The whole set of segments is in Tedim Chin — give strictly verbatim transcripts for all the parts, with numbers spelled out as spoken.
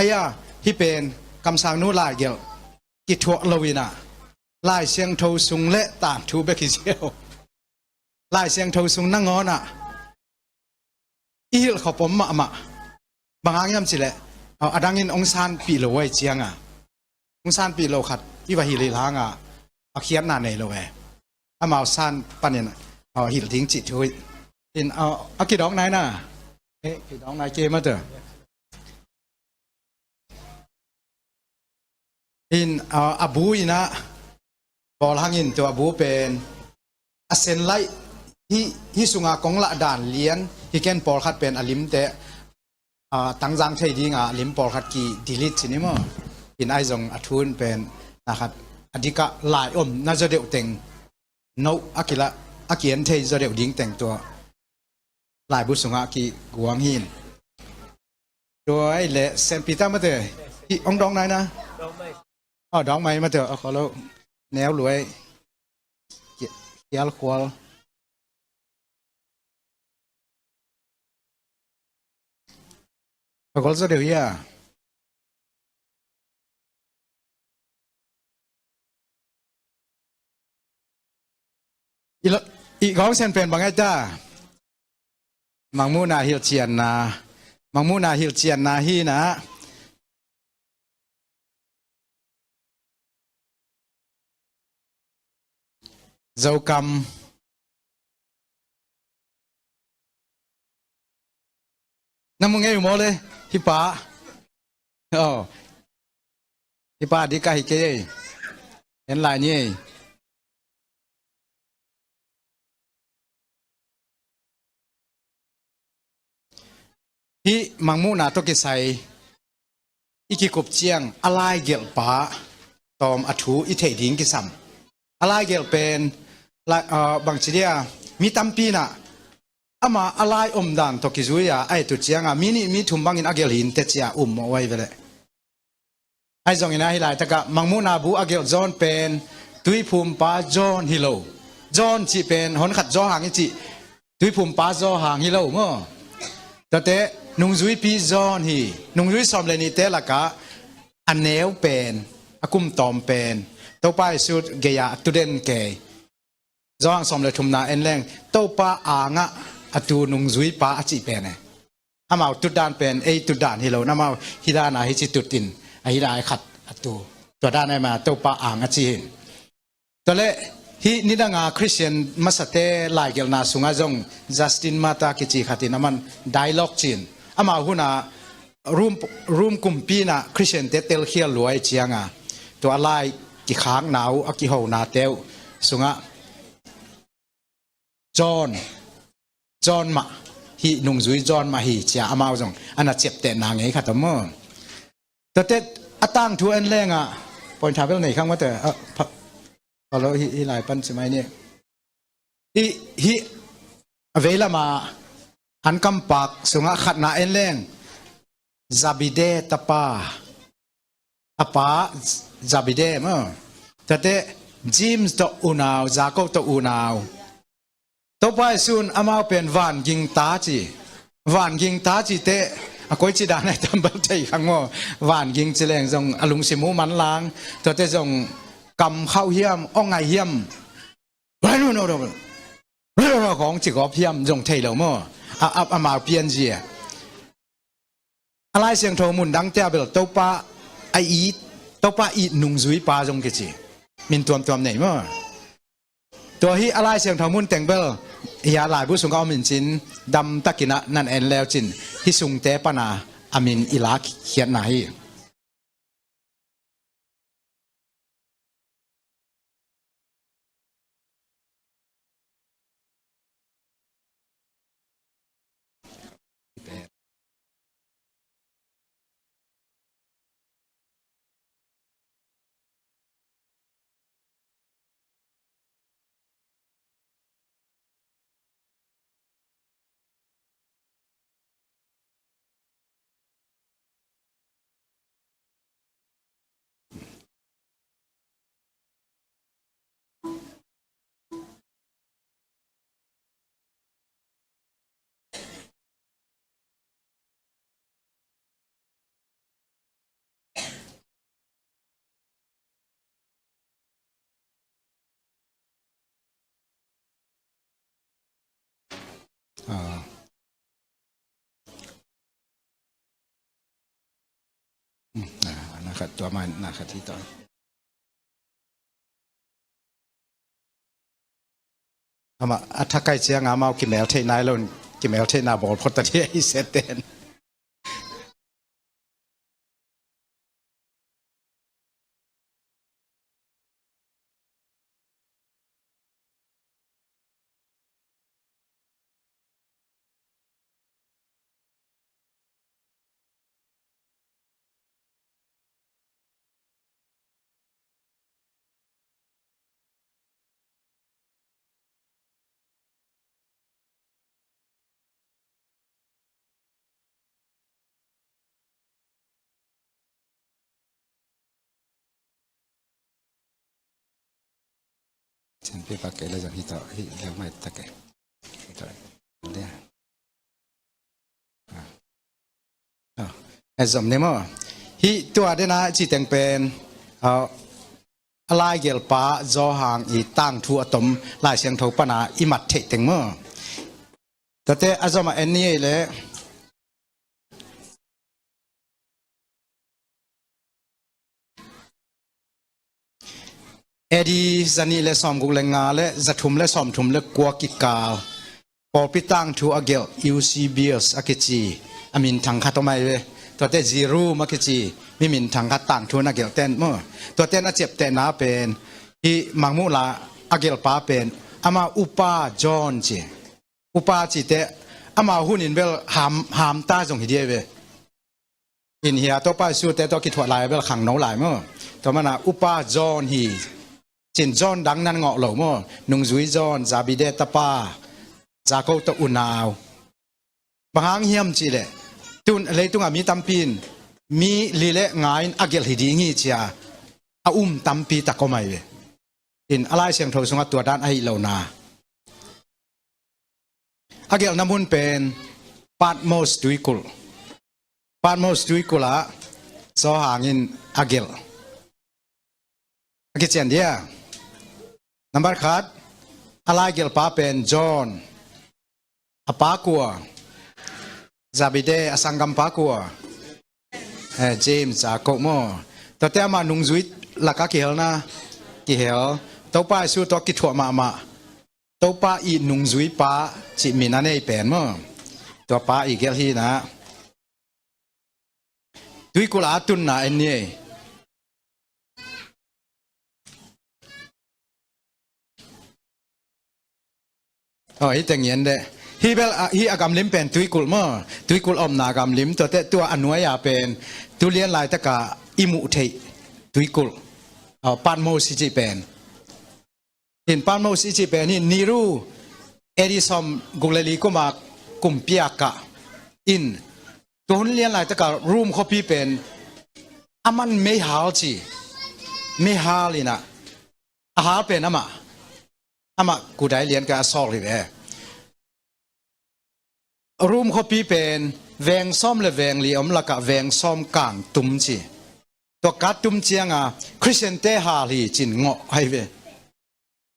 Aya, hih pen kamsangnu laigelh kithuah lo inah, Lai Siangtho sung le tangthu bek hi ziau. Lai Siangtho sung nangawnah i hilh khop om mahmah. Bang hang hiam cileh, a dangin hong sanpih lo uh ahi cianga, hong sanpih lo khat i va hilh hilh hanga a khiatna nei lo e. Amau san panin a hilh ding cih thu hi. In a, a kidawk nai na. Eh, kidawk nai kei mah teh. In a, a bu inah bawl hangin tua a bu pen a sen laih hi, hi sunga kong lah dan lian hi ken pawlkhat pen a limte a, tangzang thei dinga lim pawlkhat ki delete cin i maw? In ai zong a thu in pen na khat a dikah lai om na zaw deuh teng, no a kilah a kian thei zaw deuh ding teng tua laibu sungah kiguang hin. Tua ai leh Saint Peter mate, i ong dawng nai na. Aw, dawng mai mate, a kholo neu luai. Ki-, kial khual. A gol zaw deuh hi a. I lo-, i gawng sen pen bang ai ta. Mangmuhna hilhcianna. Mangmuhna hilhcianna hi na. Zokam. Na mu ngei uh maw le, hi pa. Aw. Hi pa dikah hi kei ei. En lai ni ei. Hih Mangmuhna tawh kisai i kikup ciang a laigelhpa tawm a thu i theih ding kisam. A laigelh pen, lai, ah, bangci dia, mi tampi inah ama a lai omdan tawh kizui-a a et uh cianga mi nih mi thum bangin a gelh hi inteh ci-a um mawh uh ahi ve leh. Ahi zongin ahi laitakah Mangmuhna bu a gelh John pen Tuiphumpa John hi lo. John cih pen hon khat zaw hang i cih Tuiphumpa zaw hang hi lo maw? Tuate nungzuipi John hi. Nungzui sawm le nihte lakah a neu pen, a kum tawm pen Topa Jesu gei-a a tu den kei. John sawm le thumna en leng Topa angah a tu nungzuipa a cih pen e. Amau tutdan pen ei tutdan hi lo, amau hih dana hici tutin a hih lai khat a tu. Tua dan ai ma Topa ang a ci hin. Tua leh hih nidanga Khristian masate laigelhna sungah zong Justin Martyr kici khatin aman dialogue cin. Amau huna Rom, Rom kumpi inah Khristiante telkhial luai cianga tua a lai kikhakna uh, a kihonate uh sungah John, John mah hi, nungzui John mah hi cia amau zong a na ciaptehna ngei khat om maw? Tuate a tangthu en lengah point tha bel nei khang mate, a, pha, pha lo hi, hi lai pan ci mai ni. Hih, hih a veilamah an kampak sungah khatna en leng Zabide tapa, a pa Zabide maw? Tate James tawh unau, Jakob tawh unau. Topa Jesu in amau pen vanging ta ci. Vanging ta cite, A koici dan ai tambal thei khang maw. Van ging ci leng zong a lungsim uh manlang. Tuate zong kam khauh hiam, aw ngai hiam. Rai no no no. Rai no no khong ci gawp hiam zong thei lo maw. A, a, amau pian zia. A Lai Siangtho mun dangte ah bel Topa a it, Topa it nungzuipa zong kici. Min tuamtuam nei maw. Tua hi a Lai Siangtho mun teng bel hia laibu sungah om in cin, damtakin ah nan en leu cin, hi sungte pana a min i lakkhiatna hi. Ah. Hmm, ah, na khat tua man, na khat hi ta. Amah a thakai ciang amau kimel thei nai lo, kimel thei na bawl phot ta dia i seten. Chan pi pa ke la jang hi ta, hi la mai ta ke. Hi ta. Dia. Ah. Ah. E zom ne mo. Hi tua dena ci teng pen. Ah. A laigelpa Zawhang i tangthu a tom Lai Siangtho pana i mat theih teng maw? Tate a zom a en ni ei le A D zanih le sawmguk le nga le zathum le sawmthum le kua kikal pawlpi tangthu a gelh Eusebius a kici a minthang khat om ai ve. Tuate Jerome a kici mi minthang khat tangthu na gelh ten maw? Tuate na ciaptehna pen hi Mangmuhla a gelhpa pen ama upa John ci. Upa cite ama hunin bel ham, hamta zong hi dia ve. In hia Topa Jesu te tawh kithuah lai bel khangno lai maw? Tua mana upa John hi. Cin John dang nan ngawh lo maw? Nungzui John, Zabide tapa, Jakob tawh unau. Bang hang hiam cihleh tun leitungah mi tampi in mi li le nga in a gelh hi ding hi cia a um tampi tak om ai ve. In a Lai Siangtho sungah tua dan ahi lo na. A gelhna mun pen Patmos tuikulh. Patmos tuikulh ah Zawhang in a gelh. A kician dia. Nambar khat, a laigelhpa pen John. A pa kua? Zabide a sanggampa kua? Eh, James, Jakob maw? Tuate ama nungzui laka kihelna, kihel. Topa Jesu tawh kithuah mahmah. Topa i nungzuipa cih min a nei pen maw? Tua pa i gelh hi na. Tuikulh a tunna en ni ei. Oh, hi teng en deh. Hi bel a, hi a gamlim pen tuikulh maw? Tuikulh omna gamlim, tuate tua a nuai a pen tu lian laitaka i muh theih tuikulh. Oh, Patmos i cih pen. In Patmos i cih pen in Nero A D sawmguk le li kuma kumpiak ah in tua hun lian laitaka Rome khuapi pen a man meihal ci. Meihal in ah a hal pen amah, amah kudai lian ka a sawk hi ve. Rome khuapi pen veng sawm le veng li om lakah veng sawm kang tum ci. Tua khat tum cianga Khristiante hal hi cin ngawh ahi ve.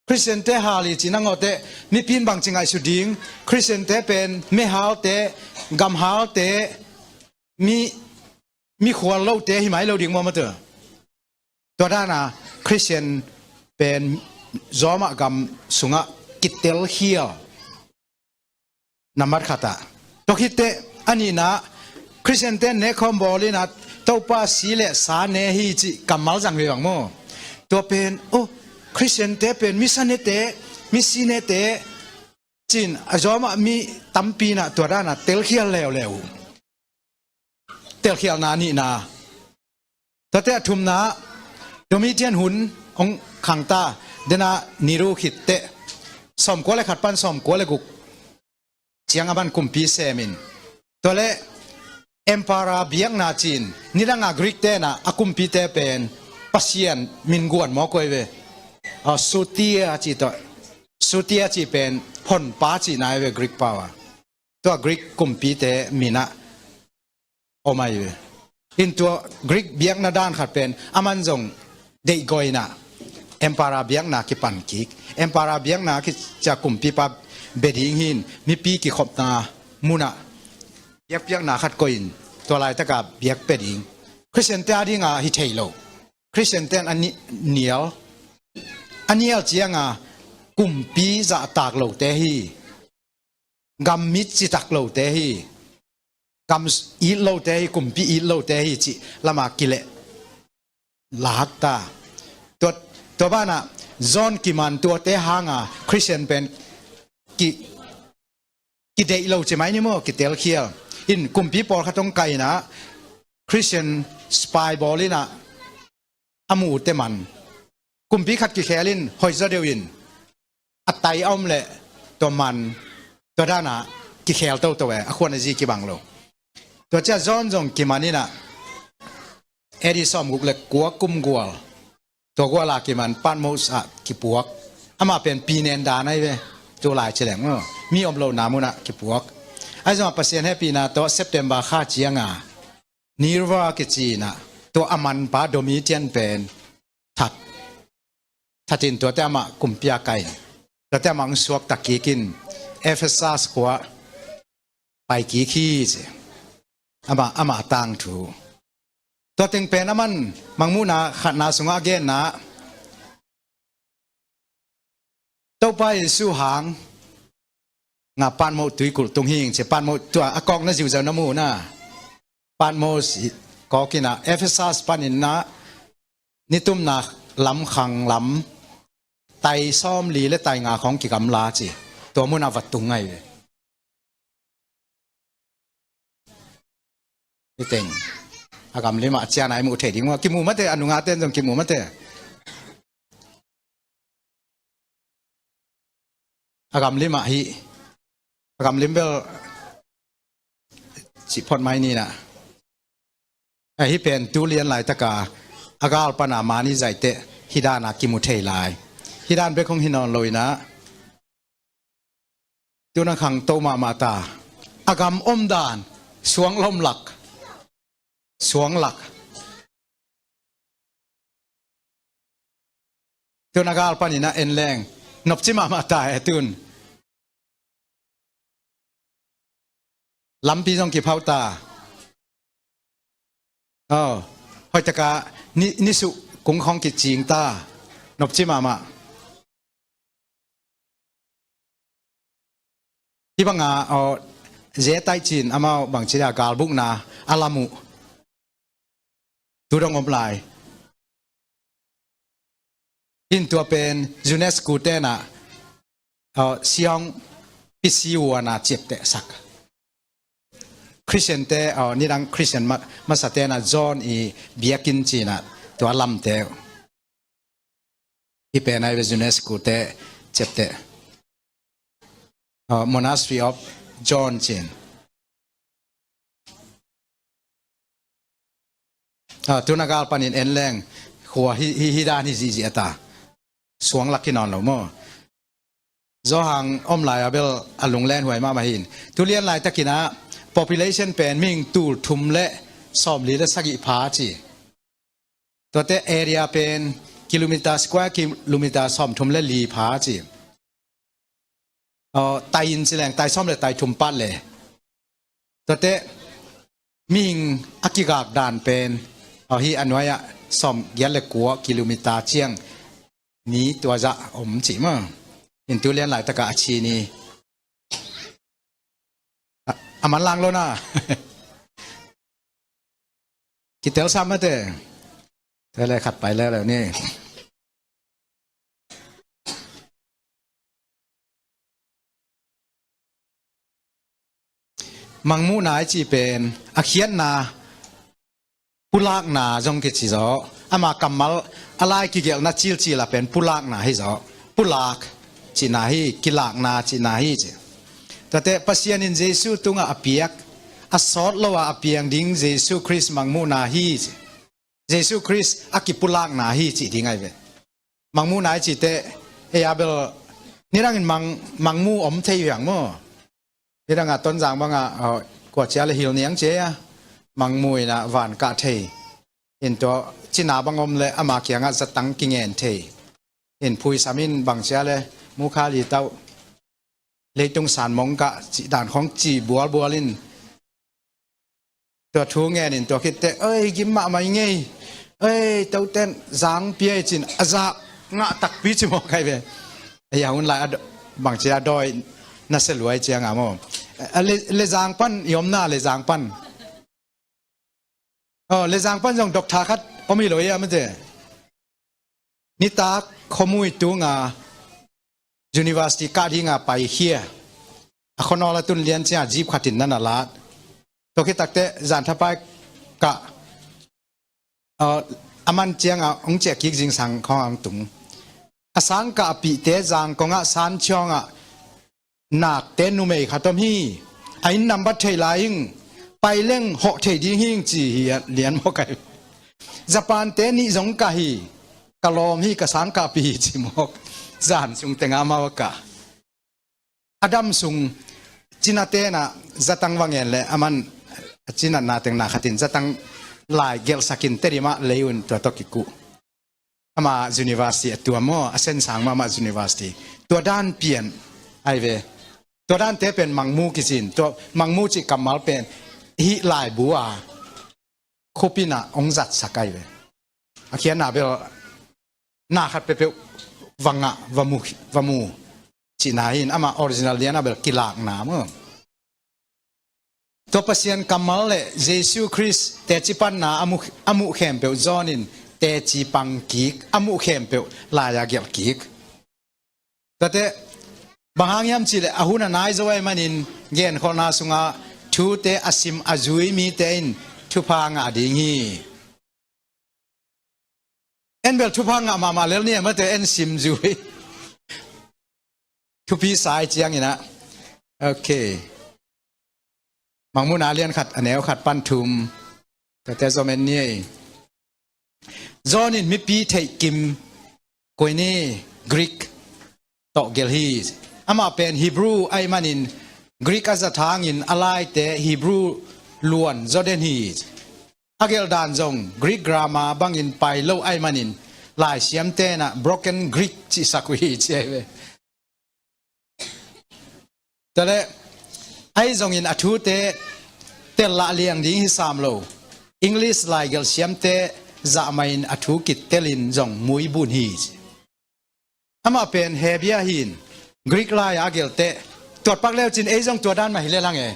Khristiante hal hi cin a ngawh teh, mipi in bangci ngaihsut ding? Khristiante pen mihalte, gamhalte, mi, mikhual lote hi mai lo ding maw, mate. Tua dana Khristian pen Roma gam sungah kitelkhial. Nambat khatah. Tua khitteh a nihna, Khristiante nekhawm bawl inah Topa si le sa ne hi cih kammal zang hi bang maw? Tua pen, oh, Khristiante pen misa nete, misi nete cin a Roma mi tampi inah tua dana telkhial leuleu. Telkhialna nihna. Tuate a thumna, Domitian hun hong khangta, dena Nero khitteh sawmkua le khat pan sawmkua le guk ciang a man kumpi semin. Tua le Emperor biakna cin, nidanga Greek tena a kumpite pen Pasian min guan mawk uh ahi ve. Aw, Sotia ci tawh. Sotia ci pen honpa cihna ahi ve Greek pau a. Tua Greek kumpite minah om ahi ve. In tua Greek biakna dan khat pen a man zong deihgawina Emperor biakna kipan kik. Emperor biakna kicia kumpipa bia ding hin mipi kikhopna munah biakpiakna khat koihin tua laitaka biak pia ding. Khristiante a dinga hi thei lo. Khristiante a ni-, nial. A nial cianga kumpi zahtak lote hi. Gam mit citak lote hi. Gam it lote hi, kumpi it lote hi cih lama kileh lahakta. Tua, tua banah John kiman tuate hanga Khristian pen ki, kideih lo ci mai ni maw, kitelkhial. In kumpi pawlkhat hong kaina Khristian spy bawl inah a mu uhte man. Kumpi khat kikhel in hoih zaw deuh in a tai a om leh tua man, tua dana kikhel toto e, a khuan a zi kibang lo. Tua cia John zong kiman inah A D sawmguk le kua kum gual, tua guala kiman Patmos ah kipuak. Amah pen pinen dan ahi ve. Tulai ci leng maw, mi om lohna munah kipuak. Ahi zongah Pasian hehpihna tawh September kha cianga Nerva kici inah tua a manpa Domitian pen that, thatin tuate amah kumpi a kai, tuate amah hong suakta kikin Ephesus khua pai kik hi ci. Amah, amah tangthu. Tua teng pen a man Mangmuhna khatna sungah a genna, Topa Jesu hang nga Patmos tuikulh tung hing ci. Patmos tua a kawkna ziuziau na mu na. Patmos kawk inah Ephesus panin ah nitumna lam khang lam tai sawmli le tai nga khawng kigamla ci. Tua munah va tung ngai ve. Hi teng a gamlimah a cianah i muh thei ding uh a, kimu mate, a nungate in zong kimu mate. A gamlimah hi, a gamlim bel cih phot mai ni nah. A hi pen tu lian laitaka a gal pana mani zaiteh hi dana kimu thei lai. Hi dan bek hong hi nawn lo inah tuna khangto mahmah ta. A gam omdan suang lomlak, suanglak. Tuna gal panin ah en leng nopci mahmah ta e tun. Lampi zong kiphau ta. Aw, hoihtaka ni, nisuh kung khawng kicing ta. Nopci mahmah. Hih banga aw, ze taih cin amau bangci a galbukna a lam uh tu dong om lai. In tua pen UNESCO tenah aw, Siong Pisiwana ciaptehsak. Khristiante aw, nidang Khristian ma, masa tenah John i biakinn cinah tua lamte uh. Hi pen ai ve UNESCO te ciapteh. Aw, Monastery of John cin. Aw, tuna gal panin en leng khua hi, hi, hi dan hi zihzih a ta. Suanglak hi nawn lo maw. Zawhang om lai a bel a lunglen huai mahmah hin. Tu lian laitakin ah Population pen mihing tul thum le sawmli le sagih pha ci. Tuate area pen kilometer, square kilometer sawmthum le li pha ci. Aw, tai in ci leng tai sawm le tai thum pat le. Tuate mihing a kigak dan pen, aw, hih a nuai-ah sawmgiat le kua kilometer ciang ni tua zah om ci maw. In tu lian laitakah a ci ni. A, a manlang lo na. Kitel sam mate. Te le khat pai leuleu ni. Mangmuhna i cih pen a khiatna, pulakna zong kici zaw. Ama kammal a lai kigelhna cilcil a pen pulakna hi zaw. Pulak cihna hi, kilakna cihna hi ci. Tuate Pasian in Jesu tungah a piak, a sawt lo a a piang ding Jesu Khrist mangmuhna hi ci. Jesu Khrist a kipulakna hi cih ding ahi ve. Mangmuhna i cihte, ei a bel nidangin mang, mangmu om thei hiang maw. Nidangah Tonzang bangah, aw, kua cia le hil niang cia, mangmu inah van kah thei. In tua cina bang om le ama kiangah zatang kingen thei. In phuisam in bang cia le mukha li tauh leitung san mong kah cih dan khong ci bualbual in. Tua thu ngen in tua khitte, oi, gim mahmah i ngei. Oi, toten zang pia i cin a zah ngah takpi ci mawk ahi ve. Ei a hun lai a do-, bangci a dawi na se luai cianga maw. A le, le zang pan i omna le zang pan. Aw, le zang pan zong doctor khat om hi lo ia mate. Nitak khomui tunga university kah dinga paikhia. A khonawl a tun lian cia jeep khatin nan a lat. Tua khitakte zanthapai kah, uh, a man cianga hong ciah kik zingsang khawng ang tung. A sangkah a pihte zangkongah san ciawngah nakte numei khat om hi. A inn nambat thei lai hing, pai leng hawh thei ding hing ci hi a lian mawk ahi. Japante nih zong kah hi. Ka lawm hi, ka sangkahpi hi ci mawk. Zan sung tenga mau a kah. A dam sung cina tenah zatang va ngen le a man a cinatna teng na khatin zatang lai gelhsakin Tedim ah lei un tua tawh kikuh. Ama university a tuam maw, a sensang mahmah university. Tua dan pian ahi ve. Tua dante pen mangmu kicin. Tua mangmu cih kammal pen hih laibu a khupinah hong zatsak ahi ve. A khiatna bel na khat peuhpeuh va ngah, va mu, va mu cihna hi in ama original lianah bel kilakna maw. Tua Pasian kammal le Jesu Khrist teci panna a mu, a muh khempeuh John in teci pang kik, a muh khempeuh lai-a gelh kik. Tuate bang hang hiam cihleh a hun a nai zo ahih manin genkholhna sunga thute a sim a zui mite in thupha ngah ding hi. En bel thupha ngah mahmah lel ni a mate en sim zui. Thupi sai cianginah. Ok. Mangmuhna lian khat a neu khat pan thum. Tuate zom en ni ei. John in mipi theihkim Koine Greek tawh gelh hi. Amah pen Hebrew ahih manin Greek a zat hangin a laite Hebrew luan zaw den hi. A gelhdan zong Greek grammar bangin pai lo ahih manin laisiam tenah broken Greek cihsak uh hi ci ahi ve. Tuale ahi zongin a thute tel lah liang ding hi sam lo. English laigelh siamte zahmah in a thu kittelin zong muibun hi ci. Amah pen Hebia hin Greek lai a gelhteh tuatpak leucin ei zong tua dan mah hi lel hang e.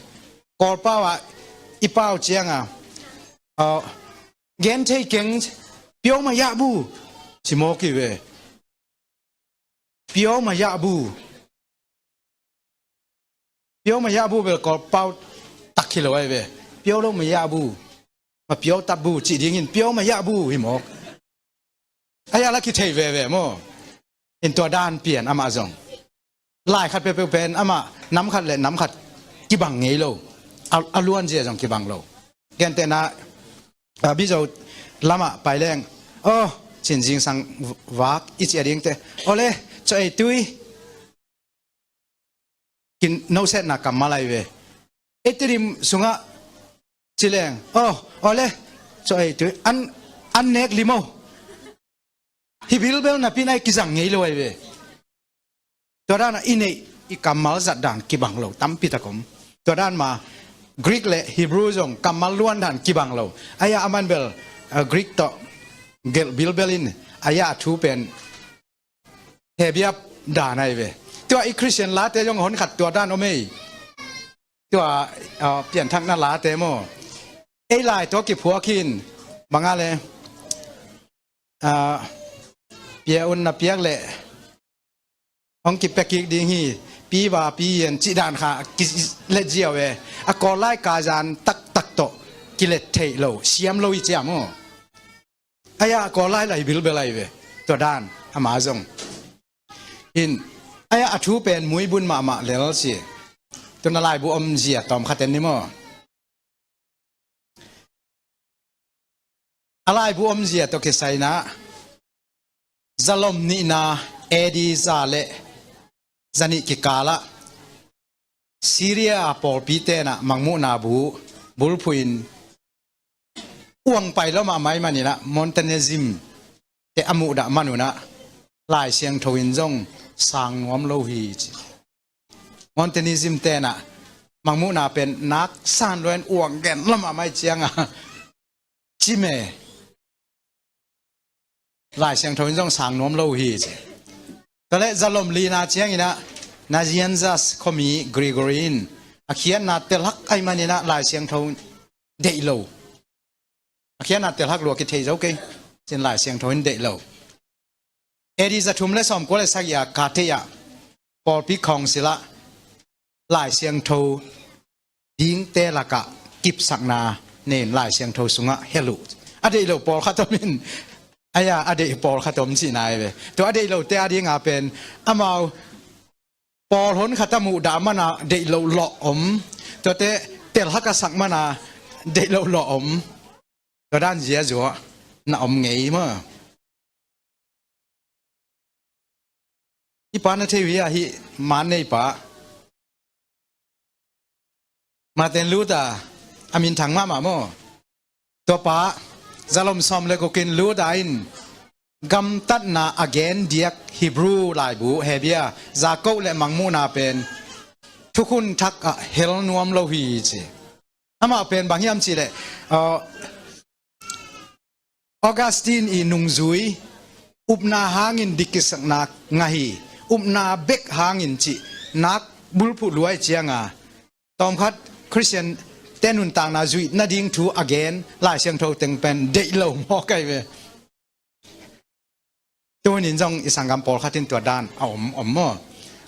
Kawlpau ah i pau cianga, uh, gen thei keng, piau mah yah bu ci mawk hi ve. Piau mah yah bu. Piau mah yah bu bel Kawlpau tak hi lo ahi ve. Piau lo mah yah bu. Mah piau tap bu cih dingin piau mah yah bu hi mawk. A yah la kithei veve maw. In tua dan pian amah zong. Lai khat peuhpeuh pen amah nam khat le nam khat kibang ngei lo. A, a luan zia zong kibang lo. Gentehna, a, Mizo lamah pai leng, oh, cin zingsang vak i ci a dingte, ole, co ei tui. Kin nosetna kammal ahi ve. Ei Tedim sungah ci leng, oh, ole, so ei tu an, an nek lim o. Hi bilbel napi-in a kizang ngei lo ahi ve. Tua dan a i neih i kammal zat dan kibang lo tampi tak om. Tua dan mah Greek le Hebrew zong kammal luan dan kibang lo. Ahi a aman bel, eh, Greek tawh gelh bilbel in, ahi a thu pen Hebrew dan ahi ve. Tua i Christian late zong hon khat tua dan om ei. Tua, ah, pianthakna late maw, ei lai tawh kiphuak hi in, bang a le, ah, pia un na piak leh hong kipia kik ding hi, pi va pi yen cih dan kha kilet ziau e. A Kawl lai ka zan taktak tawh kilet theih lo, siam lo hi ci a maw. Ahi a Kawl lai lai bilbel ahi ve. Tua dan ama zong in, ahi a a thu pen muibun mahmah lel si. Tuna laibu omzia tawm khat en ni maw. A laibu omzia tawh kisai in ah, zalom nihna A D za le zanih kikal ah Syria pawlpi ten ah Mangmuhna bu bulphuh in uang pai lo mahmah ahih manin ah Montanism te a muhdah man un ah Lai Siangtho in zong sang nuam lo hi ci. Montanism ten ah Mangmuhna pen nak san lua in uang gen lo mahmah ahih ciang a, ci me, Lai Siangtho in zong sang nuam lo hi ci. Tua leh zalom lina ciangin ah Nazianzus khuami Gregory in a khiatna telhak ahih manin ah Lai Siangtho deih lo. A khiatna telhak lua kithei zo kei, ci-in Lai Siangtho in deih lo. A D zathum le sawmkua le sagih a ka theih ah pawlpi council ah Lai Siangtho dingte lakah kipsakna nei in Lai Siangtho sungah hel uh. A deih lo pawlkhat om in, ahi a a deih pawlkhat om cihna ahi ve. Tua a deih lote a ding a pen amau pawl hon khat a muhdah man a deih loh lawh om. Tuate telhak a sak man a deih loh lawh om. Tua dan ziazua na om ngei maw. I pa na thei uh hi a, hih man nei pa Martin Luther, a minthang mahmah maw. Tua pa zalom sawm le guk in Luther in gamtatna a gen diak Hebrew laibu, Hebrew, Jakob le Mangmuhna pen thukhun thak ah hel nuam lo hi ci. Amah pen bang hiam cih leh, uh, Augustine i nungzui, upna hangin dik kisakna ngah hi, upna bek hangin cih nak bulphuh lua ahih ciang a, tawmkhat Christian te nuntakna zuih nading thu a gen Lai Siangtho teng pen deih lo mawk ahi ve. Tunin zong i sanggam pawlkhat in tua dan a om, om maw.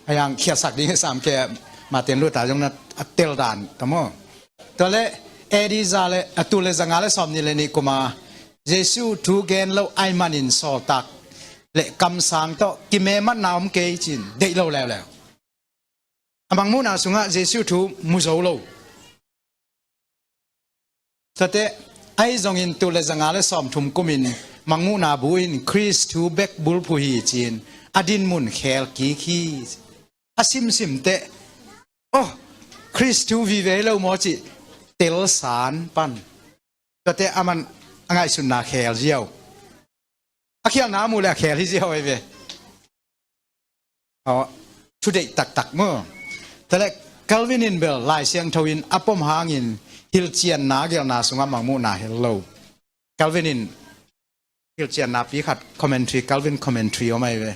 A yang khiatsak ding i sam kei, Martin Luther zong na a tel dan ta maw. Tua leh A D za le, a tul le zanga le sawmnih le nih kum a Jesu thu gen lo ahih manin sawltak le kamsang tawh kimematna om kei ci-in deih lo leuleu. A Mangmuhna sungah Jesu thu mu zo lo. Tuate, ahi zongin tul le zanga le sawmthum kumin Mangmuhna bu in Khrist thu bek bulphuh hi ci-in a dinmun khel kik hi. A simsim teh, oh, Khrist thu vive hi lo maw cih telsan pan. Tuate aman a ngaihsutna khel ziau. A khialhna a muh le a khel hi ziau ahi ve. Aw, thudeih taktak maw. Tua leh Calvin in bel Lai Siangtho in a pom hangin hilhcianna gelhna sungah Mangmuhna hel lo. Calvin in hilhcianna pi khat commentary, Calvin commentary om ahi ve.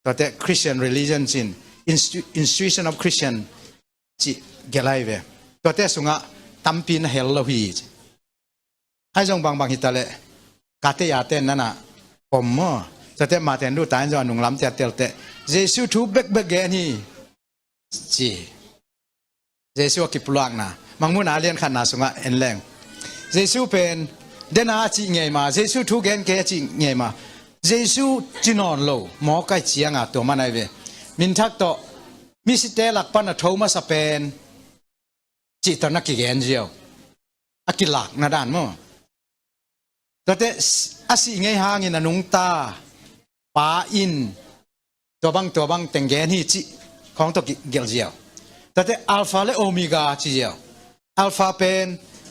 Tuate Christian religion ci-in, Insti-, Institution of Christian cih gelh ahi ve. Tuate sungah tampi na hel lo hi ci. Ahi zong bangbang hi ta leh, ka teh a ten nana pom maw. Tuate Martin Luther in zong a nunglamte a tel teh, Jesu thu bekbek gen hi ci. Jesu a kipulakna, Mangmuhna a lian khatna sungah en leng, Jesu pen dena a cih ngei ma, Jesu thu gen kei a cih ngei ma, Jesu ci nawn lo mawk ahih ciang a tua man ahi ve. Minthak tawh misite lak pan a tho masa pen cih tawh na kigen ziau. A kilakna dan maw. Tuate a sih ngei hangin a nungta pa in tua bang, tua bang teng gen hi cih khawng tawh kigelh ziau. Tuate Alpha le Omega ci ziau. Alpha pen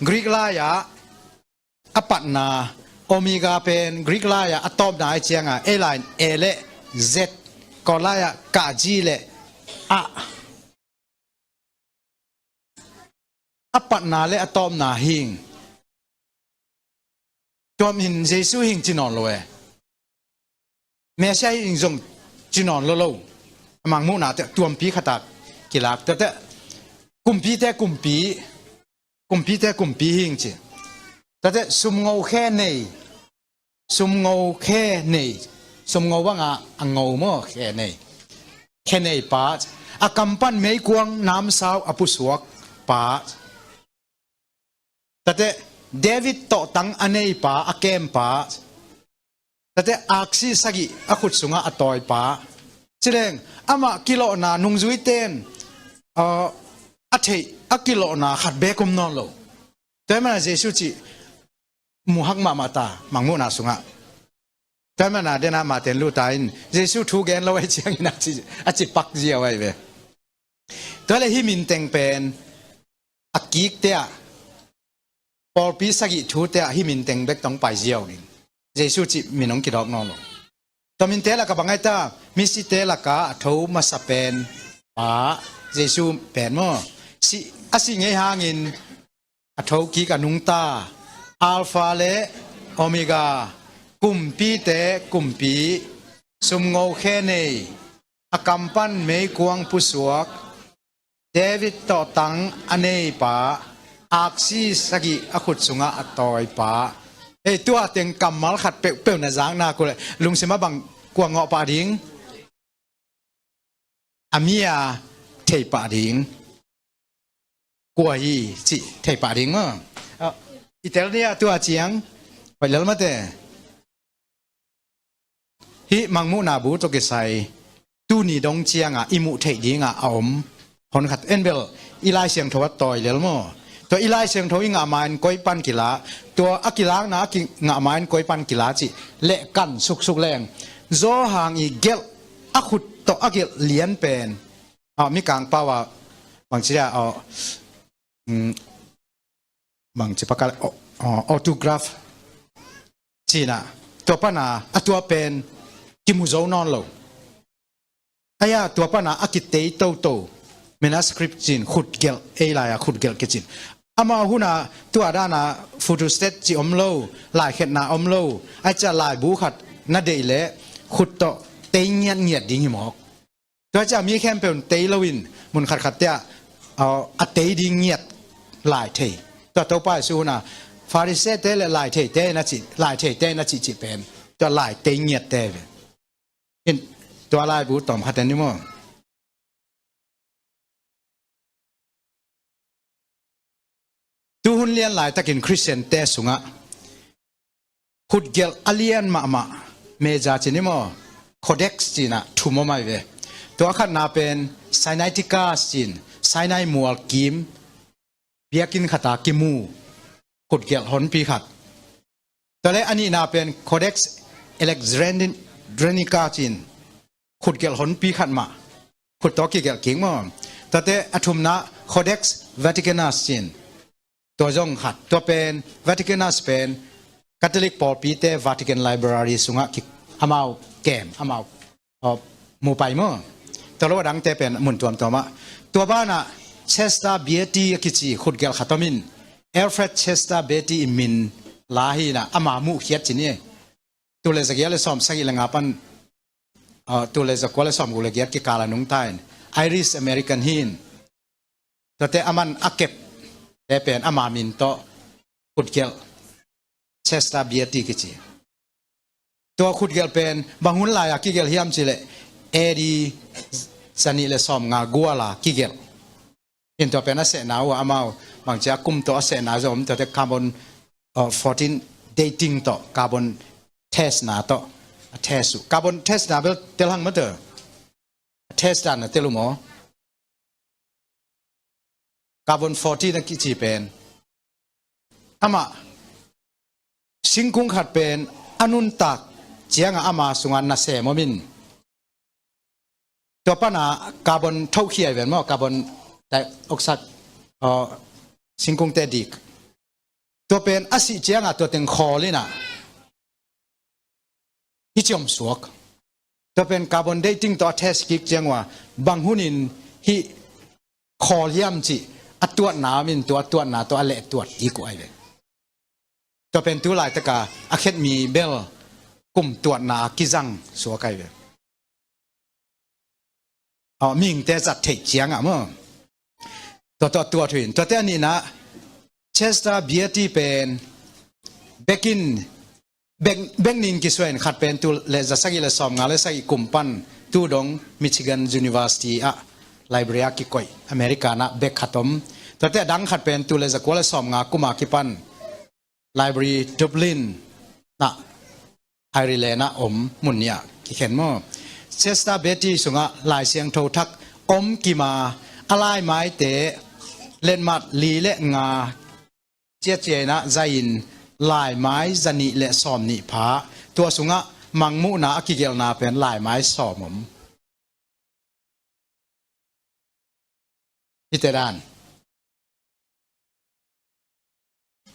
Greek lai-ah a patna, Omega pen Greek lai-ah a tawpna ahi ciangah, ei lai-in A le Z, Kawllai-ah kah, G le ah, a patna le a tawpna hi ing. Tua min Jesu hi ing ci nawn lo e. Messiah hi ing zong ci nawn lo lo. A mangmuhna teh tuampi khatah kilak. Tua teh kumpite kumpi, kumpite kumpi hi ing ci. Tua teh sumngo khe nei, sumngo khe nei, sumngo bangah a ngo maw, khe nei, khe nei pa, a kam pan meikuang namsau a pusuak pa. Tate David tawhtang a neipa, a kempa. Tate aksi sagih a khut sungah a tawipa. Cileng amah kilawhna nungzuiten, ah, a theih a kilawhna khat beek om nawn lo. Tua hi mana Jesu cih muhak mahmah ta, mangmuhna sungah. Tua hi mana dena Mate in luta in, Jesu thu gen lo ahi ciangin a ci, a ci pak ziau ahi ve. Tua le hih minteng pen a kikte ah, pawlpi sagih thute ah hih minteng bek tawh pai ziau ding. Jesu cih min hong kidawk nawn lo. Tua minte lakah bang ahi ta, misite lakah a tho masa pen pa, Jesu pen maw. Sih, a sih ngei hangin a tho kik a nungta, Alpha le Omega, kumpite kumpi, sumngo khe nei, a kam pan meikuang pusuak, David tawhtang a neipa, aksi sagih a khut sungah a tawipa. Ei, tua teng kammal khat peuhpeuh na zak nak uh leh lungsim ah bang kua ngawh pah ding? A mi a thei pah ding. Kua hi cih thei pah ding maw. Ah, i tel ni a tua ciang, pai lel mate. Hih mangmuhna bu tawh kisai, tuni dong ciangah i muh theih dingah a om honkhat en bel i Lai Siangtho a tawi lel maw. Tua i Lai Siangtho i ngah ma-in koi pan kila, tua a kilakna a kingah ma-in koi pan kila cih lehkan suksuk leng, Johan i gelh, a khut tawh a gelh lian pen, ah, mikang pau ah bangci dia, ah, mm, bangci pakal, oh, oh, autograph cina, tua pana a tua pen kimu zo nawn lo. Aya tua pana a kitei toto, manuscript cin, khutgelh, ei lai-a khutgelh kicin. Amau huna tua dana photostat ci om lo, laikhetna om lo, ai cia laibu khat na deih leh khut tawh tei ngiatngiat ding hi mawk. Tua cia mi khempeuh in tei loin mun khatkhat tia, a, a tei ding ngiat lai thei. Tua Topa Jesu huna Pharisee te le lai thei te na ci, lai thei te na ci ci pen, tua lai tei ngiat te ve. In, tua laibu tawm khat en ni maw. Tuhun lian laitakin Khristian te sungah khutgelh a lian mahmah, meja cin i maw, codex cina thum om ai ve. Tua khatna pen Sinaiticus cin, Sinai mual kim, biakinn khata kimu khutgelh honpi khat. Tua le a nihna pen Codex Alexandrinica cin, khutgelh honpi khat mah, khut tawh kigelh kik maw. Tuate a thumna Codex Vaticanus cin, tua zong khat. Tua pen Vaticanus pen Catholic pawlpite Vatican Library sungah ki, amau kem, amau, aw, mu pai maw. Tua lo a dangte pen mun tuamtuam ah. Tua banah Chesta Beati a kici khutgelh khat om in, Alfred Chesta Beati i min la hi na, ama muhkhiat cin hi. Tul le zagiat le sawm sagih le nga pan, ah, tul le zakua le sawm guk le giat kikal a nungta in, Irish American hi in. Tuate aman a kep te pen ama min tawh khutgelh, Chesta Beati kici. Tua khutgelh pen bang hun lai-a kigelh hiam cih leh A D zanih le sawm nga gual a kigelh. In tua pen a sehna uh a amau bangci a kum tawh a sehna zong om, tuate carbon, uh, fourteen dating tawh, carbon test na tawh a test uh. Carbon test na bel tel hang mate. A test dan na tel uh maw. Carbon fourteen a kici pen, amah singkung khat pen a nuntak ciangah ama sungah nasem om in, tua pana carbon thohkhia hi ven maw, carbon dioxide, uh, Singkungte dik. Tua pen a sih ciangah tua teng khawl inah i ciom suak. Tua pen carbon dating tawh a test kik ciang uh a bang hunin hih khawl hiam cih a tuatna om in tua a tuatna tawh a leh tuat kik uh ai ve. Tua pen tu laitaka a khetmi bel kum tuatna a kizang suak ai ve. Aw, mihingte zat theih ciangah maw. Tua, tua, tua thuin. Tuate a nihna, Chester Beatty pen, bek in, bek, bek nin kisuain khat pen tu le za sagih le sawm nga le sagih kum pan tu dong Michigan University ah library ah kikoih America nah bek khat om. Tuate a dang khat pen tu le za kua le sawm nga kum a kipan library Dublin nah Ireland ah om mun nih ah kikhen maw. Chester Beatty sungah Lai Siangtho thak om kima a laimaite letmat li le nga ciaciainah zain laimai zanih le sawm nih pha. Tua sungah mangmuhna a kigelhna pen laimai sawm om. Hite dan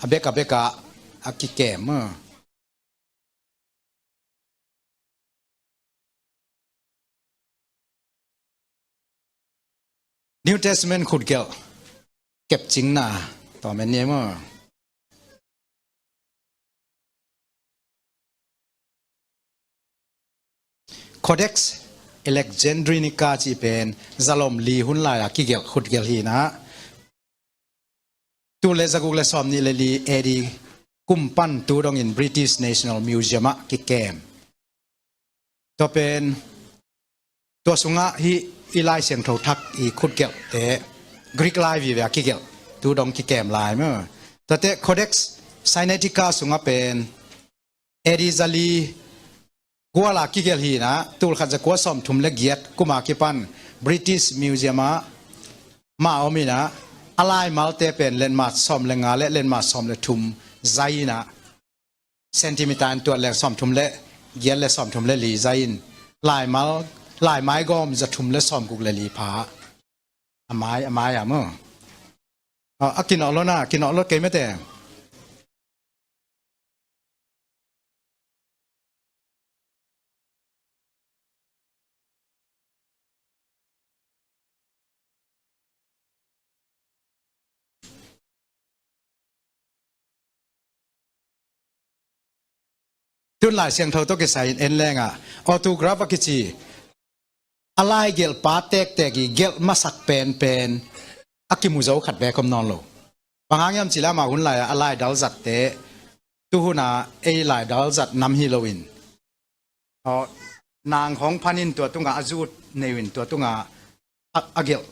a bek a bek ah a kikem. New Testament khutgelh kepcingna tawmen ni maw. Codex Alexandrinica cih pen zalom li hun lai-a kigelh khutgelh hinah tu le zaguk le sawm nih le li A D kum pan tu dongin British National Museum ah kikem. Tua pen tua sungah hih i Lai Siangtho thak i khutgelhte Greek lai vive a kigelh tu dong kikem lai maw. Tuate Codex Sinaitica sungah pen A D zali guala kigelh hinah tulkhat zakua sawmthum le giat kuma kipan British Museum ah mah om inah a laimalte pen letmat sawm le nga le letmat sawm le thum zai inah centimeter in tuat leng sawmthum le giat le sawmthum le li zai in laimal laimai gawm zathum le sawmguk le li pha. A mai a mai ah maw. A kinawh lona kinawh lawt kei mete. Tun Lai Siangtho tawh kisai in en lengah autograph a kici a laigelhpa tektek i gelh masak penpen a kimu zo khat bek om nawn lo. Bang hang hiam cih leh amah hun lai-ah a laidal zatte tuhuna ei laidal zat nam hi loin nang hong phanin tua tungah a zut nei uh in tua tungah a, a gelh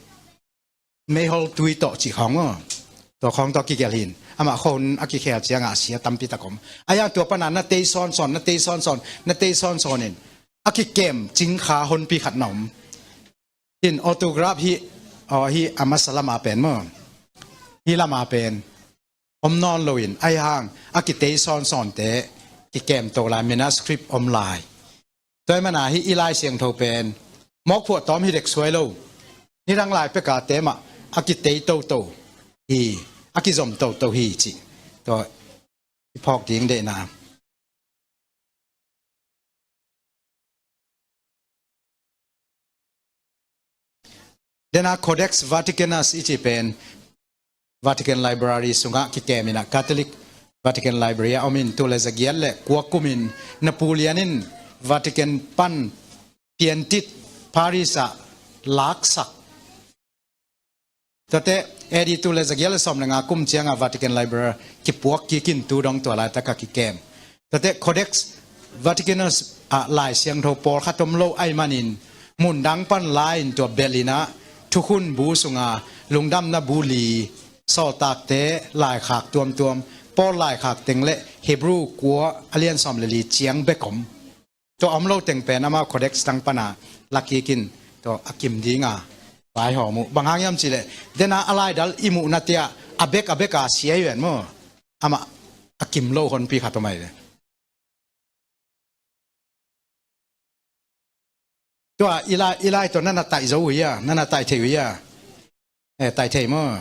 meihol tui tawh cih khawng aw. Tua khawng tawh kigelh hin amah khuahun a kikhel ciangah a sia tampi tak om. A hiang tua pana na tei sawnsawn na tei sawnsawn na tei sawnsawn in a kikem cingkha honpi khat na om. Hin autograph hi, aw, hi a masa lama pen maw? Hi lama pen om nawn loin a hi hang a kitei sawnsawnte kikem to lai, manuscript om lai. Tua hi mana hi i Lai Siangtho pen mawkphuah tawm hi dek suai lo. Nidang lai peka te mah a kitei toto hi, a kizom toto hi cih tua i phawk ding deihna. Dena Codex Vaticanus i cih pen Vatican Library sungah kikem inah Catholic Vatican Library ah om in tu le zagiat le kua kumin Napoleon in Vatican pan piantit Paris ah laksak. Tuate A D tu le zagiat le sawm le nga kum ciangah Vatican Library kipuak kikin tu dong tua laitak a kikem. Tuate Codex Vaticanus ah Lai Siangtho pawlkhat om lo ahih manin mundang pan la-in tua belh inah thukhun bu sunga lungdamna bu li, sawltakte laikhak tuamtuam, Paul laikhak teng le Hebrew kua a lian sawm le li ciang bek om. Tua om lo teng pen amau codex tang pana lakikin tua a kim dinga vaihawm uh. Bang hang hiam cihleh dena a laidal i muhna tiah a bek a beka siai ven maw? Amah a kim lo honpi khat om ai ve. Tua i lai, i lai tua nana taih zo uh hia, nana taih thei uh hia? Eh, taih thei maw?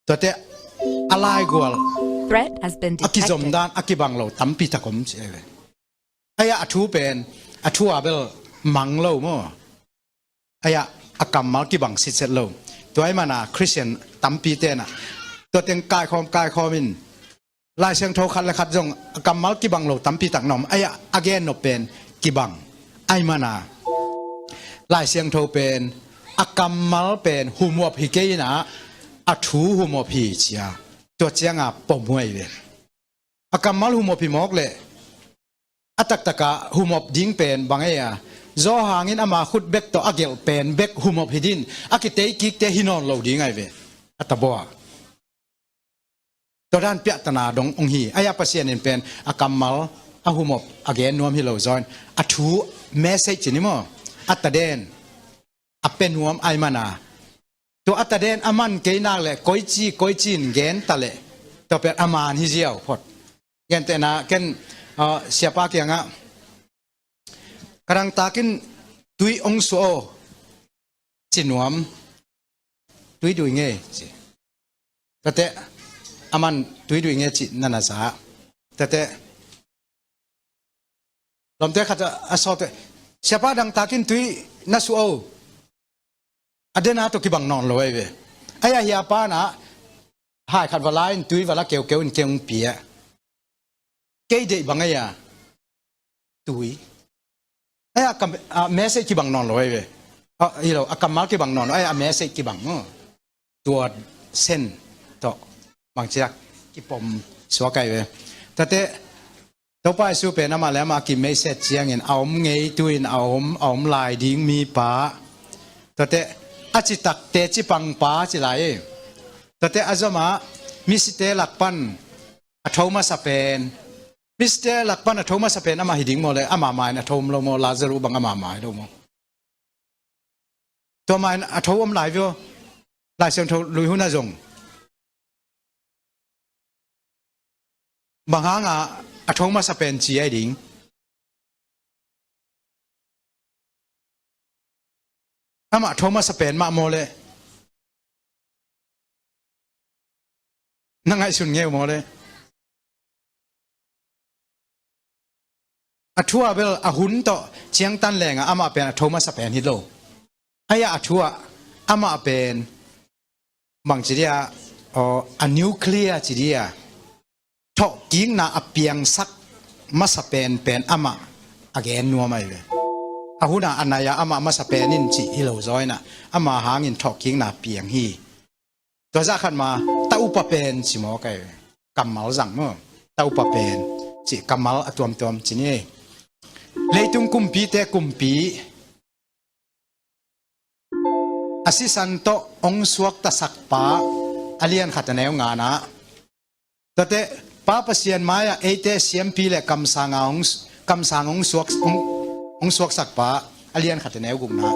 Tuate a laigual, threat has been detected, a kizom dan a kibang lo tampi tak om ci ei ve. Aia a thu pen, a thu a bel mang lo maw. Aia a kammal kibang sitset lo. Tua ahih mana Khristian tampi tenah tua teng kaikhawm, kaikhawm in Lai Siangtho khat le khat zong a kammal kibang lo tampi tak na om. Aia a gen nop pen kibang. Ahih mana Lai Siangtho pen a kammal pen humop hi kei inah a thu humop hi cia. Tua cianga pom huai ve. A kammal humop hi mawk leh a taktaka humop ding pen bang ei a, Johan in ama khut bek tawh a gelh pen bek humop hi din a kitei kikte hi nawn lo ding ai ve. A tabaw a tua dan piahtana dong ong hi. Aia Pasian in pen a kammal a humop a gen nuam hi lo zaw in a thu message ci ni maw, a taden a pe nuam ahih mana tua a taden a man kei nak leh koici koici in gen ta leh tua pen a man hi ziau phot. Gentehna ken, ah, siapa kiangah ka dangtakin tui ong suah aw ci nuam. Tui dui nge ci. Tate a man tui dui nge ci nana za. Tate lawmte khat a sawte, siapa dangtakin tui na suah aw. A dena tawh kibang nawn lo ai ve. Aia hia pana hai khat va la in tui va la keukeu in keng pia. Kei deih bang aia tui. Aia kam, a message kibang nawn lo ai ve. A, hi lo, a kammal kibang nawn lo, aia a message kibang maw. Tua sen tawh bangciak kipom suak ai ve. Tate Topa Jesu pen amah le amah a kimeiset ciangin a om ngei, tu-in a om, a om lai ding mipa. Tuate a citak teci pangpa ci lai. Tuate a zomah misite lak pan a tho masa pen. Misite lak pan a tho masa pen amah hi ding maw le, amah mai in a tho om lo maw, Lazarus bang amah mai lo maw. Tua mai in a tho om lai vio. Lai Siangtho lui hun a zong bang hanga a tho masa pen ci ai ding. Amah tho masa pen mah maw le. Na ngaihsun ngeu maw le. A thu a bel a hun tawh ciangtan lenga amah pen a tho masa pen hi lo. Aia a thu ah amah pen bang ci dia, aw, a nuclear ci dia, thawhkikna a piangsak masa penpen amah a gen nuam ai ve. A huna a naia amah masa pen in cih hi lo zaw inah ama hangin thawhkikna piang hi. Tua zah khat ma ta upa pen ci mawk ai ve. Kammal zang maw. Ta upa pen cih kammal a tuamtuam ci ni. Leitung kumpite kumpi a sisan tawh hong suaktasakpa a lian khat a neu nganah. Tuate Pa Pasian mai-ah eite siampi le kamsanga hong, kamsang hong suak, hong, hong suaksakpa a lian khat a neu gukna.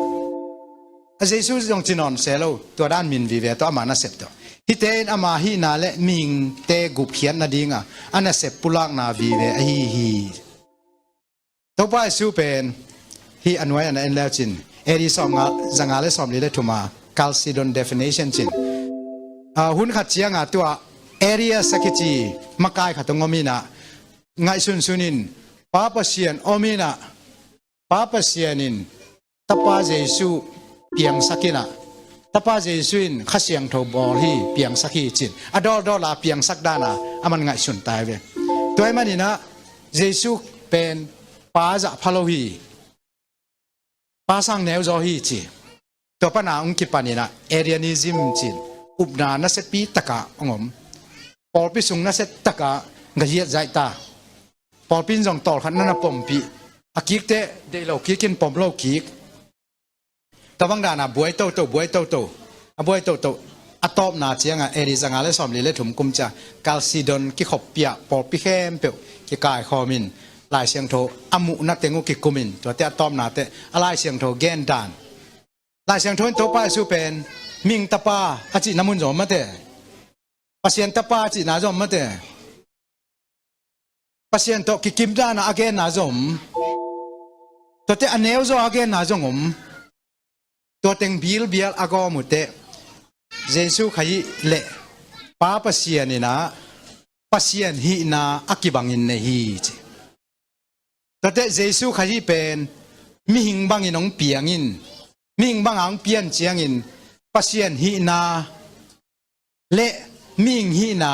A Jesu zong ci nawn se lo, tua dan min vive tawh ama nasep tawh. Hihte in ama hihna le mihingte gupkhiat nadinga a nasep pulakna vive ahi hi. Topa Jesu pen hih a nuai a na en leucin A D sawmnga, zanga le sawmli le thuma Chalcedon definition cin. Ah, hun khat cianga tua Arius a kici makai khat hong om inah ngaihsunsun in Pa Pasian om inah Pa Pasian in Tapa Jesu piangsak inah, Tapa Jesu in Kha Siangtho bawl hi, piangsak hi cin. A dawldawla piangsak dana a man ngaihsun tai ve. Tua ahih maninah Jesu pen Pa zah pha lo hi. Pa sang neu zaw hi ci. Tua pana hong kipaninah Arianism cin upna nasepi taka hong om. Pawlpi sung naset taka gahiat zaihta. Pawlpi in zong tawlkhat nana pompih. A kikte deih lo kikin pom lo kik. Tabang dana buai toto, buai toto. A buai toto. A tawpna cianga A D zanga le sawmli le thum kum cia Chalcedon kikhoppiah pawlpi khempeuh kikaikhawmin Lai Siangtho a muhna teng uh kikumin tuate a tawpnate a Lai Siangtho gen dan. Lai Siangtho in Topa Jesu pen mihing tapa a cihna mun zong om mate. Pasian tapa a cihna zong om mate. Pasian tawh kikim dana a genna zong om. Tuate a neu zaw a genna zong om. Tua teng bilbial a gawm uhteh Jesu kha hih leh Pa Pasian in ah Pasian hihna a kibangin nei hi ci. Tuate Jesu Khazih pen mihing bangin hong piangin, mihing banga hong pian ciangin Pasian hihna le mihing hihna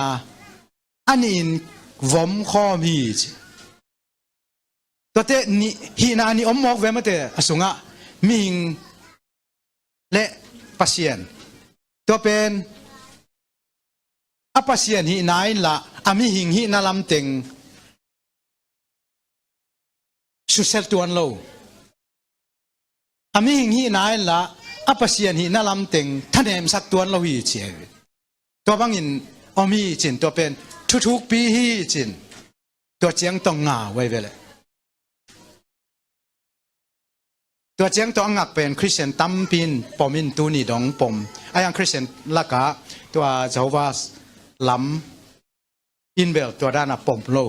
a nihin vom khawm hi ci. Tuate nih, hihna nih om mawk ve maw te, a sungah mihing le Pasian. Tua pen a Pasian hihna inla a mihing hihna lamteng susia tuan lo. A mihing hihna inla a Pasian hihna lamteng thanemsak tuan lo hi ci hi. Tua bangin om hi cin, tua pen thuthukpi hi cin. Tua ciang tawh ngau ahi ve leh. Tua ciang tawh a ngak pen Khristian tampi in pom in, tuni dong pom. A yang Khristian lakah tua Jehovah lam in bel tua dan a pom lo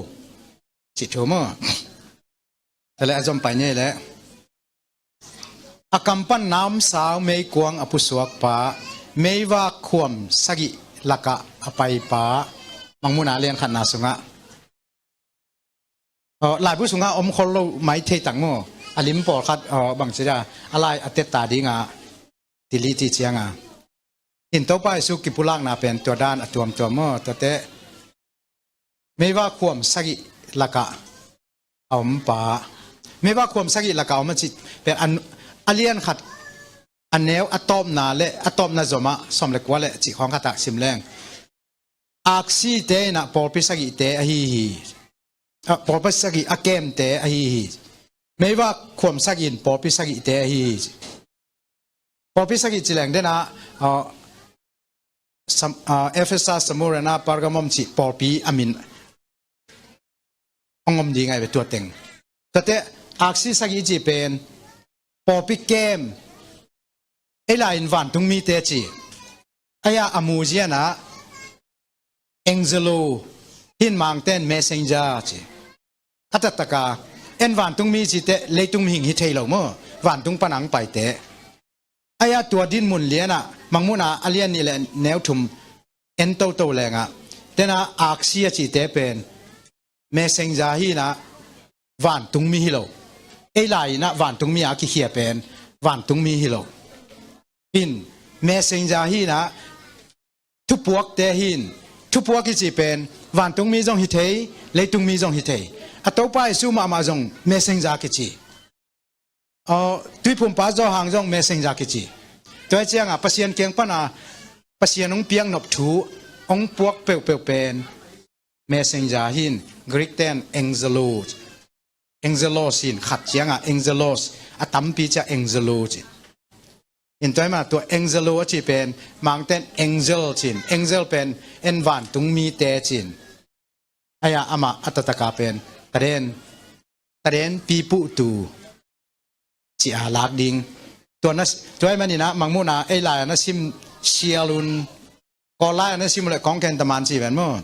cih thu maw. Tua leh a zom pai ni leh. A kam pan na om sau meikuang a pusuakpa, meivak khuam sagih lakah a paipa, Mangmuhna a lian khatna sungah. Aw, laibu sungah om khol lo mai thei tak maw. A lim pawlkhat, aw, bangci dia, a lai a tetta dinga, tili ti cianga. In Topa Jesu kipulakna pen tua dan a tuamtuam maw, tuate. Meivak khuam sagih lakah a ompa. Meivak khuam sagih lakah a om a cih pen a, a lian khat a neu a tawpna le a tawpna zomah sawm le kua le cih khawng khatah sim leng. Aksite in ah pawlpi sagihte ahi hi. Ah, pawlpi sagih a kemte ahi hi. Meivak khuam sagih in pawlpi sagihte ahi hi. Pawlpi sagih ci leng den ah, ah, Sam-, ah, Efesa, Smurna, Pergamum cih pawlpi a min hong om ding ahi ve tua teng. Tuate aksi sagih cih pen pawlpi kem, ei lai-in vantung mite ci. Ahi a, a mu zianah angelo, hih in Mangten messenger ci. A taktak a, en vantung mi cite leitung mihing hi thei lo maw, vantung pana hong paite. Ahi a, tua dinmun lianah Mangmuhna a lian nih le neu thum en toto lengah, tena aksi a cihte pen messenger hi in ah vantung mi hi lo. Ei lai-in ah vantung mi a kikhia pen vantung mi hi lo. In messenger hi in ah thupuakte hi in, thupuak i cih pen vantung mi zong hi thei, leitung mi zong hi thei. A Topa Jesu mahmah zong messenger kici. Aw, Tuiphumpa Johan zong messenger kici. Tua hi ciangah Pasian kiang pana Pasian hong piaknop thu hong puak peuhpeuh pen messenger hi in, Greek ten angelo, angelos hi in, khat ciangah angelos, a tampi ciah angelo ci. In tua hi mah tua angelo a cih pen Mangten angel ci in, angel pen en vantung mite ci in. Ahi a, amah a taktak a pen taden, taden pipuhtu ci a lak ding. Tua na, tua hi manin ah Mangmuhna ei lai-a na sim sial un, Kawl lai-a na sim uh leh kawngken taman ci ven maw.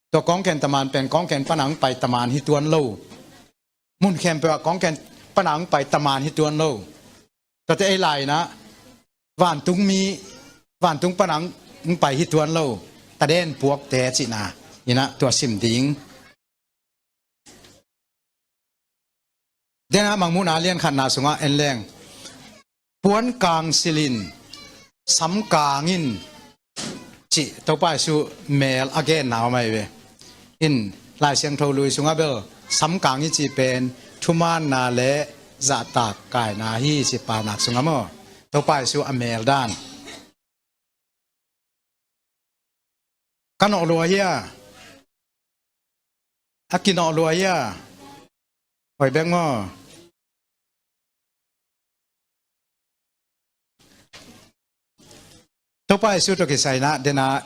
Tua kawngken taman pen kawngken pana hong pai taman hi tuan lo. Mun khempeuh ah kawngken pana hong pai taman hi tuan lo. Tuate ei lai-in ah vantung mi, vantung pana hong pai hi tuan lo, taden puakte cihna in ah tua sim ding. Denah Mangmuhna lian khatna sungah en leng, puan kang silh in, sam kang in, cih Topa Jesu mel a genna om ahi ve. In Lai Siangtho lui sungah bel sam kang i cih pen thumaanna le zahtak kaina hi ci, Paunak sungah maw, Topa Jesu a mel dan. Ka nawh lua hia? A kinawh lua hia? Hoi bek maw? Topa Jesu tawh kisai-in ah, dena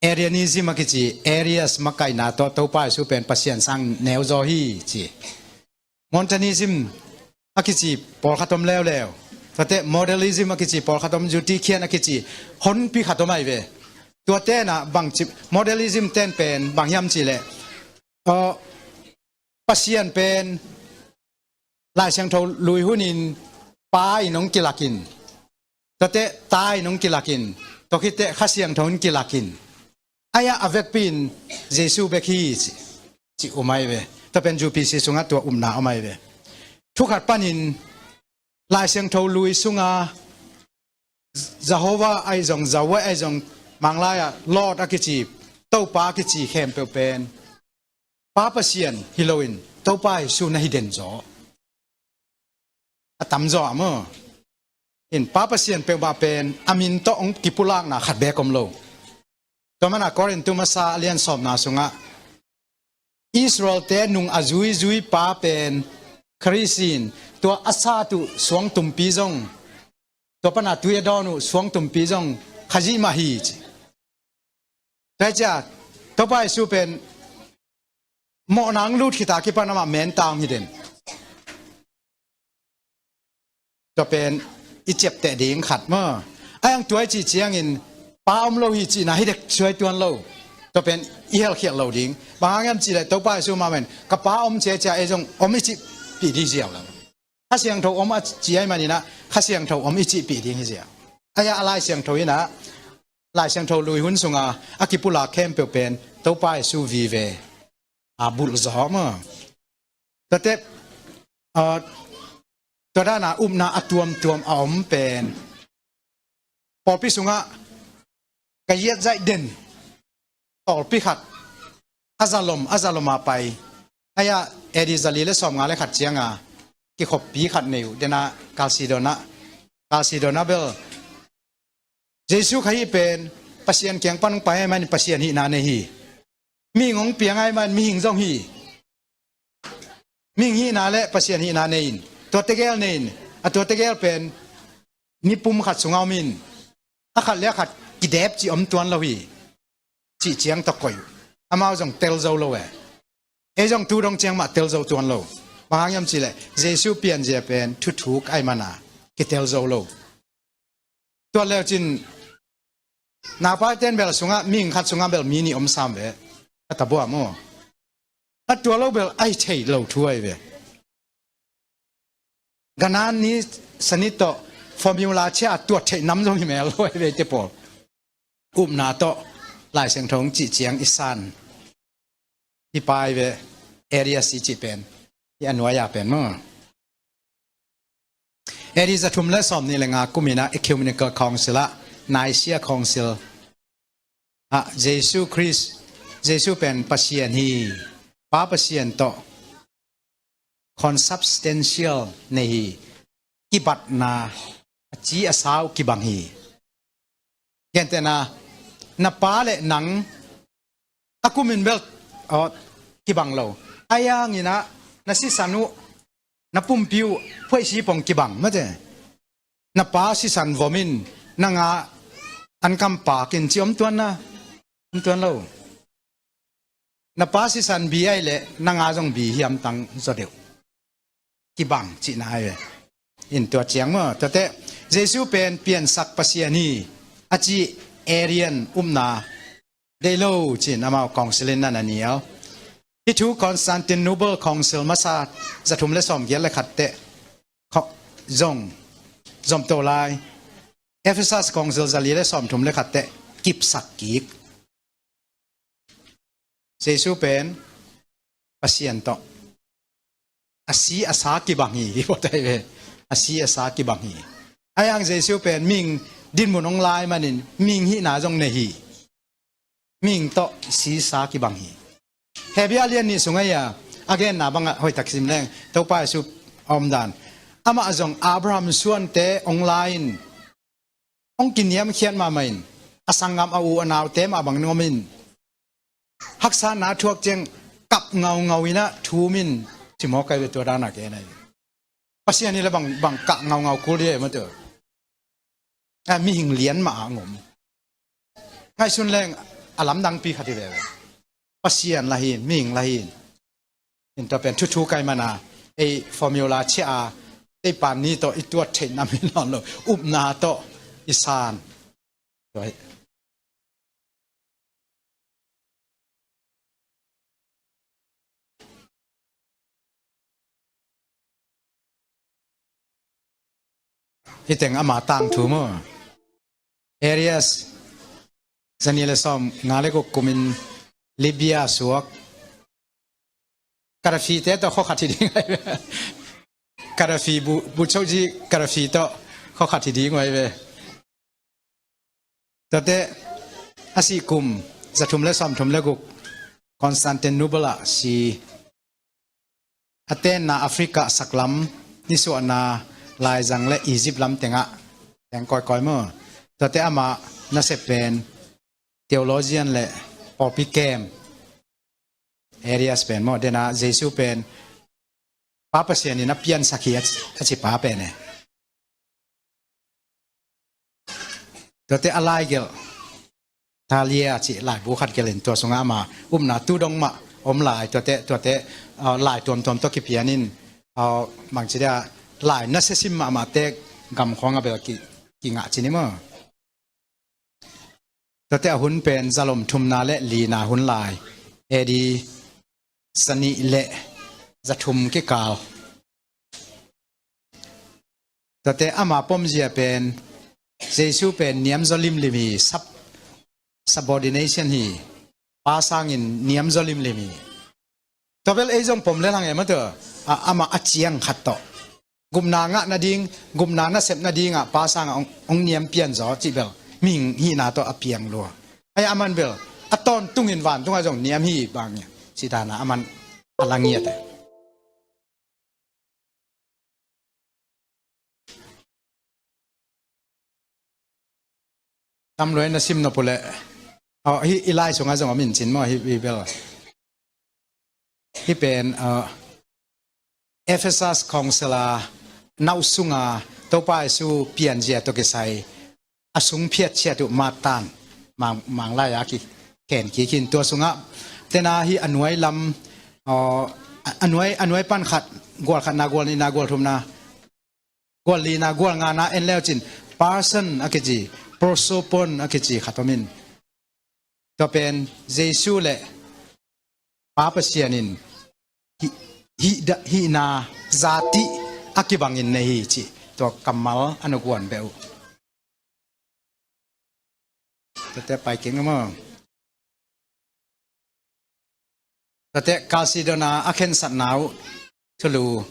Arianism a kici, Arius makaihna tawh Topa Jesu pen Pasian sang neu zaw hi ci. Montanism a kici pawlkhat om leuleu. Tuate modalism a kici pawlkhat om, Eutychian a kici honpi khat om ahi ve. Tuate na bang ci, modalism ten pen bang hiam cih leh, aw, Pasian pen Lai Siangtho lui hunin Pa in hong kilakin, tuate Ta in hong kilakin, tua khitteh Kha Siangtho in kilakin, Ahi a vekpi in Jesu bek hi ci, ci um ahi ve. Tua pen U P C sungah tua upna om ahi ve. Thukhat panin Lai Siangtho Lui sunga Jehovah ahi zong, Yahweh ahi zong, Manglai ah Lord a kici, Topa a kici khempeuh pen Pa Pasian hi loin Topa Jesu na hi den zaw. A tam zaw a maw. In Pa Pasian peuhmah pen a min tawh hong kipulakna khat beek om lo. Tua mana Korin tu masa a lian sawmna sungah Israel-te nung a zuizui pa pen Khrist in, tua a sat uh suangtumpi zong, tua pana tui a dawn uh suangtumpi zong Khazih mah hi ci. Tua hi cia Topa Jesu pen mawhna hong lut khit a kipan amah menta hong hi den. Tua pen i ciapteh ding khat maw. Ahi hang tua i cih ciangin Pa om lo hi cihna hi dek suai tuan lo. Tua pen i helkhialh lo ding. Bang hang hiam cihleh Topa Jesu mahmah in ka Pa om ciacia ei zong om i cihpih ding ziau lo. Kha Siangtho om a ci ahih maninah Kha Siangtho om i cihpih ding hi ziau. Ahi a Lai Siangtho inah Lai Siangtho Lui hun sunga a kipulak khempeuh pen Topa Jesu vive a bulh zaw maw. Tuate, ah, tua dana upna a tuamtuam a om pen pawlpi sungah ka yiat zaih den tawlpi khat a zalom a zalom a pai. Ahi a A D zali le sawmnga le khat cianga kikhoppi khat nei uh dena Chalcedon ah, Chalcedon ah bel Jesu Khazih pen Pasian kiang pan hong pai ahih manin Pasian hihna nei hi. Mihing hong piang ahih manin mihing zong hi. Mihing hihna le Pasian hihna nei in, tua tegel nei in, a tua tegel pen mipum khat sungah om in, a khat le a khat kidep cih om tuan lo hi. Cih ciang tawh koih uh. Amau zong tel zo lo e. Ei zong tu dong ciang mah tel zo tuan lo. Bang hang hiam cihleh Jesu pianzia pen thuthuk ahih mana kitel zo lo. Tua leucin naupaiten bel sungah mihing khat sungah bel mi nih om sam ve. A tabuam aw. A tua lo bel ahi thei lo thu ahi ve. Ganan ni sani tawh formula chia a tuat theih nam zong hi mel lo ahi ve te pawl. Upna tawh Lai Siangtho hong cih ciang i san hi pai ve. Arius i cih pen hi a nuai-a pen maw. A D zathum le sawmnih le nga kuminah Ecumenical Council ah, Nicaea Council ah Jesu Khrist, Jesu pen Pasian hi, Pa Pasian tawh consubstantial nei hi, kibatna a ci a sa uh kibang hi. Gentehna, na pa le nang a kumin bel, aw, kibang lo. Ahi hanginah na sisan uh, na pumpi uh phuaisi pong kibang mate. Na pa sisan vomin na nga an kam pakin ci om tuan na, om tuan lo. Na pa sisan bi ahih leh na nga zong bi hiam tang zaw deuh. Kibang cihna ahi ve. In tua ciang maw, tuate Jesu pen piansak Pasian hi a ci Arian upna deih lo cin amau council in nan a nial. Hih thu Constantinople Council masa zathum le sawmgiat le khat teh zong zomto lai. Ephesus Council zali le sawmthum le khat teh kipsak kik. Jesu pen Pasian tawh a si a sa kibang hi, hi bawtai ve. A si a sa kibang hi. Ahi hang Jesu pen mihing dinmun hong lai manin mihing hihna zong nei hi. Mihing tawh si sa kibang hi. Hebru lian nih sungah a genna bangah hoihtak sim leng Topa Jesu a omdan. Amah zong Abraham suante hong lai-in hong kiniamkhiat mahmah in, a sanggam a u a naute mah bang nungom in, haksatna thuak ciang kap ngaungau inah thum in, cimawk ai ve tua dana ke nai. Pasian hi le bang, bang kah ngaungau kul hi e mate. A mihing lian mah a ngom. Ngaihsun leng a lamdangpi khat hi ve. Pasian la hi, mihing la hi. In tua pen thuthu kai mana, ei formula chia a, ei pan ni tawh i tuat theih nam hi nawn lo, upna tawh i san. Tua hi. Hi teng ama tangthu maw. Arius. Zani le sawm nga le guk kumin Libya suak Gaddafi te tawh khuakhat hi ding ahi ve. Gaddafi bu, bu choji Gaddafi tawh khuakhat hi ding ahi ve. Tuate a sih kum zathum le sawmthum le guk Constantinople ah si a tenna Africa saklam nisuahna laizang le Egypt lam tengah teng kawikawi maw. Tuate amah nasep pen theologian le pawlpi kem Arius pen maw, dena Jesu pen Pa Pasian in a piansak hi a ci, a ci pa pen e. Tuate a lai gelh Thalia cih laibu khat gelhin tua sungah ama upna tu dong mah om lai, tuate, tuate, uh, lai tuamtuam tawh kipianin, uh, bangci dia lai nasia sim mahmahte gam khawng a bel ki, kingah ci ni maw. Tuate a hun pen zalom thumna le lina hun lai, A D zanih le zathum kikal. Tuate ama pomzia pen Jesu pen niamzaw limlim hi, sub, subordination hi, pa sangin niamzaw limlim hi. Tua bel ei zong pom le hang e maw tua, a, amah a ciang khat tawh gupna ngah nading, gupna nasep nadingah pa sangah hong, hong niam pianzaw cih bel mihing hihna tawh a piang lua. Ai aman bel a tawntungin vantungah zong niam hi bang cih dana aman a la ngiat e. Tam luai na sim nop uh leh, oh, hih i lai sungah zong om in cin maw, hih, hih bel. Hih pen, uh, Ephesus Council a nauh sunga Topa Jesu pianzia tawh kisai a sung phiatchiat uh mattan mang, manglai a kikhen kik in tua sungah tena hih a nuai lam, uh, a, a nuai, a nuai pan khat, gual khatna, gual nihna, gual thumna, gual lina, gual ngana en leucin person a kici, prosopon a kici khat om in. Tua pen Jesu le Pa Pasian in hih, hih, hihna zatih a kibangin nei hi cih tua kammal a nukuan beh uh. Tuate pai keng maw. Tuate Chalcedon a khensatna uh thulu.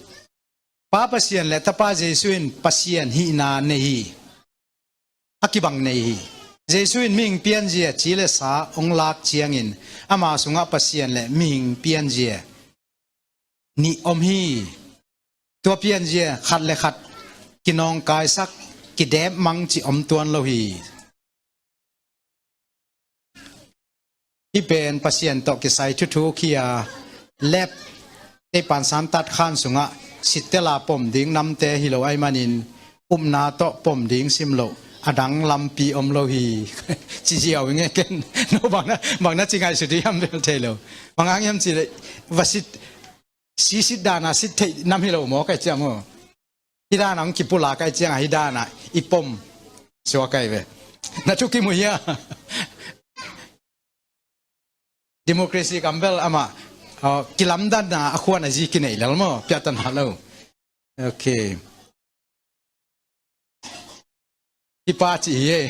Pa Pasian le Tapa Jesu in Pasian hihna nei hi. A kibang nei hi. Jesu in mihing pianzia ci le sa hong lak ciangin ama sungah Pasian le mihing pianzia nih om hi. Tua pianzia khat le khat kinawngkaisak, kidep mang cih om tuan lo hi. Hih pen Pasian tawh kisai thuthu khi a lep ei pansan tat khan sungah sittela pom ding namte hi lo ahih manin upna tawh pom ding sim loh a dang lampi om lo hi. Ci ziau i nge ken no bang na, bang na ci ngaihsut i hiam bel thei lo. Bang hang hiam ci le va sit, si sit dana sit theih nam hi lo maw kai ciang maw. Hi dana hong kipula kai cianga hi dana i pom suak kai ve. Na thu kimu hia. Democracy kam bel amah, uh, kilamdanna a khuan a zi kinei lel maw, piatan ha lo. Okay. Hi pa ci hi e.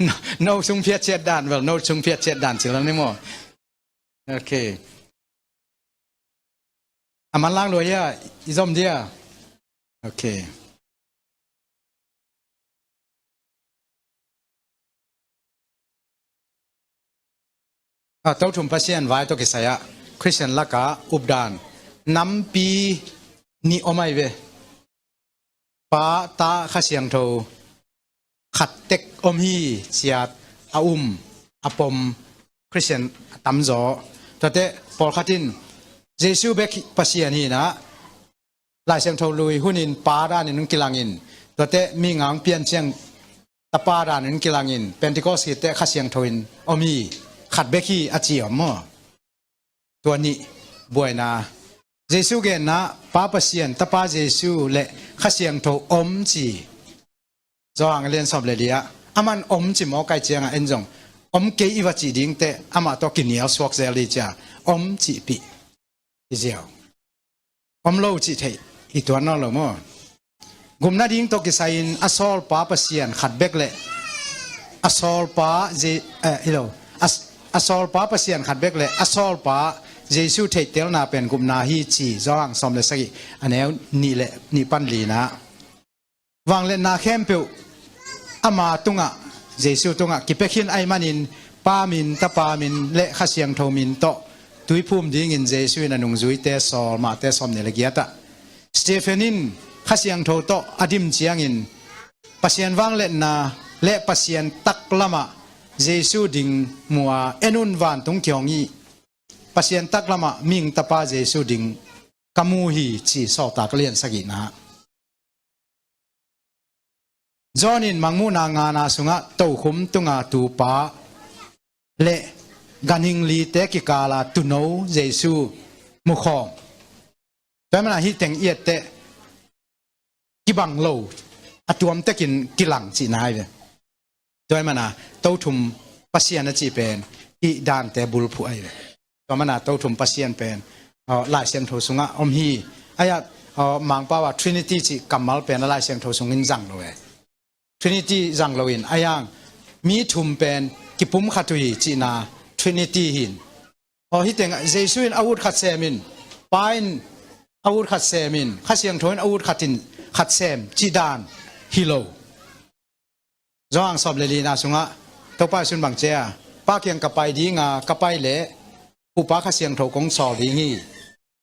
No, no sung phiat chiat dan bel, no sung phiat chiat dan ci lel ni maw. Okay. A manlang lua hia, i zom dia. Okay. A, Tothum Pasian vai tawh kisai ah Khristian laka updan nampi nih om ai ve. Pa, Ta, Kha Siangtho khat tek om hi ciat a um a pom Khristian a tamzaw. Tuate pawlkhat in Jesu bek Pasian hi inah Lai Siangtho lui hunin Pa danin hong kilangin, tuate mi ngang pian ciang Tapa danin hong kilangin, Pentecost khit teh Kha Siangtho in om hi, khat bek hi a ci om maw? Tua nih buaina. Jesu genna Pa Pasian, Tapa Jesu le Kha Siangtho om ci. Johan a lian sawm le li ah aman om ci mawk ai ciangah en zong om kei i va cih dingteh amah tawh kinial suak zel hi cia om cihpih i ziau. Om lo cih theih i tuan nawn lo maw? Gum nading tawh kisai-in a sawlpa Pasian khat bek le a sawlpa Je-, eh, i lo, a, a sawlpa Pasian khat bek le a sawlpa Jesu theihtelna pen gupna hi ci, Johan sawm le sagih, a neu nih le nih pan lina. Vangliatna khempeuh ama tungah, Jesu tungah kipia khin ahih manin, Pa min, Tapa min le Kha Siangtho min tawh tuiphum dingin Jesu in a nungzuite sawl, Mate sawm nih le giat ah. Stephen in Kha Siangtho tawh a dim ciangin Pasian vangliatna le Pasian taklamah Jesu ding mu a, en un, vantung kihong hi, Pasian taklamah mihing Tapa Jesu ding ka mu hi, ci, Sawltak lian sagihna. John in Mangmuhna ngana sungah tokhom tunga tupa le ganhing lite kikala tuuno Jesu mukhawm. Tua ahih manin hih teng i et teh kibang lo, a tuamtekin kilang cihna hi ve. Tua ahih manin tothum Pasian a cih pen hih dante bulphuh ahi ve. Tua ahih manin tothum Pasian pen, aw, Lai Siangtho sungah om hi. Ahi a, aw, Mangpau a Trinity cih kammal pen a Lai Siangtho sungin zang lo e. Trinity zang loin, ahi hang mi thum pen kipumkhat uh hi cihna Trinity hi in. Aw, hih teng Jesu in a ut khat sem in, Pa in a ut khat sem in, Kha Siangtho in a ut khat in, khat sem cih dan hi lo. Johan sawm le lina sungah Topa Jesu in bang ci a, Pa kiang ka pai ding a, ka pai leh Upa Kha Siangtho kong sawl ding hi.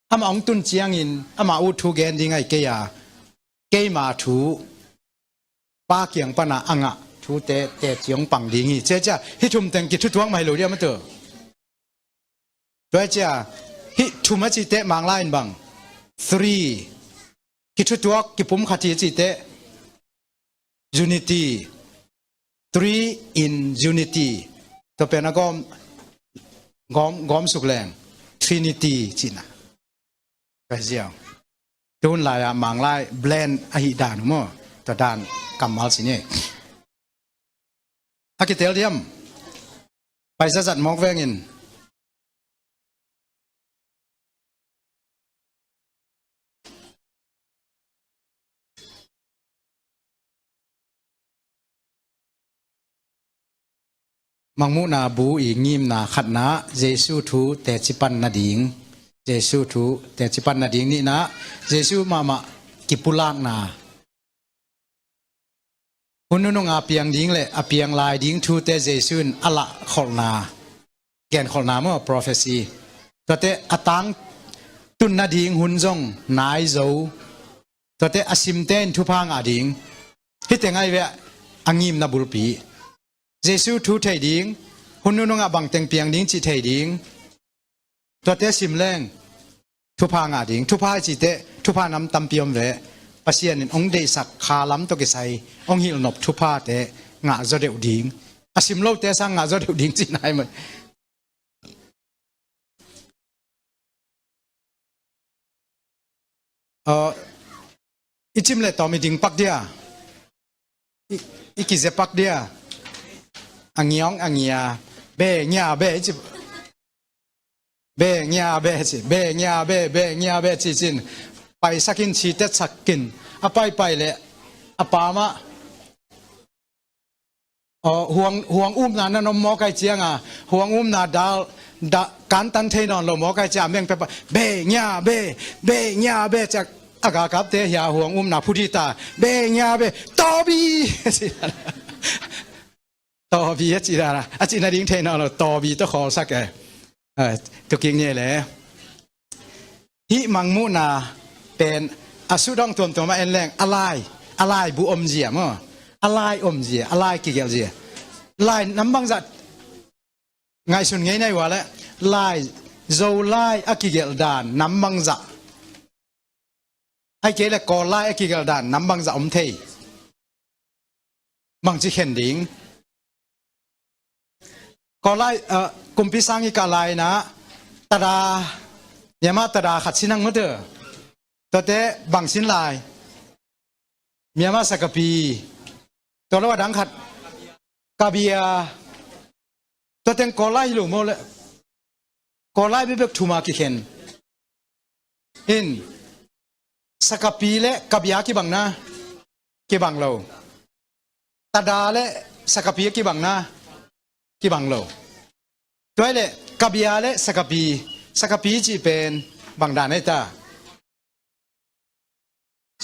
Amah hong tun ciangin amah ut thu gen ding ahi kei a, keima thu Pa kiang pana a ngah thute teci hong pang ding hi, ci a, ci a, hih thum teng kithutuak mah hi lo diam a tu. Tua hi ci a, hih thum a cih teh Manglai in bang, three. Kithutuak, kipumkhat hi a cih teh unity. Three in unity. Tua pen a gawm, gawm, gawm suk leng Trinity cihna. Ka ziau. Tun lai-ah Manglai blend ahi dan uh maw? Tua dan kammal ci ni. A kitel diam? Paisa zat mawk vengin. Mangmuhna bu i ngimna khatna, Jesu thu teci pan nading. Jesu thu teci pan nading. Nihna, Jesu mahmah kipulakna. Hun nunung a piang ding le a piang lai ding thute Jesu in a lahkholhna, genkholhna maw, prophecy. Tuate a tangtun nading hun zong nai zo. Tuate a simte in thupha ngah ding. Hih teng ahi ve a ngimna bulpi. Jesu thu thei ding, hun nunung ah bangteng piang ding cih thei ding. Tuate sim leng thupha ngah ding. Thupha i cih teh thupha nam tampi om ve. Pasian in hong deihsak kha lam tawh kisai hong hilh nop thuphate ngah zaw deuh ding. A sim lote sang ngah zaw deuh ding cihna hi mah. Aw, i cim le tawm i ding pak dia. I, i kize pak dia. A ngiawng a ngia. Be ngia be i ci. Be ngia be ci. Be ngia be, be ngia be ci cin. Paisak in, citetsak in. A paipai le a pamah. Aw, huang, huang umna nan om mawk ahih cianga, huang umna dal, da, kantan thei nawn lo mawk ahih cianga, meng pepa, be ngia be, be ngia be, ciang a galkapte hia huang umna phu dita, be ngia be, tawbi! Tawbi a ci dana, a cih nading thei nawn lo, tawbi tawh khawlsak e. Eh, tukik ni le. Hih Mangmuhna pen a sut hong tuamtuam a en leng a lai, a laibu omzia maw? A lai omzia, a lai kigelhzia. Lai nam bangzah ngaihsun ngei na hi ua le, lai, Zolai a kigelh dan nam bangzah. Ahih kei le Kawllai a kigelh dan nam bangzah om thei. Bangci khen ding. Kawllai, eh, kumpi sang i kah lai-in ah, tada, Myanmar tada khat sin hang mate. Tuate bang sin lai. Myanmar sakapi. Tua lo a dang khat. Kabia. Tua teng Kawllai hi lo maw le. Kawllai bekbek thuma kikhen. In, sakapi le kabia kibang na, kibang lo. Tada le Sakapi a kibang na, kibang lo. Tua hi leh kabia le sakapi, sakapi cih pen bang dan ei ta?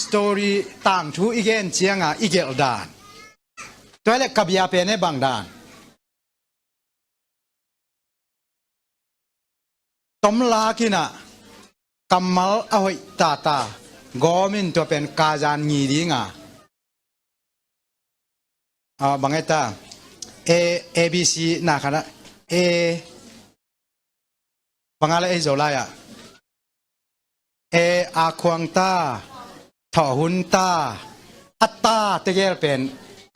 Story, tangthu i gen cianga i gelh dan. Tua hi leh kabia pen ei bang dan? Tomlak in ah kammal a hoih tata gawm in tua pen kazan ngi dinga, ah, bang ei ta? A, A B C na khat ah, A, bang a le ei Zolai ah, A, a khuang ta, thawh hun ta, a ta tegel pen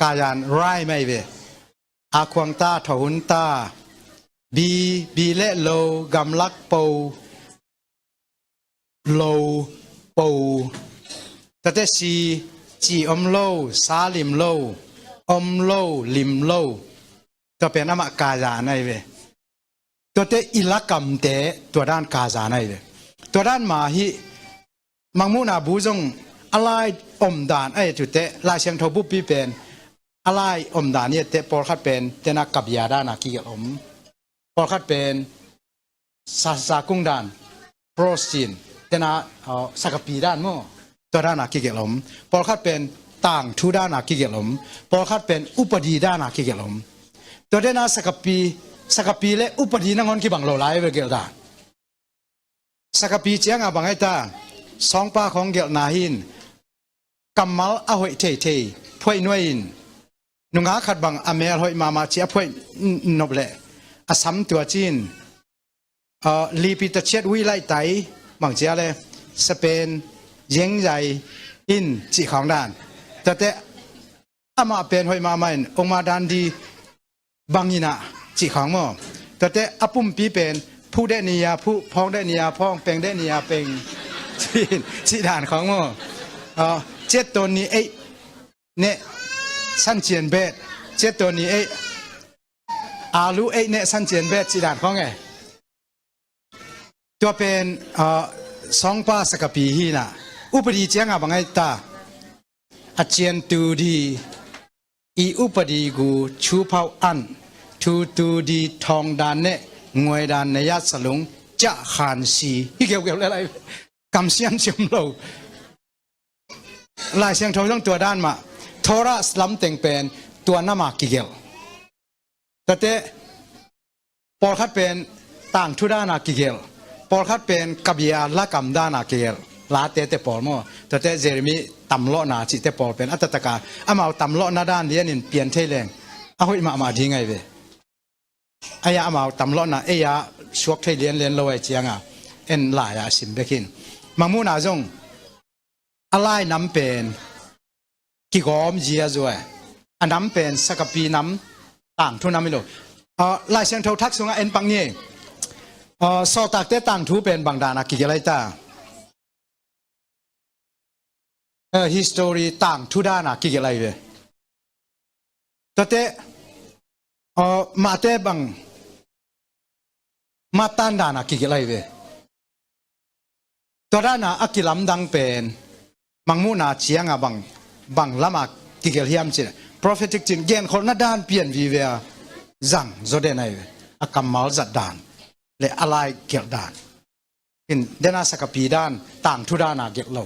kazan rhyme ahi ve. A khuang ta, thawh hun ta. B, B le lo, gamlak po, lo, po. Tua teh C, ci om lo, sa lim lo, om lo, lim lo. Tua pen amah kazan ahi ve. Tua teh i lakamte tua dan kazan ahi ve. Tua dan mah hi. Mangmuhna bu zong a lai omdan a et uh teh, Lai Siangtho buppi pen a lai omdan i et teh, pawlkhat pen tena kabia dana kigelh om, pawlkhat pen sa, sakung dan, prose cin, tena, uh, sakapi dan maw, tua dana kigelh om, pawlkhat pen tangthu dana kigelh om, pawlkhat pen upadi dana kigelh om. Tua dena sakapi, sakapi le upadi nangawn kibang lo lai ve gelh dan. Sakapi cianga bang ei ta? Sawngpa khawng gelhna hin kammal a hoih theithei phuaih nuai in, nungak khat bang a mel hoih mahmah ci a phuaih n-, nop leh a sam tua cin, uh, lipi ta ciat wi laih tai, bang cia le sapen zengzai in cih khawng dan. Tua teh amah pen hoih mahmah in, ongma dan di bang in ah cih khawng maw. Tua teh a pumpi pen phuh deh ni a phuh, phawng deh ni a phawng, peng deh ni a peng, cih, cih dan khawng maw. Ah, ciat tawn ni ei neh san cian bet, ciat tawn ni ei alu ei neh san cian bet cih dan khawng e. Tua pen, ah, sawngpa sakapi hi na. Upadi cianga bang ei ta? A cian tu di, i upadi gu, chu phau an, thu tu di, thawng dan neh, nguai dan neh, yat salung, ciah khan si. Hi geugeu le lai. Kam siam siam lo. Lai Siangtho zong tua dan mah. Torah lam teng pen tua nama kigelh. Tua teh pawlkhat pen tangthu dana kigelh, pawlkhat pen kabia lakam dana kigelh. Late te pawl maw, tua teh Jeremy tamlawhna cihte pawl pen a taktaka amau tamlawhna dan lianin pian thei leng a hoih mahmah ding ahi ve. Ei-a amau tamlawhna ei-a suak thei lianlian lo ahi cianga en lai-ah a sim bek in. Mangmuhna zong a lai nam pen kigawm zia zua, a nam pen sakapi nam, tangthu nam hi lo. Ah, Lai Siangtho Thak sungah en pak ni. Ah, Sawltakte tangthu pen bang dana kigelh ei ta? Ah, history tangthu dana kigelh ei ve. Tua teh, ah, Mate bang, Matan dana kigelh ei ve. Tua dana a kilamdang pen Mangmuhna cianga bang, bang lama kigelh hiam cih leh, prophetic cin, genkholhna dan pian vive a zang zaw den ei ve. A kammal zat dan le a lai gelh dan. In dena sakapi dan, tangthu dana gelh lo.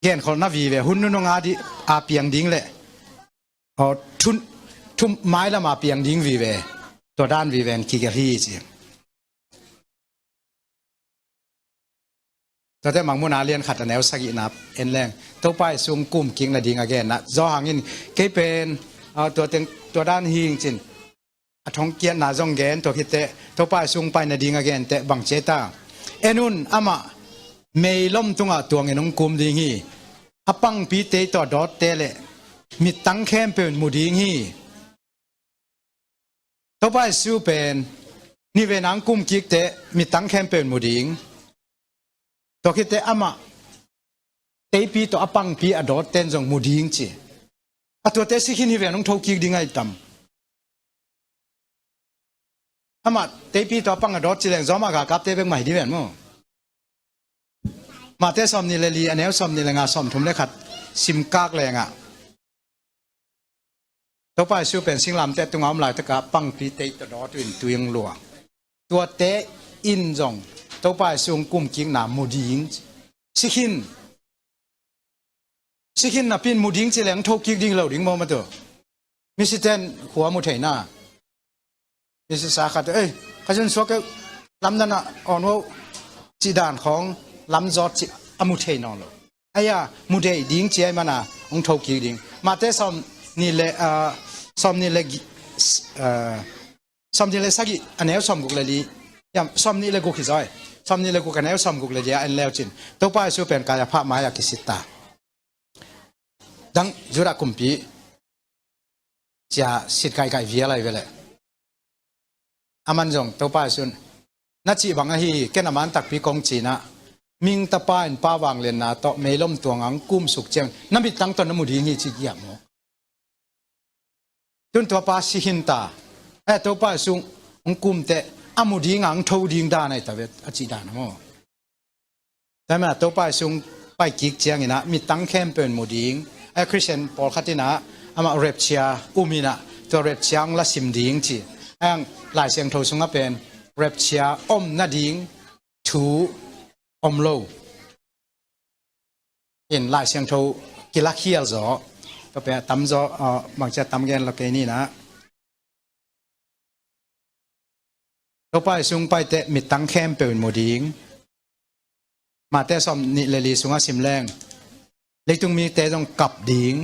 Genkholhna vive, hun nunung a di a piang ding le, aw, thun, thum mai lama piang ding vive, tua dan vive in kigelh hi ci. Tua teh Mangmuhna lian khat a neu sagihna en leng, Topa Jesu kum kik nading a genna. Johan in, kei pen, aw, tua teng, tua dan hi ing cin. A thongkiatna zong gen, tua khit teh Topa Jesu pai nading a gen teh bang ci ei ta? En un, amah meilom tungah tuangin hong kum ding hi. A pangpite tawh a dawtte le mittang khempeuh in mu ding hi. Topa Jesu pen ni veina hong kum kik teh mittang khempeuh in mu ding. Tua khit teh amah teipi tawh a pangpi a dawtte in zong mu ding ci. A tuate si khin hi ven, hong tho kik ding ahi tam. Amah teipi tawh a pang a dawt ci leng zawmah galkapte bek mah hi ding ven maw. Mate sawmnih le li, a neu sawmnih le nga, sawmthum le khat sim kak lengah, Topa Jesu pen singlamteh tunga om laitakah pangpi tei tawh dawt uh in tui hong luang. Tuate in zong Topa Jesu hong kumkikna mu ding. Si khin. Si khin napi in mu ding ci leng tho kik ding lo ding maw matu. Misiten khua mu theihna. Misisa khat, ei, ka zun suak keuh, lamdang ah awn uh, cih dan khawng lamzawt cih a mu thei nawn lo. Aia, mu thei ding ci ahih mana hong tho kik ding. Mate sawm nih le, ah, sawm nih le gi-, ah, sawm nih le sagih a neu sawm guk le li. Hiam, sawm nih le guk hi zaw. Sawm nih le guk a neu sawm guk le li a en leu cin. Topa Jesu pen Kaiapha mai-ah kisit ta. Dang Judah kumpi cia sit kaikai vial ahi ve leh. Aman zong Topa Jesu'n, na cih bang ahi hi, ken a man takpi kong ci-in ah, mihing Tapa in Pa vangliatna tawh meilom tuang ah hong kumsuk ciang na mittang tawh na mu ding hi ci giah maw. Tun tua pa si khin ta. Eh, Topa Jesu hong kum teh a mu ding a hong tho ding dan ahi ta ve, a cih dan a maw. Tua ahih manin Topa Jesu hong pai kik ciangin ah mittang khempeuh in mu ding. A Khristian pawlkhat in ah amah rapture um in ah tua rapture hong lasim ding ci. A hang Lai Siangtho sungah pen rapture om nading thu om lo. In Lai Siangtho kilakhial zaw. Tua pen a tamzaw, ah, bangci a tam gen lo kei ni in ah. Topa Jesu hong pai teh mittang khempeuh in mu ding. Mate sawm nih le li sungah sim leng. Leitung mite zong kap ding.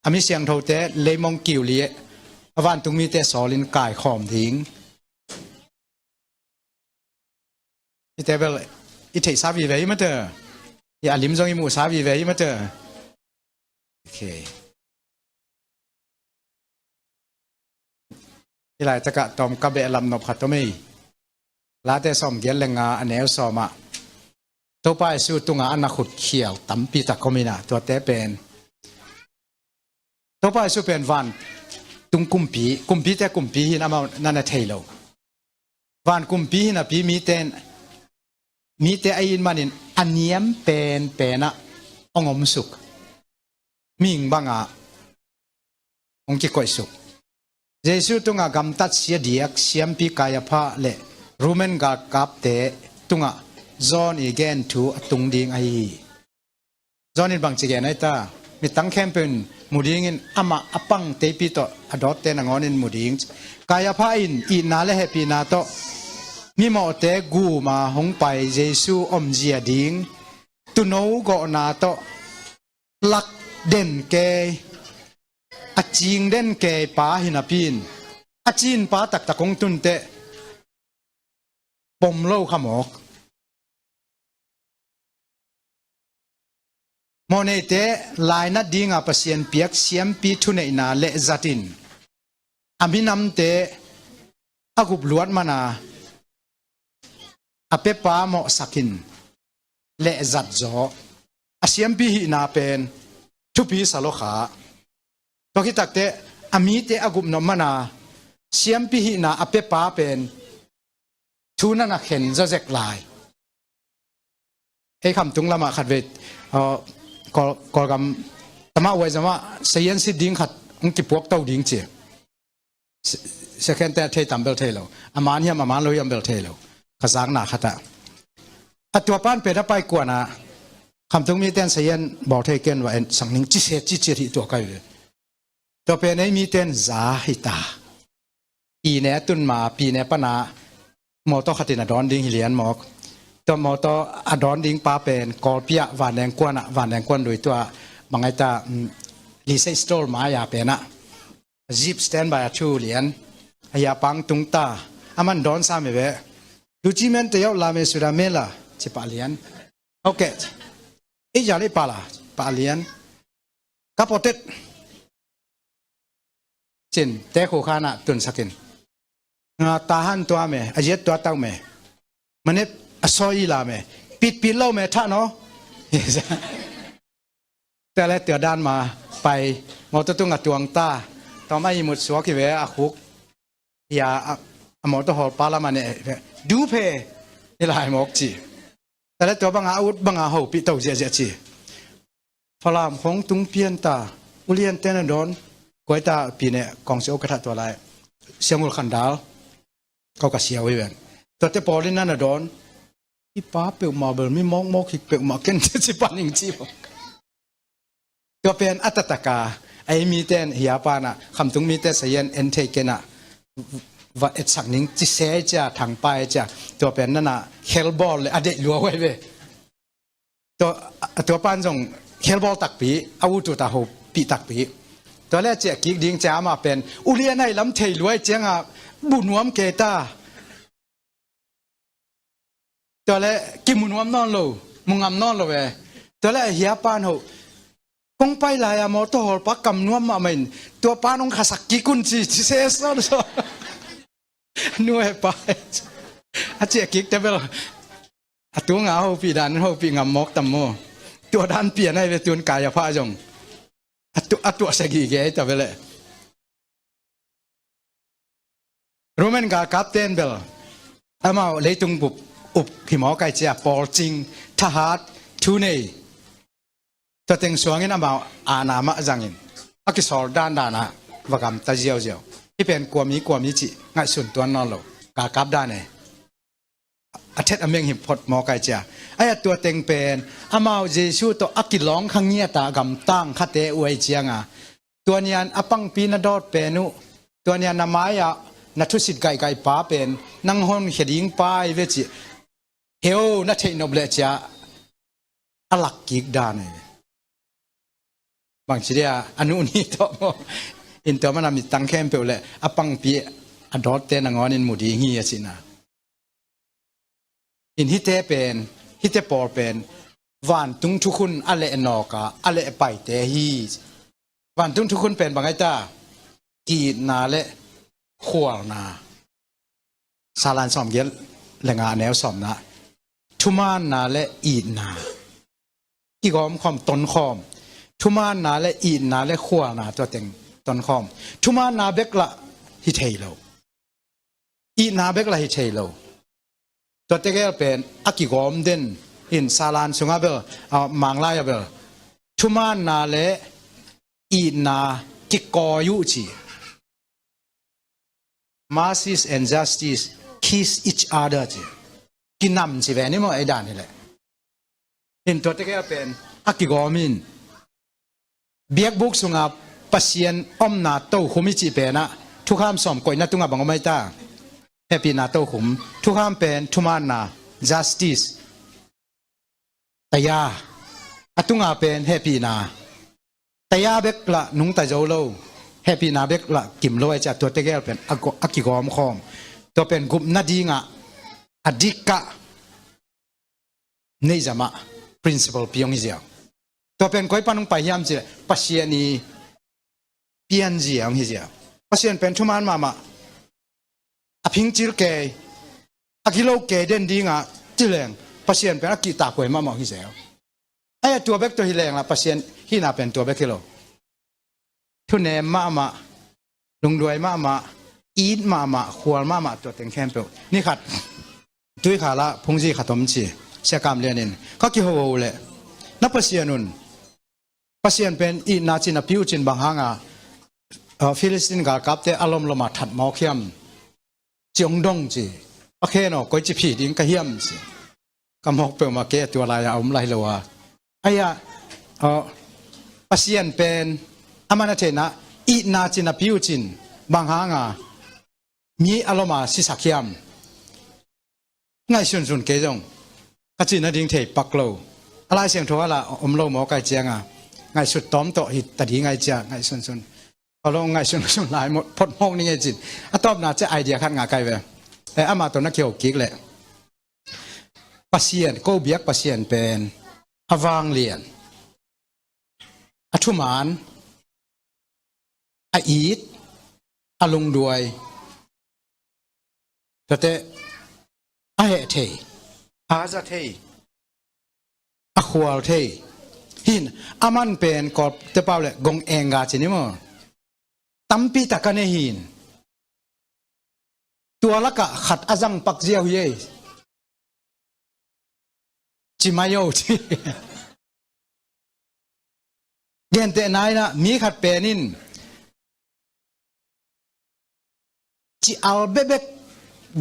A mi siangthote leimong kiu li, a vantung mite sawlin kaikhawm ding. Hihte bel i theihsa vive hi mate. Hih a lim zong i muhsa vive hi mate. Ok. Hih laitakah tawm ka beh lamnop khat om ei. Late sawm giat le nga a neu sawm ah Topa Jesu tungah a na khutkhial tampi tak om in ah tuate pen. Topa Jesu pen vantung kumpi, kumpite kumpi hi in amau na na thei lo. Van kumpi hi napi mite, mite a it manin a niam penpen ah hong omsuk. Mihing bangah hong kikoihsuk. Jesu tungah gamtat sia diak siampi Kaiapha le Roman galkapte tungah John i gen thu a tung ding ahi hi. John in bangci gen ahi ta, mittang khempeuh in mu dingin amah a pang teipi tawh a dawtte nangawnin mu ding. Kaiapha in itna le hehpihna tawh mimawhte guma hong pai Jesu omzia ding tuuno gawhna tawh lak den kei, a cing den kei pa hi napi in a cin pa taktak hong tun teh pom lo kha mawk. Mawhneite lainat dinga Pasian piak siampi thuneihna lehzat in a minamte a gup luat mana a pepa mawhsak in lehzat zaw a siampi hihna pen thupi sa lo kha. Tua khit takteh a mite a gupnop mana siampi hihna a pepa pen thu na na khen zawzek lai. Ei Khamtung lamah khatvei, uh, Kawl, Kawlgam tamah uaizamah sayan sit ding khat hong kipuak to ding ci. Se-, second te a thei tam bel thei lo. A man hiam a man lo hiam bel thei lo. Ka zakna khatah a tua pan pen a pai kuanah Khamtung mite in sayan bawl thei ken va en sak ning ci se ci ciat hi tua kai ve. Tua pen ei mite in za hi ta. Pine a tun ma, pine pana mawtaw khatin a dawn ding hi lian mawk. Tua mawtaw a dawn ding pa pen Kawlpi ah Vannengkuan ah, Vannengkuan lui tua bang ai ta, um, Lise Store mai-a pen ah. Jeep standby a thu lian. A hia pang tung ta. A man dawn sa me ve. Luci men te yau la me suda me la. Ci pah lian. Ok. I ya le pa la. Pah lian. Ka potet. Cin, te khu khanah tunsakin. Nga tahan tua me, a ziat tua tau me. Manep a soi la me. Pitpit lo me tha no. Tele tua dan ma pai. Mawtaw tunga tuang ta. Tawm a i mut suak hi ve a khuk. Hia a, a mawtaw hawl pa lama ne ve. Du phe. I lai mawk ci. Tele tua banga ut banga hopih to ziahziah ci. Falam khong tung pian ta. Ulian tena dawn. Kuaita pine kong si o ka thah tua lai. Siangul khandal. Kau ka sia ui ven. Tuate pawl in na na dawn. I pa peuhmah bel mi mawkmawk hik peuhmah ken ci paning ci bawk. Tua pen a tataka a ei mite in hia panah khamtung mite sayan en thei kenah va etsak ning ci sei cia thangpai cia. Tua pen nana khelbawl le a deih lua huai ve. Tua, tua pan zong khelbawl takpi a utut a hopih takpi. Tua le ciah kik ding cia amah pen ulian ahi lam thei luai cianga bu nuam kei ta. Tua le kimu nuam nawn lo, mu ngam nawn lo e. Tua le hia pan ho kong pai lai-a mawtaw hawlpa kam nuam mahmah in tua pan hong khasak kik un ci ci se sawn sawn. Nu he pa he a ciah kik te bel a tunga a hopih dan hopih ngam mawk tam maw? Tua dan pian ahi ve tun kai a phah zong a tuah sagige ahi ta bel e. Roman galkapte in bel amau leitung bup up hi mawk ai cia pawlcing thahat thu nei. Tua teng suangin amau aana mah zangin a kisawl dandanah va gamta ziauziau. Hih pen kuami kuami cih ngaihsun tuan nawn lo galkap dan e. A thet a meng hi phot mawk ai cia. Ai a tua teng pen amau Jesu tawh a kilawng kha ngiata gamtang khate uai cianga tua nian a pangpi na dawt pen uh tua nian na mai-ah na thusit gaihgaih pa pen nang hon khia ding pa i ve cih heu na theih nop leh cia a lak kik dan ahi ve. Bangci dia a nuhni tawh maw in tua mana mittang khempeuh le a pangpi a dawtte nangawn in mu ding hi a cihna. In hite pen hite pawl pen vantung thukhun a leh nawka a leh paite hi. Vantung thukhun pen bang ahi ta? Itna le khualna. Salan sawmgiat le nga neu sawmna. Thumaanna le itna. Kigawm khawm, ton khawm. Thumaanna le itna le khualna tua teng ton khawm. Thumaanna bek lah hi thei lo. Itna bek lah hi thei lo. Tua tegel pen a kigawm den in Salan sungah bel, ah, Manglai ah bel thumaanna le itna kikawi uh ci. Mercies and justice kiss each other ci. Kinam ci ve ni maw ei dan hileh. In tua tegel pen a kigawm in biakbuk sunga Pasian omna tokhum i cih penah thukham sawm koihna tungah bang om ai ta? Hehpihna tokhum. Thukham pen thumaanna, justice. Taya. A tunga pen hehpihna. Taya bek lah nungta zo lo. Hehpihna bek lah kim lo ai cia tua tegel pen a go-, a kigawm khawm. Tua pen gupna dingah a dikah neizamah principle piang hi ziau. Tua pen koi pan hong pai hiam cileh Pasian i pianzia hong hi ziau. Pasian pen thumaan mahmah a phingcil kei a gilo kei den dingah cileng Pasian pen a kihtak huai mahmah hong hi ziau. Ai a tua bek tua hi lenglah Pasian hihna pen tua bek hi lo. Thunem mahmah, lungduai mahmah, it mahmah, khual mahmah tua teng khempeuh. Ni khat tui khalah phungzi khat om ci. Siakam lianin ka kiho uh leh na Pasian un Pasian pen itna cin a piu cin bang hanga, uh, Philistine galkapte a lomloma that mawk hiam? Ciong dong ci. A khen aw koi ci phi ding ka hiam ci. Ka mawk peuhmah kei a tua lai-a a om lai lo a. Ai-ah, uh, Pasian pen a man a theihna itna cin a piu cin bang hanga mi a loma sisak hiam? Ngaihsunsun kei zong ka cihna ding thei pak lo. A Lai Siangtho a lah om lo mawk ai cianga ngaihsut tawm tawh hi ta ding ai cia ngaihsunsun. Ka lo ngaihsunsun lai phot mawk ning ei cin. A tawpna cia idea khat ngah kai ve. Eh, amah tawh na kiho kik leh Pasian, ko biak Pasian pen a vanglian, a thumaan, a it, a lungduai, tuate a heh thei, a za thei, a khual thei. Hin a man pen Kawlte pau le gong enga ci ni maw? Tampi tak a nei hin. Tua lakah khat a zang pak ziau hi ei. Ci mai o ci. Gentehna inah mi khat pen in ci al bekbek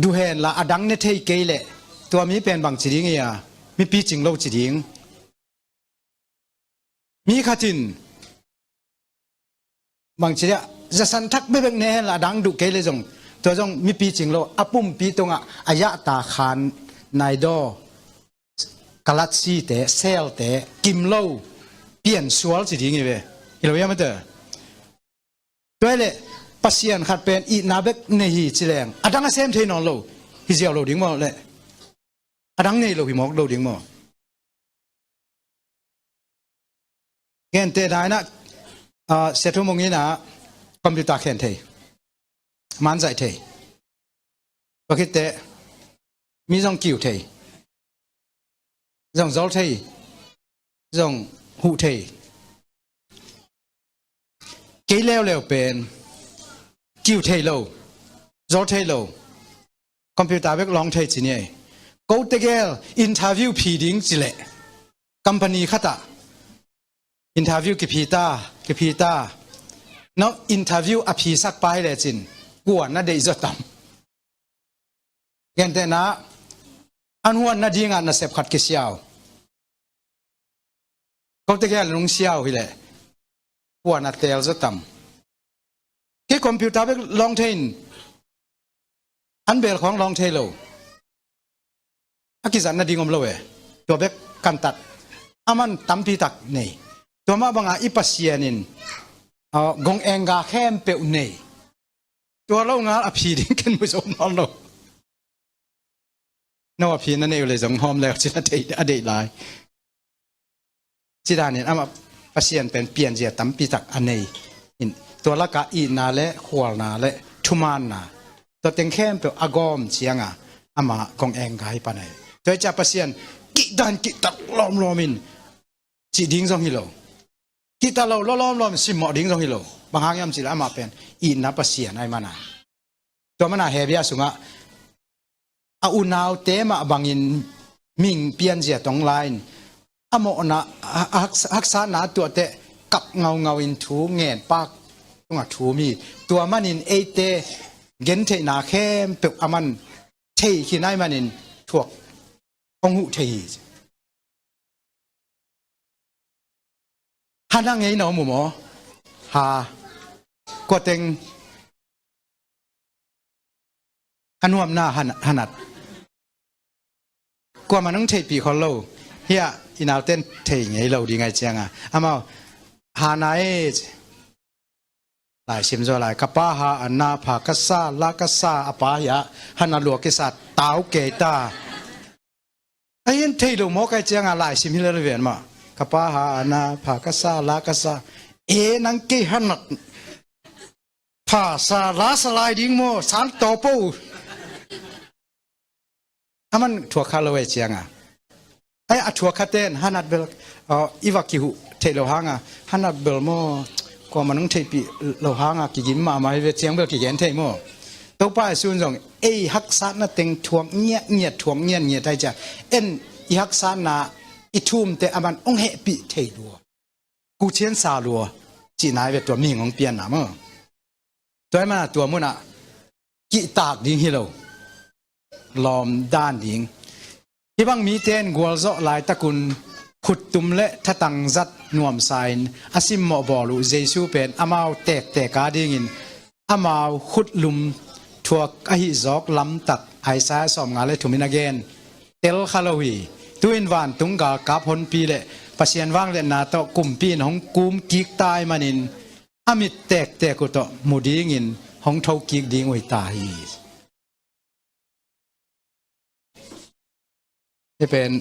duh henla a dang ne thei kei leh tua mi pen bang ci ding hi a, mipi cing lo ci ding. Mi khat in bang ci dia, zasan thak bekbek ne henla a dang duh kei leh zong, tua zong mipi cing lo, a pumpi tungah a yahta khan nai daw, kalatsite, selte, kim lo, piansual ci ding hi ve. Hi lo hiam a te? Tua hi leh Pasian khat pen itna bek nei hi ci leng a dang a sem thei nawn lo hi ziau lo ding maw leh? A dang nei lo hi mawk lo ding maw? Gentehna in ah, ah, Sia Thu Mung in ah computer khen thei, man zaih thei. Tua khit teh mi zong kiu thei, zong zol thei, zong huh thei. Kei leuleu pen kiu thei lo, zol thei lo, computer bek lawng thei ci ni ei. Ko tegel interview phi ding ci leh company khat ah interview kiphi ta, kiphi ta. No interview a phisak pa hi lecin kua na deih zaw tam? Gentehna, an huan nadingah nasep khat kisiau. Ko tegel nung siau hi leh kua na teel zaw tam? Kei computer bek lawng thei in, an bel khawng lawng thei lo. A kizat nading om lo e. Tua bek kan tat. A man tampi tak nei. Tua mah banga i Pasian in, ah, gong engga khempeuh nei. Tua lo ngal a phi ding ken mu zo nawn lo. No a phi na nei uh leh zong hawm leu cin a deih, a deih lai. Ci danin amah Pasian pen pianzia tampi tak a nei in, tua lakah itna le khualna le thumaanna, tua teng khempeuh a gawm cianga amah kong engga hi pan ahi. Tua hi ciah Pasian kihdan kihtak lawmlawm in cih ding zong hi lo. Kihtak lo, lo lawmlawm in simmawh ding zong hi lo. Bang hang hiam cih leh amah pen itna Pasian ahi mana. Tua mana Hebru sungah a unaute mah bangin ming pianzia tong lai-in a mawhna, a, a hak-, haksatna a tuahteh kap ngaungau in thu ngen pak tungah thum hi. Tua manin eite gentheihna khempeuh a man thei khin ahi manin thuak hong huh thei hi. Hana ngei na om uh maw? Ha. Kua teng a nuamna Hana-, Hanat? Kuamah nong theihpih khol lo. Hiah i nauten thei ngei lo ding ahi cianga amau Hana e, laisim zaw lai, ka pa Hana pha ka sa, la ka sa, a pa hiah Hana lua kisa tau kei ta. A hin thei lo mawk ahi cianga laisim hi lel ven mah. Ka pa Hana pha ka sa, la ka sa. E nang kei Hanat pha sa, la sa lai ding maw? Sang tawpo. A man thuak kha lo ahi cianga. Ai, a thuak kha ten Hanat bel, uh, i va kihuh theih lo hanga, Hanat bel maw, kuamah nong theihpih lo hanga kigim mahmah hi ve ciang bel kigen thei maw? Topa Jesu'n zong ei haksatna teng thuak ngiatngiat, thuak ngiatngiat ahi ciah en i haksatna i thumte a man hong hehpih thei lua. Kucian sa lua cihna hi ve tua mihing hong pianna maw? Tua hi mana tua munah kihtak ding hi lo. Lawm dan ding. Hih bang mite in gualzawh laitakun khuttum le thatang zat nuamsa-in a simmawh bawl uh Jesu pen amau tektek a dingin amau khutlum thuak ahi zawk lamtak Isaiah sawmnga le thum in a gen tel kha lo hi. Tu-in vantung galkap honpi le Pasian vangliatna tawh kumpi in hong kum kik ta ahih manin a mit tektek uh tawh mu dingin hong tho kik ding uh hi ta hi. Hih pen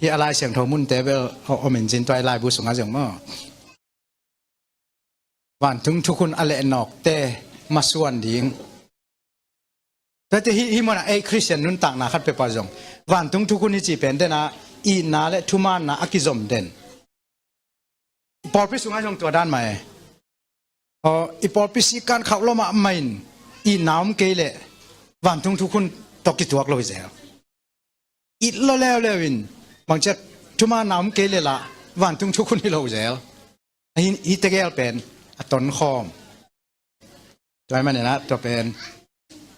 hih a Lai Siangtho munte bel a om in zin tua i laibu sungah zong maw? Vantung thukhun a lehnawkte masuan ding. Tuate hih, hih munah ei Khristian nuntakna khat peuhpah zong vantung thukhun hi cih pen dena itna le thumaanna a kizom den. I pawlpi sungah zong tua dan mah e. Aw, i pawlpi sikan khauh lo mahmah in itna om kei leh vantung thukhun tawh kituak lo hi zel. It lo leuleu in bangciat thumaanna om kei leh lah vantung thukhun hi lo zel. Ahi, hih tegel pen a tonkhawm. Tua ahih manin ah tua pen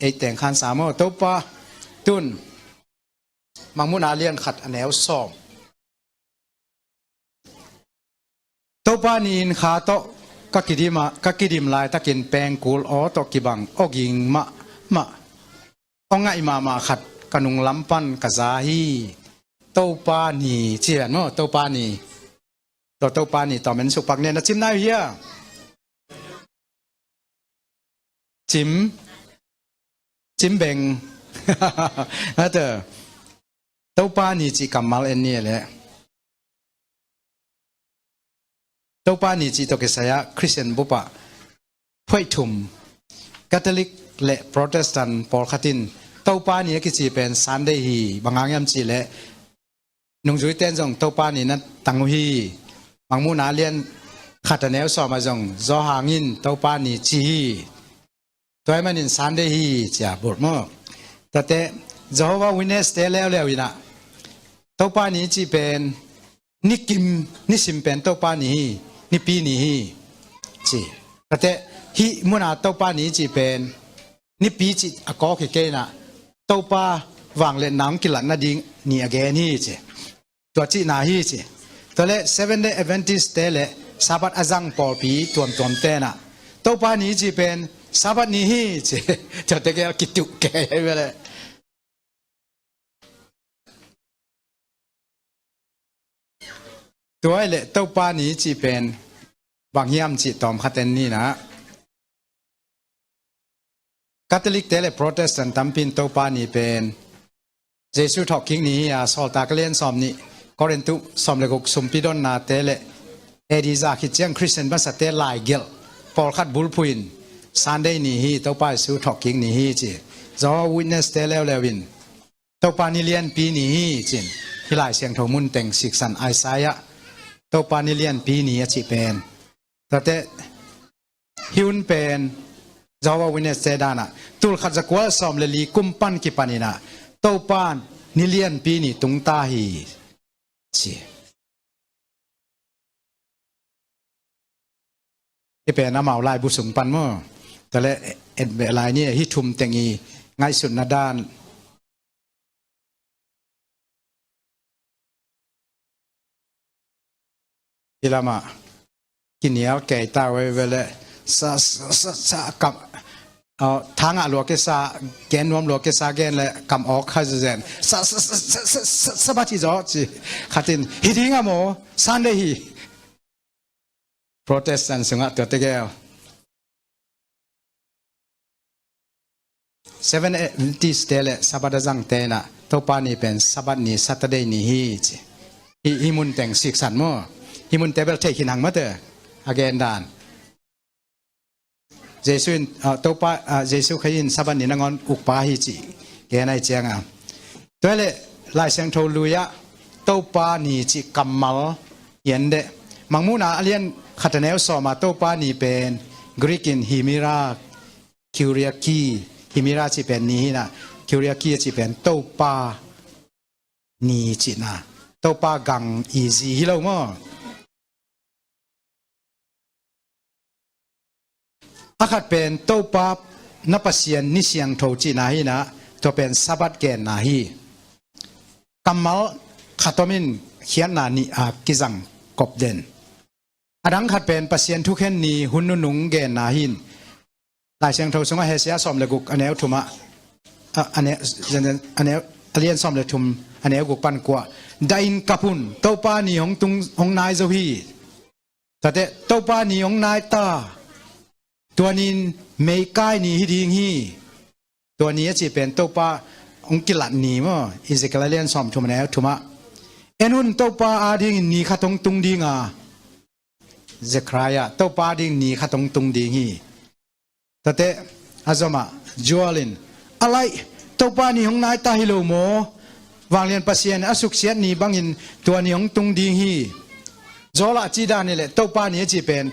Hei teng khan sa maw? Topa tun Mangmuhna lian khat a neu sawm. Topa ni-in kha tawh ka kidim a, ka kidim laitakin pengkul aw tawh kibang awging mahmah, aw ngaih mahmah khat ka nunglam pan ka za hi. Topa ni ci-in maw, Topa ni. Tua Topa ni tawm en suk pak ni. Na cim nai uh hia? Cim. Cim beng. Ate. Topa ni cih kammal en ni leh, Topa ni cih tawh kisai-ah Khristian bup ah phuaih thum, Catholic le Protestant pawlkhat in Topa ni a kici pen Sunday hi. Bang hang hiam cih leh nungzuite in zong Topa ni na tang uh hi. Mangmuhna lian khat a neu sawm ah zong Johan in Topa ni ci hi. Tua ahih manin Sunday hi ci-a bur maw? Tate Jehovah Witness te leuleu in ah Topa ni cih pen nikim, nisim pen Topa ni hi, nipi ni hi ci. Tate hih mun ah Topa ni cih pen nipi cih a kawk hi kei in ah Topa vangliatna hong kilat nading ni a gen hi ci. Tua cihna hi ci. Tua leh Seventh Day Adventist te le Sabbath a zang pawlpi tuamtuam te in ah Topa ni cih pen Sabbath ni hi ci. Tua tegel kituh kei hi ve leh. Tua hi leh Topa ni cih pen bang hiam cih tawm khat en ni in ah. Catholic te le Protestant tampi in Topa ni pen Jesu thawhkik ni hi a, Sawltak a lian sawm nih, Korintu sawm le guk sumpi donna te le A D za khit ciang Khristian masate laigelh pawlkhat bulphuh in Sunday ni hi, Topa Jesu thawhkik ni hi ci. Jehovah Witness te leuleu in Topa ni lianpi ni hi ci-in hih Lai Siangtho mun teng siksan Isaiah Topa ni lianpi ni a cih pen. Tate hih hun pen Jehovah Witness te dan ah tul khat za kua sawm le li kum pan kipan in ah Topa ni lianpi ni tungta hi ci. Hih pen amau laibu sung pan maw? Tua leh etbeh lai ni, hih thum teng i ngaihsutna dan. Hih lamah kinial kei ta veve leh sa, sa, sa, sa, kam, aw, thangah lua kisa, gen nuam lua kisa, gen leh kam awk kha zen. Sa, sa, sa, sa, sa, sa, Sabbath hi zaw ci. Khat in, hi ding a maw, Sunday hi. Protestant sungah tua tegel. Seven Adventist te le Sabbath a zang te in ah Topa ni pen Sabbath ni, Saturday ni hi ci. Hih, hih mun teng siksan maw? Hih mun te bel thei khin hang mate. A gen dan. Jesu in, ah, Topa, ah, Jesu Khazih in Sabbath ni nangawn ukpa hi ci. Gen ahih ciangin. Tua leh Lai Siangtho lui ah Topa ni cih kammal hi en deh. Mangmuhna a lian khat a neu sawm ah Topa ni pen Greek in himera kyriake, himera cih pen ni hi in ah, kyriake cih pen Topa ni cihna. Topa gang i zi hi lo maw? A khat pen Topa na Pasian ni siangtho cihna hi in ah, tua pen Sabbath genna hi. Kammal khat om in khiatna nih a kizang kop den. A dang khat pen Pasian thukhen ni hun nunung genna hi in. Lai Siangtho sungah Hosea sawm le guk a neu thum ah, a, a neu, a neu, a lian sawm le thum a neu guk pan kua. Dah in kap un, Topa ni hong tung, hong nai zo hi. Tate, Topa ni hong nai ta. Tua ni in meikai ni hi ding hi. Tua ni a cih pen Topa hong kilat ni maw? Ezekiel a lian sawm thum a neu thum ah. En un, Topa adingin ni khat hong tung ding a. Zechariah, Topa ading ni khat hong tung ding hi. Tate, a zom ah, Joel in, a laih, Topa ni hong nai ta hi lo maw? Vanglian Pasian a suksiat ni bangin tua ni hong tung ding hi. Joel ah ci dan hi leh, Topa ni a cih pen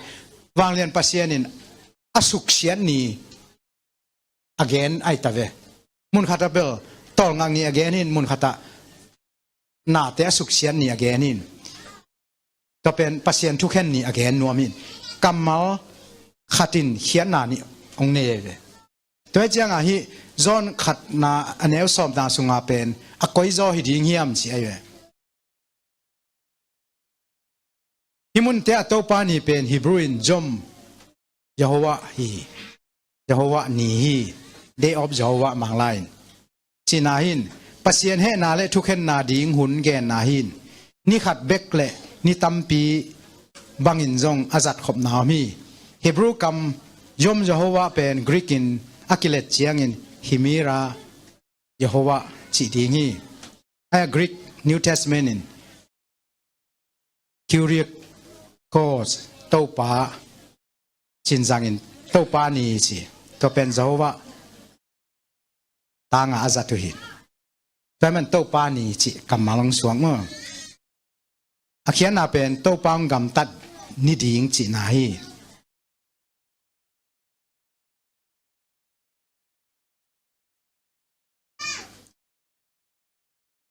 Vanglian Pasian in a suksiat ni a gen ahi ta ve. Mun khat ah bel tawlngak ni a gen hi in, mun khat ah nate a suksiat ni a gen hi in. Tua pen Pasian thukhen ni a gen nuam hi in. Kammal khat in khiatna nih hong nei ahi ve. Tua hi ciangah hih John khatna a neu sawmna sungah pen a koizaw hi ding hiam ci ahi ve. Hih munte ah Topa ni pen Hebrew in Yom Yehovah hi. Yehovah ni hi. Day of Jehovah Manglai in cihna hi in, Pasian hehna le thukhenna ding hun genna hi in, ni khat bek le ni tampi bangin zong a zatkhopna om hi. Hebrew kam Yom Yehovah pen Greek in a kilet ciangin Himira Yehovah cih ding hi. Ahi a Greek New Testament in Kyriakos, Topa, cin zangin Topa ni ci. Tua pen Jehovah tangah a zat uh hi. Tua hi man Topa ni cih kammal hong suak maw? A khiatna pen Topa hong gamtat ni ding cihna hi.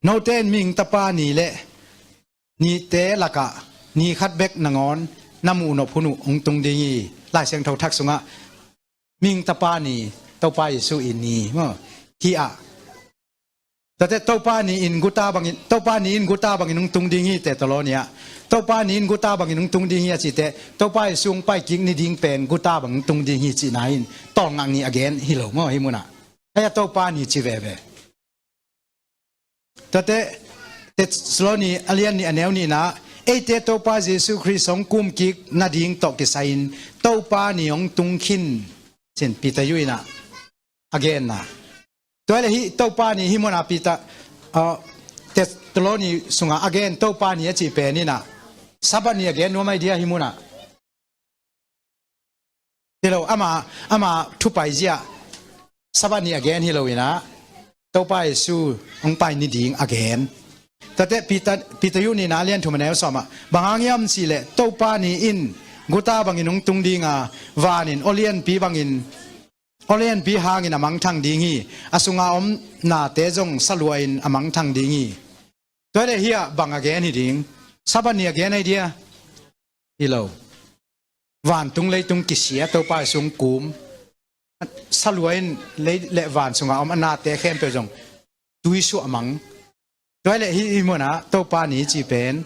Note in mihing tapa ni le nite lakah ni khat bek nangawn na muhnop hun uh hong tung ding hi. Lai Siangtho Thak sungah mihing tapa ni, Topa Jesuh i ni maw? Hi ah. Tate Topa ni in guta bangin, Topa ni in guta bangin hong tung ding hi, Thesalonia. Topa ni in guta bangin hong tung ding hi a cite, Topa Jesuh hong paikik ni ding pen guta bangin hong tung ding hi cihna in tawlngak ni a gen hi lo maw hih munah? Ahi a Topa ni ci veve. Tate Thessaloni a lian nih a neu nihna, eite Topa Jesuh Khrist hong kumkik nading tawh kisai-in Topa ni hong tung khin cin Peter yu inah a genna. Tua le hih Topa ni hih munah Peter, ah, Thessaloni sungah a gen Topa ni a cih pen inah Sabbath ni a gen nuam ahi dia hih munah. Hi lo, ama, ama thupai zia Sabbath ni a gen hi lo inah Topa Jesuh hong pai ni ding a gen. Tate Peter, Peter yu nihna a lian thum a neu sawmah, bang hang hiam cihleh Topa ni in guta bangin hong tung ding a, van in aw lianpi bangin, aw lianpi hangin a mangthang ding hi. A sunga om nate zong salua in a mangthang ding hi. Tua le hih ah bang a gen hi ding? Sabbath ni a gen ahi dia? Hi lo. Vantung leitung kisia Topa Jesuh hong kum. Salua in lei le van sunga om a nate khempeuh zong tuisuah mang. Tua le hih, hih munah Topa ni cih pen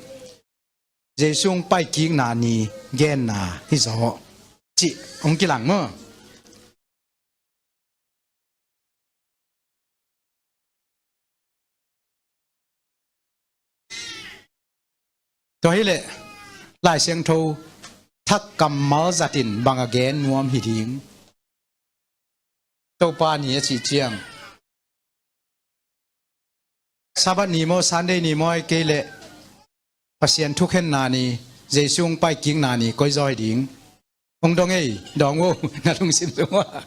Jesuh hong paikikna ni genna hi zaw cih hong kilang maw? Tua hileh Lai Siangtho Thak kammal zatin bang a gen nuam hi ding? Topa ni a cih ciang Sabbath ni maw, Sunday ni maw, ahih kei leh Pasian thukhenna ni, Jesuh hong paikikna ni, koi zaw hi ding? Hong dong ei, dong uh, na lungsim sungah.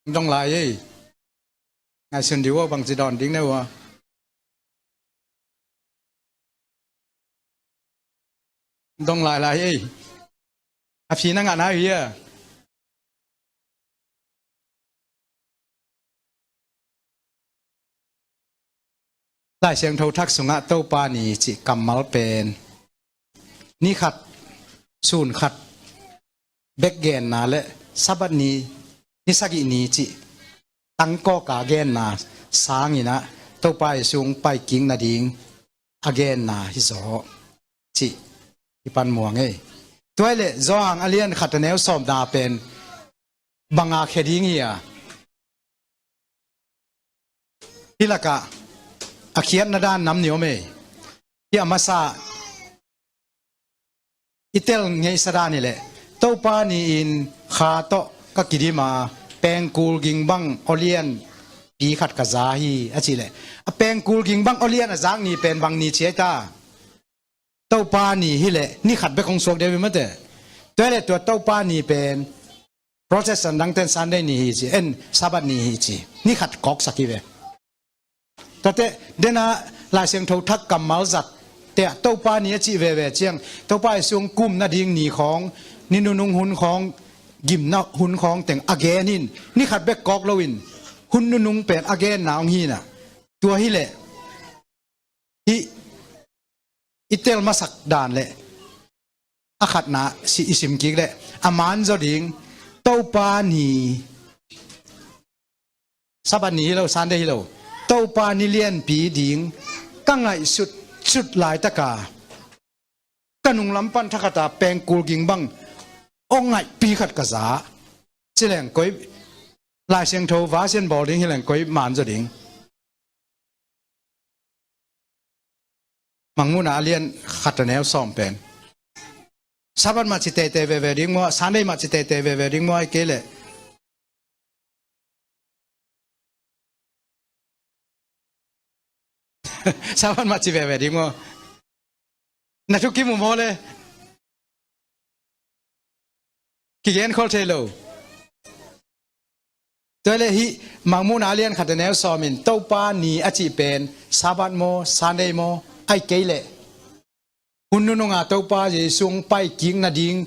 Hong dong lai ei. Ngaihsun dih uh, bangci dawn ding na uh a. Dong lailai ei. A phi na ngah na uh hia? Lai Siangtho Thak sungah Topa ni cih kammal pen ni khat, sun khat bek genna le Sabbath ni, ni sagih ni cih tangkawka genna sanginah Topa Jesuh hong paikik nading a genna hi zaw cih i pan muang ei. Tua hileh Johan a lian khat a neu sawmna pen banga khia ding hi a? Hih lakah a khiatna dan nam ni om ei. Hih a masa i tel ngeisa dan hileh Topa ni-in kha tawh ka kidim a, pengkul ging bang aw lianpi khat ka za hi a cih leh, a pengkul ging bang aw lian a zak ni pen bang ni ci ahi ta? Topa ni hileh ni khat bek hong suak deuh hi mate. Tua hileh tua Topa ni pen Protestant dangten Sunday ni hi ci, en Sabbath ni hi ci. Ni khat kawksak hi ve. Tate dena Lai Siangtho Thak kammal zat te ah Topa ni a cih veve ciang Topa Jesuh hong kum nading ni khawng, ni nunung hun khawng, gimna hun khawng teng a gen in, ni khat bek kawk loin hun nunung pen a genna hong hi na. Tua hileh hih i tel masak dan le a khatna si i sim kik le a man zaw ding Topa ni, Sabbath ni hi lo, Sunday hi lo, Topa ni lianpi ding ka ngaihsut sut laitaka ka nunglam pan thakhata pengkul ging bang ong ngaihpi khat ka za. Ci leng koi Lai Siangtho va sian bawl ding hi leng koi man zaw ding. Mangmuhna a lian khat a neu sawm pen Sabbath mah ci teitei veve ding maw, Sunday mah ci teitei veve ding maw, ai kei leh Sabbath mah ci veve ding maw? Na thu kimu maw le? Kigen khol thei lo. Tua le hih Mangmuhna a lian khat a neu sawm in Topa ni a cih pen Sabbath maw, Sunday maw, ai kei leh hun nununga Topa Jesu hong pai kik nading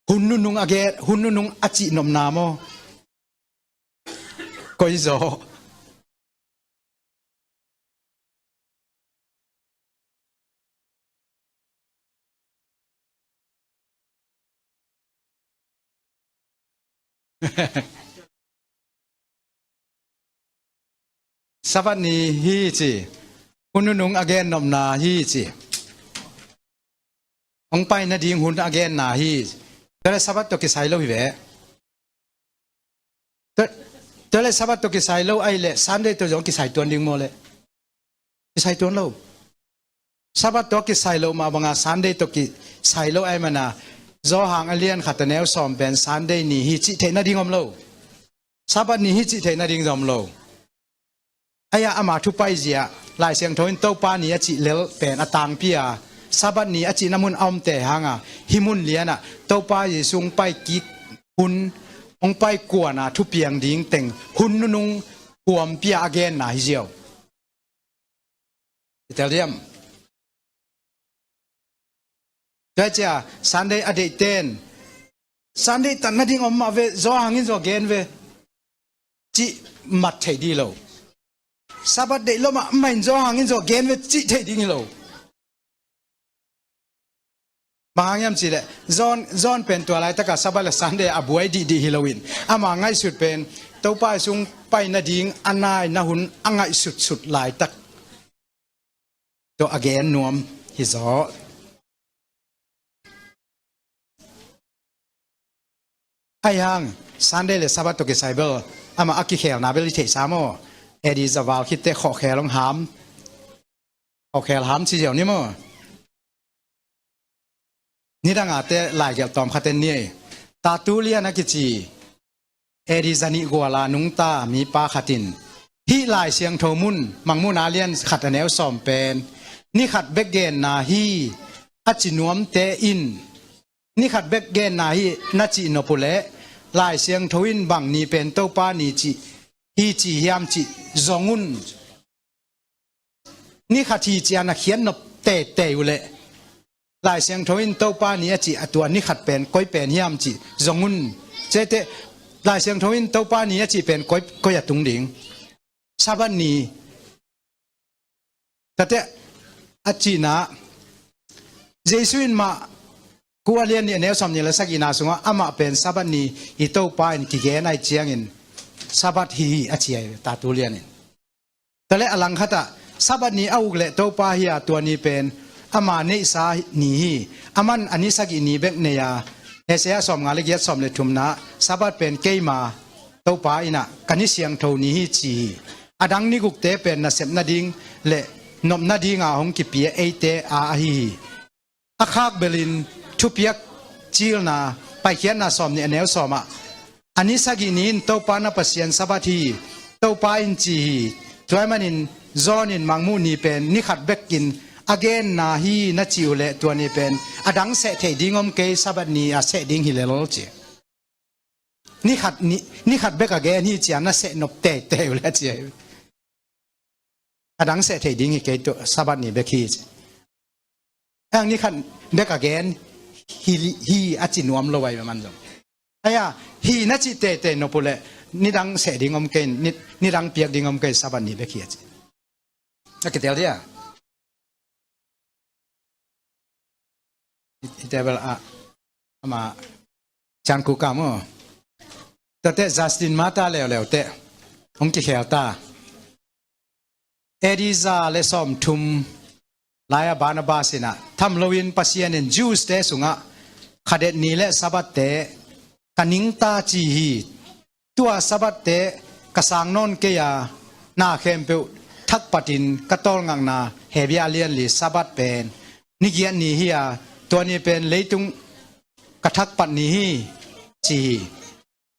hun nunung a gen, hun nunung a cih nopna maw? Koi zaw. Sabbath ni hi ci. Hun nunung a gen nopna hi ci. Hong pai nading hun a genna hi. Tua le Sabbath tawh kisai lo hi ve. Tua, tua le Sabbath tawh kisai lo ai le Sunday tawh zong kisai tuan ding maw le? Kisai tuan lo. Sabbath tawh kisai lo mah banga Sunday tawh kisai lo ai mana Johan a lian khat a neu sawm pen Sunday ni hi cih theih nading om lo. Sabbath ni hi cih theih nading zong om lo. Ai-a ama thupai zia Lai Siangtho in Topa ni a cih lel pen a tangpi a, Sabbath ni a cihna mun a omte hanga hih mun liana Topa Jesu hong pai kik hun, hong pai kuana thupiang ding teng hun nunung huampia a genna hi ziau. I tel diam? Tua cia Sunday a deihten Sunday tan nading om mah ve, zaw hangin zaw gen ve cih mat thei dih lo. Sabbath deih lo mah mahin zaw hangin zaw gen ve cih thei ding hi lo. Bang hang hiam cih leh John, John pen tua laitaka Sabbath le Sunday a buai dihdih hi loin ama ngaihsut pen Topa Jesu hong pai nading a naina hun a ngaihsutsut laitak tawh a gen nuam hi zaw. Ai hang Sunday le Sabbath tawh kisai bel amah a kikhelna bel i theihsa maw? A D za val khitte khawhkhel hong ham, khawhkhel ham ci ziau ni maw? Nidangate laigelh tawm khaten ni ei. Tertullian a kici A D zanih guala nungta mipa khatin hih Lai Siangtho mun Mangmuhna a lian khat a neu sawm pen ni khat bek genna hi a ci nuamte in ni khat bek genna hi na cih nop uh leh Lai Siangtho in bang ni pen Topa ni cih hi ci hiam cih zong un. Ni khat hi ci-a na khiat nop teitei uh leh Lai Siangtho in Topa ni a cih a tua ni khat pen koi pen hiam cih zong un. Ciate Lai Siangtho in Topa ni a cih pen koi, koi a tung ding? Sabbath ni. Tate a cihna Jesu in mah ku a lian nih a neu sawm nih le sagihna sungah amah pen Sabbath ni hi Topa in kigen ai ciangin Sabbath hi hi a ci ai Tertullian in. Tua le a langkhatah Sabbath ni a uk le Topa hi a tua ni pen ama neihsa ni hi. Aman a ni sagih ni bek nei a Isaiah sawm nga le giat sawm le thumna Sabbath pen keima Topa innah ka ni siangtho ni hi ci hi. A dang ni gukte pen nasep nading le nop nadinga hong kipia eite a ahi hi. A khak belin thupiak cilna Paikhiatna sawm nih a neu sawmah a ni sagih ni in Topa na Pasian Sabbath hi Topa in ci hi. Tua ahih manin John in Mangmuh ni pen ni khat bekin a genna hi na cih uh leh tua ni pen a dang seh theih ding om kei, Sabbath ni a seh ding hi lel ci. Ni khat, ni, ni khat bek a gen hi ci-a na seh nop teitei uh leh ci. A dang seh theih ding hi kei, tua Sabbath ni bek hi ci. Ang ni khat bek a gen hi, hi a ci nuam lo ai man zong. Ai-a hi na cih teitei nop uh leh ni dang seh ding om kei, ni, ni dang piak ding om kei, Sabbath ni bek hi a ci. A kitel dia. Ite bel a ama Cangkuka maw. Tate Justin Martyr leuleu teh hong kikhel ta. A D za le sawmthum lai-a Barnabas in ah tham loin Pasian in Jews te sungah khadet ni le Sabbath te ka ningta ci hi. Tua Sabbath te ka sang nawn kei a, na khempeuh thakpatin ka tawlngakna Hebia lianli Sabbath pen ni giat ni hi a, tua ni pen leitung ka thakpat ni hi ci hi.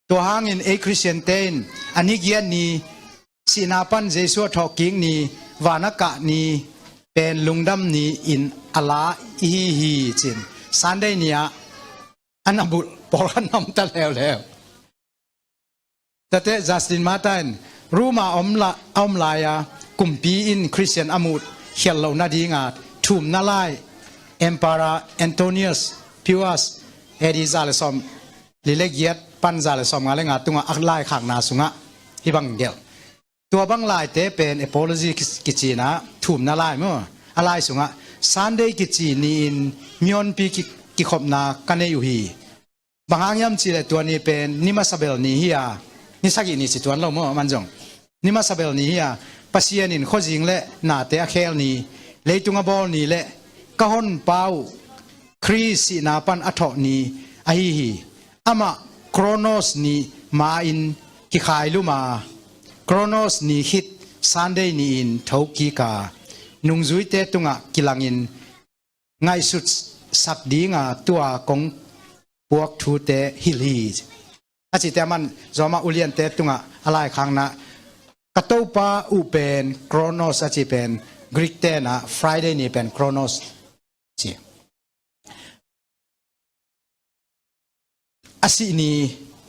Tua hangin ei Khristian te in a ni giat ni, sihna pan Jesu a thawhkik ni, van a kah ni pen lungdam ni in a la i hi hi cin Sunday ni-ah an a bulh pawlkhat na om ta leuleu. Tate Justin Martyr in Roma a om la-, a om lai-a kumpi in Khristian a muh khial loh nadinga thumna lai Emperor Antonius Pius A D za le sawm li le giat pan za le sawm nga le nga tungah a laikhakna sungah hih bang gelh. Tua bang laite pen apology ki-, kici-in ah thumna lai maw. A lai sungah Sunday kici ni-in mihonpi ki-, kikhopna ka nei uh hi. Bang hang hiam cih leh tua ni pen ni masa bel ni hi a, ni sagih ni ci tuan lo maw, aman zong. Ni masa bel ni hi a, Pasian in khuazing le nate a khel ni, leitung a bawl ni le ka honpa uh Khrist sihna pan a thawh ni ahi hi. Amah Kronos ni ma-in kikhailum a, Kronos ni khit Sunday ni-in thokik a, nungzuite tungah kilangin ngaihsutsak dinga tua kong puak thute hilh hi. A cihte aman Roma uliante tungah a laikhakna, ka Topa uh pen Kronos a cih pen Greek tenah Friday ni pen Kronos ci. A sih ni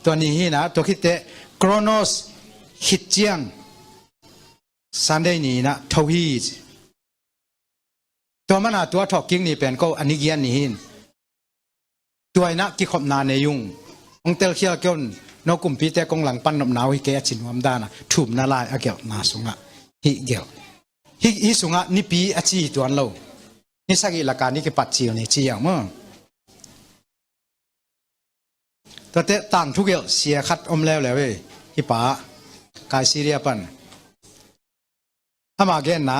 tua ni hi-in ah, tua khit teh Kronos khit ciang Sunday ni-in ah tho hi ci. Tua manin tua thawhkik ni pen ko a ni giat ni hi-in, tua in ah kikhopna nei ung. Hong telkhial kei un, no kumpite kong langpan nopna uh hi kei a ci nuam dan a thumna lai a gelhna sungah hih gelh. Hih, hih sungah nipi a ci hi tuan lo. Ni sagih laka ni kipat cil ni ci hiam maw. Tuate tangthu gelh sia khat om leuleu hi. Hih pa Kaisarea pan. Ama genna,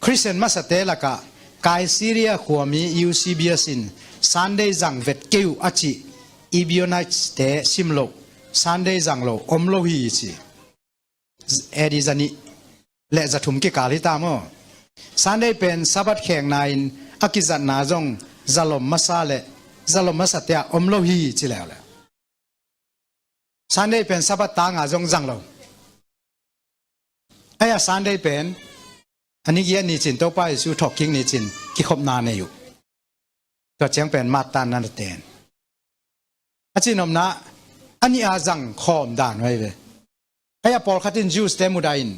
Khristian masate lakah Kaisarea khuami Eusebius in Sunday zang vet kei uh a cih Ebionites te sim loh, Sunday zang lo om lo hi ci. A D za nih le za thum kikal hi ta maw. Sunday pen Sabbath khekna in a kizatna zong zalom masa le zalom masate ah om lo hi ci leuleu. Sunday pen Sabbath tanga zong zang lo. Ahi a Sunday pen a ni giat ni cin Topa Jesu thawhkik ni cin kikhopna nei uh. Tua ciang pen mattan na ten. A cih nopna, a nih a zang khawm dan uh ahi ve. Ahi a pawlkhat in Jews te mudah in,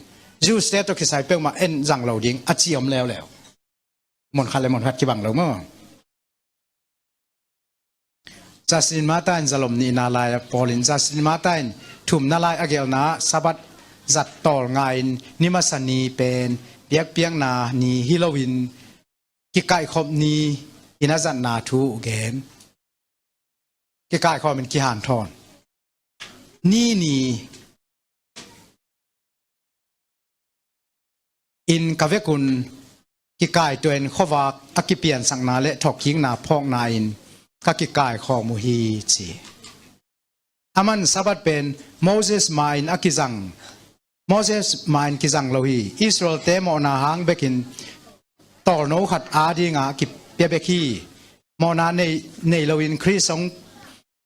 Jews te tawh kisai peuhmah en zang lo ding a ci om leuleu. Mun khat le mun khat kibang lo maw. Justin Martyr in zalom nihna lai a pawl in, Justin Martyr in thumna lai a gelhna ah Sabbath zat tawlnga-in ni masa ni pen biakpiakna ni hi loin kikaihkhop ni-in a zatna thu uh gen. Kikaihkhawm in kihanthawn. Ni ni in ka vekun kikaituah in khuavak a kipiansakna le thawhkikna phawkna in ka kikaikhawm uh hi ci. Aman Sabbath pen Moses ma-in a kizang, Moses ma-in kizang lo hi. Israel-te mawhna hang bekin tawlno khat adinga kipia bek hi. Mawhna nei, nei loin Khrist hong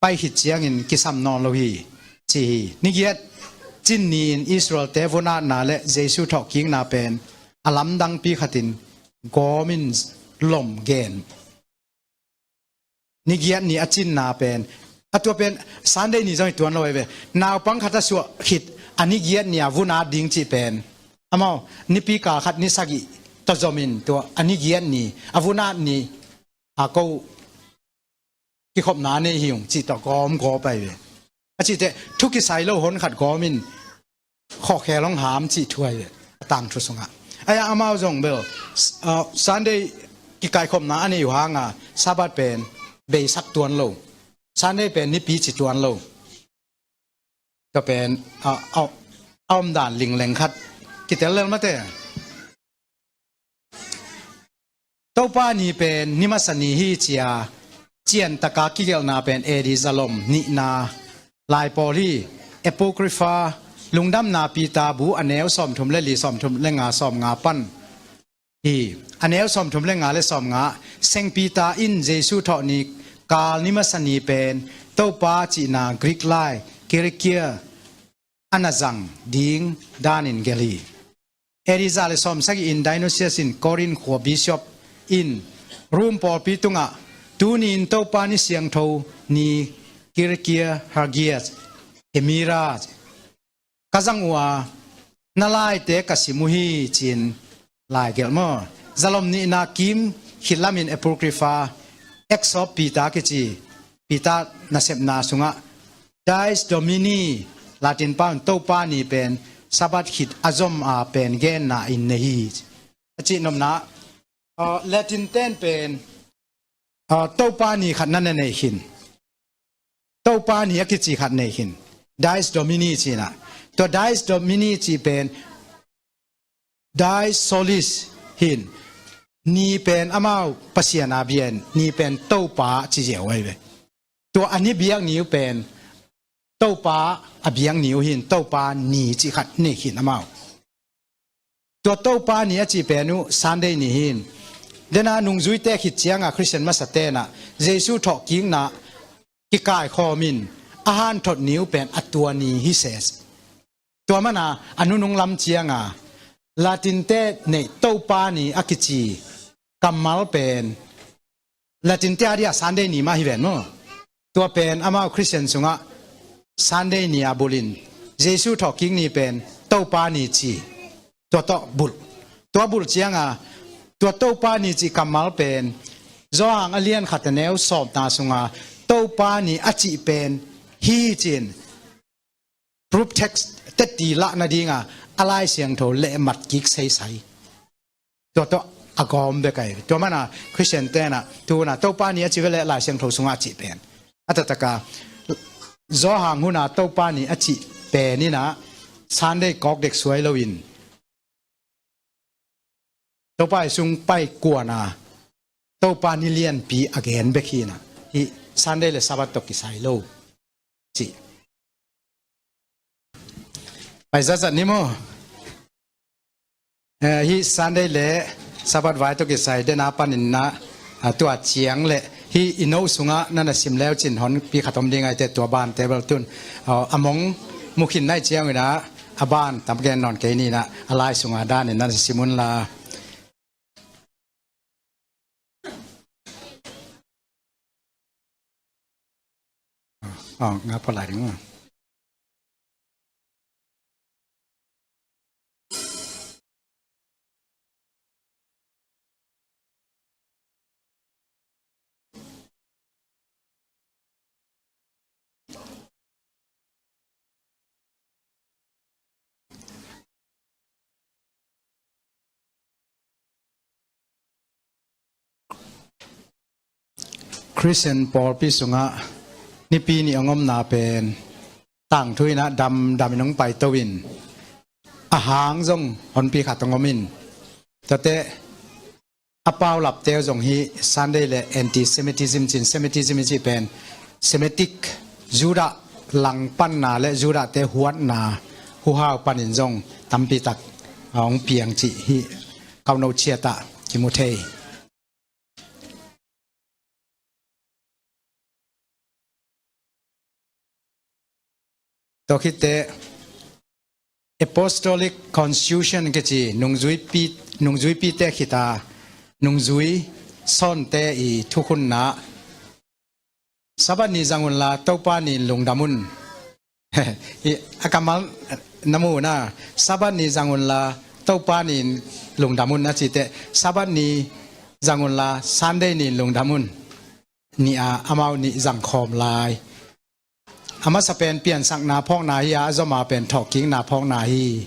pai khit ciangin kisam nawn lo hi ci hi. Ni giat cin ni-in Israel-te vunatna le Jesu thawhkikna pen a lamdangpi khatin gawmin lom gen. Ni giat ni a cinna pen, a tua pen Sunday ni zong hi tuan lo hi ve. Naupang khat a suah khit a ni giat ni a vunat ding cih pen, amau nipi kal khat ni sagih tawh zomin tua a ni giat ni a vunat ni a ko kikhopna nei hi ung cih tawh gawmgawp ahi ve. A cih teh thu kisai lo hon khat gawmin khawhkhel hong ham cih thu ahi ve, a tangthu sungah. Ahi a amau zong bel, uh, Sunday kikaikhopna a neih uh hanga Sabbath pen beisak tuan lo. Sunday pen nipi ci tuan lo. Tua pen a, a, a omdan lingleng khat kitel lel mate. Topa ni pen ni masa ni hi ci-a ciantaka kigelhna pen A D zalom nihna lai pawl hi. Apocrypha, Lungdamna Peter bu a neu sawmthum le li, sawmthum le nga, sawmnga pan hi. A neu sawmthum le nga le sawmnga, Saint Peter in Jesu thawh ni kal ni masa ni pen Topa cihna Greek lai Kyriake a na zang ding danin gelh hi. A D za le sawmsagih in Dionysius in Corinth khua bishop in Rome pawlpi tungah, "Tuni in Topa ni siangtho ni Kyriake Hagias Emira ka zang uh a, na laite ka sim uh hi," ci-in lai gelh maw. Zalom nihna kim khit lamin Apocrypha, Acts of Peter kici, Peter nasepna sungah Dies Domini, Latin paun Topa ni pen Sabbath khit a zom a pen genna in nei hi, a cih nopna. Uh, Latin ten pen, uh, Topa ni khat na na nei khin. Topa ni a kici khat nei khin. Dies Domini cihna. Tua Dies Domini cih pen Dies Solis hin. Ni pen amau Pasian a biak, ni pen Topa ci ziau ahi ve. Tua a ni biak ni uh pen Topa a biak ni uh hin, Topa ni cih khat nei khin amau. Tua Topa ni a cih pen uh Sunday ni hin. Dena nungzuite khit cianga Khristian masa tenah Jesu thawhkikna kikaikhawmin a hanthot ni uh pen a tua ni hi sese. Tua mana a nunung lam cianga Latin te neih Topa ni a kici kammal pen Latin te a dia Sunday ni mah hi ven maw. Tua pen amau Khristian sungah Sunday ni a bulhin Jesu thawhkik ni pen Topa ni ci. Tua tawh bulh. Tua bulh cianga tua Topa ni cih kammal pen Johan a lian khat a neu sawmna sunga Topa ni a cih pen hi ci-in proof text teti lah nadinga a Lai Siangtho lehmat kik seisai. Tua tawh a gawm bek ahi. Tua mana Khristian tenah tuna Topa ni a cih ve leh Lai Siangtho sungah a cih pen a taktaka Johan huna Topa ni a cih pen inah Sunday kawk dek suai loin Topa i sung pai kuana Topa ni lianpi a gen bek hinah hih Sunday le Sabbath tawh kisai lo. Cih. Pai zatzat ni maw. Eh, hih Sunday le Sabbath vai tawh kisai dena paninah, ah, tua ciang le hih i no sungah na na sim leu cin honpi khat om ding aite tua ban table tun, ah, a mong mukhin nai ciang inah a ban tam gen nawn kei ninah a lai sungah danin na na sim unla. Aw, nga pawh lai ding maw. Khristian pawlpi sungah nipi nih hong omna pen tangthu inah damdam in hong paito in a hang zong honpi khat hong om in. Tuate a paulapte uh zong hih Sunday le anti-Semitism cin, Semitism i cih pen Semitic, Judah langpanna le Judah-te huatna huhau panin zong tampitak a hong piang cih hih kauno ciatah kimu thei. Tua khitte Apostolic Constitution kici nungzuipi, nungzuipite khita nungzui sawnte i thukhunna Sabbath ni zang unla Topa ni in lungdam un. Hi, a kammal na mu na, Sabbath ni zang unla Topa ni in lungdam un a cite, Sabbath ni zang unla Sunday ni in lungdam un. Nih a amau nih zang khawm lai. A masa pen piansakna phawkna hi a, a zoma pen thawhkikna phawkna hi.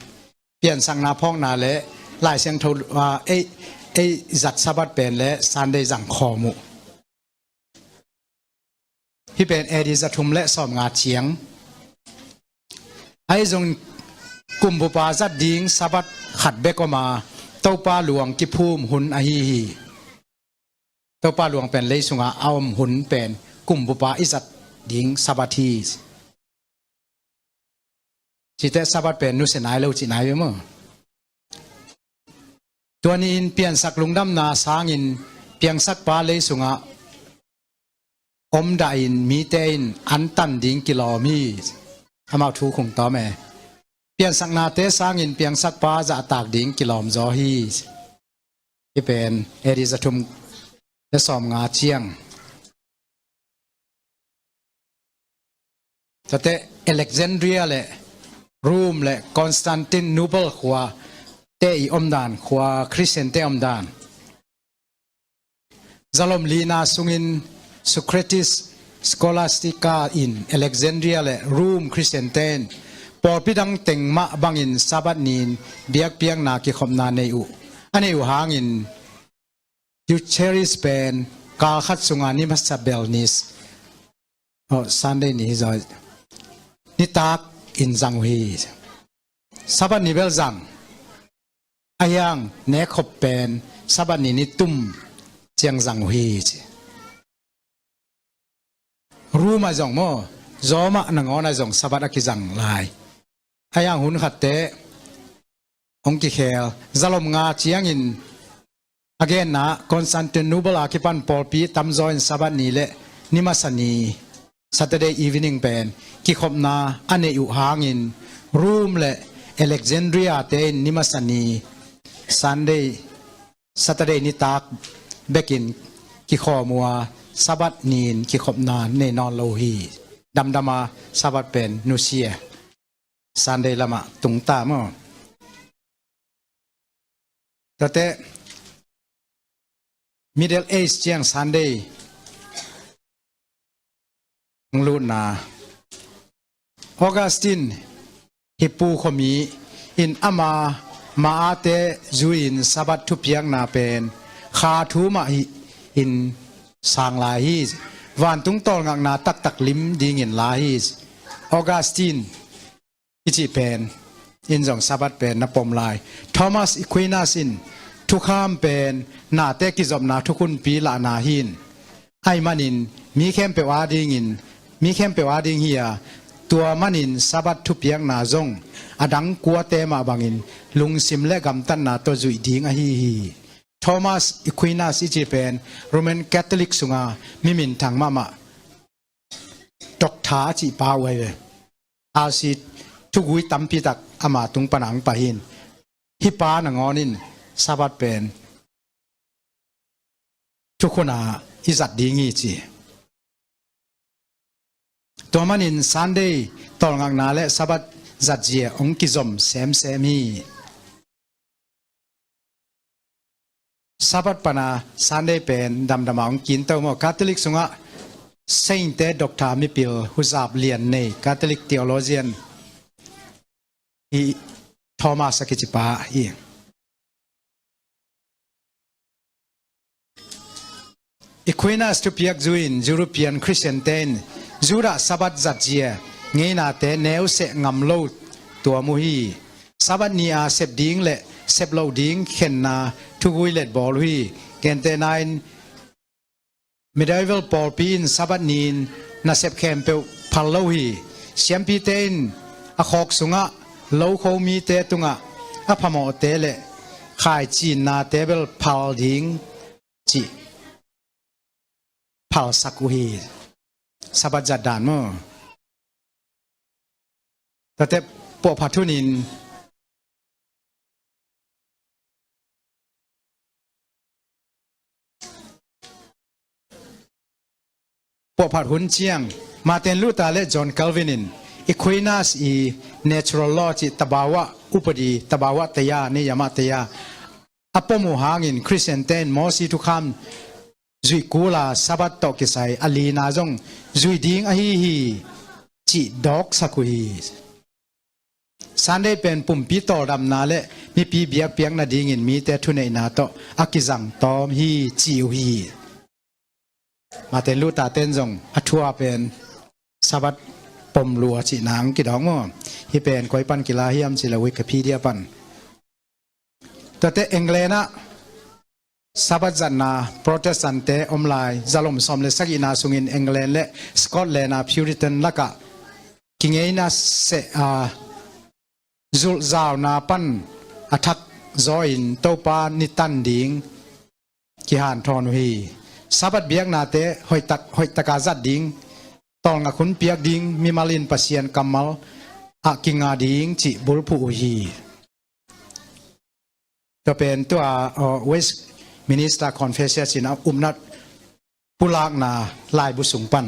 Piansakna phawkna le Lai Siangtho, ah, ei, ei zat Sabbath pen le Sunday zang khawm uh. Hih pen A D za thum le sawmnga ciang. Ahi zong kumbupa zat ding Sabbath khat bek om a, Topa luang kiphum hun ahi hi. Topa luang pen lei sungah a om hun pen kumbupa i zat ding Sabbath hi. Cite Sabbath pen nusia nai lo ci nai ve maw? Tua ni-in piansak lungdamna sangin piangsakpa lei sungah om dahin mite in an tan ding kilawm hi. Amau thu khung tawm e. Piansaknate sangin piangsakpa zahtak ding kilawm zaw hi. Hih pen A D za thum le sawmnga ciang. Tate Alexandria le Rome le Constantinople khua te i omdan, khua Christian te omdan. Zalom lina sungin Socrates Scholastica in Alexandria le Rome Christian ten pawlpi dang teng mah bangin Sabbath nin biakpiakna kikhopna nei uh. A nei uh hangin Eucharist pen kal khat sunga ni masa bel ni s-, oh, Sunday ni hi zaw, nitak in zang uh hi. Sabbath ni bel zang. Ahi hang nekkhop pen Sabbath ni nitum ciang zang uh hi ci. Rome ah zong maw, Rome ah nangawn ah zong Sabbath a kizang lai. Ahi hang hun khatte hong kikhel, zalom nga ciangin a genna Constantinople a kipan pawlpi tamzaw in Sabbath ni le ni masa ni, Saturday evening pen kikhopna a neih uh hangin Rome le Alexandria te in ni masa ni, Sunday, Saturday nitak bekin kikhawm uh a, Sabbath ni-in kikhopna nei nawn lo hi. Damdam a Sabbath pen nusia, Sunday lamah tungta maw? Tate Middle Age ciang Sunday hong lutna. Augustine Hippo khuami in ama ma-ate zui-in Sabbath thupiakna pen kha thu mah hi in sang lai hi. Vantung tawlngakna taktak lim dingin la hi. Augustine i cih pen in zong Sabbath pen na pom lai. Thomas Aquinas in thukham pen nate kizopna thukhunpi lahna hi in, ahi manin mi khempeuh adingin, mi khempeuh ading hi a, tua manin Sabbath thupiakna zong a dang kuate mah bangin lungsim le gamtatna tawh zuih ding ahi hi. Thomas Aquinas i cih pen Roman Catholic sunga mi minthang mahmah, doctor a cihpa uh ahi ve. R C thugui tampitak ama tung pana hong pai hi in, hih pa nangawn in Sabbath pen thukhun a i zat ding hi ci. Tua manin Sunday tawlngakna le Sabbath zatzia hong kizom semsem hi. Sabbath pana Sunday pen damdama hong kinto maw? Catholic sungah saint te, doctor, mipil huzap lian nei, Catholic theologian hi, Thomas a kicipa hi. Aquinas thupiak zui-in European Christian te in Judah Sabbath zatzia ngeinate neuseh ngam lo tuam uh hi. Sabbath ni a sep ding le sep loh ding khenna thugui letbawl uh hi. Gentehna in medieval pawlpi in Sabbath ni-in nasep khempeuh phal lo hi. Siampite in a khawk sungah lokho mite tungah a phamawhte le khaicinate bel phal ding cih phalsak uh hi. Sabbath zat dan maw? Tate puahphat hunin puahphat hun ciang Martin Luther le John Calvin in Aquinas i natural law cih tabawah upadi, tabawah taya, niyamah taya a pom uh hangin Christian te in Mosi thukham zuih kul a Sabbath tawh kisai a lina zong zuih ding ahi hi cih dawksak uh hi. Sunday pen pumpi tawldamna le mipi biakpiak nadingin mite thuneihna tawh a kizang tawm hi ci uh hi. Martin Luther ten zong a thu a pen Sabbath pom lua cihna hong kidawng maw? Hih pen koi pan kila hiam cih leh Wikipedia pan. Tuate England ah Sabbath zatna Protestant-te om lai, zalom sawm le sagihna sungin England le Scotland a Puritan lakah kingeina seh a zulhzauna pan a thak zaw in Topa ni tan ding kihanthawn uh hi. Sabbath biaknate hoihtak, hoihtaka zat ding, tawlngak hun piak ding, mimal in Pasian kammal ah kinga ding cih bulphuh uh hi. Tua pen tua, aw, Westminster Confession cih a upna pulakna laibu sung pan.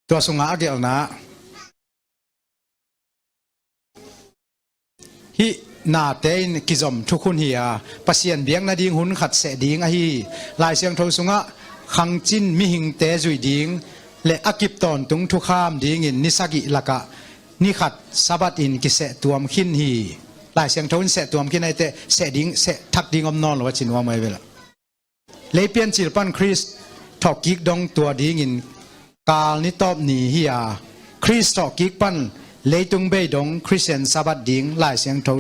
Tua sungah a gelhna, hih nate in kizom thukhun hi a, Pasian biak nading hun khat seh ding ahi hi. Lai Siangtho sungah khangcin mihingte zuih ding le a kip tawntung thukham dingin ni sagih lakah ni khat Sabbath in kiseh tuam khin hi. Lai Siangtho in seh tuam khin ahih teh seh ding, seh thak ding om nawn lo a ci nuam ahi ve lah. Lei Piancil pan Khrist thawhkik dong tua dingin kal ni tawp ni hi a, Khrist thawhkik pan leitung bei dong Khristian Sabbath ding Lai Siangtho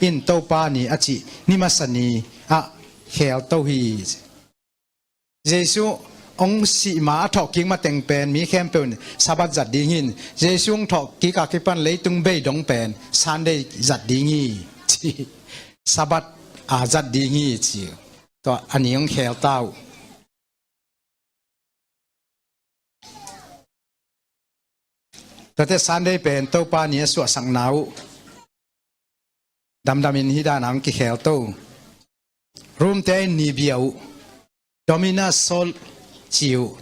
in Topa ni a cih ni masa ni ah khelto hi. Jesu hong sih ma a thawhkik mateng pen mi khempeuh in Sabbath zat ding hi. Jesu hong thawhkik a kipan leitung bei dong pen Sunday zat ding hi ci. Sabbath a zat ding hi ci. Tua a ni hong khel ta uh. Tuate Sunday pen Topa ni a suahsakna uh damdamin hih dan a hong kikhel to. Rome-te in ni bia uh Dominus Sol ci uh.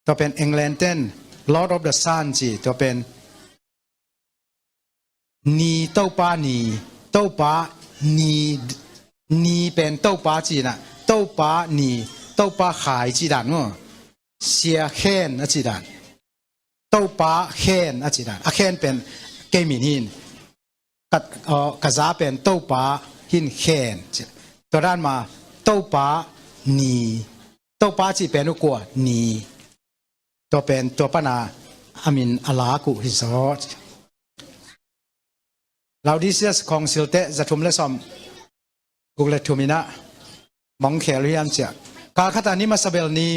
Tua pen England-te in Lord of the Sun ci. Tua pen ni, Topa ni, Topa ni, ni pen Topa ci na, Topa ni, Topa khai ci dan maw? Sia khen a ci dan. Topa khen a ci dan. A khen pen kei min hi in. Ka, aw, ka za pen Topa hi in khen ci. Tua dan mah Topa ni, Topa cih pen uh kua ni. Tua pen tua pana a min a lak uh hi zaw. Laodicea Council-te za thum le sawm guk le thum in ah bang hong khel uh hiam cih leh, kal khat a ni masa bel ni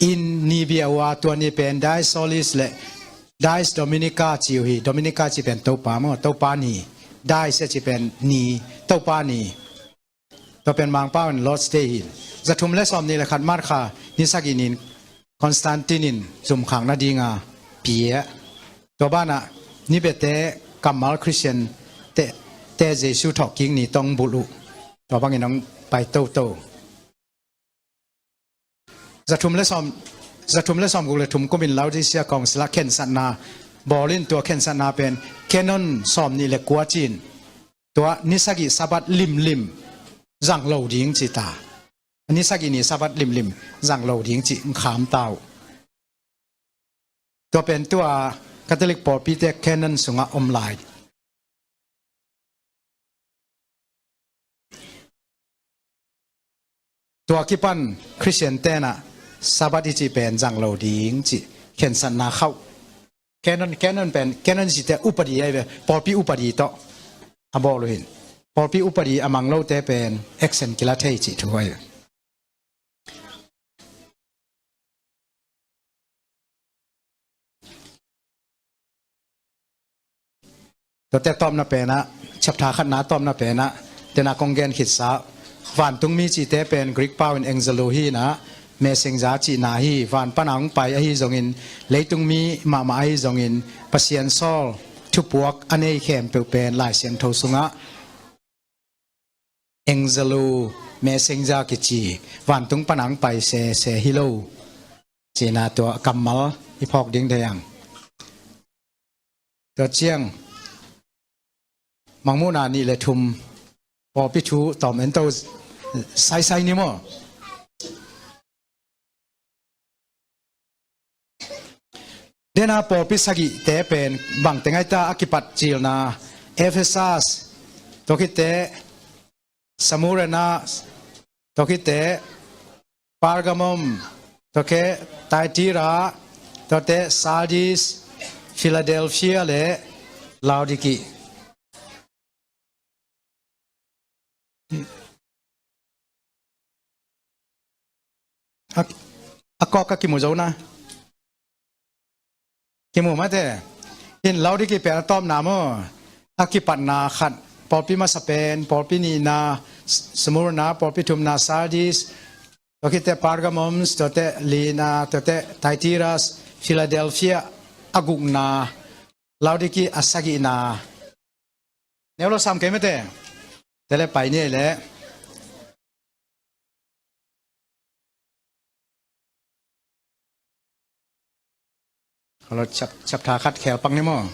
in ni bia uh a, tua ni pen Dies Solis le Dies Dominica ci uh hi. Dominica cih pen Topa maw, Topa ni. Dies a cih pen ni, Topa ni. Tua pen Mangpau in Lord's Day hi. Za thum le sawm nih le khat March kha ni sagih ni in Constantine in zumkhak nadinga pia. Tua banah ni biate kammal Khristian te, te Jesu thawhkik ni tawh hong bulh uh. Tua bangin hong pai toto. Za thum le sawm, za thum le sawm guk le thum kumin Laodicea Council ah khensatna bawl in, tua khensatna pen canon sawm nih le kua ci in, tua ni sagih Sabbath limlim zang lo ding ci ta. Ni sagih ni Sabbath limlim zang lo ding cih hong kham ta uh. Tua pen tua Catholic pawlpite canon sungah om lai. Tua kipan Khristian tenah Sabbath i cih pen zang lo ding cih khensatna khauh. Canon, canon pen, canon cihte upadi ahi ve, pawlpi upadi tawh a bawl uh hin. Pawlpi upadi a mang lote pen action kila thei cih thu ahi ve. Tuate tawpna penah, chapter khatna tawpna penah, tena kong gen khitsa, vantungmi cihte pen Greek pau in angelo hi inah, messenger cihna hi, van pana hong pai ahi zongin, leitungmi mahmah ahi zongin, Pasian sawl thupuak a nei khempeuh pen Lai Siangtho sungah angelo, messenger kici, vantung pana hong pai sese hi lo. Cihna tua kammal i phawk ding thei ang. Tua ciang mangmuhna nih le thum pawlpi thu tawm en to saisai ni maw? Dena pawlpi sagihte pen bangte ngaita a kipat cilna, Efesas, tua khitte Smurna, tua khitte Pergamum, tua khit Thyatira, tuate Sardis, Philadelphia le Laodicea. A, a kawk a kimu zo na. Kimu mate. In Laodicea pen a tawpna maw. A kipatna khat. Pawlpi masa pen, pawlpi nihna, S-, Smurna, pawlpi thumna, Sardis, tua khitte Pergamum, tuate lina, tuate Thyatira, Philadelphia, a gukna, Laodicea a sagihna. Neu lo sam kei mate. Tele pai ni le. Holo chap, chapter khat khel pak ni maw.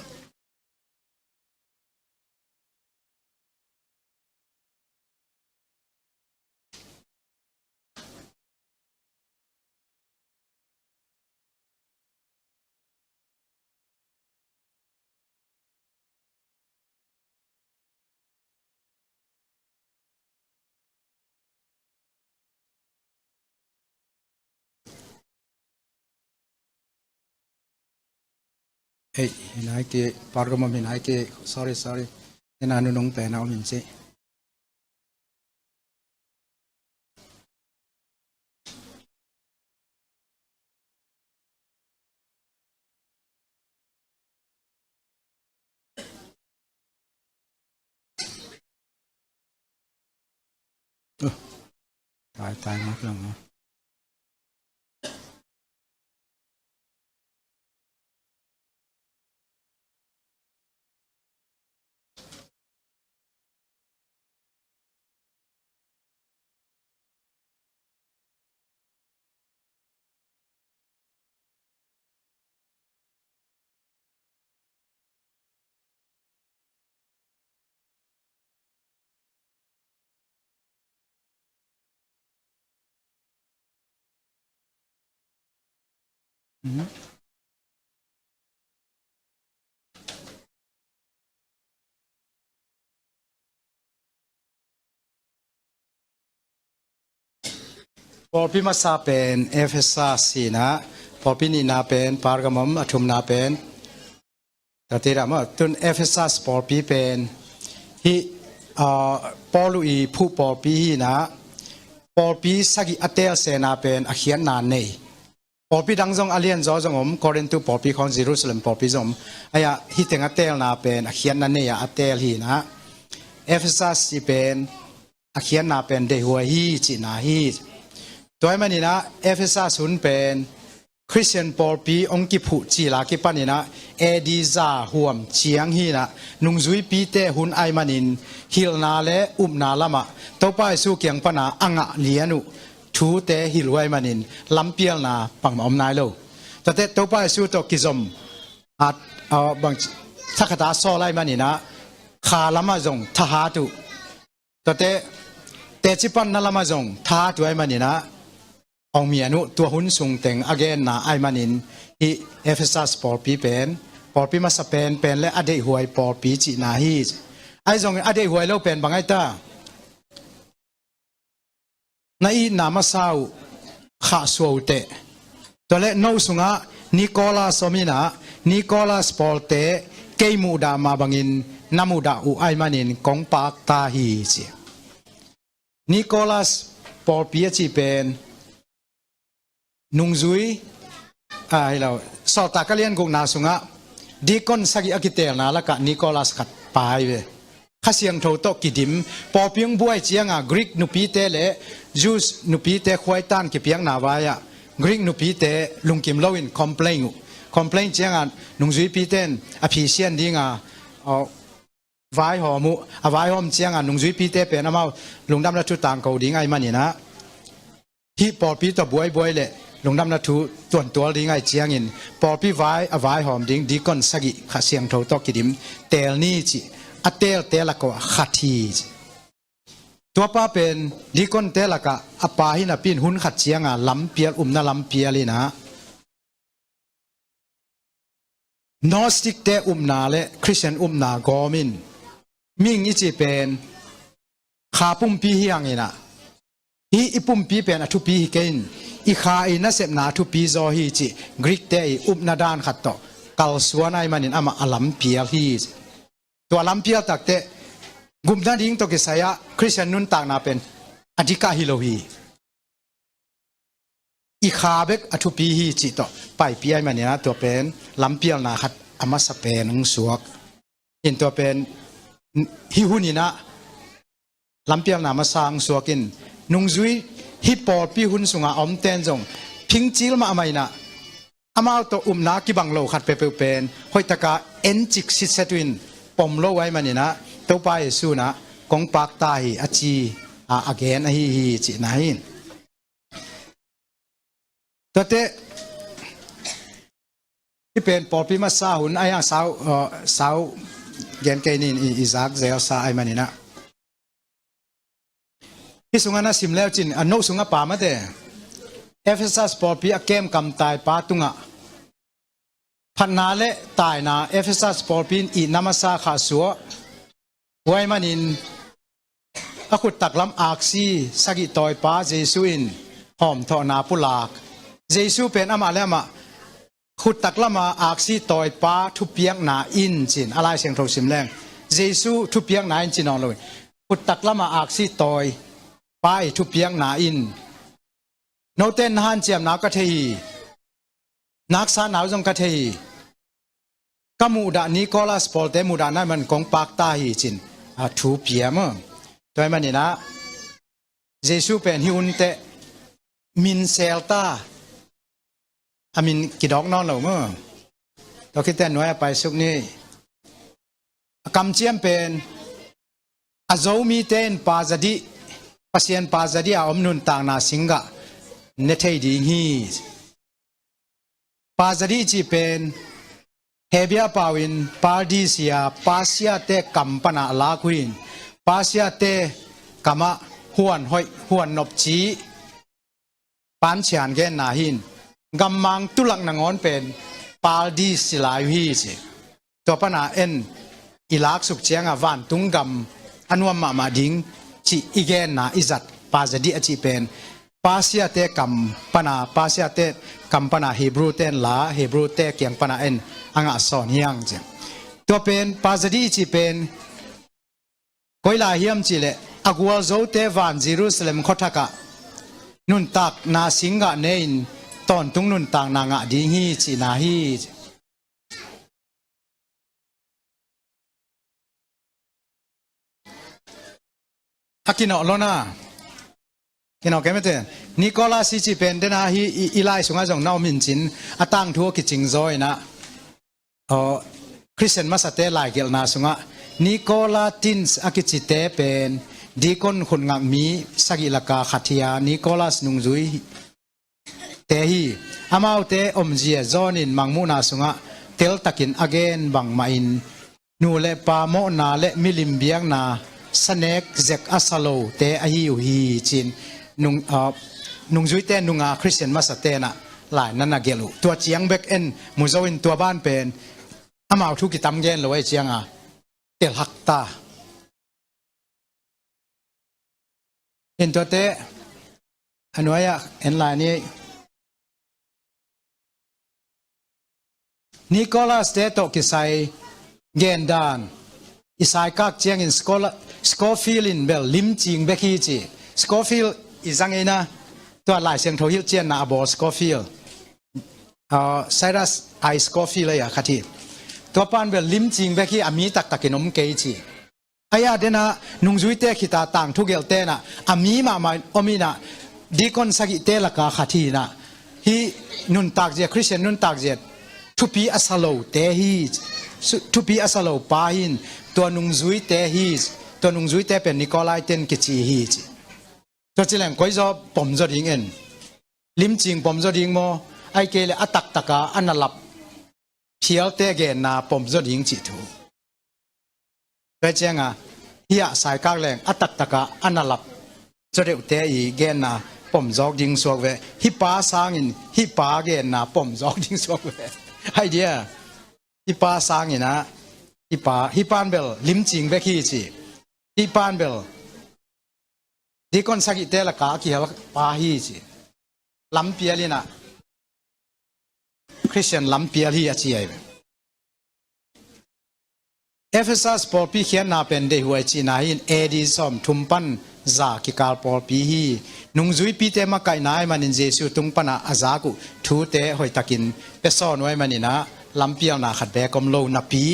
Ei, hinai ki, Pergamum hinai ki, sorry, sorry. Hina nunung pen a om in ci. Tua, tai, tai mak lang a. Pawlpi masa pen Efesas hi-in ah, pawlpi nihna pen Pergamum, a thumna pen Thyatira maw. Tun Efesas pawlpi pen hih, ah, Paul i phuh pawlpi hi-in ah, pawlpi sagih a teel sena pen a khiatna nei. Pawlpi dang zong a lianzaw zong om, Korintu pawlpi khawng, Jerusalem pawlpi zong om. Ahi a, hih teng a teelna pen a khiatna nei-a a teel hi-in ah, Efesas i pen a khiatna pen deihhuai hi cihna hi. Tua ahih manin ah Efesas hun pen Khristian pawlpi hong kiphuh cil a kipanin ah A D za huam ciang hi-in ah, nungzuipite hun ahih manin hilhna le upna lamah Topa Jesu kiang pana a ngah lian uh thute hilh uh ahih manin lampialna bangmah om nai lo. Tuate Topa Jesu tawh kizom a, a, bang, thakhata sawl ahih manin ah kha lamah zong thahat uh. Tuate teci panna lamah zong thahat uh ahih manin ah hong mian uh. Tua hun sung teng a genna ahih manin hih Efesas pawlpi pen pawlpi masa penpen le a deihhuai pawlpi cihna hi. Ahi zongin a deihhuai lo pen bang ahi ta? Na itna masa uh khahsuah uh teh. Tua leh no sungah Nikolas om in ah, Nikolas pawlte kei muhdah mah bangin na muhdah uh ahih manin kong pakta hi ci. Nikolas pawlpi a cih pen nungzui, a, hi lo, Sawltak a lian gukna sungah deacon sagih a kiteelna lakah Nikolas khat pai ve. Kha Siangtho tawh kidim, pawlpi hong buai cianga Greek nupite le Jews nupite khuaitan kipiakna vai-ah Greek nupite lungkim loin complain uh. Complain cianga nungzuipite in a phisian dinga, aw, vaihawm uh. A vaihawm cianga nungzuipite pen amau lungdamna thu tangko ding ahih manin ah, hih pawlpi tawh buaibuai le lungdamna thu tuantual ding ahih ciangin pawlpi vai a vaihawm ding deacon sagih Kha Siangtho tawh kidim teel ni cih a teelte lakah khat hi ci. Tuapa pen deaconte lakah a pa hi napi-in hun khat cianga lampial, upna lampial in ah, Gnostic te upna le Christian upna gawmin mihing i cih pen kha pumpi hi hanginah, hih i pumpi pen a thupi hi kei in, i kha i nasepna a thupi zaw hi cih Greek te i upna dan khat tawh kalsuan ahih manin amah a lampial hi. Tua lampial takteh gupna ding tawh kisai-ah Christian nuntakna pen a dikah hi lo hi. I kha bek a thupi hi cih tawh paipi ahih maninah tua pen lampialna khat a masa pen hong suak. In tua pen hih huninah lampialna masa hong suak in, nungzui hih pawlpi hun sungah a omten zong phingcil mahmah inah, amau tawh upna kibang lo khat peuhpeuh pen hoihtaka encik sitset uh in pom lo ahih maninah Topa Jesu inah kong pakta hi a ci a, a gen ahi hi cihna hi. Tuate hih pen pawlpi masa hun a hiang sau, uh, sau gen kei nin i, i zak zelsa ahih maninah. Hih sungah na sim leucin a noh sungah pa mate Efesas pawlpi a kemkam taipa tungah phatna le taina Efesas pawlpi in ihna masa khah suah. Tua ahih manin a khut taklam aksi sagih tawipa Jesu in hawmthawhna pulak. Jesu pen amah le amah khut taklama aksi tawipa thupiakna in cin a Lai Siangtho sim leng Jesu thupiakna in cin awng lo in, khut taklama aksi tawipa i thupiakna in note na hanciamna ka thei hi. Naksa nau zong ka thei hi. Ka muhdah Nicholas pawlte muhdahna man kong pakta hi cin a thu pia maw. Tua ahih maninah Jesu pen hih hunte min selta a min kidawk nawn lo maw. Tua khit teh nuai a paisuk ni. A kamciam pen a Zomite in pazadih, Pasian pazadih a om nuntakna singgah ne thei ding hi. Pazadih cih pen Hebia pau in Pardesia, Persia te kam pana a lak uh in, Persia te kamah huan hoih, huan nopci pancian genna hi in, gammang tulak nangawn pen Paldis ci lai uh hi ci. Tua pana en i laksuk cianga vantung gam a nuam mahmah ding cih i genna i zat pazadih a cih pen Persia te kam pana, Persia te kam pana Hebrew te en la, Hebrew te kiang pana en a ngah sawn hiang ci. Tua pen pazadih i cih pen koi lai hiam cihleh a gualzote van Jerusalem khuathakah nuntakna singgah ne-in tawntung nuntakna ngah ding hi cihna hi. A kinawh lona kinawh kei mete Nicholas i cih pen dena hi i, i lai sungah zong na om hincin a tangthu a kicing zaw inah, aw, Christian masate laigelhna sungah Nicolatins a kicite pen deacon khutngak mi sagih laka khat hi a, Nicholas nungzui te hi. Amaute omzia John in Mangmuhna sungah teltakin a gen bangmahin nu le pa mawhna le milim biakna sanek zek a sa lote ahi uh hi cin nung, uh, nungzuite nunga Christian masa tenah lai nan a gelh uh. Tua ciang bek en muzo in tua ban pen amau thu kitam gen lo ei cianga telhak ta. In tuate a nuai-ah en lai ni. Nicholas te tawh kisai gendan i saikak ciangin Scola-, Scofield in bel limcing bek hi ci. Scofield i zang eina tua Lai Siangtho hilhcianna a bawl Scofield, uh, Silas I Scofield ei a khat hi. Tua pan bel limcing bek hi, a mi taktakin om kei ci. Aia dena nungzuite khita tangthu gelh tenah a mi mahmah om inah deacon sagihte laka khat hi inah hih nuntakzia, Christian nuntakzia thupi a sa lote hi. Su-, thupi a sa lo pa hi in tua nungzuite hi. Tua nungzuite pen Nikolai ten kici hi ci. Tua cileng koizaw pomzaw ding en. Limcing pomzaw ding maw? Ai kei le a taktaka a na lap phialte genna pomzaw ding cih thu. Tua cianga hiah saikak leng a taktaka a na lap zaw deuhte i genna pomzawk ding suak ve. Hih pa sangin hih pa genna pomzawk ding suak ve. Hai dia. Hih pa sangin ah, hih pa, hih pan bel limcing bek hi ci. Hih pan bel dikon sagihte laka a kihel pa hi ci. Lampial in ah Khristian lampial hi a ci ahi ve. Efesas pawlpi khiatna pen deihhuai cihna hi in, A D sawmthum pan za kikal pawlpi hi. Nungzuipite makaihna ahih manin Jesu tung panah a zak uh thute hoihtakin pia sawn uh ahih manin ah lampialna khat beek om lo napi,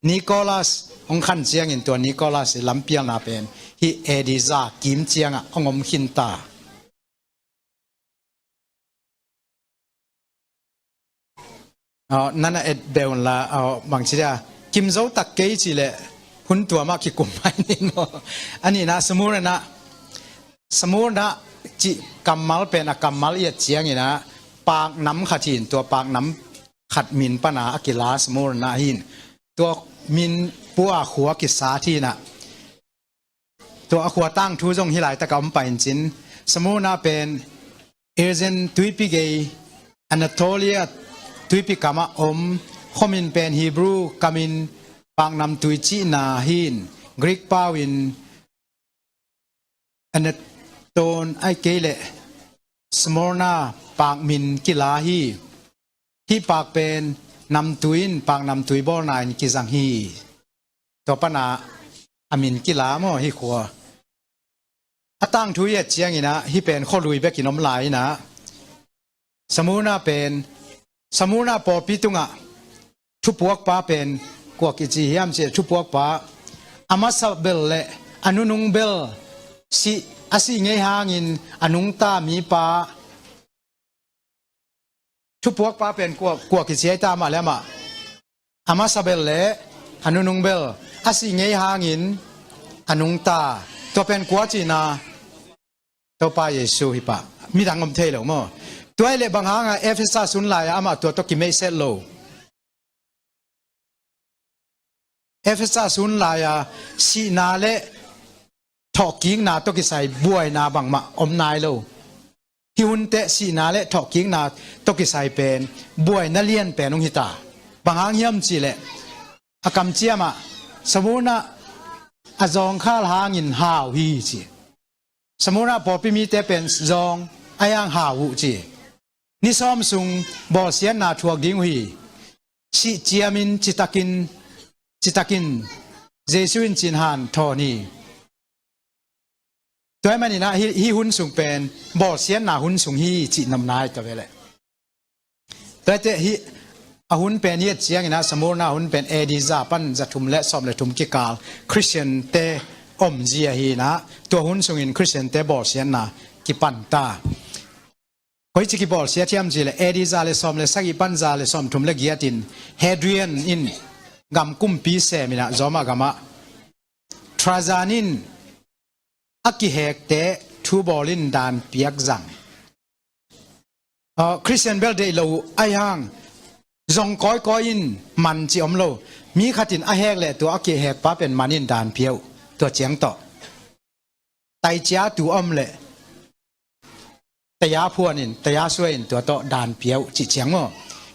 Nicholas hong khan ciangin tua Nicholas lampialna pen hih A D za kim ciangah hong om khin ta. Aw, nana et beh unla, aw, bangci dia kim zo tak kei cih leh hun tuam ah kikum mai ning maw? A nihna Smurna, Smurna cih kammal pen a kammal i et ciangin ah paknam khat hi in, tua paknam khat min pana a kila Smurna hi in, tua min pua khua kisat hi in ah, tua a khua tangthu zong hih laitakah om pah in cin. Smurna pen Aegean tuipi gei, Anatolia tuipi kamah om. Khuamin pen Hebrew kamin paknamtui cihna hi in, Greek pau in Anaton ahih kei leh Smurna pakmin kila hi. Hih pak pen namtui in paknamtui bawlna in kizang hi. Tua pana a min kila maw hih khua? A tangthu i et ciangin ah hih pen khualui bekin om lai in ah, Smurna pen, Smurna pawlpi tungah thupuakpa pen kua kici hiam cih leh, thupuakpa a masa bel le a nunung bel sih, a sih ngei hangin a nungta mipa, thupuakpa pen kua, kua kici ai ta mah le amah? A masa bel le a nunung bel a sih ngei hangin a nungta. Tua pen kua cihna? Topa Jesu hi pah. Midang om thei lo maw? Tua ahih leh bang hanga Efesa sun lai-a amah tua tawh kimeihset lo? Efesa sun lai-a sihna le thawhkikna tawh kisai buaina bangmah om nai lo. Hih hun teh sihna le thawhkikna tawh kisai pen buaina lian pen hong hi ta. Bang hang hiam cih leh, a kamciam ah, Smurna a zawngkhal hangin hau hi ci. Smurna pawlpi mite pen zawng a hiang hau uh ci. Ni sawm sung bawlsiatna thuak ding uh hi. Sih ciamin citakin, citakin Jesu in cin hanthawn hi. Tua ahih manin ah hih, hih hun sung pen bawlsiatna hun sung hi cih nopna hi ta ve leh. Tua hi teh hih a hun pen i et ciangin ah Smurna hun pen A D za pan za thum le sawm le thum kikal Khristiante omzia hi in ah, tua hun sungin Khristiante bawlsiatna kipan ta. Koici kibawlsiat hiam cih leh A D za le sawm le sagih pan za le sawmthum le giat in Hadrian in gam kumpi sem in ah Roma gamah Trajan in a kihekte thu bawl in dan piak zang. Aw, Khristian bel deih lo uh ahih hang zong kawikawi in man ci om lo. Mi khat in a hek leh tua a kihekpa pen man in dan pia uh. Tua ciang tawh taiciatu a om leh taya phuan in, taya suai in tua tawh dan pia uh cih ciang maw?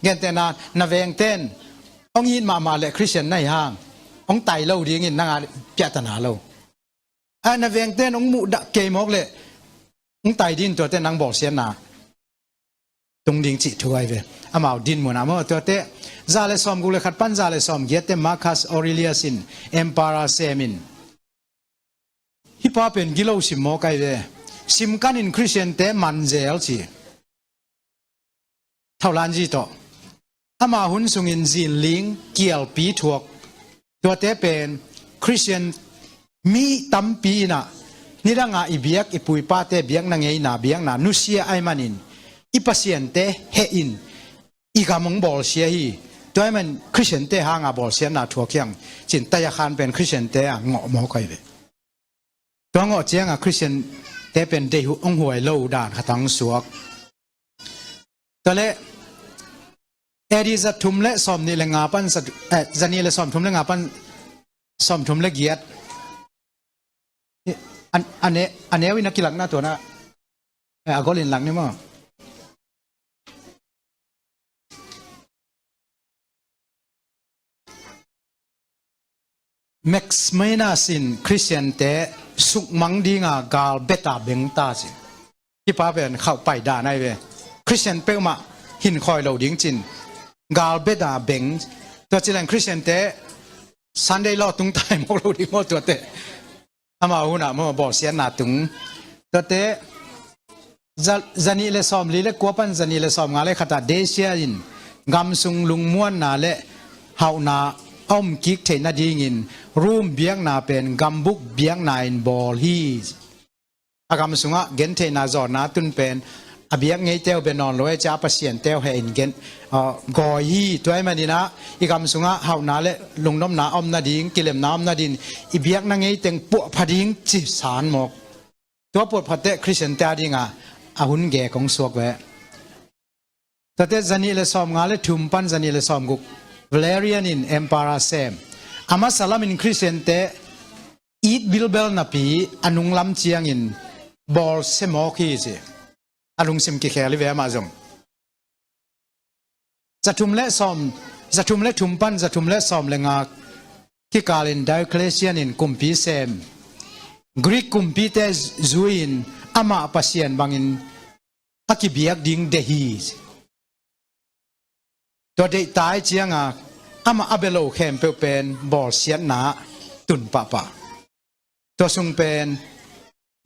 Gentehna, na vengten hong it mahmah leh Khristian na hih hang hong tai lo dingin nang a piahtana lo. A, na vengten hong muhdah kei mawk leh hong tai dingin tuate nang bawlsiatna tung ding cih thu ahi ve. Amau dinmun ah maw, tuate za le sawmguk le khat pan za le sawmgiatte Marcus Aurelius in Emperor sem in, hih pa pen gilo sim mawk ahi ve. Simkan in Khristiante man zel ci. Thohlan zi tawh. Ama hun sungin zinling kialpi thuak. Tuate pen Khristian mi tampi in ah nidanga i biak, i pu i pate biakna ngeina, biakna nusia ahih manin i pasiante heh in i gam hong bawlsia hi. Tua ahih man Khristiante hanga bawlsiatna thuak hiang cin taya khan pen Khristiante a ngawh mawk ahi ve. Tua ngawh cianga Khristiante pen deih hong huai lo dan khat hong suak. Tua leh A D za thum le sawmnih le nga pan za, eh, za nih le sawmthum le nga pan sawmthum le giat. A, a ne, a neu in a kilakna tua na, eh, a gol in lak ni maw? Maximinus in Khristiante sukmang dinga gal beta beng ta ci. Hih pa pen khauhpai dan ahi ve. Khristian peuhmah hinkhawi lo ding cin gal beta beng. Tua ci leng Khristiante Sunday law tung tai mawk lo ding maw tuate. Amau hunah maw bawlsiatna tung. Tuate za, zanih le sawmli le kua pan zanih le sawmnga le khatah Desia in gamsung lungmuanna le hauhna a om kik theih nadingin Rom biakna pen gambup biakna in bawl hi. A gam sungah gentheihna zawnna tun pen a biak ngeite uh bia nawn lo e cia a pasiante uh heh in gen, uh, gawi hi. Tua ahih maninah i gam sungah hauhna le lungnopna a om nading, kilemna a om nading i biakna ngeiteng puahpha ding ci san mawk. Tua puahphahteh Khristiante a dingah a hun gek hong suak ve. Tuate zanih le sawmnga le thum pan zanih le sawmguk Valerian in Empire sem. A masa lamin Khristiante it bilbel napi a nunglam ciangin bawlsia mawk hi ci. A lungsim kikhel hi ve amah zong. Zathum le sawm, zathum le thum pan zathum le sawm le nga kikalin Diocletian in kumpi sem. Greek kumpite zui-in amah pasian bangin a kibiak ding deih hi. Tua deihtai cianga amah a bia lo khempeuh pen bawlsiatna tun pahpah. Tua sung pen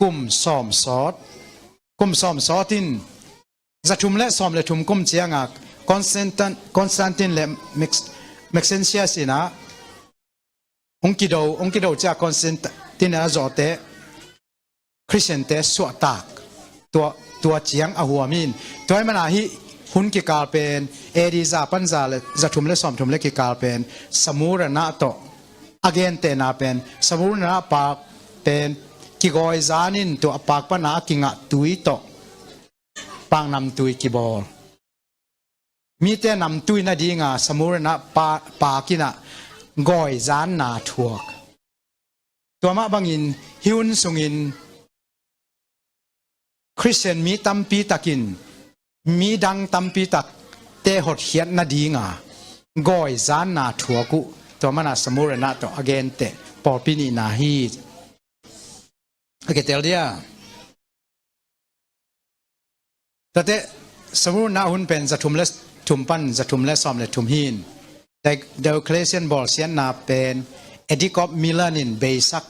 kum sawm sawt. Kum sawm sawt in zathum le sawm le thum kum cianga Constantine, Constantine le Max-, Maxentius inah hong kido, hong kido cia Constantine a zawhte Khristiante suahtak tua, tua ciang a huam hi in. Tua ahih mana hih hun kikal pen A D za pan za le zathum le sawmthum le kikal pen Samurana tawh a gentehna pen Samurana paak pen kigawi zanin tua a paak pana a kingah tui tawh paknamtui kibawl. Mite namtui nadinga Samurana pa, paak inah gawi zanna thuak. Tua mah bangin hih hun sungin Khristian mi tampi takin midang tampi takte hotkhiat nadinga gawi zanna thuak uh. Tua mana Samurana tawh a genteh pawlpi nihna hi. A kitel dia. Tuate Samurana hun pen zathum le thum pan zathum le sawm le thum hi in. Di-, Diocletian bawlsiatna pen Edict of Milan in beisak.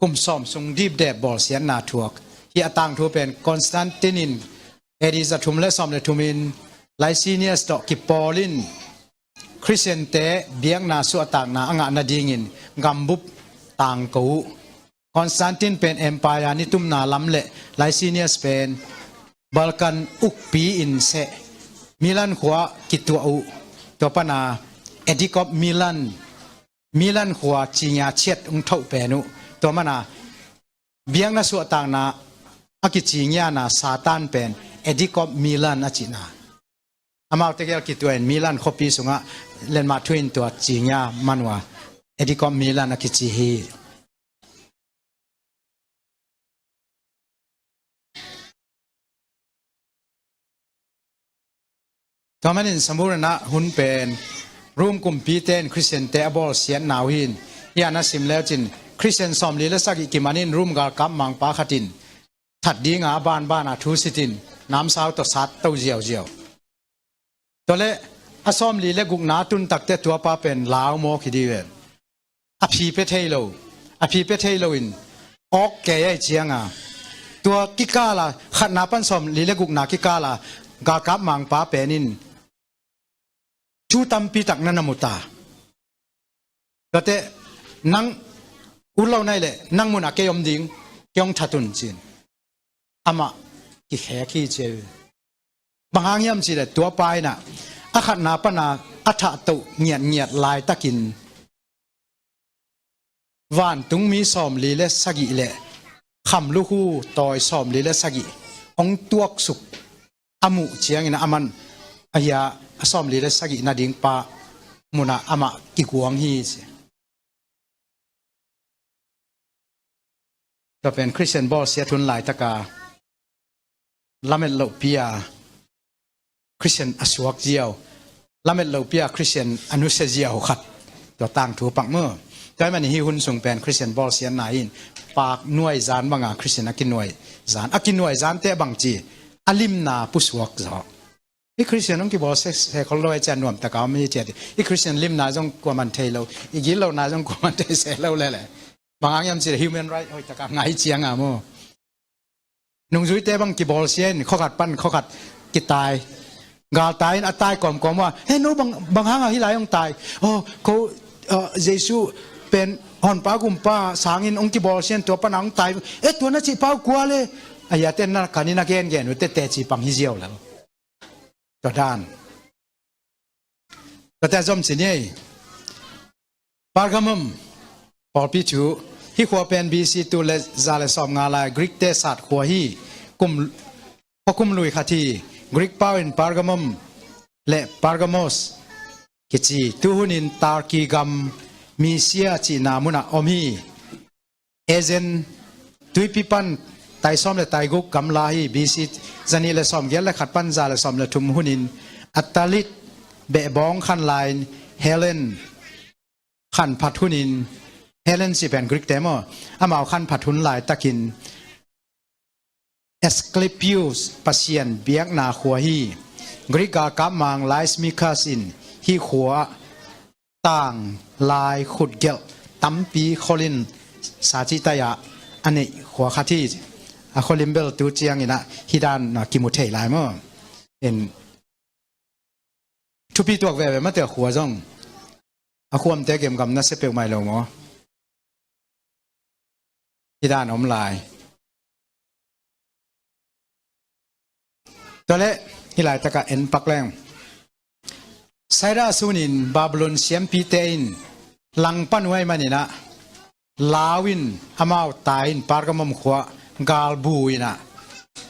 Kum sawm sung dipdep bawlsiatna thuak. Hih a tangthu pen Constantine in A D zathum le sawm le thum in Licinius tawh kipawl in Khristiante biakna suahtakna a ngah nadingin gambup tangko uh. Constantine pen Empire nitumna lam le Licinius pen Balkan ukpi in seh Milan khua kituah uh. Tua pana Edict of Milan, Milan khua cingia ciat hong thoh pen uh. Tua mana biakna suahtakna a kicingiana Satan pen Edict of Milan a cihna. Amaute gel kituah in Milan khuapi sungah lenmah thu in tua cingia man uh a Edict of Milan a kici hi. Tua manin Samurana hun pen Rom kumpite in Khristiante a bawlsiatna uh hi in. Hih a na sim leucin Khristian sawmli le sagih kimanin Rom galkap mangpa khat in that dinga a banbana thu sitin namsau tawh sat to ziauziau. Tuale a sawmli le gukna tun takte tuapa pen lau mawk hi dih ven. A phi pia thei lo, a phi pia thei loin awk kei ahi cianga tua kikala khatna pan sawmli le gukna kikala galkap mangpa penin thu tampi tak na na mu ta. Tuate nang ut lo nai leh nang munah kei om ding, kei hong that un cin. Amah kikhek hi ci. Bang hang hiam cihleh tuapa inah a khatna pana a thahtoh ngiatngiat laitakin vantungmi sawmli le sagih le khamlukhu tawi sawmli le sagih hong tuaksuk a muh ciangin a man ahi a, a sawmli le sagih nading pa munah amah kiguang hi ci. Tua pen Khristian bawlsiat hun laitaka lamet lohpi a Khristian a suak ziau, lamet lohpi a Khristian a nusia ziau khat tua tangthu pak maw. Tua ahih manin hih hun sung pen Khristian bawlsiatna in pak nuaizan banga Khristian a kinuaizan, a kinuaizante bangci a limna pusuak zaw. Hih Khristian hong kibawlsia se khol lo e cia nuamtaka om hi cia ti. Hih Khristian limna zong kuaman thei lo, i gitlohna zong kuaman thei se lo lele. Bang hang hiam cih leh human right hoihtaka ngai cianga maw. Nungzuite bang kibawlsia in khuakhat pan khuakhat kitai. Galtai in a tai kawmkawm uh a, he no bang, bang hanga hih lai hong tai? Oh, ko, uh, Jesu pen honpa gumpa sangin hong kibawlsia in tua pana hong tai. E, tua na cih pau kua le? A hiate na kanin a gengen uh tete cih pang hi ziau lel. Tua dan. Tua te zom ci ni ei. Pergamum pawlpi thu, hih khua pen B C tul le za le sawmnga lai Greek-te sat khua hi. Kum, khua kum lui khat hi. Greek pau in Pergamum le Pergamos kici. Tuhunin Turkey gam Mysia cihna munah om hi. Aegean tuipi pan taisawm le taiguk gamla hi. B C zanih le sawmgiat le khat pan za le sawm le thum hunin Attalid behbawng khan lai-in Helen khanphat hunin, Helen cih pen Greek-te maw, amau khanphat hun laitakin Asclepius Pasian biakna khua hi. Greek galkap mang Lysimachus in hih khua tanglai khutgelh tampi kholin sacihtai-ah a neih khua khat hi. A kholim bel tu ciangin ah hih dan a kimu thei lai maw. In thupi tuak veve mate a khua zong. A khuamte gemgam nasia peuhmah lo maw. Hih dan om lai. Tua leh hih laitakah en pak leng. Cyrus hunin Babylon siampite in langpan uh ahih maninah lau in amau tai in Pergamum khua galbu inah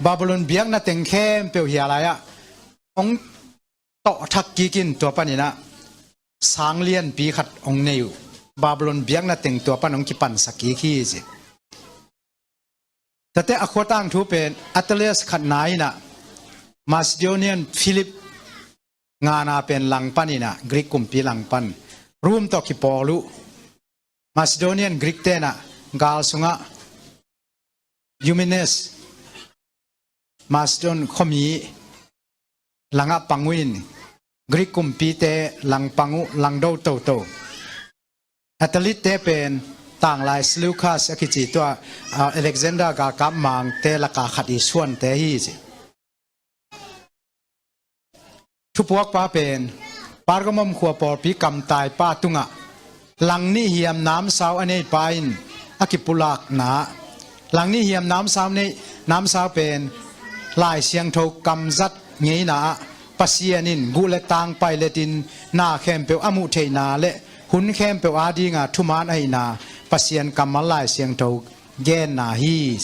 Babylon biakna teng khempeuh hia lai-ah hong tawh thak kik in tua paninah sang lianpi khat hong nei uh. Babylon biakna teng tua pan hong kipansak kik hi ci. Tate a khua tangthu pen Attalus khatna inah Macedonian Philip ngana pen langpan inah Greek kumpi langpan Rome tawh kipawl uh. Macedonian Greek tenah gal sungah Eumenes Macedon khuami langah pang uh in Greek kumpite langpang uh, langdo toto. Attalid-te pen tanglai Seleucus a kici tua, ah, Alexander galkap mangte laka khat i suante hi ci. Thupuakpa pen Pergamum khua pawlpi kamtaipa tungah langnih hiam namsau a neipa in a kipulakna, langnih hiam namsau nei, namsau pen Lai Siangtho kamzat ngeina ah Pasian in guh le tang pailetin na khempeuh a muh theihna le hun khempeuh adinga thuman ahihna Pasian kammal Lai Siangtho genna hi.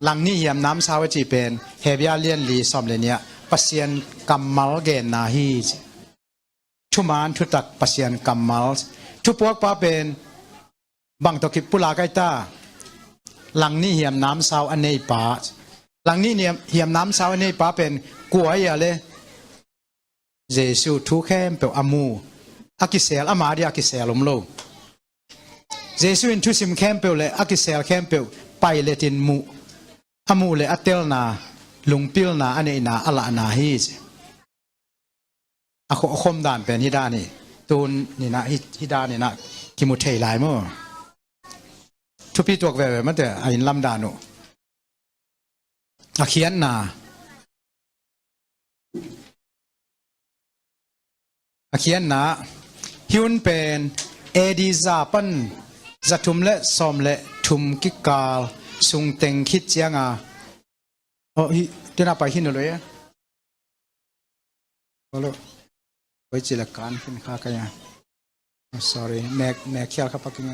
Langnih hiam namsau a cih pen Hebru lian li sawm le nih ah Pasian kammal genna hi ci. Thuman thutak Pasian kammal. Thupuakpa pen bang tawh kipulak ai ta? Langnih hiam namsau a neipa. Langnih hiam namsau a neipa pen kua hi a le? Jesu thu khempeuh a mu, a kisel, ama dia a kisel om lo. Jesu in thusim khempeuh le a kisel khempeuh pailetin muh, a muh le a telna, lungpilna a neihna a lahna hi ci. A kho-, a khom dan pen hih dan hi. Tun ninah hih, hih dan ninah kimu thei lai maw. Thupi tuak veve mate a innlam dan uh. A khiatna. A khiatna. Hih hun pen A D za pan za thum le sawm le thum kikal sung teng khit cianga. Oh, hi, tuna pai hin lo ya. Olo. Oi, cila kan hin kha kaya. Oh, sorry, mek, mek khial kha paking.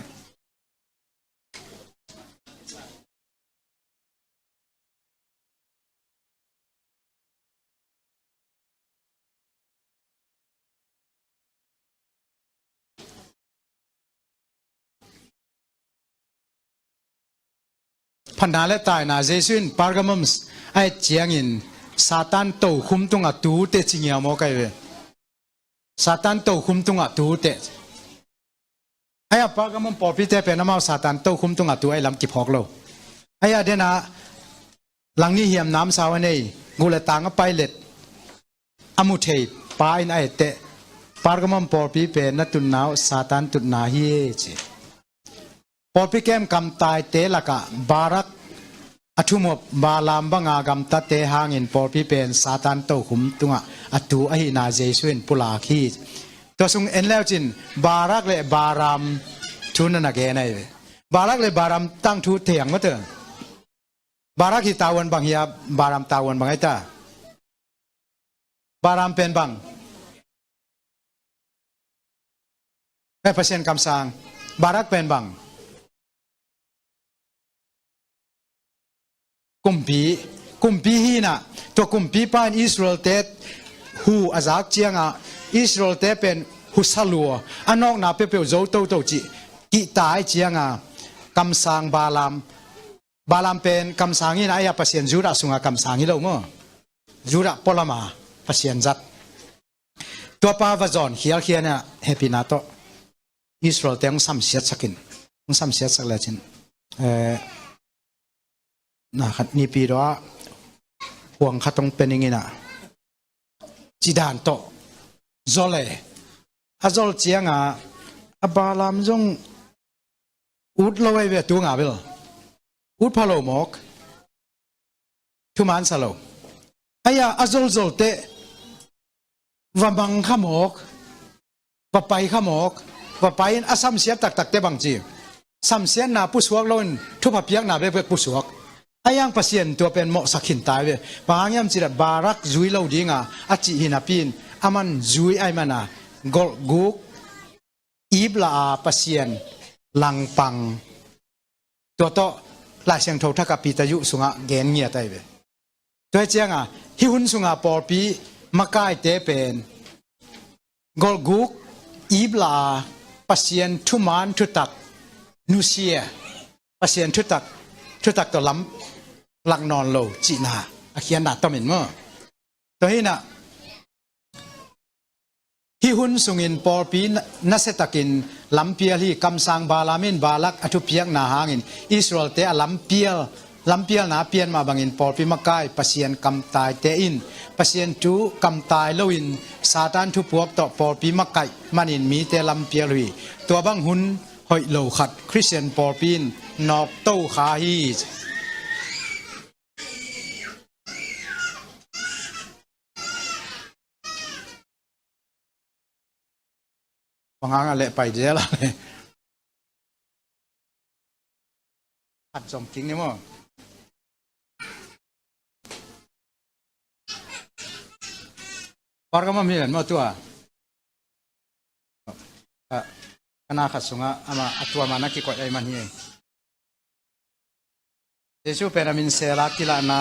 Phatna le taina Jesu in Pergamum a et ciangin Satan tokhum tungah tute ci ngiau maw kai ve. Satan tokhum tungah tute. Ahi a Pergamum pawlpite pen amau Satan tokhum tungah tu ahi lam kiphawk lo. Ahi a dena langnih hiam namsau a nei, guh le tang a pilot a mu thei pa in a etteh, Pergamum pawlpi pen na tutna uh Satan tutna hi e ci. Pawlpi kem kamtaite lakah Barak a thumuap Balaam banga gamtate hangin pawlpi pen Satan tokhum tungah a tu ahihna Jesu in pulak hi. Tua sung en leucin Barak le Balaam thu na na gen ahi ve. Barak le Balaam tangthu thei ang mate. Barak hi tavuan bang hi a, Balaam tavuan bang ahi ta. Balaam pen bang. Eh, Pasian kamsang. Barak pen bang. Kumpi. Kumpi hi na. Tua kumpipa in Israelte hu a zak cianga Israelte pen hu salua a nawkna peuhpeuh zo toto cih kihta ahi cianga kamsang Balaam. Balaam pen kamsang hi na, ahi a Pasian Judah sunga kamsang hi lo maw. Judah pualama Pasian zat. Tuapa va zawn khialkhia na hehpihna tawh Israelte hong samsiatsak in, hong samsiatsak lecin, eh, na khat nipi dawh a huang khat hong pening in a cidan tawh zol e. A zol cianga a Balaam zong ut lo ahi ve tunga bel. Ut pha lo mawk. Thuman sa lo. Ahi a a zolzol teh va mang kha mawk. Va pai kha mawk. Va pai in a samsiat taktak teh bang ci. Samsiatna pusuak lo in thupha piakna bekbek pusuak. Ahi ang Pasian tua pen mawhsak khin ta ahi ve. Bang hang hiam cih leh Barak zui lo dinga a cih hi napi in aman zui ahi mana golhguk iplah a Pasian langpang. Tua tawh Lai Siangtho thak a Peter Yu sungah gen ngiat ahi ve. Tua hi cianga hih hun sunga pawlpi makaite pen golhguk iplah a Pasian thuman thutak nusia, Pasian thutak, thutak tawh lam lak nawn lo cihna a khiatna tom in maw. Tua hi na hih hun sungin pawlpi na-, nasiatakin lampial hi. Kamsang Balaam in Balak a thupiakna hangin Israelte a lampial, lampialna a pian mah bangin pawlpi makai Pasian kamtaite in Pasian thu kamtai loin Satan thupuak tawh pawlpi makaih manin mite lampial uh hi. Tua bang hun hoih lo khat Khristian pawlpi in nawkto kha hi. Bang hang a leh pai zel a le. Khat zong kik ni maw. Pergamum hi ven maw tua. Ah, ka na khat sungah ama a tua ma na kikoih ahi man hi. Jesu pen a min sela kilahna.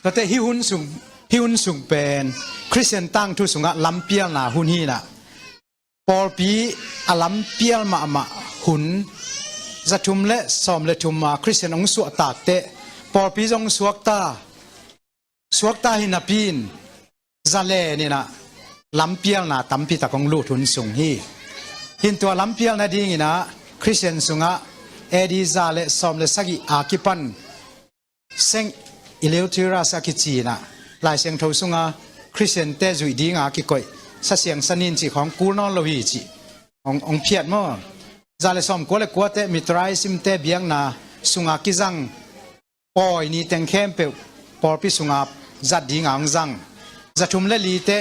Tuate hih hun sung, hih hun sung pen Khristian tangthu sungah lampialna hun hi na. Pawlpi a lampial mahmah hun zathum le sawm le thum a Khristian hong suahtak teh pawlpi zong suakta, suakta hi napi in zalen in a lampialna tampi tak hong lut hun sung hi. Hin tua lampial nadingin a Khristian sungah A D za le sawm le sagih a kipan Saint Eleutherius a kici in a Lai Siangtho sunga Khristiante zuih dinga kikoih Sa Siang Sa Nin cih khawng kul nawn lo hi cih hong, hong phiat maw. Za le sawm kua le kuate Mithraismte biakna sunga kizang pawi ni teng khempeuh pawlpi sunga zat dinga hong zang. Zathum le lite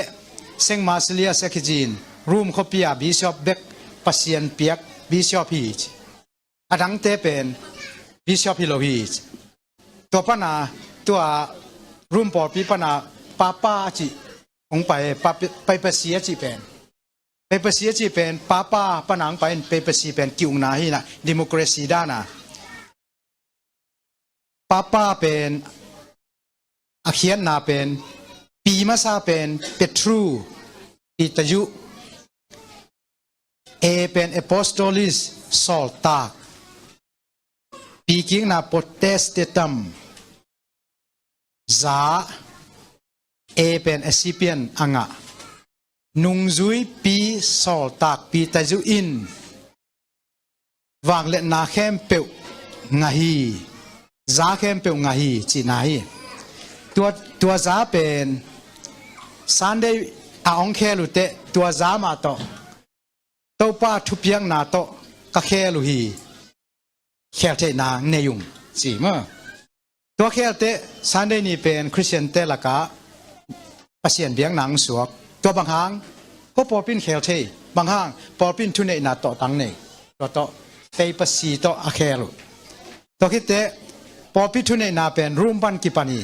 Saint Marcellus a kici in Rome khuapi a bishop bek Pasian piak bishop hi ci. A dangte pen bishop hi lo hi ci. Tua pana tua Rome pawlpi pana papa a cih hong pai, papi-, papacy a cih pen. Papacy a cih pen papa pana hong pai in papacy pen ki-ukna hi na democracy dana. Papa pen a khiatna pen P masa pen Petru, Peter Yu. A pen Apostolis, sawltak. P kikna Potestatum, za. A pen Assyrian a ngah. Nungzuipi sawltak Peter Yu in vangliatna khempeuh ngah hi, za khempeuh ngah hi cihna hi. Tua, tua za pen Sunday a hong khel uh teh tua za mah tawh Topa thupiakna tawh ka khel uh hi, kheltheihna nei ung ci maw. Tua khel teh Sunday ni pen Khristiante lakah Pasian biakna hong suak. Tua bang hang, ko pawlpi in khel thei, bang hang pawlpi in thuneihna tawhtang nei. Tua tawh tei pasi tawh a khel uh. Tua khit teh pawlpi thuneihna pen room pan kipan hi.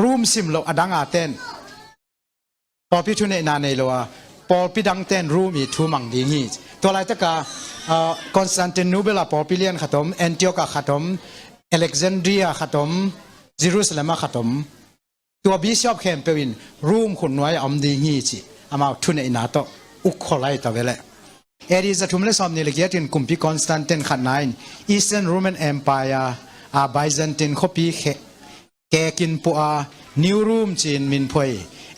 Room sim loh a dang a ten pawlpi thuneihna nei lo a, pawlpi dang ten room i thu mang ding hi. Tua laitaka, ah, Constantinople ah pawlpi lian khat om, Antioch ah khat om, Alexandria khat om, Jerusalem ah khat om. Tua bishop khempeuh in room khutnuai a om ding hi ci, amau thuneihna tawh uk khol lai ta ve leh. A D za thum le sawmnih le giat in kumpi Constantine khatna in Eastern Roman Empire a Byzantine khuapi khe kekin puah a New Rome ci-in min phuai.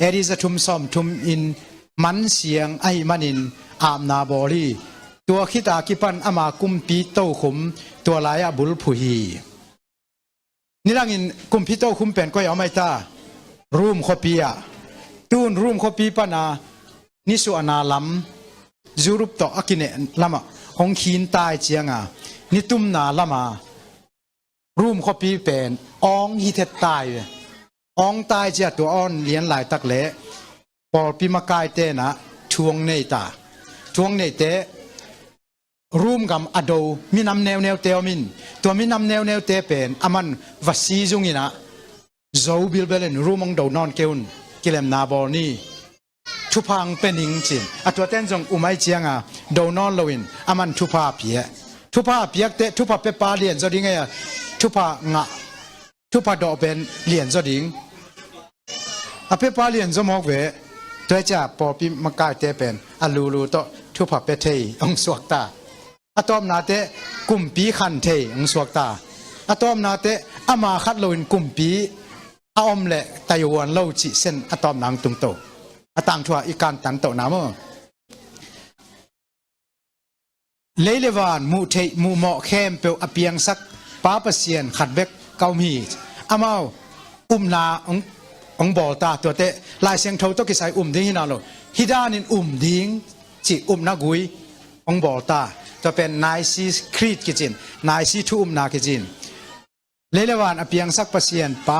A D za thum sawmthum in man siang ahih manin apna bawl hi. Tua khit a kipan ama kumpi tokhum tua lai-ah bulphuh hi. Nidangin kumpi tokhum pen koi a om ahi ta? Rome khuapi ah. Tun Rome khuapi pana nisuahna lam Europe tawh a kineh lamah hong khin tai cianga nitumna lama Rome khuapi pen awng hi thet tai ve. Awng tai cia tua awn lian laitak le pawlpi makai tenah thu hong nei ta. Thu hong neite Rome gam a do minam neuneute om in, tua minam neuneute pen a man va si zungin ah zo bilbel in Rome hong do nawn kei un, kilemna bawl ni. Thupha hong pia ning cin. A tuaten zong um ai cianga do nawn loin a man thupha pia. Thupha piakte thupha pepa lian zaw ding ei a, thupha ngah, thupha dawh pen lian zaw ding. A pepa lian zaw mawk ve. Tua cia pawlpi makaite pen a lulu tawh thupha pia thei hong suak ta. A tawpnate kumpi khan thei hong suak ta. A tawpnate ama khat loin kumpi a om le taiwan lo cih sen a tawpna hong tungto. A tangthu ah i kantan tohna maw? Lei le van muh theih muh mawh khempeuh a piangsak Pa Pasian khat bek ka um hi. Amau upna hong, hong bawl ta. Tuate Lai Siangtho tawh kisai um ding hi na lo. Hih danin um ding cih upna gui hong bawl ta. Tua pen Nicene Creed kicin, Nicene thu upna kicin. Lei le van a piangsak Pasian Pa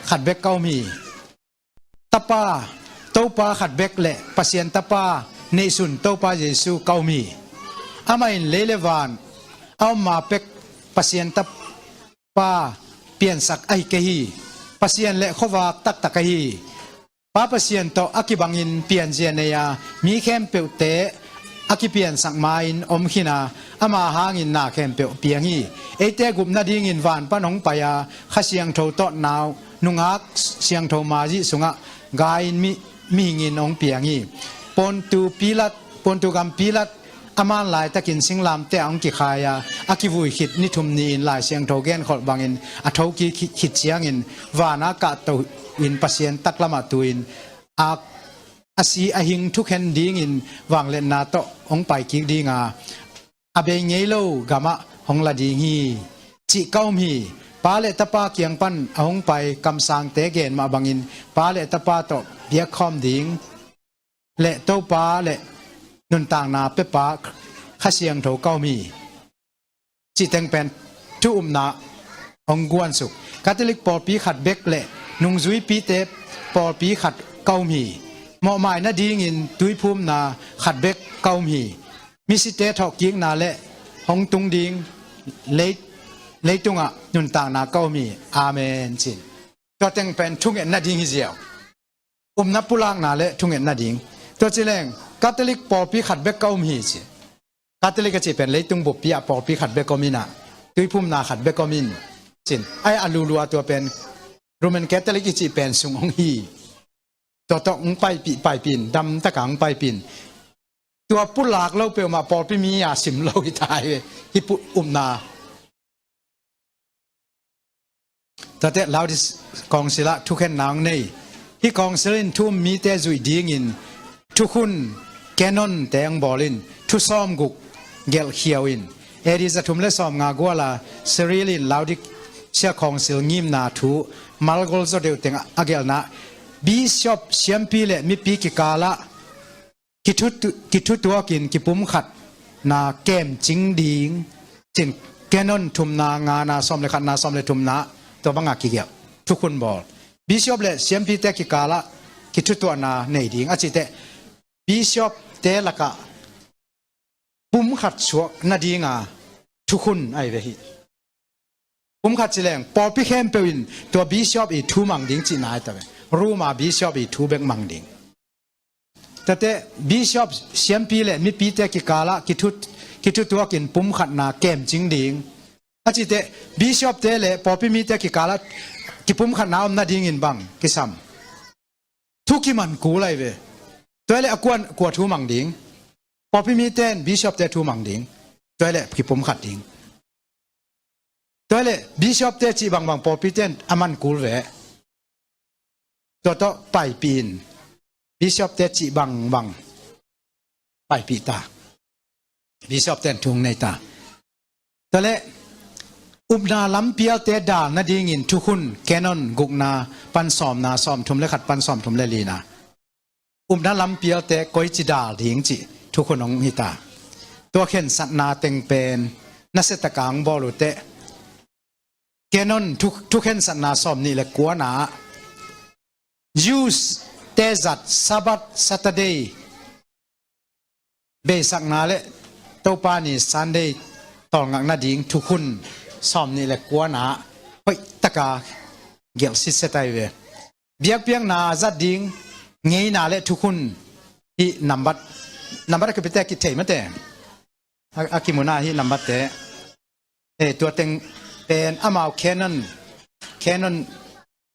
khat bek ka um hi. Tapa, Topa khat bek le Pasian Tapa neihsun Topa Jesu ka um hi. Amah in lei le van a om ma pek Pasian Tapa piansak ahi kei hi. Pasian le khuavak taktak ahi. Pa Pasian tawh a kibangin pianzia nei a, mi khempeuhte a kipiansak ma-in om khin a, ama hangin na khempeuh piang hi. Eite gupna dingin van pan hong pai a, Kha Siangtho tawh nau, nungak siangtho mazih sungah gai-in mi, mihingin hong piang hi. Pontu Pilat, Pontu gam Pilat a man laitakin singlamteh ah hong kikhai a, a kivui khit ni thum ni-in Lai Siangtho genkholh bangin a thokik khit, khit ciangin vana kahto in Pasian taklamah tu-in a, a si a hing thukhen dingin vangliatna tawh hong pai kik ding a, a bei ngei lo gamah hong la ding hi, cih ka um hi. Pa le Tapa kiang pan a hong pai kamsangte gen mah bangin Pa le Tapa tawh biakkhawm ding le Topa le nuntakna pepa Kha Siangtho ka um hi, cih teng pen thu upna hong guansuk. Catholic pawlpi khat bek le nungzuipite pawlpi khat ka um hi. Mawhmai nadingin tuiphumna khat bek ka um hi. Misite thawhkikna le hong tung ding lei, leitungah nuntakna ka um hi. Amen, cin. Tua teng pen thunget nading hi ziau. Upna pulakna le thunget nading. Tua ci leng, Catholic pawlpi khat bek ka um hi ci. Catholic a cih pen leitung buppi ah pawlpi khat bek om in ah, tuiphumna khat bek om in, cin. Ai a lulu a tua pen Roman Catholic i cih pen sung hong hi. Tua tawh hong paipih, paipih in, damtak a hong paipih in. Tua pulak lo peuhmah pawlpi mi a sim lo hi ta hi, hih pu-, upna. Tuate Laodicea Council ah thukhenna hong nei. Hih Council in thu um mite zuih dingin thukhun canon te hong bawl in, thu sawmguk gelh khiau in, A D zathum le sawmnga guala Cyril in Laodicea khawngsil ngimna thu malgol zaw deuh teng a gelhna, bishop, siampi le mipi kikalah kithutu-, kithutuakin kipumkhatna kemcing ding, cin canon thumna ngana sawm le khatna sawm le thumna, tua banga kigelh thukhun bawl. Bishop le siampite kikalah kithutuahna nei ding a cih teh, bishopte lakah pumkhat suak nadinga thukhun ahi ve hi. Pumkhat ci leng pawlpi khempeuh in tua bishop i thu mang ding cihna ahi ta ve. Roma bishop i thu bek mang ding. Tate bishop, siampi le mipite kikalah kithu, kithutuakin pumkhatna kemcing ding a cih teh, bishopte le pawlpi mite kikalah kipumkhatna om nadingin bang kisam? Thu kiman kul ahi ve. Tua le a kuan kua thu mang ding? Pawlpi mite in bishopte thu mang ding. Tua le kipumkhat ding. Tua le bishopte cih bangbang pawlpite in a man kul ve. Tua tawh paipih in, bishopte cih bangbang paipih ta. Bishopte in thu nei ta. Tua le upna lampialte dal nadingin thukhun canon gukna pan sawmna, sawmthum le khat pan sawmthum le lina, upna lampialte koici dal ding cih thukhun hong hi ta. Tua khensatna teng pen nasia taka hong bawl uh teh, canon thu, thukhensatna sawmnih le kuana ah Jews te zat Sabbath, Saturday beisakna le Topa ni Sunday tawlngak nading thukhun sawmnih le kuana ah hoihtaka gelh sitset ahi ve. Biakpiakna zat ding ngeina le thukhun hi nambat, nambat a kipite kithei mate. A, a kimuna hi nambatte. E, tua teng pen amau canon, canon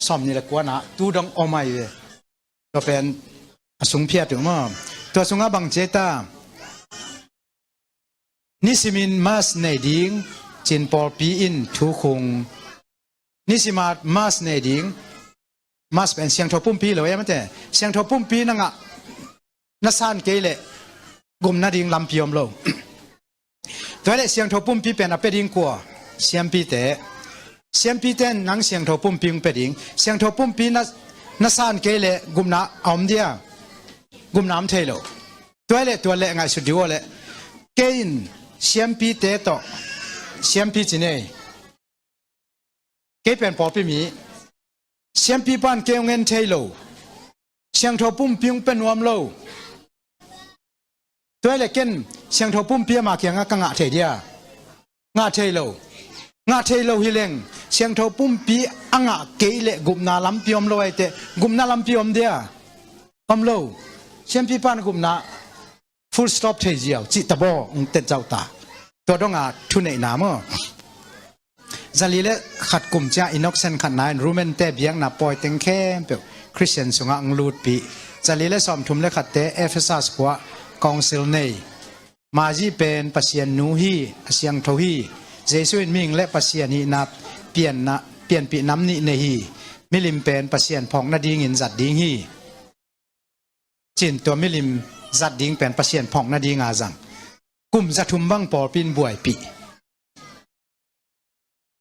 sawmnih le kuana tu dong om ahi ve. Tua pen a sung phiat uh maw. Tua sungah bang ci ta? Nisimin mass nei ding cin pawlpi in thukhung. Nisima mass nei ding. Mass pen siangtho pumpi lo e mate. Siangtho pumpi na ngah na san kei leh gum nading lampi om lo. Tua le siangtho pumpi pen a pia ding kua? Siampite. Siampite in nang siangtho pumpi hong pia ding. Siangtho pumpi na, na san kei leh gupna a om dia? Gupna om thei lo. Tua le tua le ngaihsut dih aw le. Kei in siampite tawh, siampi ci nei. Kei pen pawlpi mi. Siampi pan kei hong en thei lo. Siangtho pumpi hong pia nuam lo. Tua le ken siangtho pumpi ama kiangah ka ngah thei dia? Ngah thei lo. Ngah thei lo hi leng siangtho pumpi a ngah kei leh gupna lampi om lo ahi teh, gupna lampi om dia? Om lo. Siampi pan gupna full stop thei ziau cih tabaw hong tet zauh ta. Tua donga thuneihna maw. Zali le khat kum ciang Innocent khatna in Roman te biakna pawi teng khempeuh Khristian sungah hong lutpih. Zali le sawmthum le khatte Ephesus khua council nei. Mazi pen Pasian nu hi, a siangtho hi. Jesu in mihing le Pasian hihna pianna, pianpih nam nih nei hi. Milim pen Pasian phawk nadingin zat ding hi. Cin tua milim zat ding pen Pasian phawk nadinga zang. Kum zathum bang pawlpi in buaipih.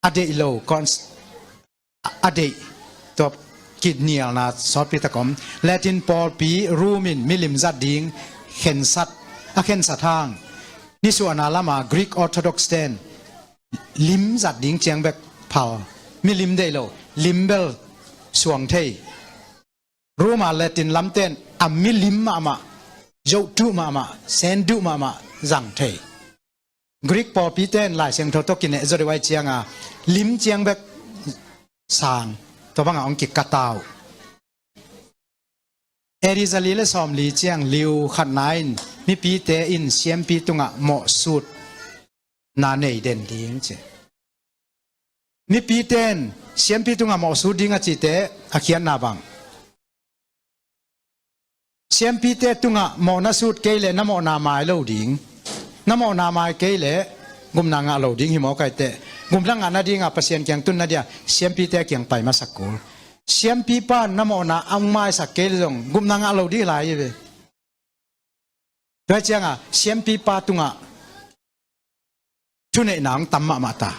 A deih lo, cons-, a deih tua kinialna sawtpi tak om. Latin pawlpi Rome in milim zat ding khensat, a khensat hang. Nisuahna lama Greek Orthodox ten lim zat ding ciang bek phal. Milim deih lo, lim bel suang thei. Roma Latin lamten a milim mahmah, zohtuh mahmah, senduh mahmah zang thei. Greek pawlpi ten Lai Siangtho tawh kineh zaw deuh ahih cianga lim ciang bek sang, tua banga hong kikatau. A D zali le sawmli ciang liu khatna in mipite in siampi tungah mawhsut na nei den ding ci. Mipite in siampi tungah mawhsut ding a cihte a khiatna bang? Siampite tungah mawhna sut kei leh na mawhna mai lo ding. Na mawhna mai kei leh gupna ngah lo ding hi mawk ahi teh. Gupna ngah nadinga Pasian kiang tun nadia siampite kiang pai masak kul. Siampipa in na mawhna a hong maisak kei leh zong gupna ngah lo ding hi lai hi ve. Tua cianga siampipa tungah thuneihna hong tam mahmah ta.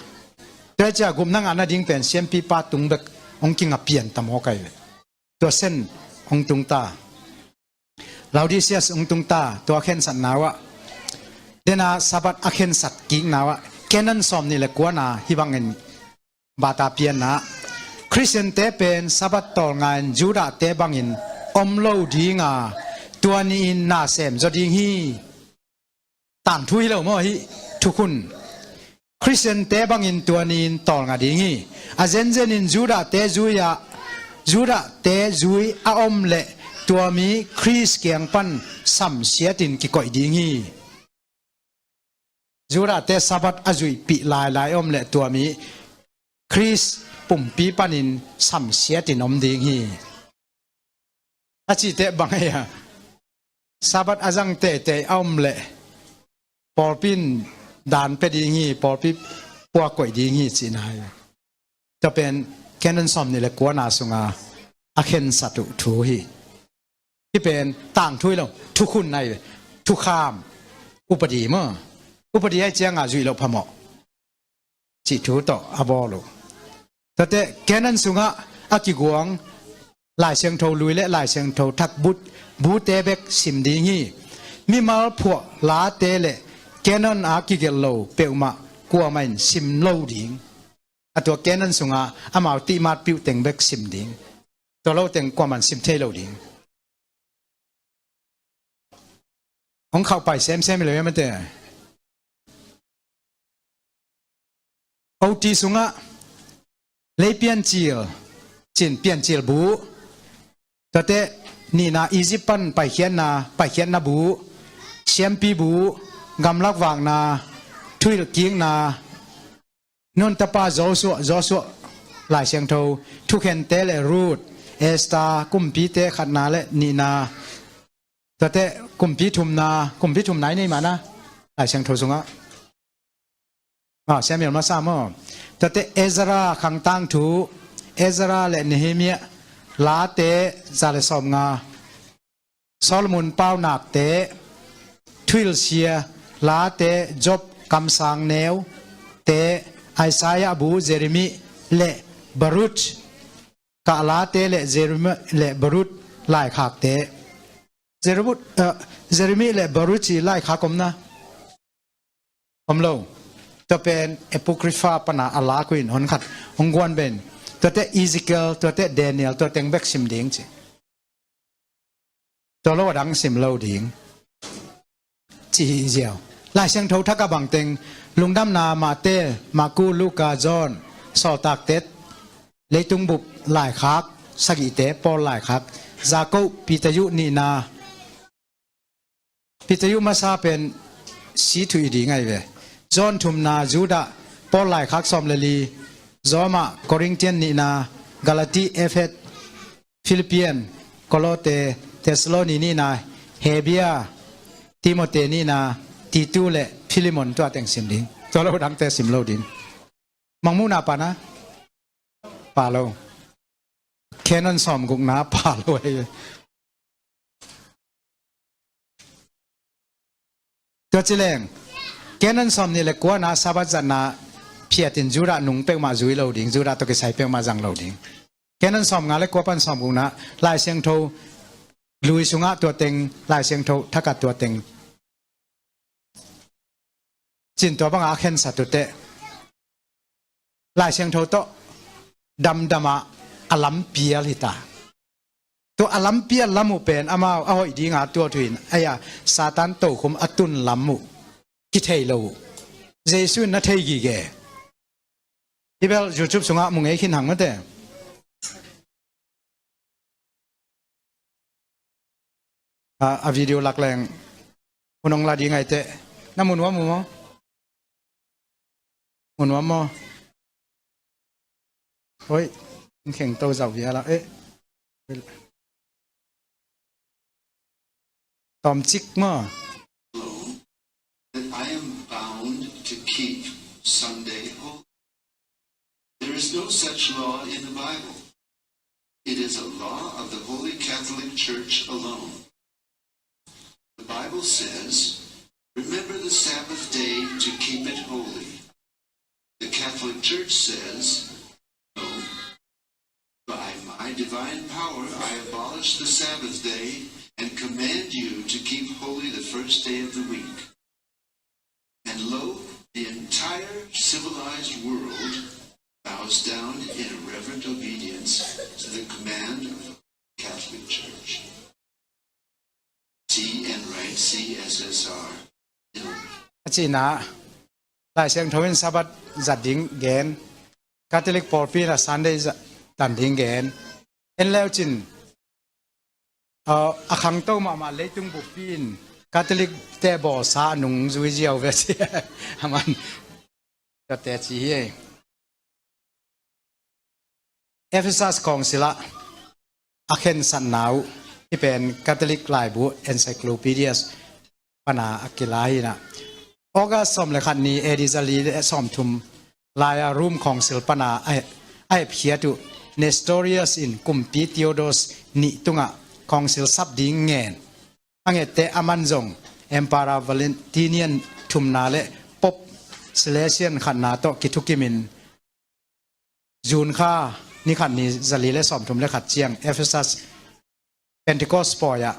Tua hi ciah gupna ngah nading pen siampipa tung bek hong kinga pian ta maw kai ve. Tua sen hong tung ta. Laodiceas hong tung ta, tua khensatna uh ah. Dena Sabbath a khensat kikna uh ah. Canon sawm nih le kuana hih bangin bata pianna. Khristiante pen Sabbath tawlnga in Judahte bangin om lo dinga, tua ni-in na sem zaw ding hi. Tangthu hi lo maw hih thukhun. Khristiante bangin tua ni-in tawlnga ding hi. A zenzenin Judahte zui-ah, Judahte zui a om leh tua mi Khrist kiang pan samsiatin kikoih ding hi. Judahte Sabbath a zuihpih lailai om leh tua mi Khrist pumpi panin samsiatin om ding hi. A cihte bang ei a, Sabbath a zang teitei a om leh pawlpi in dan pia ding hi, pawlpi puakoih ding hi cihna hi. Tua pen Canon sawm nih le kuana sunga a khensat uh thu hi. Hih pen tangthu hi lo, thukhun ahi ve. Thukham, upadi maw. Upadi ahi cianga zuih loh phamawh cih thu tawh a bawl uh. Tuate Canon sungah a kiguang Lai Siangtho Lui le Lai Siangtho Thak bu, bute bek sim ding hi. Mimal phuah late le Canon a kigelh lo peuhmah kuamah in sim lo ding. A tua Canon sunga amau tihmat piuh teng bek sim ding. Tua lo teng kuamah in sim thei lo ding. Hong khauhpai semsem hi lo hiam ate. O T sungah lei piancil, cin piancil bu. Tuate nihna Egypt pan paikhiatna, paikhiatna bu, siampi bu, gamlak vakna, thuhilh kikna, Nun tapa Joshua, Joshua, Lai Siangtho, Thukhente le Ruth, Esther, Kumpite khatna le nihna. Tuate kumpi thumna, kumpi thumna i nei mahna, Lai Siangtho sungah. Ah, Samuel masa maw. Tuate Ezra khangtang thu, Ezra le Nehemiah, Late za le sawmnga. Solomon paunakte, thuhilhsia late, Job kamsang neute, Isaiah bu, Jeremiah le Baruch, kah late le Jeremiah le Baruch laikhakte. Jeremiah, eh, Jeremiah le Baruch i laikhak omna. Om lo. Tua pen Apocrypha pana a lak uh in hon khat hong guan ben. Tuate Ezekiel, tuate Daniel, tua teng bek sim ding ci. Tua lo a dang sim lo ding ci hi ziau. Lai Siangtho Thak a bang teng, Lungdamna, Mate, Marku, Luka, John, Sawltakte, Leitung Bup laikhak sagihte, Paul laikhak, Jakob, Peter uh nihna, Peter uh masa pen si thuih ding ahi ve. John thumna, Judah, Paul laikhak sawm le li, Roma, Corinthian nihna, Galati, Efet, Philippian, Kolote, Thessaloni nihna, Hebia, Timote nihna, Titu le Philemon tua teng sim ding. Tua lo dangte sim lo ding. Mangmuhna pana pa lo. Canon sawmgukna pa lo ei. Tua ci leng, Canon sawmnih le kuana Sabbath zatna phiatin Judah nung peuhmah zui lo ding, Judah tawh kisai peuhmah zang lo ding. Canon sawmnga le kua pan sawmgukna Lai Siangtho Lui sungah tua teng, Lai Siangtho Thakah tua teng. Cin tua bangah a khensat uh teh Lai Siangtho tawh damdamah a lampial hita. Tua a lampial lam uh pen amau a hoih dinga tuat uh in, aia Satan tokhum a tun lam uh kithei lo uh. Jesu in na thei gige. Hi bel YouTube sungah mu ngei khin hang mate. A, a video lak leng hun hong la ding ahi teh. Na mu nuam uh maw? Mu nuam maw? Oi, hong kheng to zau vial a. Eh. Tawmcik maw? That I am bound to keep Sunday holy. There is no such law in the Bible. It is a law of the Holy Catholic Church alone. The Bible says, "Remember the Sabbath day to keep it holy. The Catholic Church says, "No, by my divine power I abolish the Sabbath day and command you to keep holy the first day of the week." And lo, the entire civilized world bows down in reverent obedience to the command of the Catholic Church. See Enright, see S S R. A cihna, Lai Siangtho in Sabbath zat ding gen, Catholic pawlpi in a Sunday zat tan ding gen. En leu cin, a, a khangto mahmah leitung buppi in Catholic te bawlsa a nung zui ziau ve si. A man, ka teci hi. Ephesus Council ah a khensatna uh, hih pen Catholic laibu Encyclopedias pana a kila hi na. August sawm le khat ni A D zali le sawmthum lai-a Rome Council pana a hep, a hepkhiat uh Nestorius in kumpi Theodosius nih tungah Council sap ding ngen a ngette, a man zong Emperor Valentinian thumna le Pope Celestine khatna tawh kithukimin June kha ni khat ni zali le sawmthum le khat ciang Ephesus Pentecost pawi-ah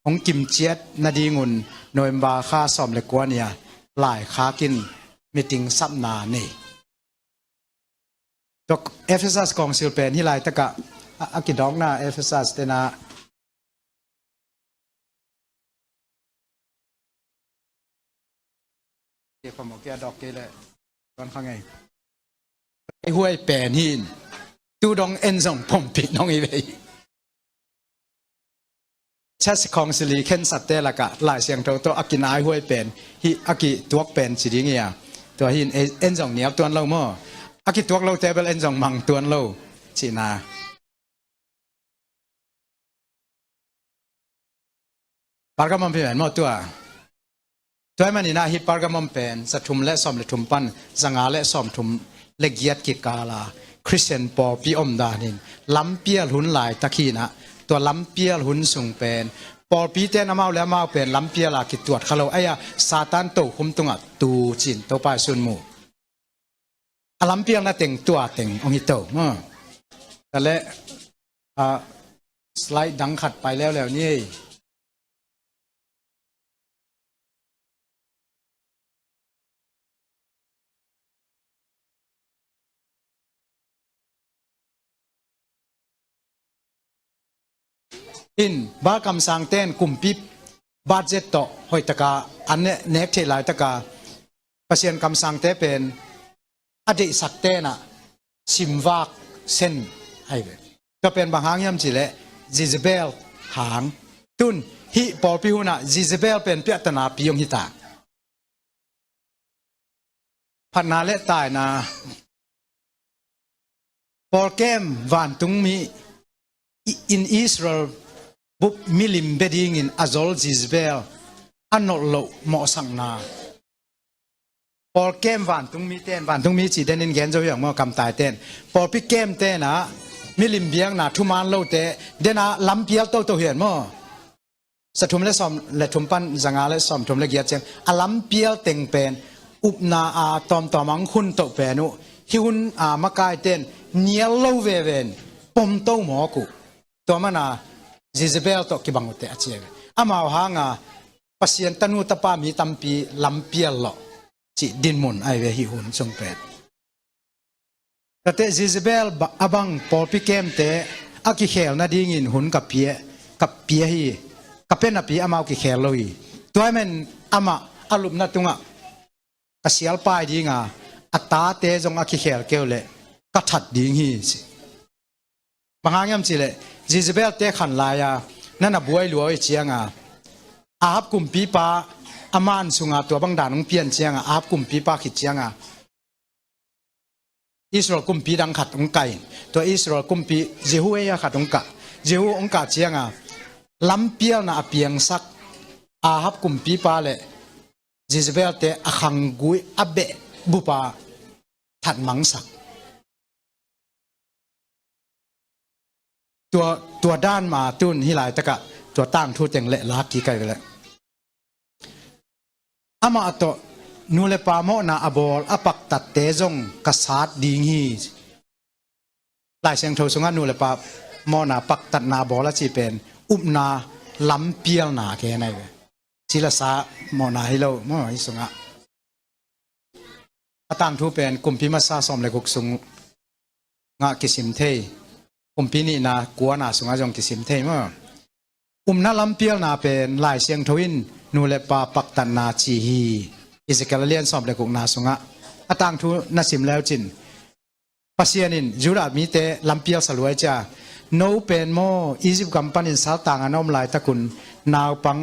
hong kimciat nadingun November kha sawm le kua ni-a laikhak in meeting sapna nei. Tua Ephesus Council pen hih laitakah a, a kidawkna Ephesus tena kei phamawh kei a dawk kei leh tuan kha ngei. Ei huai pen hi in tu dong en zong pompih nong hi vei. Church Council i khensatte lakah Lai Siangtho tawh a kinai huai pen hih a kituak pen ci ding hi a. Tua hi in ei, en zong nial tuan lo maw? A kituak lote bel en zong mang tuan lo cihna. Pergamum pen maw tua? Tua hi manin ah hih Pergamum pen za thum le sawm le thum pan za nga le sawm thum le giat kikala Khristian pawlpi om danin lampial hun laitak hi in ah, tua lampial hun sung pen pawlpite in amau le amau pen lampial a kituat kha lo, ei-a Satan tokhum tungah tu cin Topa i sun mu. A lampialna teng tua teng hong hi to maw? Tua leh, ah, slide dang khat pai leuleu ni. In, Baal kamsangte in kumpi budget tawh hoihtaka an ne-, nek theih laitaka Pasian kamsangte pen a deihsakte in ah simvak sen ahi ve. Tua pen bang hang hiam cih leh Jezebel hang. Tun hih pawlpi hunah Jezebel pen piahtana pi hong hi ta. Phatna le taina. Pawlkem vantungmi in Israel bup milim bia dingin a zol Jezebel a nolh loh mawhsakna. Pawlkem vantungmi ten, vantungmi cih denin gen zo hiang maw, kamtaite in. Pawlpi kemte in ah milim biakna thuman lote den a lampial toto hian maw? Za thum le sawm le thum pan za nga le sawm thum le giat ciang a lampial teng pen upna a tawmtawm ang hun toh pen uh hih hun a makaite in nial lo veve in pom to mawk uh. Tua mana Jezebel tawh kibang uh teh a ci ve. Amau hanga Pasian tanu tapa mi tampi lampial lawh cih dinmun ahi ve hih hun sung pen. Tate Jezebel ba-, a bang pawlpi kemte a kikhel nadingin hun ka pia, ka pia hi, ka pia napi amau kikhel lo hi. Tua hi men amah a lupna tungah ka sialpai dinga, a tate zong a kikhel keu leh ka that ding hi ci. Bang hang hiam cih leh Jezebel te khan lai-a na na buai lua i cianga, Ahab kumpipa a man sunga tua bang dan hong pian cianga, Ahab kumpipa khit cianga Israel kumpi dang khat hong kah in, tua Israel kumpi Jehu ei a khat hong kah. Jehu hong kah cianga lampialna a piangsak Ahab kumpipa le Jezebel te a khanggui a beh bupa that mangsak. Tua, tua dan ma tun hih laitakah tua tangthu teng le lak kik ai ve leh. Amah tawh nu le pa mawhna a bawl a paktatte zong ka sat ding hi. Lai Siangtho sungah nu le pa mawhna paktatna bawl a cih pen upna lampialna a gen ahi ve. Ci le sa mawhna hi lo maw, hih sungah. A tangthu pen Kumpi Masa sawm le guk sungah kisim thei. Kumpi Nihna kuana sungah zong kisim thei maw. Upna lampialna pen Lai Siangtho in nu le pa paktatna ci hi. Ezekiel a lian sawm le gukna sungah a tangthu na sim leucin, Pasian in Judah mite lampial sa luai cia, no pen maw Egypt gam panin saltang a na om laitakun naupang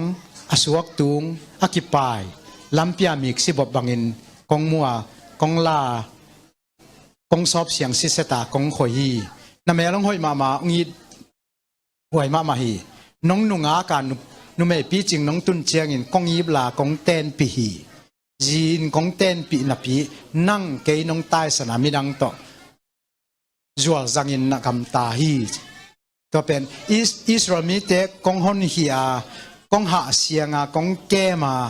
a suak tung a kipai lampia miksi bop bangin kong mua, kong la, kong sawp siang siseta kong khoi hi. Na mel hong hoih mahmah, hong it huai mahmah hi. Nong nungak a nu, numei picing nong tun ciangin kong ipla kong tenpih hi. Zi in kong tenpih napi nang kei nong taisana midang tawh zual zangin na gamta hi. Tua pen Is-, Israel mite kong honkhia, kong hahsianga, kong kema,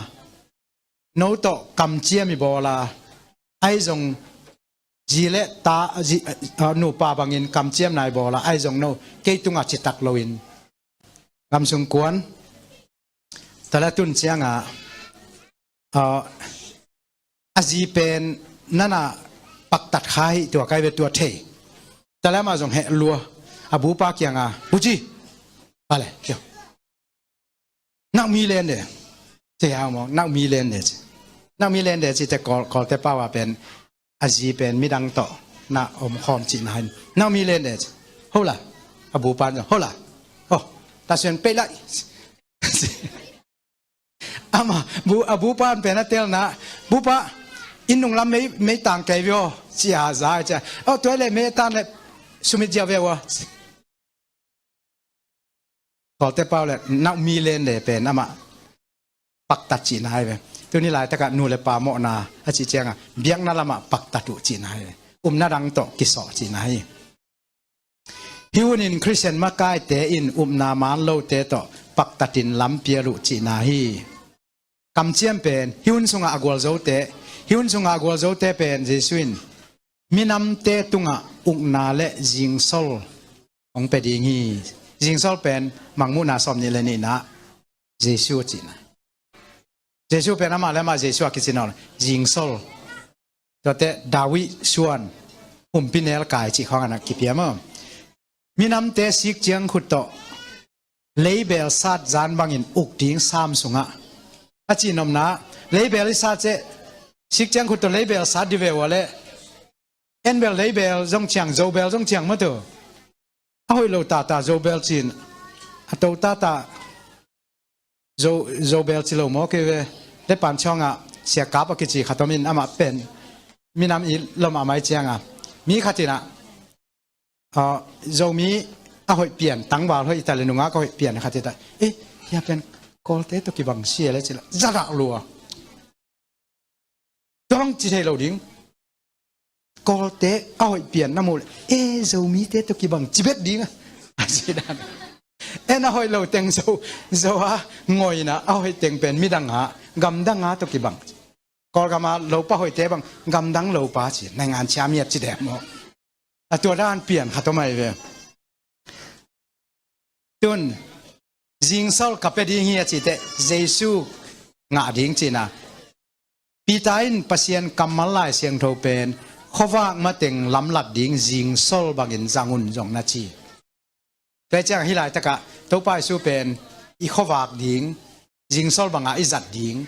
no tawh kamciam i bawla, ahi zong zi le ta, zi, a, nupa bangin kamciamna i bawla, ahi zong no kei tungah citak loin gamsung kuan tala tun cianga, a, a zi pen nana paktat kha hi tua kai ve tua thei. Tala mah zong heh lua a bupa kianga, buci. Vale, kio. Nak mi lende. Ci hau maw, nak mi lende ci. Nak mi lende ci te Kawl, Kawlte pau a pen a zi pen midang tawh na om khawm cihna hi. Nak mi lende ci. Hola. A bupan zong hola. Oh, ta sian pei lai. Ama bu, a bupan pen a telna, bupa, inn nung lam mei, mei tang kei vio, ci a za ci a. Oh, tuai le mei tan le sumit zia ve ua. Kawlte pau le nak mi lende pen amah paktat cihna hi ve. Tuni laitakah nu le pa mawhna a cih cianga biakna lamah paktat uh cihna hi ve. Upna dang tawh kisawh cihna hi. Hih hunin Khristian makaite in upna man lote tawh paktatin lampial uh cihna hi. Kamciam pen hih hun sungah a gualzote, hih hun sungah a gualzote pen Jesuh in minamte tungah ukna le zingsol hong pia ding hi. Zingsol pen Mangmuhna sawm nih le nihna Jesuh a cihna. Jesuh pen amah le amah Jesuh a kici nawn zingsol. Tuate David suan humpinelkai cih khawng a na kipia maw. Minamte sik ciang khut tawh leibel sat zan bangin uk ding Sam sungah a cih nopna, leibel i sat ciang sik ciang khut tawh leibel sat di ve ua le. En bel leibel zong ciang, zobel zong ciang matu. A hoih lo tata zobel cin a to tata zo, zobel ci lo maw kei ve. Lepan ciangah siakap a kici khat om in amah pen minam i lom a mai cianga mi khat inah, ah, Zomi a hoih pian, tangval hoih i ta le nungak a hoih pian khat i ta. Eh, hia pen Kawlte tawh kibang sia le cila zadak lua. Tua bang ci thei lo ding. Kawlte a hoih pian na muh le, eh, Zomite tawh kibang ci bet ding a. A ci dan. En a hoih lo teng Zo, Zo a ngoina a hoih teng pen midang a, gamdang a tawh kibang. Kawlgama lopa hoihte bang gamdang lopa ci, naingan ciamiat ci deh maw. A tua dan pian khat om ahi ve. Tun, zingsol ka pia ding hi a cite, Jesu ngah ding cina. Peter in Pasian kammal Lai Siangtho pen khuavak mateng lamlat ding zingsol bangin zang un zong na ci. Tua ciang hih laitakah Topa Jesu pen i khuavak ding, zingsol bangah i zat ding.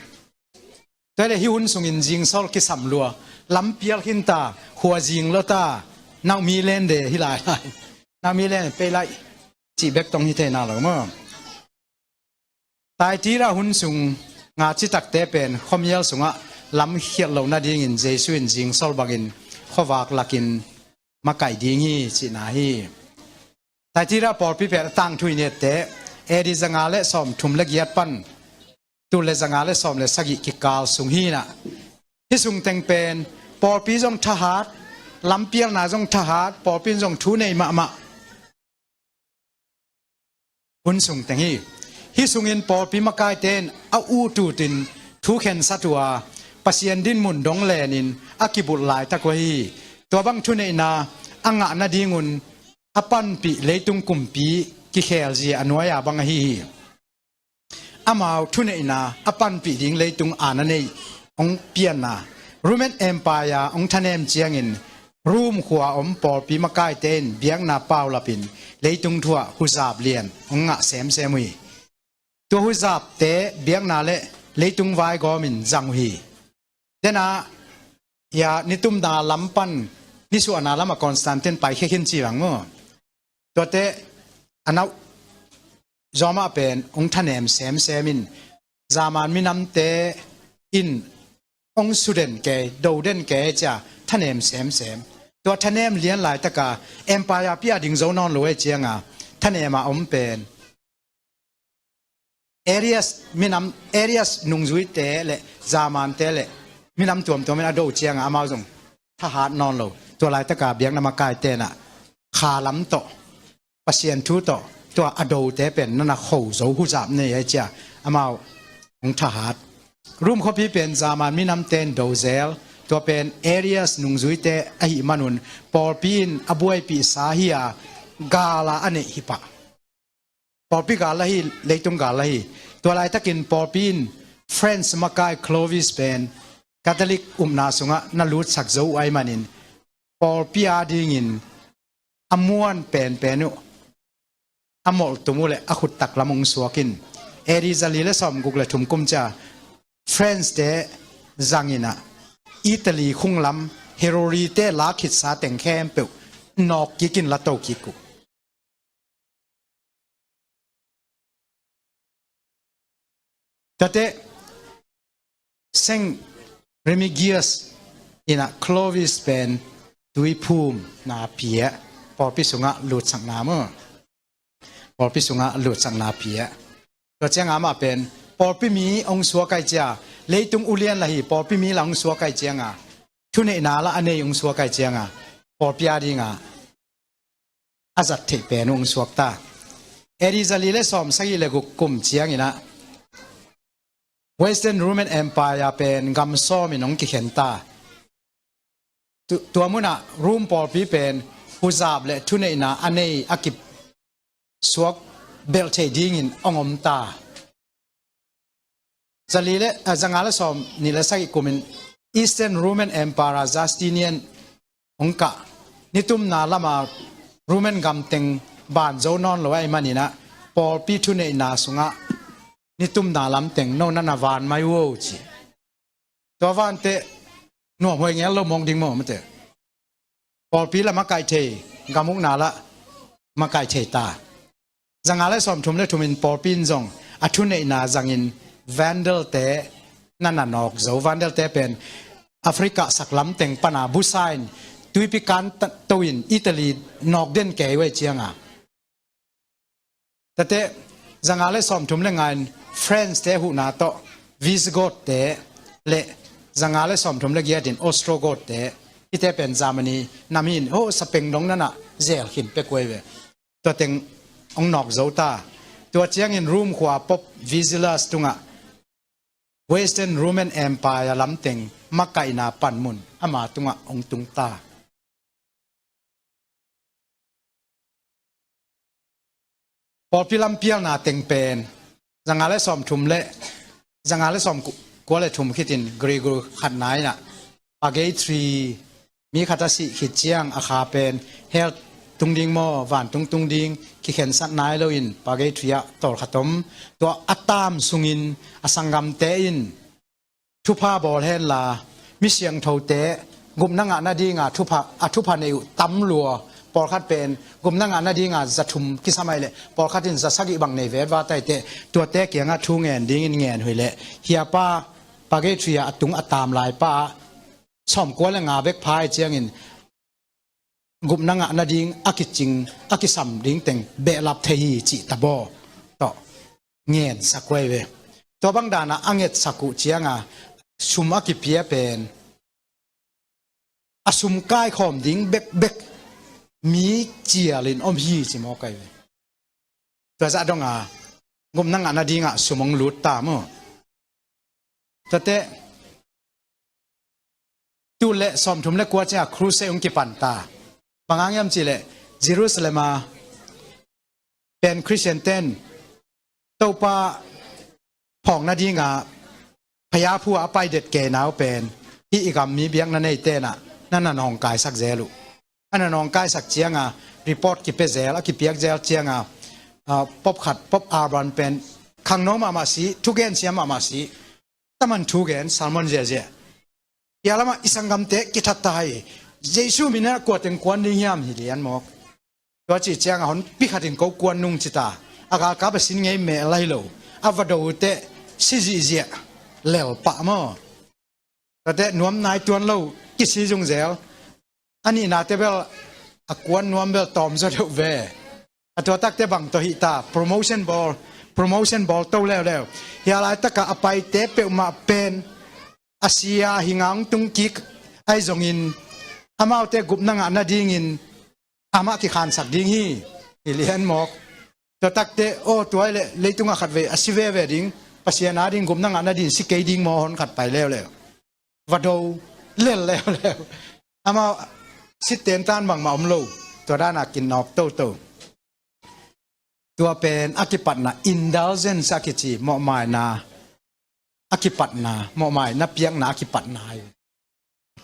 Tua le hih hun sungin zingsol kisam lua, lampial khinta, khua zing lota, nak mi lende hi lai lai. Nak mi lende pei lai. Cih bek tong hi thei na lo maw. Taitira hun sung nga citakte pen khuamial sungah lam khiat lo nadingin Jesu in zingsol bangin khuavak lakin makaih ding hi cihna hi. Taitira pawlpi pen a tangthu i nette A D zanga le sawm thum le giat pan tul le zanga le sawm le sagih kikal sung hinah. Hih sung teng pen pawlpi zong thahat, lampialna zong thahat, pawlpi in zong thu nei mahmah. Hun sung teng hi. Hih sungin pawlpi makaite in a ututin thu khensat uh a, Pasian dinmun dong lenin a kibulh laitak uh ahi hi. Tua bang thuneihna a ngah nadingun a panpih leitung kumpi kikhelzia a nuai-a bang ahi hi. Amau thuneihna a panpih ding leitung a na nei hong pianna, Roman Empire hong thanem ciangin Rome khua om pawlpi makaite in biakna paulapin leitung thu-ah huzap lian hong ngah semsem uh hi. Tua huzapte biakna le leitung vaigawmin zang uh hi. Dena, ya, nitumna lam pan nisuahna lamah Constantine paikhia khin ci bang maw? Tuate a nauh zawmah pen hong thanem semsem in, German minamte in hong suden kei, doden kei cia thanem semsem. Tua thanem lian laitaka empire pia ding zo nawn lo ei cianga thanem a om pen Arius minam, Arius nungzuite le Germante le minam tuamtuam in a do cianga amau zong thahat nawn lo. Tua laitaka biakna makaite na kha lam tawh, Pasian thu tawh, tua a dote pen nana kho zo huzap nei ei cia amau hong thahat. Rome khuapi pen German minamte in do zel, tua pen Arius nungzuite ahih manun pawlpi in a buaipihsa hi a, gala a neih hi pah. Pawlpi gal la hi, leitung gal la hi. Tua laitakin pawlpi in France makai Clovis pen Catholic upna sungah na lutsak zo uh ahih manin pawlpi adingin a muan penpen uh a molhtum uh le a khuttak lam hong suak in, A D zali le sawmguk le thum kum cia France te zangin ah Italy khunglam Heruli te la khitsa teng khempeuh nawk kik in la to kik uh. Tate Saint Remigius in ah Clovis pen tuiphum na pia, pawlpi sungah lutsakna maw? Pawlpi sungah lutsakna pia. Tua cianga amah pen pawlpi mi hong suak ai cia, leitung ulian la hi, pawlpi mi la hong suak ai cianga, thuneihna la a nei hong suak ai cianga pawlpi adinga a zat theih pen uh hong suak ta. A D zali le sawmsagih le guk kum ciangin ah Western Roman Empire pen gam sawmin hong kikhen ta. Tu-, tua munah Rome pawlpi pen huzap le thuneihna a nei a kisuak belh thei dingin hong om ta. Zali le, a, zanga le sawm nih le sagih kumin Eastern Roman Emperor Justinian hong kah. Nitumna lama Roman gam teng ban zo nawn lo ahih manin ah pawlpi thuneihna sungah nitumna lam teng no nana van mai uh ci. Tua vante nuamhuai ngel lo mawng ding maw mate. Pawlpi la makaih thei, gam ukna la makaih thei ta. Zanga le sawmthum le thumin pawlpi in zong a thuneihna zangin Vandal te nana nawk zo. Vandal te pen Africa saklam teng pana busa in tuipi kan ta-, to in Italy nawk den kei uh ei cianga. Tate zanga le sawmthum le nga in France te huhna tawh Visigoth te le zanga le sawmthum le giat in Ostrogoth te, hite pen Germany nam hi in, oh, sapeng dong nana zel khin pek uh ei ve. Tua teng hong nawk zo ta. Tua ciangin Rome khua Pope Vigilius tungah Western Roman Empire lam teng makaihna panmun ama tungah hong tung ta. Pawlpi lampialna teng pen zanga le sawmthum le zanga le sawmkua le thum khitin Gregory khatna in ah purgatory, mi khat a sih khit ciang a kha pen hell tung ding maw, vantung tung ding, kikhensat nai loin purgatory ah tawlkhat om. Tua a tam sungin a sanggamte in thupha bawl henla, mi siangthote gupna ngah nadinga thupha, a thupha nei uh tam lua. Pawlkhat pen gupna ngah nadinga za thum kisam ai leh pawlkhat in za sagih bang nei vetva taite, tuate kiangah thu ngen dingin ngen uh hi leh, hiapa purgatory ah a tung a tam laipa ah sawmkua le nga bek pha ai ciangin gupna ngah nading a kicing, a kisam ding teng behlap thei hi cih tabaw tawh ngensak uh ei ve. Tua bang dana a ngetsak uh cianga sum a kipia pen a sum kaikhawm ding bekbek mi cialin om hi ci mawk ai ve. Tua zah donga gupna ngah nadingah sum hong lut ta maw? Tuate, tul le sawmthum le kua ciangah crusade hong kipan ta. Bang hang hiam cihleh Jerusalem a pen Khristian ten Topa phawk nadinga phaya phu a a pai det kei nau pen hih i gam mi biakna nei tenah na na nawngkaisak zel uh. A na nawngkaisak cianga report kipia zel, a kipiak zel cianga, ah, pop khat, pop Urban pen khangno mahmah si, thugen siam mahmah si, taman thugen sermon ziahziah. Hia lamah i sanggamte kithat ta hi. Jesu minah kua teng kuan ding hiam hi lian mawk. Tua cih cianga hon pi khatin ko kuan nung ci ta. A galkap a sin ngei meh lai lo. A va do uh teh si zihziah lel pah maw. Tuate nuam nai tuan lo kisi zungzel. A nihnate bel a kuan nuam bel tawm zaw deuh ve. A tua takte bang tawh hih ta, promotion bawl, promotion bawl to leuleu. Hia laitakah a paite peuhmah pen a sia hi ngang tung kik ahi zongin amaute gupna ngah nadingin amah kikhansak ding hi. Hi lian mawk. Tua takte aw, tua hi leh leitungah khatvei a si veve ding, Pasian a ding gupna ngah nadin si kei ding maw, hon khat pai leuleu. Va do lel leuleu. Amau sitten tan bangmah om lo. Tua dana kinnawk toto. Tua pen a kipatna indulgence a kici, mawhmaina a kipatna, mawhmaina piakna a kipatna hi.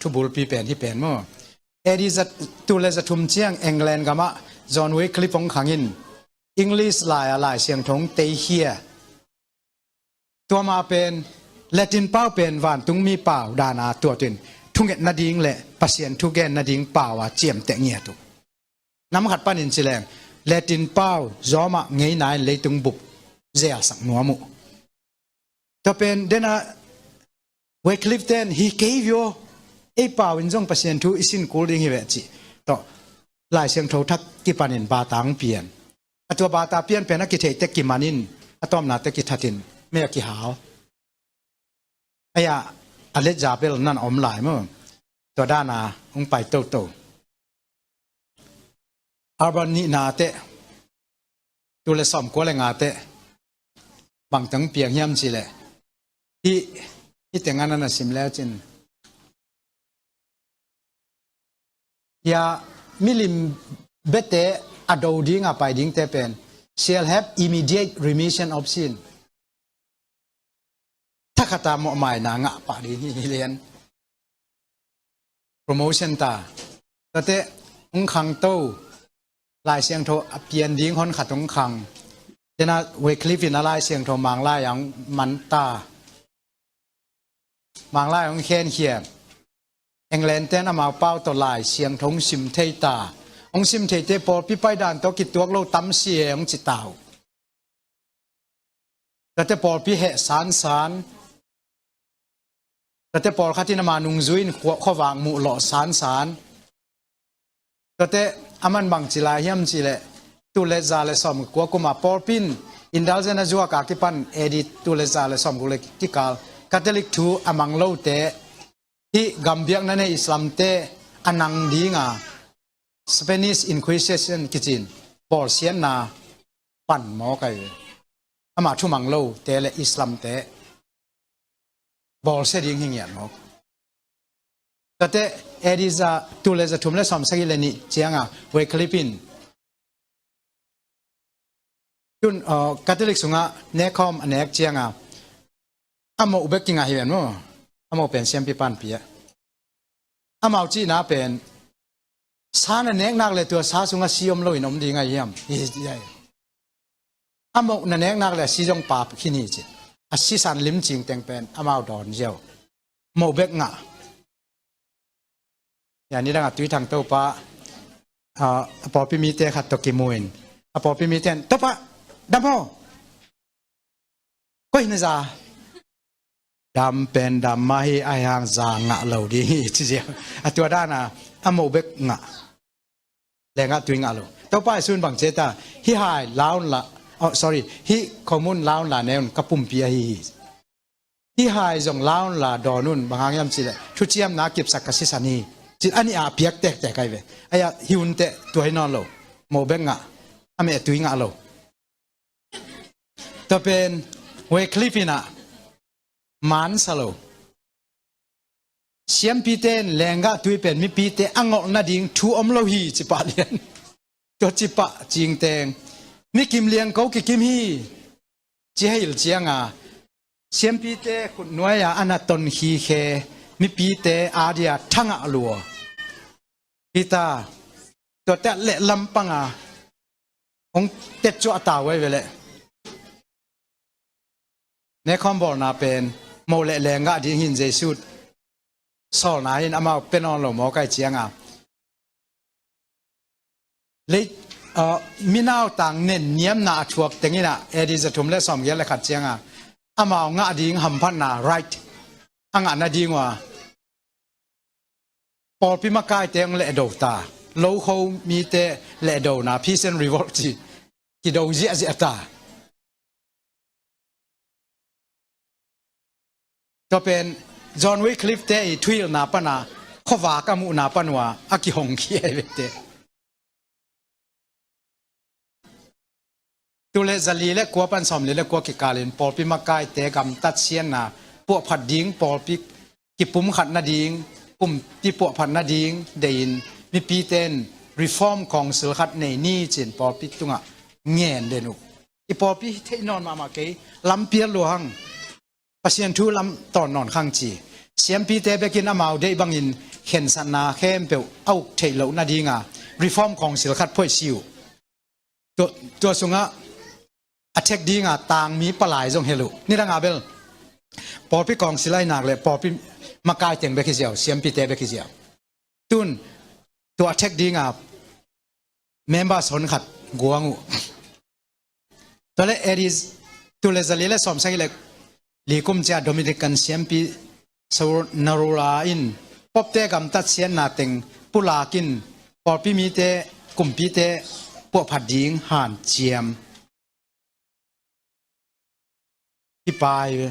Thubulpi pen hi pen maw. A D za, tul le za thum ciang England gamah John Wycliffe hong khangin English lai a Lai Siangtho hong teikhia. Tua ma pen Latin pau pen vantungmi pau dana tua tuin thunget nading le Pasian thugen nading pau a ciamteh ngiat uh. Nam khat panin ci leng Latin pau zawmah ngeina in leitung bup zelsak nuam uh. Tua pen dena Wycliffe ten hi kei vio, ei pau in zong Pasian thu i sin kul ding hi ve ci. Tua Lai Siangtho thak kipanin bata hong pian. A tua bata pian pen a kitheihte kimanin a tawmnate kithatin mei a kihau. Aia a letza bel nan a om lai maw. Tua dana hong pai toto. Urban nihna teh, tul le sawmkua le nga teh bang teng piang hiam cihleh hih, hih tengah nan a sim leucin. Hia milim bete a do dinga pai dingte pen shall have immediate remission of sin. Thakhata mawhmaina ngah pah ding hi lian. Promotion ta. Tate hong khang to. Lai Siangtho a pian ding hon khat hong khang. Tena Wycliffe in a Lai Siangtho Manglai ah hong man ta. Manglai ah hong khenkhia. England ten amau pau tawh Lai Siangtho hong sim thei ta. Hong sim theite pawlpi paidan tawh kituak lo tam si e hong ci ta uh. Tate pawlpi heh sansan. Tate pawlkhat in ama nungzui in khua-, khuavak muh lawh sansan. Tate aman bang ci lai hiam cihleh tul le za le sawmkua kuma pawlpi in indulgence a zuak a kipan A D tul le za le sawmguk le kikal Catholic thu a mang lote hih gambiakna nei Islamte a nang dinga Spanish Inquisition kicin bawlsiatna pan mawk ahi. Ama thumang lote le Islamte bawlsia ding hi ngiat mawk. Tate A D za tul le za thum le sawmsagih le nih cianga Wycliffe in tun, uh, Catholic sungah nekkhawm a nek cianga a moh bek kingah hi ven maw. A moh pen siampi panpi ah amau cihna pen sa na nek nak le tua sa sungah si om loin om ding ahi hiam? Hi, hi, hi. A moh na nek nak le a si zong pa khin hi ci. A sisan limcing teng pen amau dawn ziau. Moh bek ngah. Hia nidang a Tuithang Topa, ah, a pawlpi mite khat tawh kimu in a pawlpi mite in Topa dam aw. Koi na za dam pen dam mah hi, ahi hang za ngah lo ding hi ci ziau. A tua dana a moh bek ngah. Le ngah tui ngah lo. Topa Jesu in bang ci ta, hih hai la unla, oh, sorry, hih khomun la unla ne un, ka pumpi ahi hi. Hih hai zong la unla dawn un, bang hang hiam cihleh thuciamna kipsak ka sisan hi. Ci a nih a piak tektek ahi ve. Aia hi un teh tua hi nawn lo. Moh bek ngah. A meh tui ngah lo. Tua pen Wycliffe in ah mansa lo. Siampite in lenggah tui pen mipite a ngolh nading thu om lo hi, ci pah lian. Tua ci pah cingteng, mi kim liangko kikim hi, ci a hilh cianga, siampite khutnuai-a a na ton khikhe mipite adia thangah lua. Hita, tuate leh lampanga hong tetcuah ta uh ahi ve leh. Nekhawm bawlna pen moh leh lenggah ding hin Jesu sawlna in amau pia nawn lo mawk ahih cianga. Lei, ah, minautang nen niamna a thuak teng in ah, A D za thum leh sawmgiat leh khat cianga amau ngah ding hamphatna right a ngah nading uh a, pawlpi makaite hong lehdo ta. Lokho mite lehdona, peace and revolt ci, kido ziahziah ta. Tua pen John Wycliffe te i thuhilhna pana khuavak a muhna pan uh a, a kihong khia hi vete. Tul leh zali leh kua pan sawmli leh kua kikalin pawlpi makaite gamtat siatna puahphat ding, pawlpi kipumkhat nading, kumpi puahphat nading deihin mipite in Reform Council khat nei ni ci-in pawlpi tungah ngen den uh. I pawlpi hi thei nawn mahmah kei, lampi a lua hang. Pasian thu lam tawn nawn khang ci. Siampite bekin amau deih bangin khensatna khempeuh a uk theih loh nadinga Reform Council khat phuaisi uh. Tua, tua sungah a thek dinga tangmi palai zong hel uh. Nidanga bel pawlpi council ahi nak leh pawlpi makai teng bek hi ziau, siampite bek hi ziau. Tun tua a thek dinga members honkhat guang uh. Tua leh A D tul leh zali leh sawmsagih leh li kum ciang Dominican siampi Savonarola in popte gamtat siatna teng pulak in pawlpi mite, kumpite puahphat ding hanciam. Kipai ve.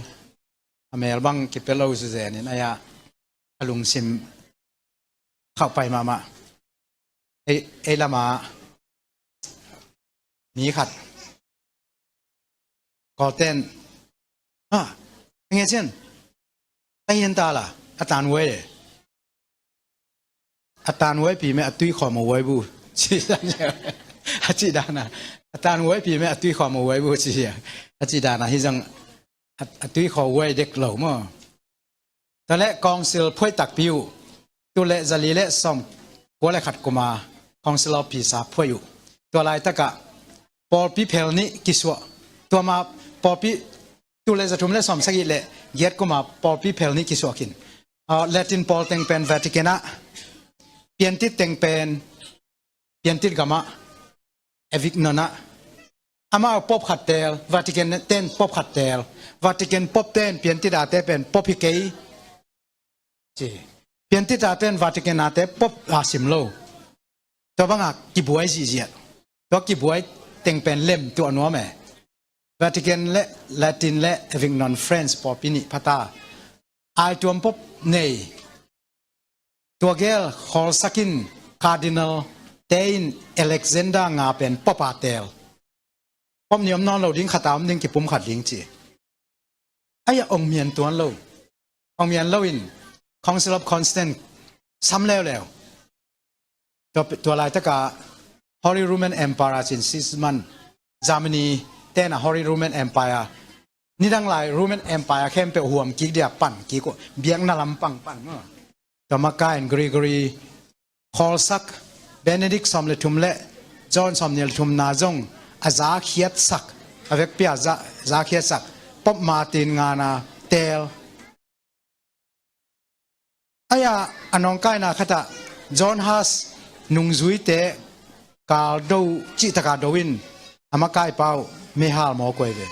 A mel bang kipia lo zuzen in a ya, a lungsim khauhpai mahmah. Ei, ei lama mi khat Kawlten, ah, enge cian, a hian ta la, a tan wai le. A tan wai pi me a tui khawm a wai bu. A ci dana. A tan wai pi me a tui khawm a wai bu ci. A ci dana hi zang a, a tui khaw wai dek lo maw. Tua leh council phuai takpi uh. Tul leh zali leh sawm kua leh khat kuma council of peace a phuai uh. Tua laitakah pawlpi phel nih kisuah. Tua ma pawlpi tul leh zathum leh sawmsagih leh giat kuma pawlpi phel nih kisuah khin. Ah, Latin pawl teng pen Vatican ah, piantit teng pen piantit gamah, Avignon ah. Amau pop khat teel, Vatican ten pop khat teel. Vatican pop ten piantit ate pen pop hi kei ci. Piantit a pen Vatican ate pop a sim lo. Tua banga kibuai zihziah. Tua kibuai teng pen lem tuah nuam e. Vatican leh Latin leh Avignon, France pawlpi nih phata. Aituam pop nei. Tua gel khawlsak in Cardinal te in Alexander nga pen pop a teel. Pop nih om nawn lo ding, khat a om ding, kipum khat ding ci. Aia ong mian tuan lo. Ong mian lo in Council of Constance sam leuleu. Tua, tua laitaka Holy Roman Empire cin Sigismund, Germany tena Holy Roman Empire. Nidang lai Roman Empire khempeuh huam kik dia pan kik uh, biakna lampang pan. Tua makain Gregory khawlsak, Benedict sawm le thum le John sawm nih le thumna zong a zakhiatsak, a vekpi a za, zakhiatsak, Pope Martin ngana teel. Aia a nawngkaina khatah John Huss nungzuite kaldo cihtaka do in a makaipa uh meihal mawk uh hi ve.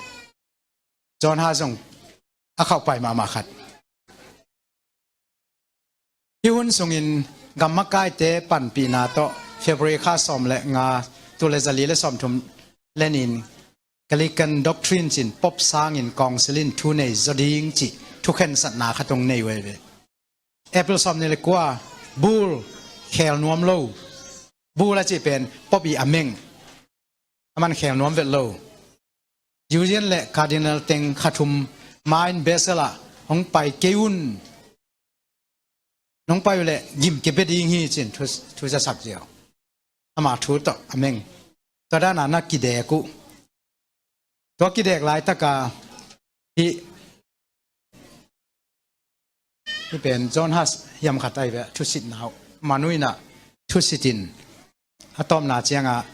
John Huss zong a khauhpai mahmah khat. Hih hun sungin gam makaite panpihna tawh February kha sawm le nga, tul le zali le sawmthum le nih in Gallican Doctrine cin Pope sangin Council in thu nei zaw ding cih thukhensatna khat hong nei uh hi ve. April sawm nih le kua, Bull, khel nuam lo. Bull a cih pen Pope i a meng. A man khel nuam vet lo. Julian le Cardinal teng kha thum ma in Basel ah hong pai kei un. Nong pai uh leh gim kibia ding hi, ci-in thu, thu zasak ziau. Ama thu tawh a meng. Tua dan a na kidek uh. Tua kidek laitak a hih, hih pen John Huss hiam khat ahi ve, thusitna uh. Manu in a thusit in, a tawpna ciang a,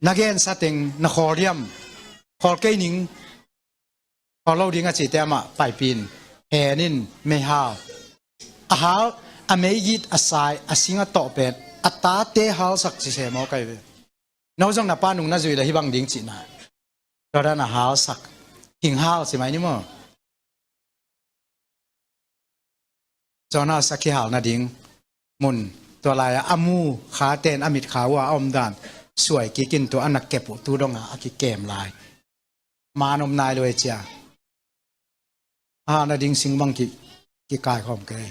na gensa teng na khawl hiam? Khawl kei ning. Khawl lo ding a cite amah paipih in, hen in, meihal. A hal, a meigit, a sai, a sing a tawh pen a tate halsak ci se maw, kai ve. No zong na pa nung na zuih leh hih bang ding cihna. Tua dan a halsak. King hal ci mai ni maw. John Huss a kihal nading mun, tua lai-a a mu khate'n a mitkha uh a a om dan suai kik in, tua a na kep uh tu dong a a kikem lai. Man om nai lo e cia. A hal nading sing bang ki, kikaikhawm kei.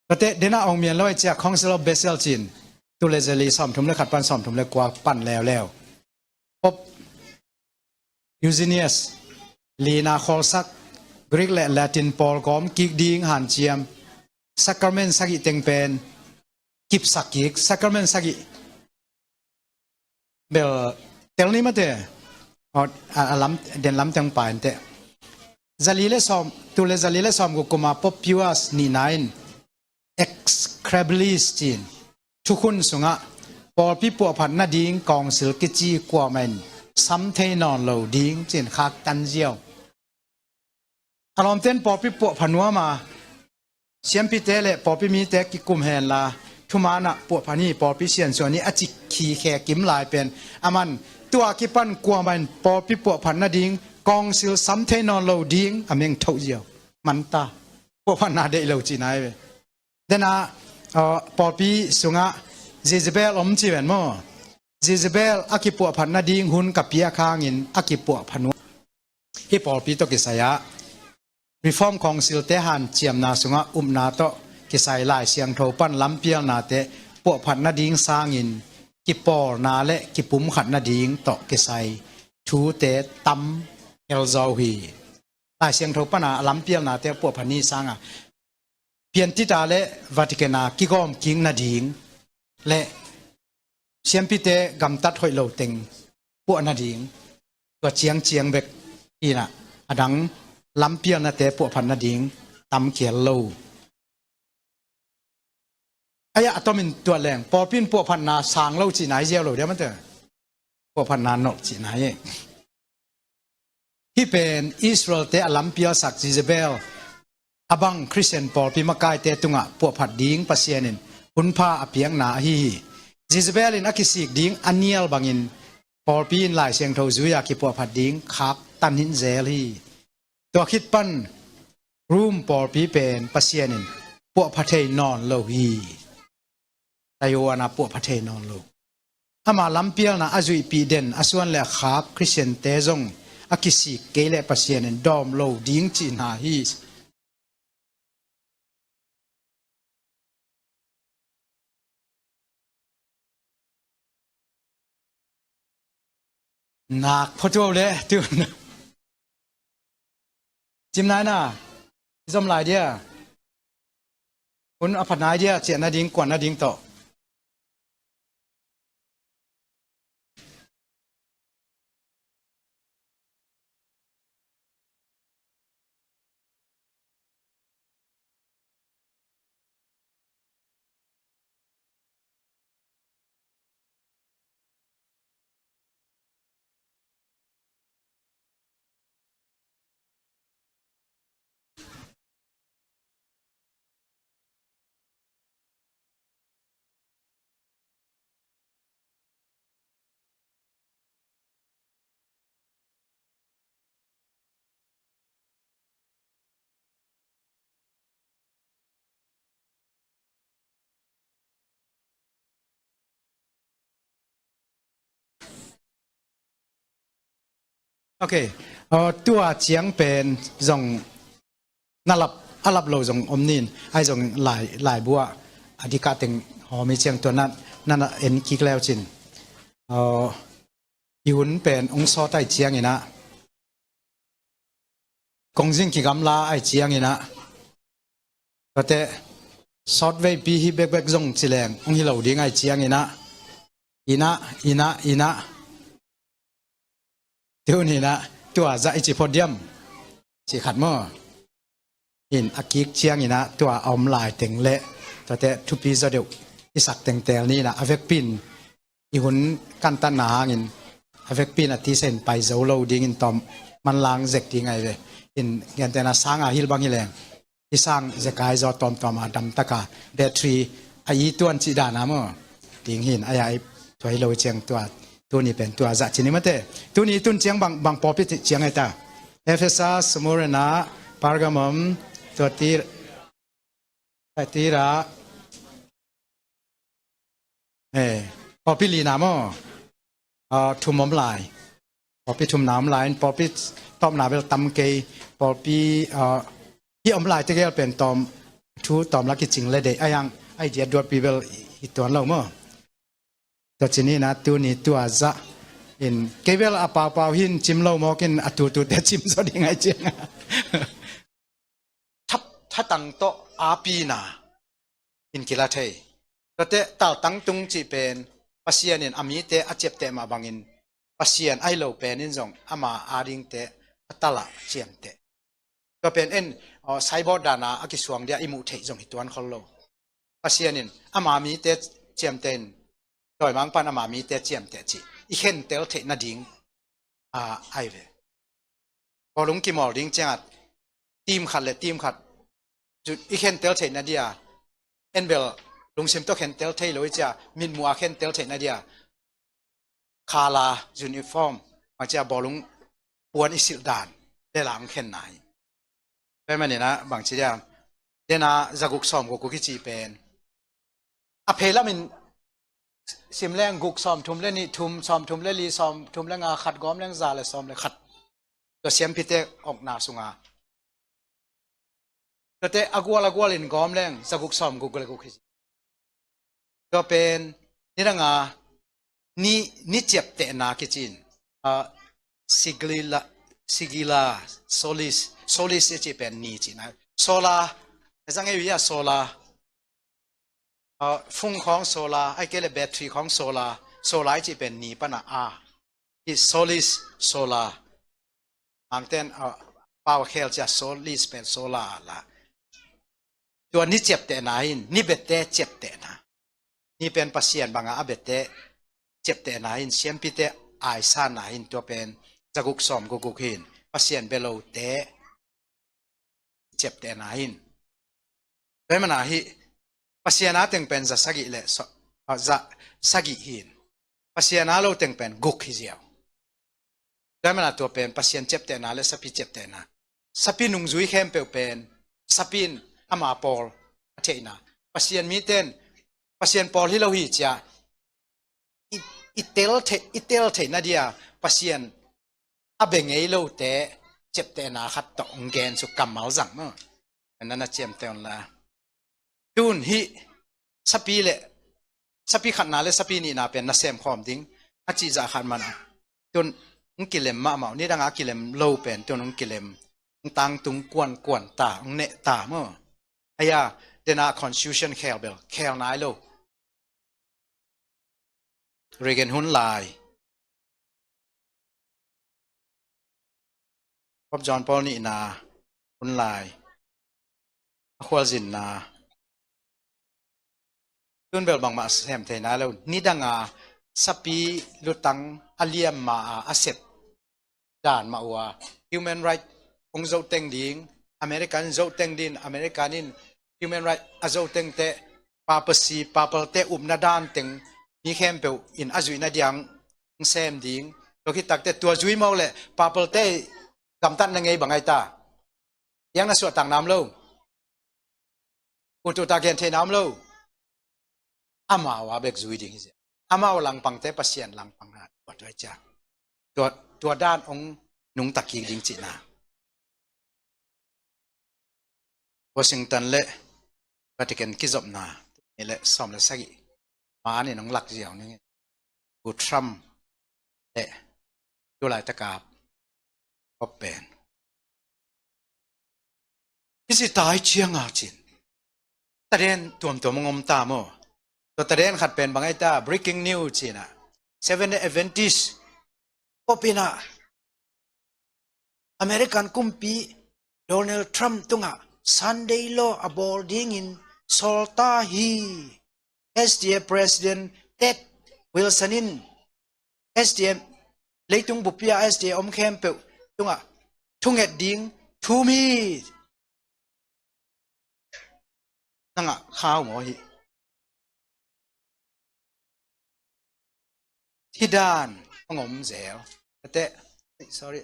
Tua teh, den a ong mian lo e cia, Council of Basel ci-in, tul le za li sawmthum le khat pan sawmthum le kua pan leuleu. Pope Eugenius lina khawlsak, Greek le Latin pawl gawm kik ding hanciam, sacrament sagih teng pen kipsak kik, sacrament sagih bel tel ni mate, a, a lam, den lam teng pain teh. Za li le sawm, tul le za li le sawmguk kum a Pope Pius nihna in, execrabilis ci-in, thukhun sungah pawlpi puahphat nading council kici kuamah in sam thei nawn lo ding ci-in khaktan ziau. A lawmte'n pawlpi puahphat nuam a, siampite le pawlpi mite kikum henla, thuman ah puahphat ni, pawlpi siansuah ni a ci khikhe kim lai pen, aman tua kipan kuamah in pawlpi puahphat nading council sam thei nawn lo ding a meng thoh ziau. Manta. Puahphatna deih lo cihna hi ve. Den a, uh, pawlpi sungah Jezebel om ci ven maw. Jezebel a kipuahphat nading hun ka piak hangin a kipuahphat uh. Hih pawlpi tawh kisai ah Reform Council te hanciamna sungah upna tawh kisai Lai Siangtho pan lampialnate puahphat nading sangin kipawlna le kipumkhat nading tawh kisai thute tam helzaw uh hi. Lai Siangtho pan a lampialnate puahphat ni sanga Piantita le Vatican a kigawm kik nading le siampite gamtat hoih lo teng puah nading, tua ciangciang bek hi-in a, a dang lampialnate puahphat nading tam khial lo. Ahi a, a tomin tuat leng pawlpi in puahphatna sang lo cihna hi ziau lo diam a te. Puahphatna nolh cihna hi. Hih pen Israel-te a lampialsak Jezebel a bang Khristian pawlpi makaite tungah puahphat ding Pasian in hunpha a piakna ahi hi. Jezebel in a kisik ding a nial bangin pawlpi in Lai Siangtho zui-a kipuahphat ding khaktan hi zel hi. Tua khit pan Rome pawlpi pen Pasian in puahpha thei nawn lo hi. Taiwan a puahpha thei nawn lo. Ama lampialna a zuihpih den, a suan le a khak Khristiante zong a kisik kei leh Pasian in dawm lo ding cihna hi. Nak phot uh le tu. Cim nai na, zom lai dia. Hun a phat nai dia, ciah nading, kuan nading tawh. Ok. Uh, tua ciang pen zong na lap, a lap lo zong om nin, ai zong lai, laibu ah a dikah teng hawm hi ciang tua na, na, na en kik leu cin. Uh, i hun pen ong sawt ai ciangin ah Kongzing kigamla ai cianginah, tuate sawtveipi hi bekbek zong cileng hong hi lo ding ai cianginah, inah, inah, inah, tuninah tua zah i ci phot diam? Ci khat maw? In a kik cianginah tua a om lai teng le tuate thupi zaw deuh i sak tengtel ninah a vekpin i hun kantatna hangin a vekpin a tisa in pai zo lo dingin tawm manlang zek ding ai ve. In gentena sanga hil bang hileng i sang zekai zaw tawmtawma damtaka battery a i tuan cih dana maw? Ding hin a yai thuai lo ciang tua tuni pen tua zah cini mate. Tuni tun ciang bang, bang pawpi ciang ai ta? Ephesus, Smurna, Pergamum, tua tir, tua tira, eh, pawpi lina maw? Ah, thum om lai. Pawpi thumna om lai in pawpi tawpna bel tam kei. Pawpi, ah, hi om lai tegel pen tawm thu tawm la kicing le dei a yang ai dia duatpi bel hi tuan lo maw? Tua cininah tuni tua zah in kei bel a paupau hin cim lo mawkin a tutute cim zaw ding ai cianga. Thap, thatang tawh apina in kila thei. Tuate taltang tung cih pen Pasian in a mite a ciapteh mah bangin Pasian ahi lo pen in zong ama adingte a talah ciamteh. Tua pen en, aw, cyborg dana a kisuang dia i muh theih zong hi tuan khol lo. Pasian in ama mite ciamteh in, dawimangpan ama mite ciamteh cih i khentel theih nading a ai ve. Bawlung kimawl ding ciangat team khat le team khat i khentel theih nadia, en bel lungsim tawh khentel thei lo i cia, mitmuh a khentel theih nadia khala uniform bang cia bawlung puan i silh dan lela ang khenna hi. Tua maninah bang ci dia, dena zaguk sawm guk guk i cih pen a pheilamin sim leng guk sawm thum le nih, thum sawm thum le li, sawm thum le nga, khat gawm leng za le sawm le khat. Tua siampite okna sunga tuate a gual a gual in gawm leng zaguk sawm guk le guk hi. Tua pen nidanga ni, ni ciaptehna kicin, ah, sigila, sigila, solis, solis i cih pen ni cihna. Solar, zang ei ui a solar, ah, fung khawng solar, ai kei le battery khawng solar, solar i cih pen ni pana a, i solis, solar. Angten, ah, pau a khel cia solis pen solar la. Tua ni ciaptehna in, ni bete ciaptehna. Ni pen Pasian banga a bete ciaptehna in, siampite aisanna in, tua pen zaguk sawm guk guk hin Pasian belote ciaptehna in. Tua mana hi Pasian a teng pen za sagih le so, ah, za sagih hin. Pasian a lo teng pen guk hi ziau. Tua mana tua pen Pasian ciaptehna le sapi ciaptehna. Sapi nungzui khempeuh pen sapi in ama pawl a theihna. Pasian miten Pasian pawl hi lo hi cia i, i tel thei, i tel theih nadia Pasian a be ngei lote ciaptehna khat tawh hong gen su kammal zang maw? Nana ciamteh unla. Tun hih sapi le, sapi khatna le sapi nihna pen na semkhawm ding a cihzah khat mana. Tun hong kilem mahmah uh, nidanga kilem lo pen tun hong kilem, hong tangtung kuankuan ta, hong neh ta maw? Aya, dena constitution khel bel khel nai lo. Reagan hun lai, Pope John Paul nihna hun lai, a khualzinna, tun bel bangmah sem thei nai lo. Nidanga sapi lutang a liam ma a, a sep dan mah uh a, human right hong zoh teng ding, American zoh teng ding, American in human right a zoh tengte, papacy, papalte upna dan teng mi khempeuh in a zuihna diang hong sem ding. Tua khit takte tua zui mawk le papalte gamtatna ngei bang ai ta? Diang na suahtak nam lo. Ututa gen thei nam lo. Amau a bek zui ding hi zia. Amau langpangte Pasian langpang na tua tua cia. Tua, tua dan ong nungta kik ding cihna. Washington le Vatican kizopna ni le sawm le sagih. Mani nong lak ziau ni. U Trump le tulaitaka Pope pen Hih si tai cianga cin taden tuamtuam hong om ta maw? Tua taden khat pen bang ai ta, breaking news cina, Seventh Day Adventist kopina American kumpi Donald Trump tungah Sunday law a bawl dingin sawlta hi. S D A President Ted Wilson in S D A, leitung bupia S D A om khempeuh tungah thunget ding thum hi. Nangah khau maw hi? Hih dan hong om zel. Ate, sorry.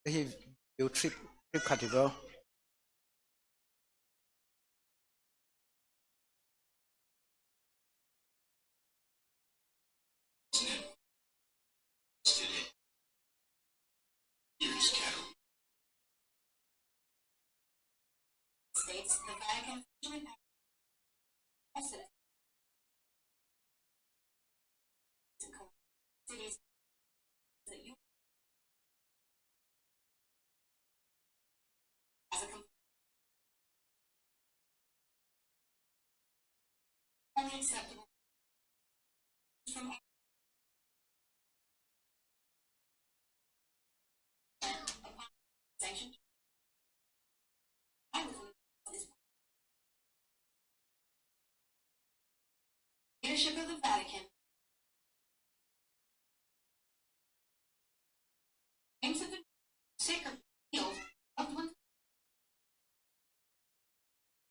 Hih view trip, trip khat hi bo. States the Vatican cities that you as a com- only acceptable from sanction. Leadership of the Vatican aims at the sacred field of the.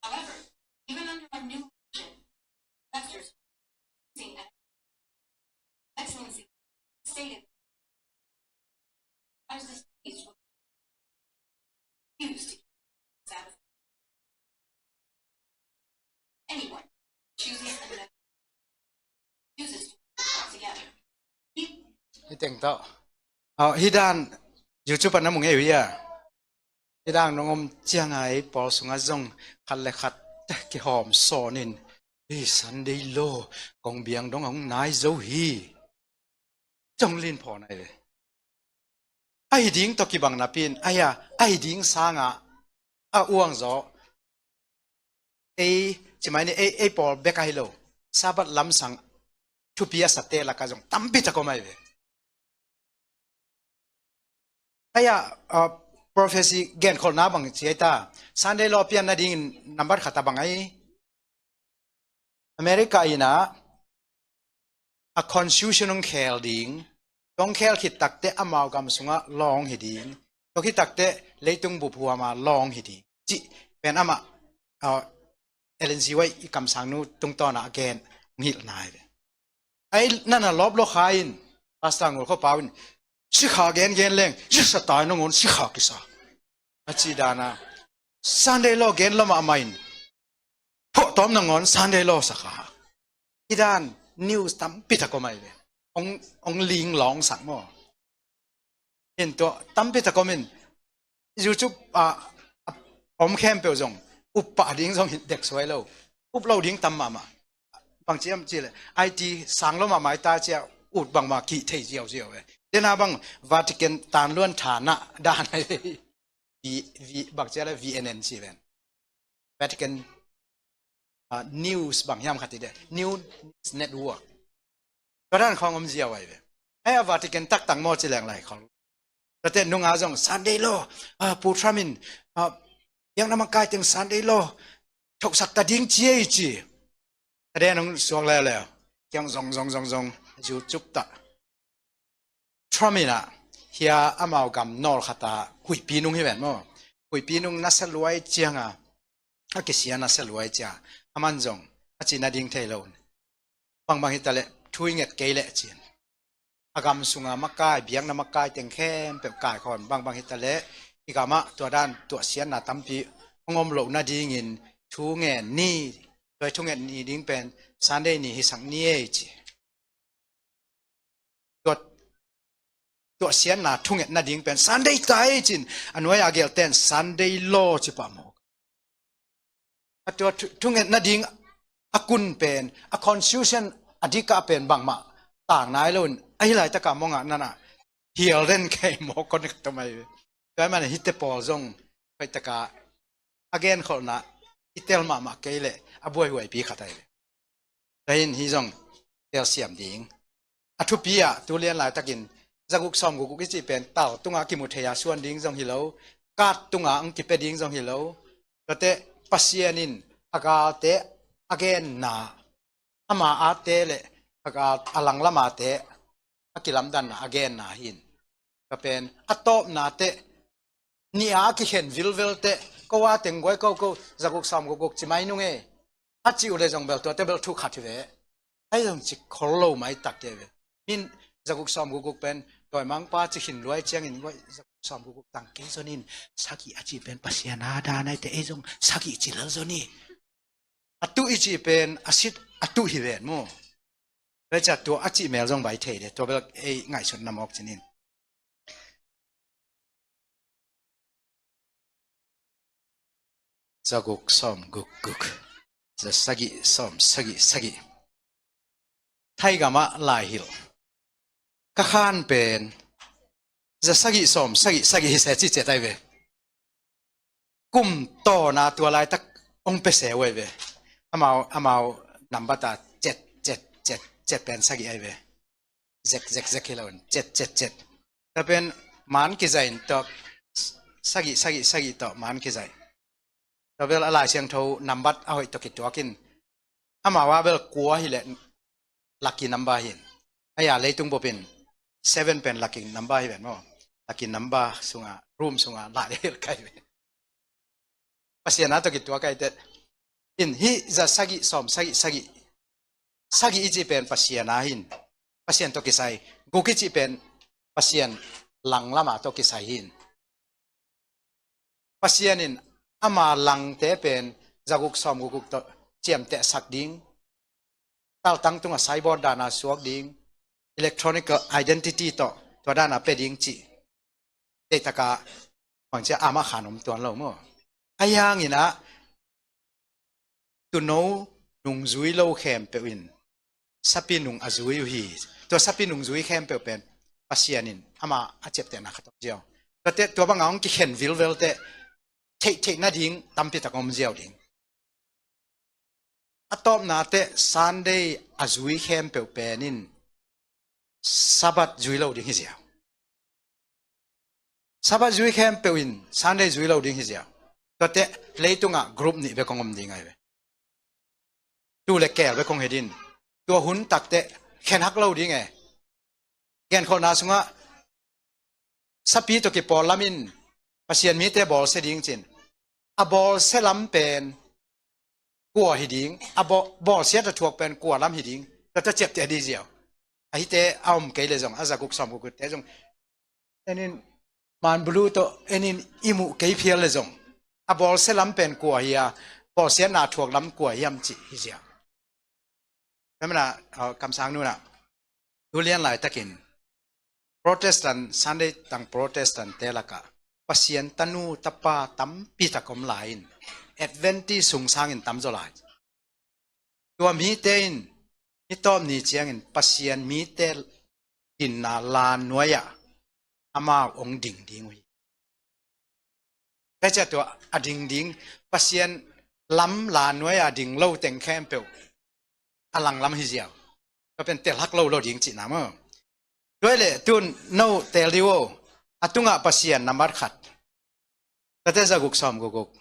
However, even under our new leadership, investors, Excellency stated, as the state used to Sabbath. Anyone chooses another, chooses to together. Hih teng tawh. Aw, hih dan YouTube ah na mu ngei uh hia? Hih dan nong om cianga ei pawl sungah zong khat le khat kihawm sawnin, hih Sunday law kong biang dong a hong nai zo hi. Zong lin phaw nai ve. Ahi ding tawh kibang napi in, ahi a, ahi ding sangah a uang zaw. Ei, ci mai ni, ei, ei pawl bek ahi lo. Sabbath lamsang thupi a sate lakah zong tampi tak om ahi ve. Ahi a, ah, prophecy genkholhna bang ci ahi ta. Sunday law pian nadingin nambat khat a bang ahi. America in ah a constitution hong khel ding, hong khel khit takteh amau gam sungah law hong hi ding, tua khit takteh leitung bup huama law hong hi ding cih pen amah, ah, Ellen G. White i kamsangnu tungtawnah a gen hong hilh nai ve. Ahi nana lawp lo kha in, Pastor Ngul Khua Pau in, sikha gengen leng, sikha tai nangawn sikha kisa. A ci dana, Sunday law gen lo mahmah in, phuahtawm nangawn Sunday law sakha. Hih dan news tampi tak om ahi ve. Ong, ong ling lawng sak maw? In tua tampi tak om in, YouTube ah, ah, om khempeuh zong up pah ding zong hi dek suai lo. Up lo ding tam mahmah. Bang ciam ci le, I T sang lo mahmah i ta cia ut bangmah kih thei ziauziau ve. Tena bang Vatican tanluan thana dan ahi ve. V, V, bang cia le V N N ci ven. Vatican, ah, news bang hiam khat hi de. News Network. Tua dan khawng om ziau ahi ve. Ahi a Vatican taktak maw ci leng lai khawng. Tate nunga zong Sunday law, ah, Pu Trump in, ah, biakna makai teng Sunday law thoksak ta ding ci ei ci. Tate nung suak leuleu. Kiang zong, zong, zong, zong. Zu cuk ta. Trump in ah, hia amau gam nawl khat ah huihpi nung hi ven maw? Huihpi nung nasia luai cianga, a kisia nasia luai cia, aman zong a cina ding thei lo. Bangbang hitaleh thu i nget kei leh cin, a gam sunga makai, biakna makai teng khempeuh kaikhawm, bangbang hitaleh i gamah tua dan tuahsiatna tampi hong om loh nadingin thu ngen ni, tua i thu nget ni ding pen Sunday ni hisak ni ei ci. Tua, tuahsiatna thunget nading pen Sunday tai cin, a nuai a gelten Sunday law ci pah mawk. A tua thu, thunget nading a kun pen, a constitution a dikah pen bangmah tang nai lo in, ahi laitaka mongah nana hial den kei mawk kon ka tomai. Tua ahih manin hihte pawl zong hoih taka a genkholhna i tel mahmah kei leh a buaihuaipi khat ahi ve. Tua hi in hih zong telsiam ding. A thupi ah tu lian laitakin zaguk sawmguk guk i cih pen tal tungah a kimu thei a suan ding zong hi lo, card tungah hong kipia ding zong hi lo. Tuate Pasian in a galte a genna, ama ate le a gal, a langlam ate a kilamdanna a genna hi in. Tua pen a tawpna teh, ni a kikhen vilvel teh, ko a teng guai ko ko, zaguk sawmguk guk ci mai nung e, a cih uh leh zong bel tuate bel thu khat hi ve. Ahi zong ci khol lo mai takte ve. Min zaguk sawmguk guk pen dawimangpa ci khin luai ciangin guai zaguk sawmguk guk tang kei zon in, sagih a cih pen Pasian a dan ahi teh ei zong sagih ci lel zon hi. A tuh i cih pen a sit a tuh hi ven maw. Tua ciah tua a cih mel zong vai thei de, tua bel ei ngaihsutna mawk cin in. Zaguk sawmguk guk, zasagih sawmsagih sagih. Thaigam ah laihilh ka khan pen zasagih sawmsagih sagih hi se ci ciat ahi ve. Kum tawna tua laitak hong pia se uh ahi ve. Amau, amau nambat a cet, cet, cet, cet pen sagih ahi ve. Zek, zek, zek hi lo in, cet, cet, cet. Tua pen man kizai in tawh, sagih, sagih, sagih tawh man kizai. Tua bel a Lai Siangtho nambat a hoih tawh kituak in, amau a bel kua hi leh lucky number hi in. Ahi a leitung bup in seven pen lucky number hi ven maw. Lucky number sungah, room sungah lah ding hi lo kai ven. Pasian a tawh kituak ahi teh. In hih zasagih sawmsagih sagih. Sagih i cih pen Pasian a hi in. Pasian tawh kisai. Guk i cih pen Pasian langlam a tawh kisai hi in. Pasian in ama langte pen zaguk sawmguk guk tawh ciamtehsak ding, taltang tungah signboard dan a suak ding, electronic identity tawh tua dan a pia ding cih. Deihtak a bangci a amah khan om tuan lo maw. Ahi hangin ah tuuno nungzui lo khempeuh in sapi nung a zui uh hi. Tua sapi nungzui khempeuh pen Pasian in ama a ciaptehna khat om ziau. Tuate tua bangah hong kikhen vilvel teh theihtheih nading tampi tak om ziau ding. A tawpna teh Sunday a zui khempeuh pen in Sabbath zui lo ding hi ziau. Sabbath zui khempeuh in Sunday zui lo ding hi ziau. Tuate leitungah group nih bek hong om ding ahi ve. Tuu le keel bek hong hi ding. Tua hun tak teh khen hak lo ding e. Genkholhna sungah sapi tawh kipawl lam in Pasian mite bawlsia ding cin. A bawlsia lam pen kua hi ding, a bawl, bawlsiat a thuak pen kua lam hi ding, tua tawh ciapteh ding ziau. Ahite a om kei leh zong, a zaguk sawmguk gukte zong, en in, man bulu tawh en in i muh kei phial leh zong, a bawlsia lam pen kua hi a, bawlsiatna a thuak lam kua hiam cih hi ziau. Tua manin ah, uh, kamsang nunah, tu lian laitakin Protestant, Sunday tang Protestant te lakah Pasian tanu tapa tampi tak om lai in, Adventist sung sangin tamzaw lai. Tua mite in, mi tawp ni ciangin Pasian mite dinna la nuai-ah amau hong ding ding uh hi. Tua ciah tua a ding ding, Pasian lam la nuai-ah ding lo teng khempeuh a langlam hi ziau. Tua pen tel hak lo lo ding cihna maw. Tua hi leh tun no tel dih uh. A tungah Pasian nambat khat. Tate zaguk sawm guguk.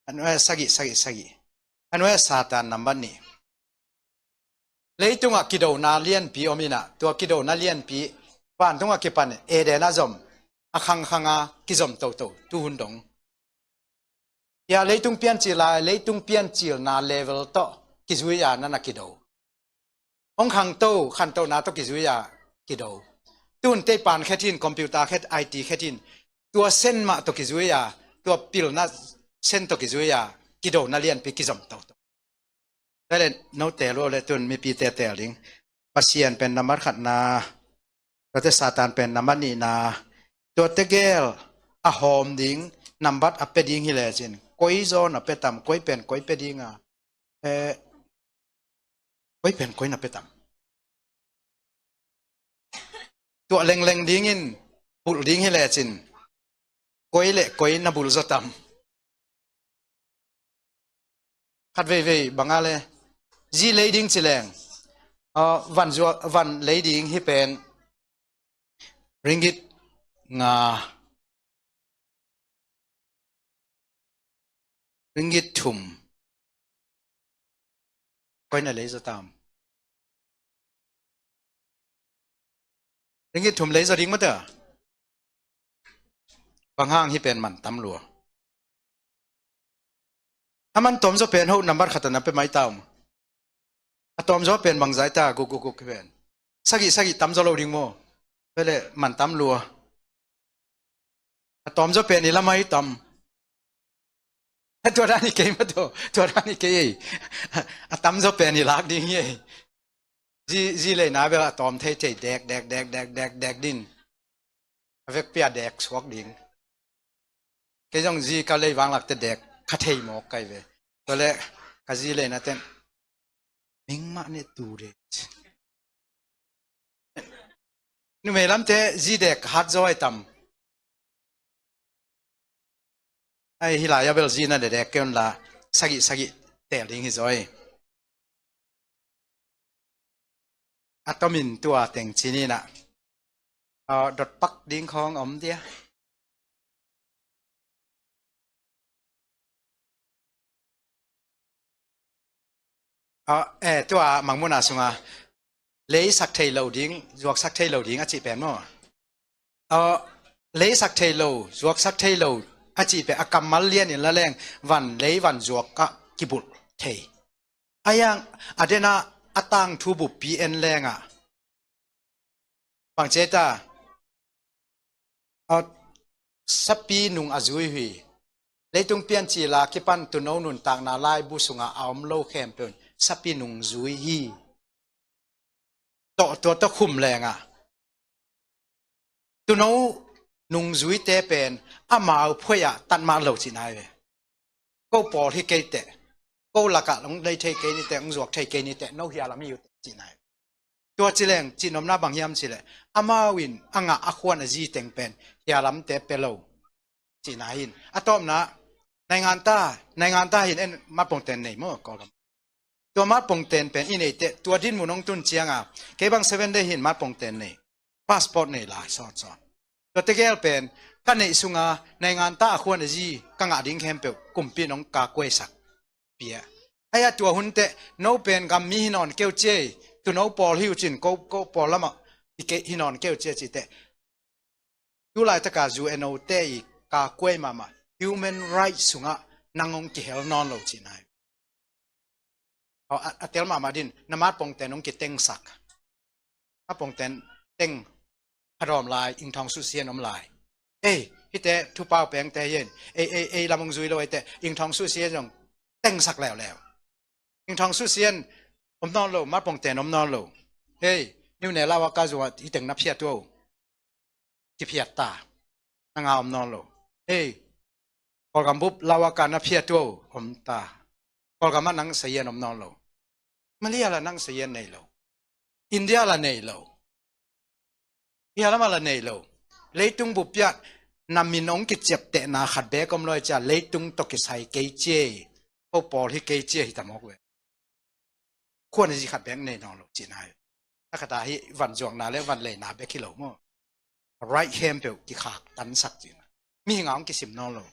A nuai-ah sagih, sagih, sagih. A nuai-ah Satan nambat nih. Leitungah kidona lianpi om inah, tua kidona lianpi vantungah kipan Eden a zom, a khangkhanga kizom toto tuhun dong. Tua leitung piancil lai, leitung piancilna level tawh kizui-a nana kido. Hong khangto, khantohna tawh kizui-a kido. Tun teipan khetin, computer khet, I T khetin, tua sen mah tawh kizui-a, tua pilna sen tawh kizui-a kidona lianpi kizom toto. Tua leh note lua leh tun mipite tel ding. Pasian pen nambat khatna, tuate Satan pen nambat nihna, tuate gel a hawm ding, nambat a pia ding hi lecin, koi zawn a pia tam, koi pen koi pia ding a, eh, koi pen koi na pia tam. Tuah lengleng dingin bulh ding hi lecin, Koi le koi na bulh zaw tam? Khat veivei bang a le, zi lei ding ci leng, ah, van zuak, van lei ding hi pen ringgit nga, ringgit thum, koi na lei zaw tam? Ringgit thum lei zaw ding mah ta. Bang hang hi pen man tam lua? A man tawm zaw pen ho nambat khat a na pe mai ta um. A tawm zaw pen bang zai ta, guk guk guk hi pen. Sagih, sagih tam zaw lo ding maw? Pele man tam lua. A tawm zaw pen i la mai tam. Tua dan hi kei mah tawh, tua dan hi kei ei. A tam zaw pen i lak ding hi ei. Zi, zi leina bel a tawm thei thei dek, dek, dek, dek, dek, dek din. A vekpi a dek suak ding. Kei zong zi ka lei vanglak te dek kha thei mawk kai ve. Tua le ka zi leina ten, ming mah ne tu de. Numei lamte zi dek hat zaw ai tam? Ai, hi lai a bel zi na de dek kei un la, sagih, sagih tel ding hi zaw ei. A tomin tua teng ci ni na. Aw, dot pak ding khawng om dia. Aw, eh, tua mangmuna sunga lei sak thei lo ding, zuak sak thei lo ding a cih pen maw? Aw, lei sak thei lo, zuak sak thei lo a cih pen a kammal lian in la leng van lei van zuak ah kibulh thei. A yang a dena a tangthu buppi en lengah bang ci ta? A, sapi nung a zui hi. Leitung piancil a kipan tuuno nuntakna laibu sungah a om lo khempeuh in sapi nung zui hi. Tawh, tua tawh khum lengah tuuno nungzuite pen amau phuai ah tat mah lo cihna hi ve. Ko pawl hi kei teh, ko lakah hong lei thei kei ni teh, hong zuak thei kei ni teh, no hia lam hi uh teh cihna hi. Tua ci leng cihnopna bang hiam cih leh amau in a ngah a khuan a zi teng pen hia lamte pe lo cihna hi. A tawpna, naingan ta, naingan ta hin en, matpongten nei maw Kawlgam? Tua matpongten pen i nei teh tua dinmun hong tun cianga kei bang seven day hin matpongten nei, passport nei lai sawtsawt. Tua tegel pen ka neih sunga naingan ta a khuan a zi ka ngah ding khempeuh kumpi in hong kakuaisak pia. Aia tua hun teh no pen gam mi hi nawn keu ciei, tuuno pawl hi uh cin ko, ko pawl lamah hi kei, hi nawn keu ciei cih teh tu laitaka U N O te i kakuai mahmah human rights sungah nang hong kihel nawn lo cihna hi. Aw, a, a tel mahmah din, na matpongten hong kitengsak. Matpongten teng a dawm lai, ingthawng susia in om lai. Ei, hite thupau pengte hi in, ei, ei, ei lam hong zui lo ei teh, ingthawng susia in zong tengsak leuleu. Ingthawng susia in om nawn lo, matpongten om nawn lo. Ei, niune lau a ka zua i teng na phiat uh. Kiphiat ta. Nang a om nawn lo. Ei, Kawlgam bup lau a ka na phiat uh om ta. Kawlgam ah nang sayan om nawn lo. Malaysia la nang sayan nei lo. India la nei lo. Hia lamah la nei lo. Leitung bup piah na min hong kiciaptehna khat beek om lo ei cia, leitung tawh kisai kei ciei, ko pawl hi kei ciei hi ta mawk ve. Khuan a zi khat bek nei nawn lo cihna hi. A khat a hi van zuakna le van leina bek hi lo maw? Right khempeuh kikhak tansak cihna. Mihing a hong kisim nawn lo.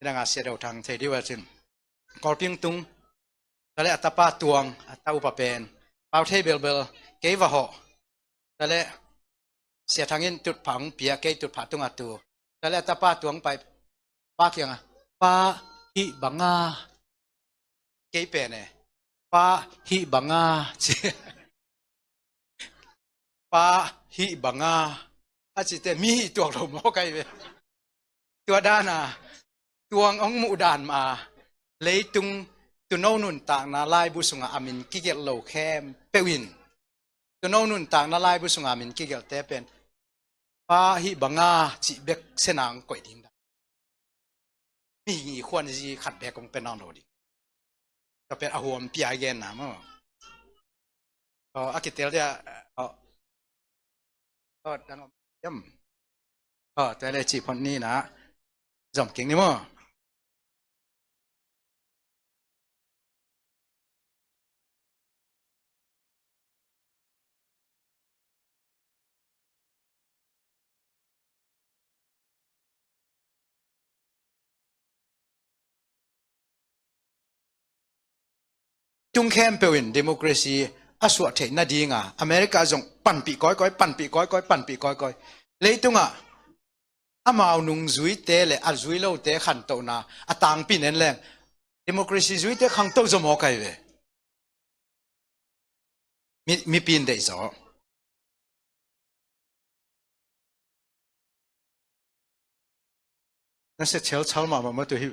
Hidanga Sia Do Thang thei dih uh a cin. Kawlping tung. Tale a tapa Tuang, a ta upa pen. Pau thei belbel, kei va hawh. Tale Sia Thang in tutphah hong pia, kei tutphah tunga tu. Tale a tapa Tuang pai. Pa kianga, pa hih banga. Kei pen e, pa hih banga ci. Pa hih banga a cite mi hih tuak lo mawk ai ve. Tua dana Tuang hong muh dan ma leitung tuuno nuntakna laibu sunga a min kigelh lo khempeuh in tuuno nuntakna laibu sunga a min kigelhte pen pa hih banga cih bek sena hong koih ding dan. Mihing i khuan zi khat bek hong pe nawn lo ding. Tua pen a huam pia i genna maw? Aw, a kitel dia, aw. Aw, dang om yam. Aw, tua le cih phot ni na. Zom kik ni maw. Tung khempeuh in democracy a suah theih nadinga America zong panpih kawikawi, panpih kawikawi, panpih kawikawi. Leitungah amau nungzuite le a zui lote khantohna a tangpi nen leng democracy zuite khangto zaw mawk ahi ve. Mi, mipi in deih zaw. Na se chel chal mahmah mah tu hi.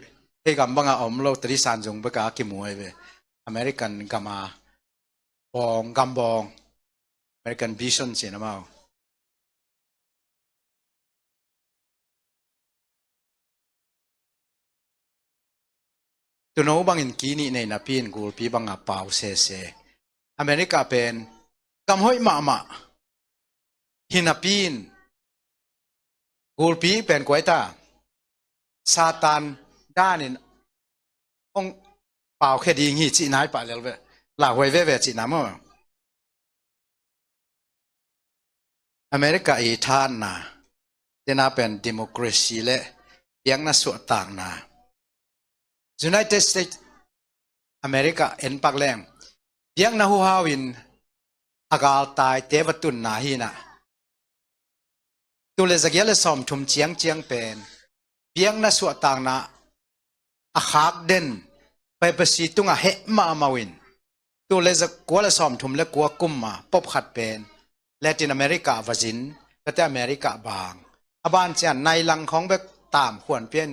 Hei gam banga om lo tadi san zong beka kimu ahi ve. American gama bawng, gam bawng, American vision ci-in amau. Tuuno bangin ki nih nei napi in gulpi banga pau sese. America pen gam hoih mahmah hi napi in gulpi pen kua hi ta? Satan danin hong paukhia ding hi cihna hi pah lel ve. Lauhuai veve cihna maw. America i thahatna, tena pen democracy le biakna suahtakna. United States America en pak leng biakna huhau in a galtaite va tunna hi-in ah, tul le zagiat le sawmthum ciangciang pen biakna suahtakna a khak den, papacy tungah heh mahmah uh in, tul le zakua le sawmthum le kua kum a pop khat pen Latin America va zin, tate America bang. A ban ciang nai lang khawng bek tam khuan pian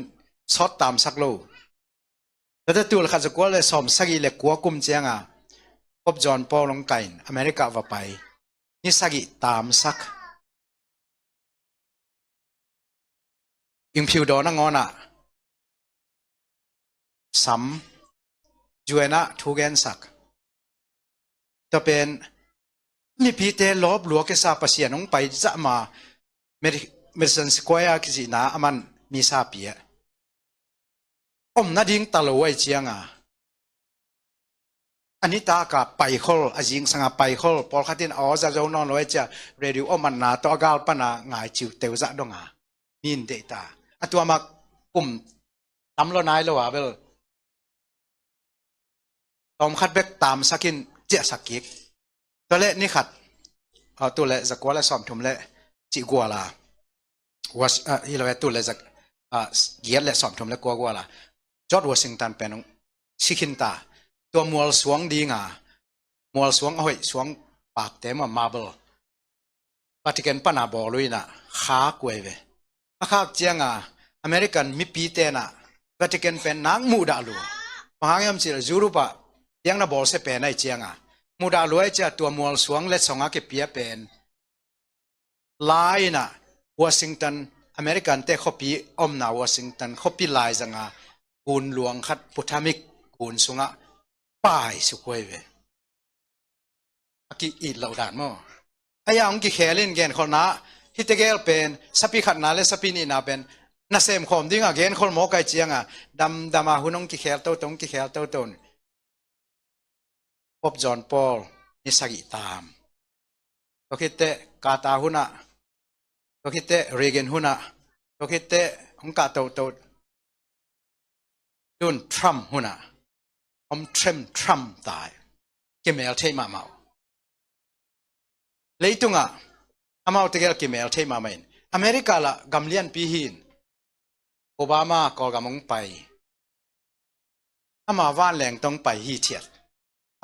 sawt tamsak lo. Tate tul khat zakua le sawmsagih le kua kum cianga Pope John Paul hong kai in America va pai. Ni sagih tamsak. Ingphiu dawn a ngawn ah sam, U N ah thu gensak. Tua pen mipite lawp lua kisa Pasian hong pai zah ma Medi-, Madison Square kicihna a man misa pia. Om nading ta lo ahi cianga a nitak a paikhol, a zingsang a paikhol, pawlkhat in a aw za zo nawn lo ahi cia, radio om atna tawh a gal pana ngai ciu teu zah donga mi in deih ta. A tua ma kum tam lo nai lo a bel tawmkhat bek tamsak in ciahsak kik. Tua le ni khat, ah, tul le zakua le sawmthum le cih gual a, was, ah, hi lo e, tul le zak, ah, giat le sawmthum le kua gual a George Washington pen hong si khin ta. Tua mual suang dinga, mual suang a hoih suang pakte maw, marble, Vatican pana bawl uh in ah khak uh ahi ve. A khak cianga American mipite in ah Vatican pen nak muhdah lua. Bang hang hiam cih leh Europe ah biakna bawlsia pen ahi cianga muhdah lua ahi cia tua mual suang letsong a kipia pen lai in ah Washington, Americante khuapi omna Washington khuapi laizanga gun luang khat, Potomac gun sungah pai suk uh ahi ve. A ki-it loh dan maw? A ya hong kikhel in genkholhna, hihte gel pen sapi khatna le sapi nihna pen nasem khawm dinga genkhol mawk ahi cianga damdama hun hong kikhel toto, hong kikhel toto. Pope John Paul ni sagih tam. Tua khitteh Carter hunah, tua khitteh Reagan hunah, tua khitteh hong kah toto. Tun Trump hunah om trem trem tai. Kimel thei mahmah uh. Leitungah amaute gel kimel thei mahmah in America lah gam lianpi hi in Obama Kawlgam hong pai. Ama vanleng tawh hong pai hithiat.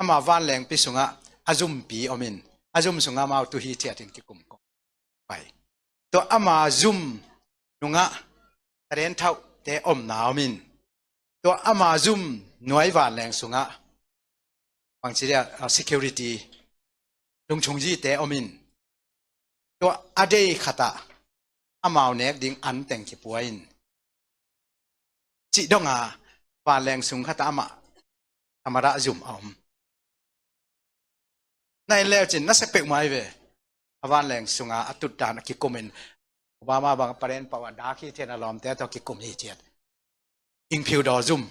Ama vanlengpi sungah a zumpi om in a zum sungah amau tu hithiat in kikum kawm pai. Tua ama zum nungah talenthaute omna om in tua ama zum nuai vanleng sungah bangci dia, ah, security lungchungzite om in tua a dei khatah amau nek ding anteng kipua in cih donga vanleng sung khatah amah a madah zum a om. Na en leucin na sek peuhmah hi ve. A vanleng sunga a tutdan a kikum in Obama bang paren pau a dak hithiat, a lawmte tawh kikum hithiat. Ingphiu Daw Zum.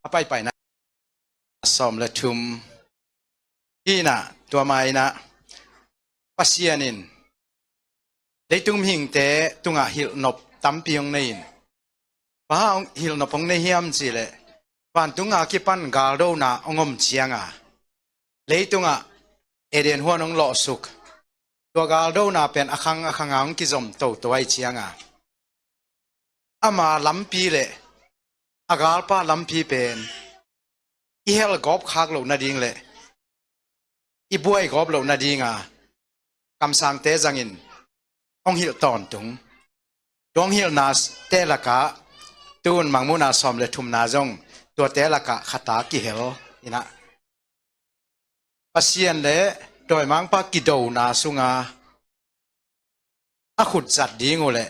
A paipaina sawm le thum. Hi inah, tua ma inah, Pasian in leitung mihingte tungah hilhnop tampi hong nei in, bang hang hilhnop hong nei hiam cih leh, vantung a kipan galdona hong om cianga, leitungah Eden huan hong lawhsuk, tua galdona pen a khang a khanga hong kizom toto ahih cianga, ama lampi le a galpa lampi pen i hel gawp khak loh nading le i buai gawp loh nadinga kamsangte zangin hong hilh tawntung. Tua hong hilhnate lakah tun Mangmuhna sawm le thumna zong tuate lakah khat a kihel inah, Pasian le dawimangpa kidona sunga a khutzat ding uh le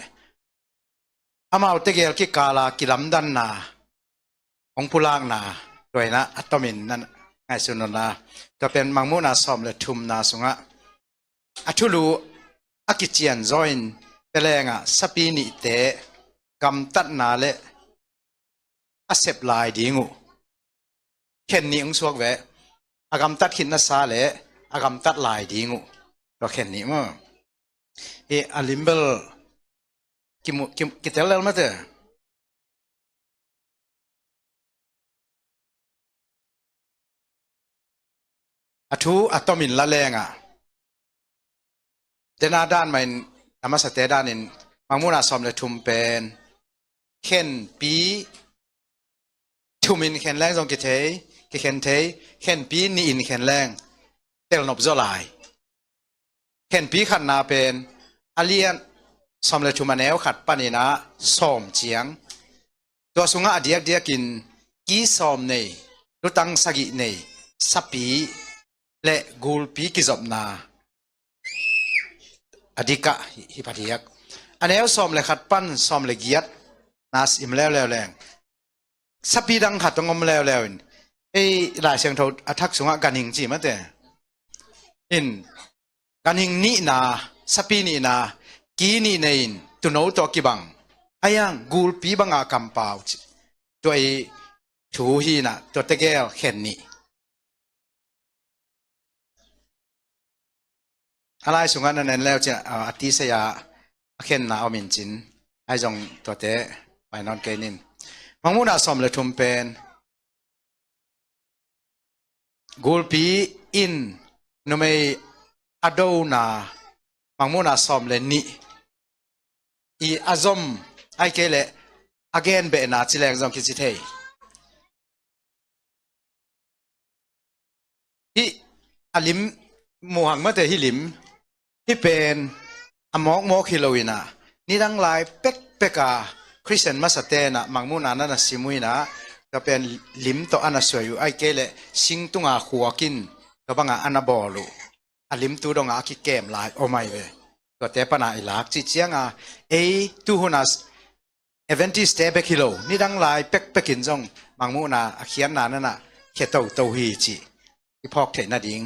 amau tegel kikala kilamdanna hong pulakna, tua inah a tomin na ngaihsun un la. Tua pen Mangmuhna sawm le thumna sungah a thulu a kicianzaw in telengah sapi nihte gamtatna le a sep lai ding uh. Khen nih hong suak ve. A gamtat khitna sa le a gamtat lai ding uh. Tua khen nih maw. Hi a lim bel kimu-, kim-, kitel lel mate. A thu a tomin la lengah, dena dan mahin, a masate danin, Mangmuhna sawm le thum pen khenpi thumin khen leng zong kithei, kikhen thei, khenpi nihin khen leng telnop zaw lai. Khenpi khatna pen a lian sawm le thum a neu khat paninah sawm ciang. Tua sungah a diakdiakin ki sawm nei, lutang sagih nei, sapi le gulpi kizopna a dikah hi, hi pha diak. A neu sawm le khat pan sawm le giat na sim leuleu leng, sapi dang khat hong om leuleu in, ei Lai Siangtho a thak sungah ganhing ci mate. In, ganhing nihna, sapi nihna, ki nih nei in tuuno tawh kibang, a iang gulpi banga kampau ci. Tua i thu hi inah, tua tegel khen nih. A lai sungah na nen leu ciah, a, a tisei-a a khenna om in cin, ahi zong tuate pai nawn kei nin. Mangmuhna sawm le thum pen gulpi in numei a dona, Mangmuhna sawm le nih i a zom, ahih kei leh a genbehna ci leng zong kici thei. Hih a lim muhang mate, hih lim, hih pen a mawkmawk hi lo inah, nidang lai pekpeka Khristian masate'n ah Mangmuhna na na sim uh inah, tua pen lim tawh a na suai uh, ahih kei leh sing tunga khuakin tua banga a na bawl uh. A limtu dongah a kikem lai om ahi ve. Tuate pana i lak cih cianga, ei tuhuna Adventist-te bek hi lo, nidang lai pekpekin zong Mangmuhna a khiatna nanah khia toto hi cih i phawk theih nading.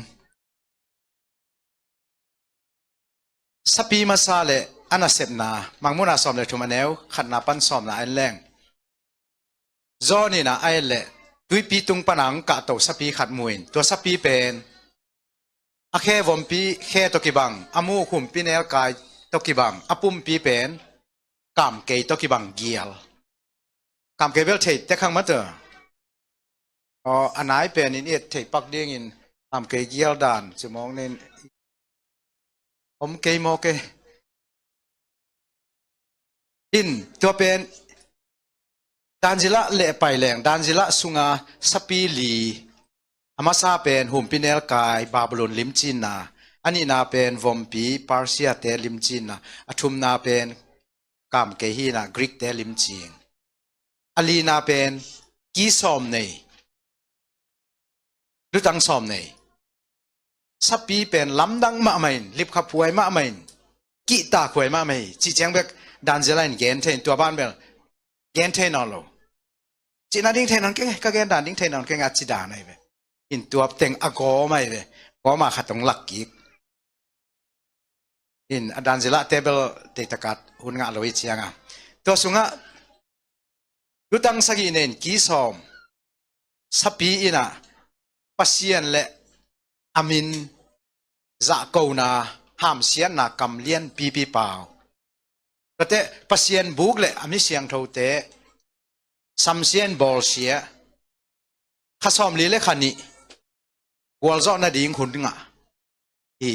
Sapi masa le a nasepna, Mangmuhna sawm le thum a neu khatna pan sawmna a en leng, John in ah a et leh tuipi tung pana hong kahto sapi khat mu in, tua sapi pen a khe vompi khe tawh kibang, a muk humpinelkai tawh kibang, a pumpi pen kamkei tawh kibang gial. Kamkei bel thei tek hang mate. Aw, a nai pen in i et theih pak dingin kamkei gial dan ci mawk nin om kei mawk e. In, tua pen dan zilah leh pai leng, dan zilah sunga sapi li, a masa pen humpinelkai Babylon limcinna, a nihna pen vompi Persia-te limcinna, a thumna pen kamkei hi inah Greek-te limcing, a lina pen ki sawm nei, lutang sawm nei. Sapi pen lamdang mahmah in, lipkhaphuai mahmah in, kihtakhuai mahmah hi cih ciang bek dan zilah in gen thei in, tua ban bel gen thei nawn lo. Cihna ding thei nawn keng, ka gen dan ding thei nawn keng a ci dan ahi ve. In, tua teng a gawm ahi ve. Gawma khat hong lak kik. In, a dan zilahte bel deitakat hun ngah lo hi cianga, tua sungah Lutang sagih nen ki sawm sapi in ah Pasian le a min zahkona hamsiatna kam lianpipi pau. Tuate Pasian buk le a mi siangthote samsia in bawlsia kha sawmli le kha nih gualzawh nading hun ngah hi.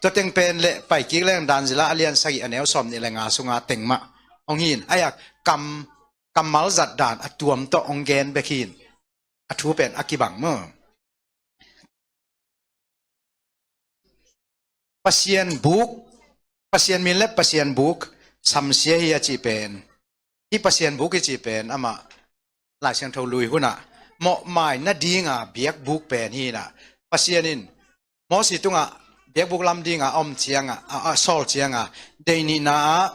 Tua teng pen le paikik leng dan zila a lian sagih a neu sawm nih le nga sunga teng mah hong hi in, a yak kam, kammal zat dan a tuam tawh hong gen bek hi in, a thu pen a kibang maw. Pasian buk, Pasian min le Pasian buk samsia hi a cih pen, hih Pasian buk i cih pen amah Lai Siangtho lui hunah mawhmai nadinga biakbuk pen hi inah, Pasian in Mosi tungah biakbuk lam dinga a om cianga, a, a sawl cianga, dei nihna ah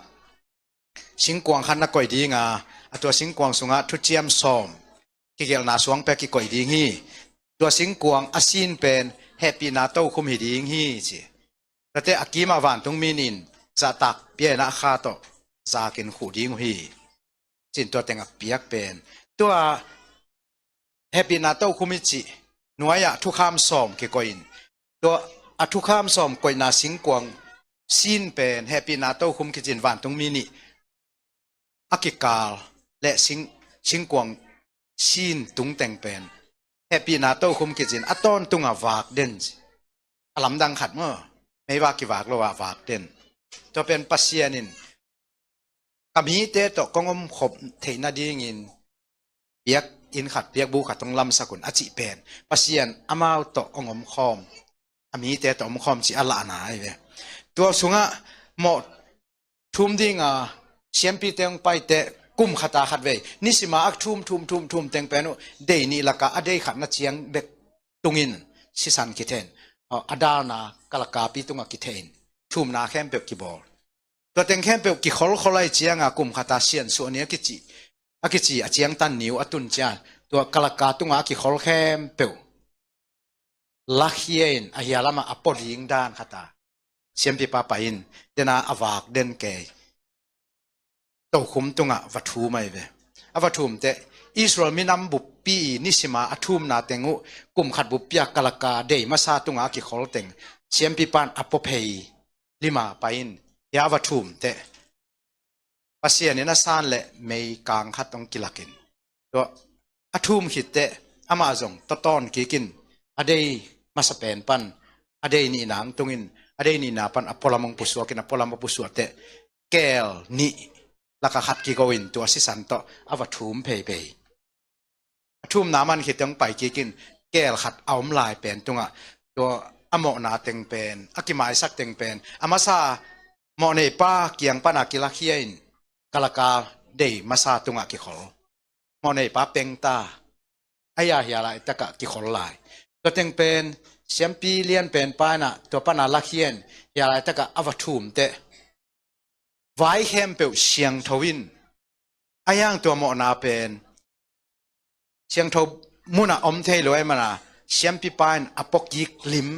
singkuang khat na koih dinga, a tua singkuang sungah thuciam sawm kigelhna suang pek kikoih ding hi. Tua singkuang a sin pen hehpihna tokhum hi ding hi ci. Tuate a kimah vantung min in zahtak piaina a kha tawh zakin khuh ding uh hi. Cin tua teng a piak pen, tua hehpihna tokhum i cih nuai-ah thukham sawm kikoih in, tua a thukham sawm koihna singkuang sin pen hehpihna tokhum kicin vantung mi nih a kikal le sing, singkuang sin tungteng pen hehpihna tokhum kicin a tawntunga vak den ci. A lamdang khat maw, meivak kivak lo ah vak den. Tua pen Pasian in ka mite tawh kong omkhop theih nadingin biakinn khat, biakbuk khat hong lamsak un a cih pen Pasian amau tawh hong omkhawm, a mite tawh omkhawm cih a lahna ahi ve. Tua sungah mawh thum dinga siampite hong paite kum khata khat vei nisima a thum thum thum thum teng pen uh dei nih laka a dei khat na ciang bek tungin sisan kithei in, a dalna kalakapi tungah kithei in thumna khempeuh kibawl. Tua teng khempeuh kikholkhol ahi cianga kum khata siansuah ni a kici, a kici a ciangtan ni uh a tun ciang tua kalaka tunga a kikhol khempeuh lakhia in a hia lamah a pua ding dan khata siampipa pai in dena a vak den kei tokhum tungah va thum ahi ve. A va thum teh Israel minam buppi nisima a thumna teng uh kum khat buppi a kalaka dei masa tunga a kikhol teng siampipan a pua phei lima pai in hia a va thum teh Pasian in a san le mei kang khat hong kilakin tua a thum khit teh amah zong tawtawn kikin a dei masa pen pan a dei nihna hong tungin a dei nihna pan a pualam hong pusuakin a pualam a pusuah teh keel nih laka khat kigo in tua sisan tawh a va thum pheiphei. A thumna man khit teng pai kikin keel khat a om lai pen tungah tua a mawhna teng pen, a kimaisak teng pen, a masa mawhneipa kiang pana kilakhia in kalaka dei masa tungah kikhol. Mawhneipa pengta a hia hia laitakah kikhol lai. Tua teng pen siampi lian pen pa inah tua pana lakhia in hia laitakah a va thum teh vai khempeuh siangtho in a hiang tua mawhna pen siangtho munah om thei lo ahi mana siampipa in a puakik lim,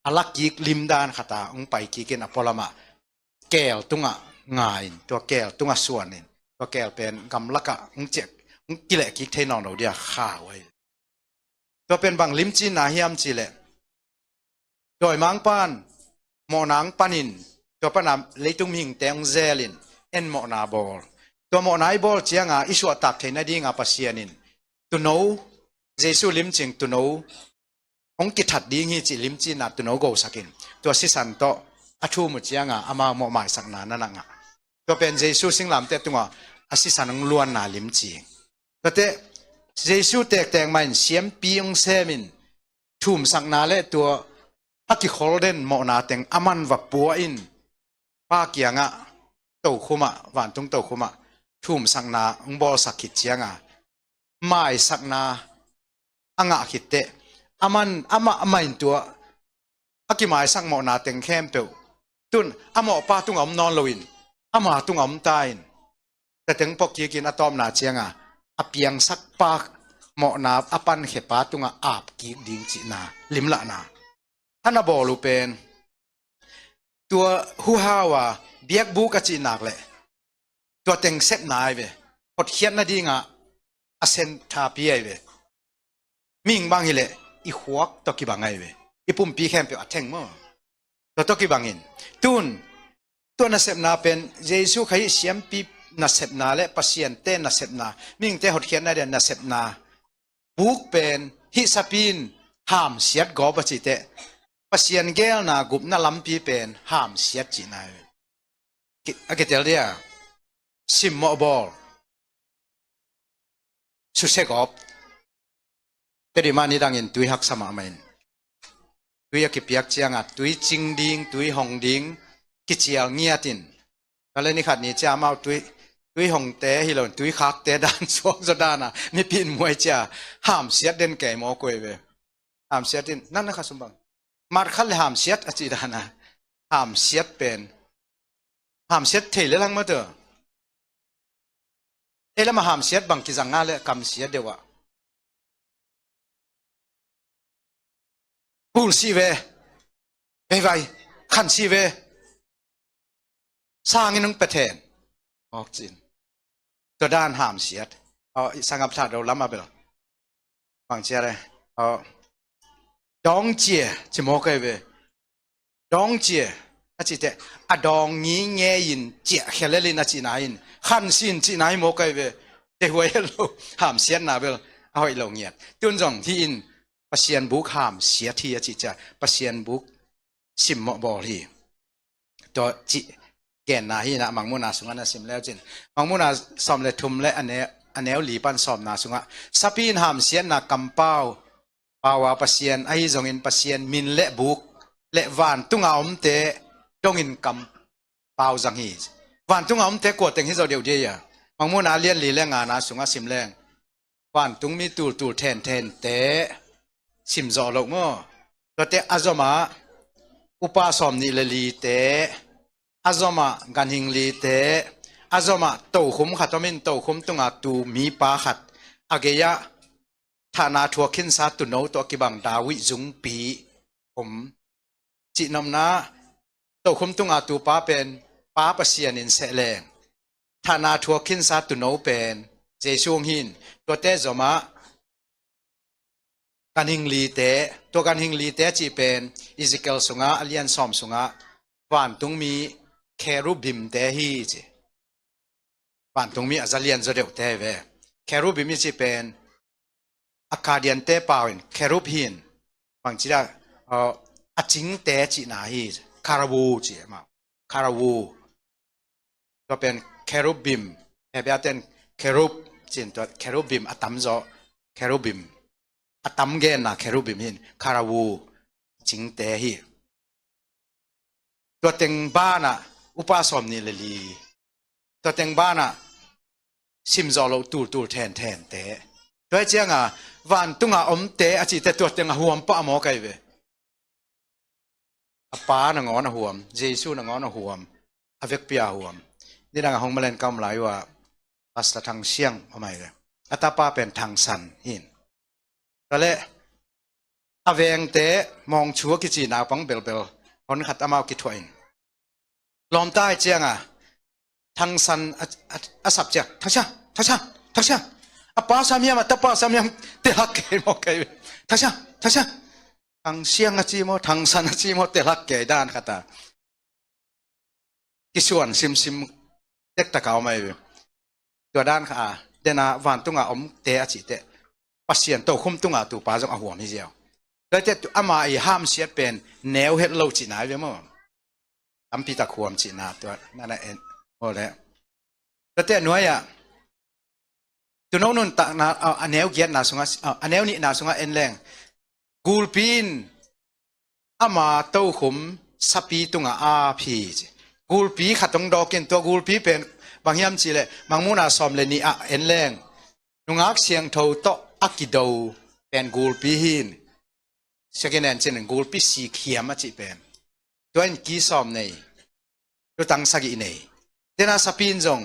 a lakik lim dan khata hong pai kikin a pualamah keel tungah nga in tua keel tungah suan in tua keel pen gamlakah hong ciah hong kileh kik thei nawn lo dia khau ahi. Tua pen bang limcinna hiam cihleh dawimangpan mawhna hong panin tua pana leitung mihingte hong zelin en mawhna bawl. Tua mawhna i bawl cianga i suahtak thei nadinga Pasian in tuuno, Jesu limcing tuuno hong kithat ding hi cih limcinna tuuno gosakin tua sisan tawh a thum uh cianga amau mawhmaisakna na ngah. Tua pen Jesu singlamteh tungah a sisan hong luanna limcing. Tuate Jesu tektek mah in siampi hong semin thumsakna le tua a kikhol den mawhna teng a man va pua in pa kiangah tokhumah, vantung tokhumah thumsakna hong bawlsak khit cianga maisakna a ngah khitteh a man amah amah in tua a kimaisak mawhna teng khempeuh tun a mawhpa tungah om nawn loin ama tungah om ta in tateng puakikin a tawpna cianga a piangsakpa mawhna a pankhepa tungah apkik ding cihna limlahna a na bawl uh pen tua huhau a biakbuk a cihnak le tua teng sepna ai ve. Hotkhiat nadingah a sen thapi ahi ve. Mihing bang hileh i khuak tawh kibang ahi ve. I pumpi khempeuh a theng maw? Tua tawh kibangin tun, tua nasepna pen Jesu Khazih siampi nasepna le Pasiante nasepna, mihingte hotkhiatna dia nasepna buk pen hih sapi in hamsiat gawp a cih teh, Pasian geelna gupna lampi pen hamsiat cihna hi. Ki-, a kitel dia, simmawh bawl, susia gawp. Tedi mah nidangin tui haksa mahmah in, tui a kipiak cianga tui cing ding, tui hong ding kicial ngiatin, ka le ni khat ni cia amau tui, tui hongte hi lo, tui khakte dan suak zaw dana mipi in muai cia hamsiat den kei maw koi ve. Hamsiat in, nan na kha sum bang, mat khat le hamsiat a ci dana, hamsiat pen, hamsiat thei le lang mah tawh. Ei lama hamsiat bang kizang nga le kamsiat deuh ah, pul si ve, veivai khan si ve, sangin hong pethen, awk cin. Tua dan hamsiat. Aw, i sangap thah do lam a bel bang cia le, aw, dawng cia ci maw kai ve. Dawng cia a cih teh, a dawng ngi ngei in cia khelel in a cihna in, khan sin cihna hi maw kai ve. Te huai hel lo, hamsiatna bel a hoih lo ngiat. Tun zong hi in, Pasian buk hamsiat hi a cih cia, Pasian buk simmawh bawl hi. Tua cih genna hi na, Mangmuhna sungah na sim leu cin, Mangmuhna sawm le thum le a ne-, a neu li pan sawmna sungah, sapi in hamsiatna kampau, pau a Pasian ahi zongin Pasian min le buk le vantunga omte dongin kampau zang hi. Vantunga omte kua teng hi zo deuh dia? Mangmuhna lian li le ngana sungah sim leng, vantungmi tultul thenthente sim zawh loh maw? Tuate a zomah upa sawm nih le lite, a zomah ganhing lite, a zomah tokhum khat om in, tokhum tunga tu mipa khat, a gei-ah thahna thuak khinsa tuuno tawh kibang David zungpi om. Cihnopna, tokhum tunga tupa pen Pa Pasian in seh leng, thahna thuak khinsa tuuno pen Jesu hong hi in, tuate zomah ganhing lite, tua ganhing lite cih pen Ezekiel sungah, a lian sawm sungah, vantungmi kherubimte hi ci. Vantungmi a za lian zaw deuhte hi ve. Kherubim i cih pen, a kadiante pau in kherub hi in, bangci dah, uh, a cingte cihna hi, karawu ci amau. Karawu. Tua pen kherubim, Hebrew ten kherub cin, tua kherubim a tamzaw, kherubim a tam genna kherubim hi in, karawu cingte hi. Tua teng banah upa sawm nih le li, tua teng banah simzawh loh tultul thenthente. Tua hi cianga vantunga omte a cihte tua teng a huam pah maw kai ve. A Pa nangawn a huam, Jesu nangawn a huam, a vekpi a huam. Nidang a hong malen ka om lai uh ah, Pastor Thang Siang om ai le, a tapa pen Thang San hi in. Tua le a vengte Mawngchu a kici naupang belbel hon khat amau kithuah in, lawmta hi cianga Thang San a, a, a sap ciang, Thang Siang, Thang Siang, Thang Siang, a pa sam hiam, a tapa sam hiam, telak kei maw kai ve. Thang Siang, Thang Siang, Thang Siang a ci maw, Thang San a ci maw, telak kei dan khat a kisuan simsim tektak a om ai ve. Tua dan kha a, dena vantunga omte a cihte, Pasian tokhum tunga tupa zong a huam hi ziau. Tuate tu ama i hamsiat pen neu het lo cihna ai ve maw. Tampitak huam cihna tua nana en maw le. Tuate nuai-ah, tuuno nuntakna, a, a neu giatna sungah, a, a neu nihna sungah en leng, gulpi in ama tokhum sapi tungah a phi ci. Gulpi khat hong dawk in, tua gulpi pen bang hiam cihleh, Mangmuhna sawm le nih ah en leng, nungak siangtho tawh a kido pen gulpi hi in, second hand cin gulpi sikhiam a cih pen. Tua in ki sawm nei, lutang sagih nei. Dena sapi in zong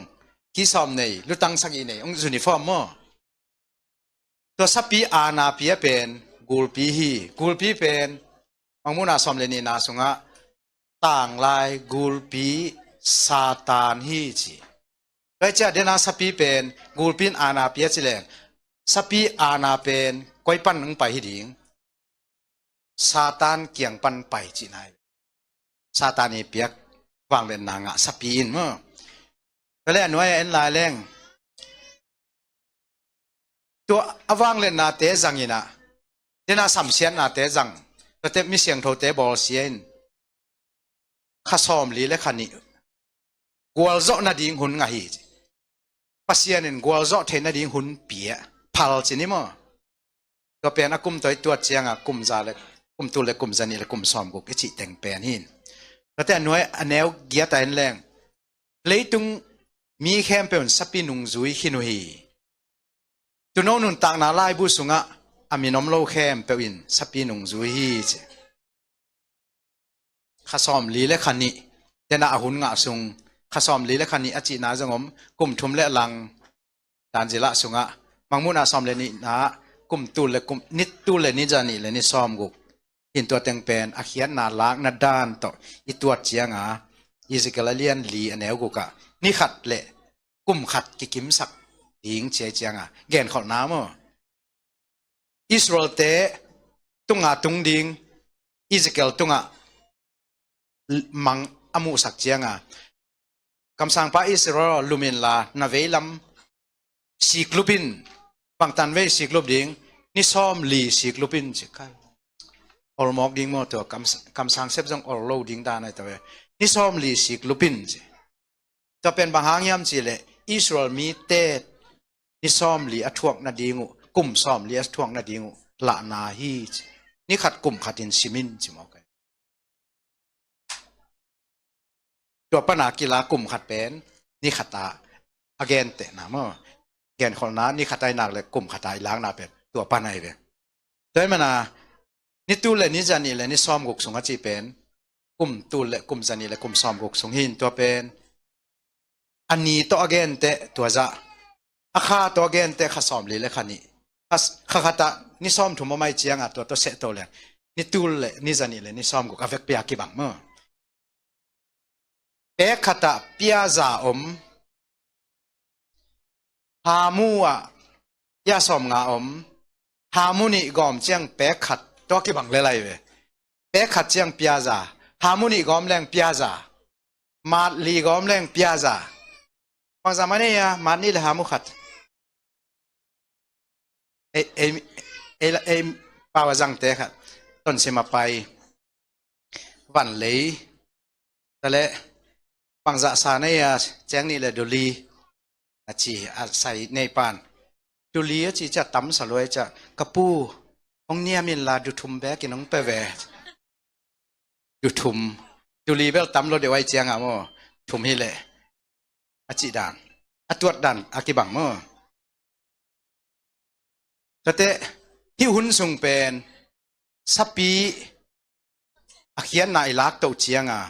ki sawm nei, lutang sagih nei, hong uniform maw. Tua sapi aana pia pen gulpi hi. Gulpi pen Mangmuhna sawm le nihna sungah tanglai gulpi Satan hi ci. Tua hi ciah dena sapi pen gulpi in aana pia ci leng, Sapi aana pen koi pan hong pai hi ding? Satan kiang pan pai cihna hi. Satan i piak vangliatna ngah sapi in maw. Tua le a nuai a en lai leng, tua a vangliatnate zang in ah, dena samsiatnate zang, tuate mi siangthote bawlsia in kha sawmli le kha nih gualzawh nading hun ngah hi. Pasian in gualzawh theih nading hun pia phal ci ni maw. Tua pen a kum tawh i tuat cianga kum za le, kum tul le kum za nih le kum sawmguk i cih teng pen hi. Tuate a nuai a neu giat a en leng, leitung mi khempeuh in sapi nungzui khin uh hi. Tuuno nuntakna laibu sungah a min om lo khempeuh in sapi nungzui hi ci. Kha sawmli le kha nih, dena a hun ngah sung, kha sawmli le kha nih a cihna zong om, kum thum le lang, Tanzila sungah, Mangmuhna sawm le nihna, kum tul le kum, ni tul le ni za nih le ni sawmguk. Hin tua teng pen a khiatna lakna dan tawh i tuat cianga, Ezekiel a lian li a neu gukah, ni khat le kum khat kikimsak ding ciai cianga genkholhna maw. Israelte tunga tung ding, Ezekiel tungah mang a muhsak cianga, kamsangpa Israel, lum inla na veilam siklup in, bangtan vei siklup ding? Ni sawmli siklup in ci kai. Olmawk ding maw tua, kam, kamsang sep zong ol lo ding dan ai ta ve. Ni sawmli siklup in ci. Tua pen bang hang hiam cihleh Israel mite ni sawmli a thuak nading uh, kum sawmli a thuak nading uh lahna hi ci. Ni khat kum khat in sim in ci maw kai. Tua pana kila kum khat pen ni khata a gentehna maw. Genkholhna ni khata i nak le kum khata i lakna pen tua pana i ve. Tua i mana ni tul le ni za nih le ni sawmguk sung a cih pen kum tul le kum za nih le kum sawmguk sung hin tua pen a ni tawh a genteh tua zah, a kha tawh a genteh kha sawmli le kha nih, kha, kha khatah ni sawmthum a mai cianga tua tawh seh to leng ni tul le ni za nih le ni sawmguk a vekpi a kibang maw. Pek khatah piaza om, hamu ah pia sawmnga om, hamu nih gawm ciang pek khat tawh kibang le lai ve. Pek khat ciang piaza, hamu nih gawm leng piaza, mat li gawm leng piaza. Bangza mah nei a, mat nih le hamu khat. Ei, ei, ei, ei pau a zangte khat Tonsim a pai, Vanlei, tale, bangzah sa nei a, ceng nih le duli a ci a sai nei pan. Duli a ci cia tam sa luai cia, ka pu, hong niam inla du thum bekin hong pe ve. Du thum. Duli bel tam lo deuh ai cianga maw, thum hi leh a cih dan, a tuat dan a kibang maw. Tuate hih hun sung pen sapi a khiatna i lak toh cianga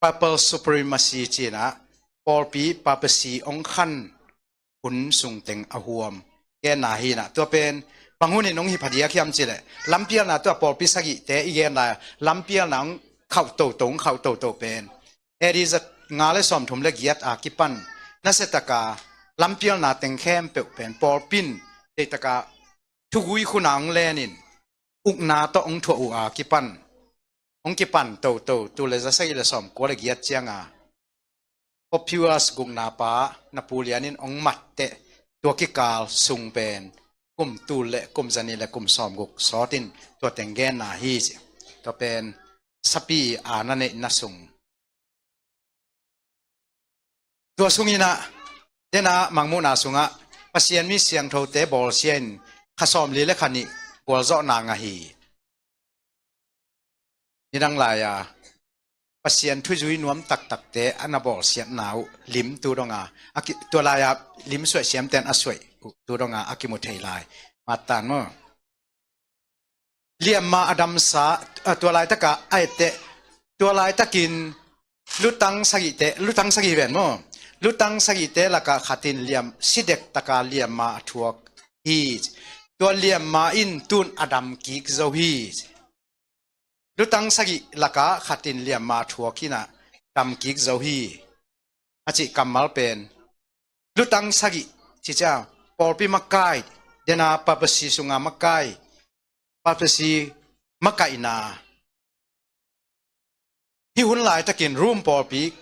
papal supremacy cinah pawlpi papacy ong khan hun sung teng a huam genna hinah tua pen bang hunin ong hi phadiak hiam cileh lampialna tua pawlpi sagihte i genna lampialna ong khauh toto ong khauh toto pen A D za nga le sawmthum le giat a kipan nasiataka lampialna teng khempeuh pen pawlpin deitaka thugui khuna ong lenin ukna tawh ong thuah uh a kipan ong kipan toto tu le za sagih le sawmkua le giat cianga Papias gukna pa na pu lianin ong matteh tua kikal sung pen kum tul le kum zanih le kum sawmguk sawtin tua teng genna hi ci. Tua pen sapi a na neihna sung. Tua sunginah dena mangmuhna sungah Pasian mi siangthote bawlsia in kha sawmli le kha nih gualzawhna ngah hi. Nidang lai-a Pasian thuzui nuam taktakte a na bawlsiatna uh lim tu donga a ki, tua lai-a lim suaih siamten a suaih uh tu donga a kimu thei lai. Matan maw? Liamma a damsa, a, tua laitaka a etteh, tua laitakin lutang sagihte, lutang sagih ven maw? Lutang sagihte laka khatin liam, sidek taka liamma a thuak hi. Tua liamma in tun a dam kik zo hi. Lutang sagih laka khatin liamma a thuak hinah dam kik zo hi. A cih kammal pen lutang sagih cicia pawlpi makai, dena papacy sunga makai, papacy makaihna. Hih hun laitakin Rome pawlpi,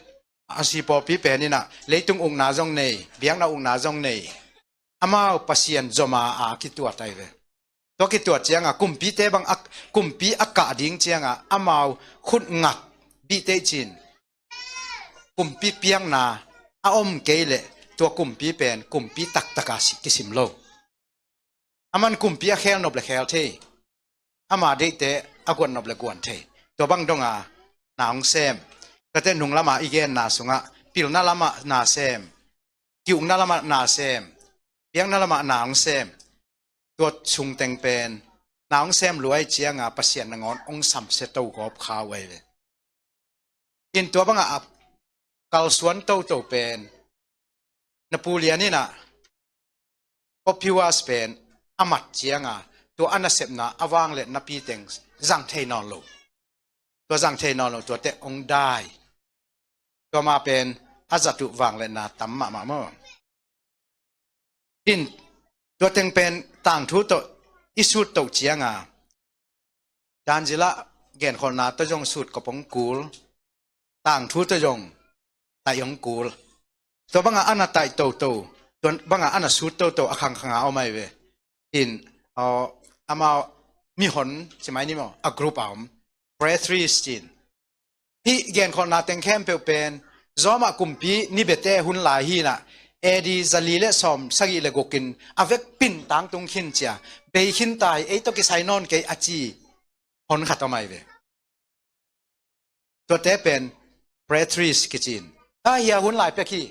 Asia pawlpi pen inah leitung ukna zong nei, biakna ukna zong nei. Amau Pasian zoma a kituat ahi ve. Tua kituat cianga kumpite bang a, kumpi a kah ding cianga amau khut ngak bihte cin. Kumpi piakna a om kei leh tua kumpi pen kumpi taktaka si kisim lo. Aman kumpi a khel nop le khel thei. Ama deihte a guan nop le guan thei. Tua bang donga na hong sem. Tate nung lama i genna sungah pilna lama na sem. Kiukna lama na sem. Piakna lama na hong sem. Tua sungteng pen na hong sem luai cianga Pasian nangawn hong samsia to gawp kha uh ahi ve. In tua bangah a kalsuan toto pen Napoleon inah Populus pen a mat cianga tua a nasepna a vang le napi teng zang thei nawn lo. Tua zang thei nawn lo, tuate hong dai. Tua ma pen a zat uh vang le na tam mahmah maw. In tua teng pen tangthu tawh i sut toh cianga danzila genkholhna tawh zong sut kop hong kul, tangthu tawh zong taih hong kul. Tua bangah ana taih toto, tua bangah ana sut toto a khangkhanga om ahi ve. In aw, amau mihon cimai ni maw, a group a om, preteris cin. Hih genkholhna teng khempeuh pen Roma kumpi ni bete hun lai hinah A D zali le sawm sagih le gukin a vekpin tangtung khin cia, bei khin tai, ei tawh kisai nawn kei a ci hon khat om ahi ve. Tuate pen preteris kicin. A hia hun lai pek hi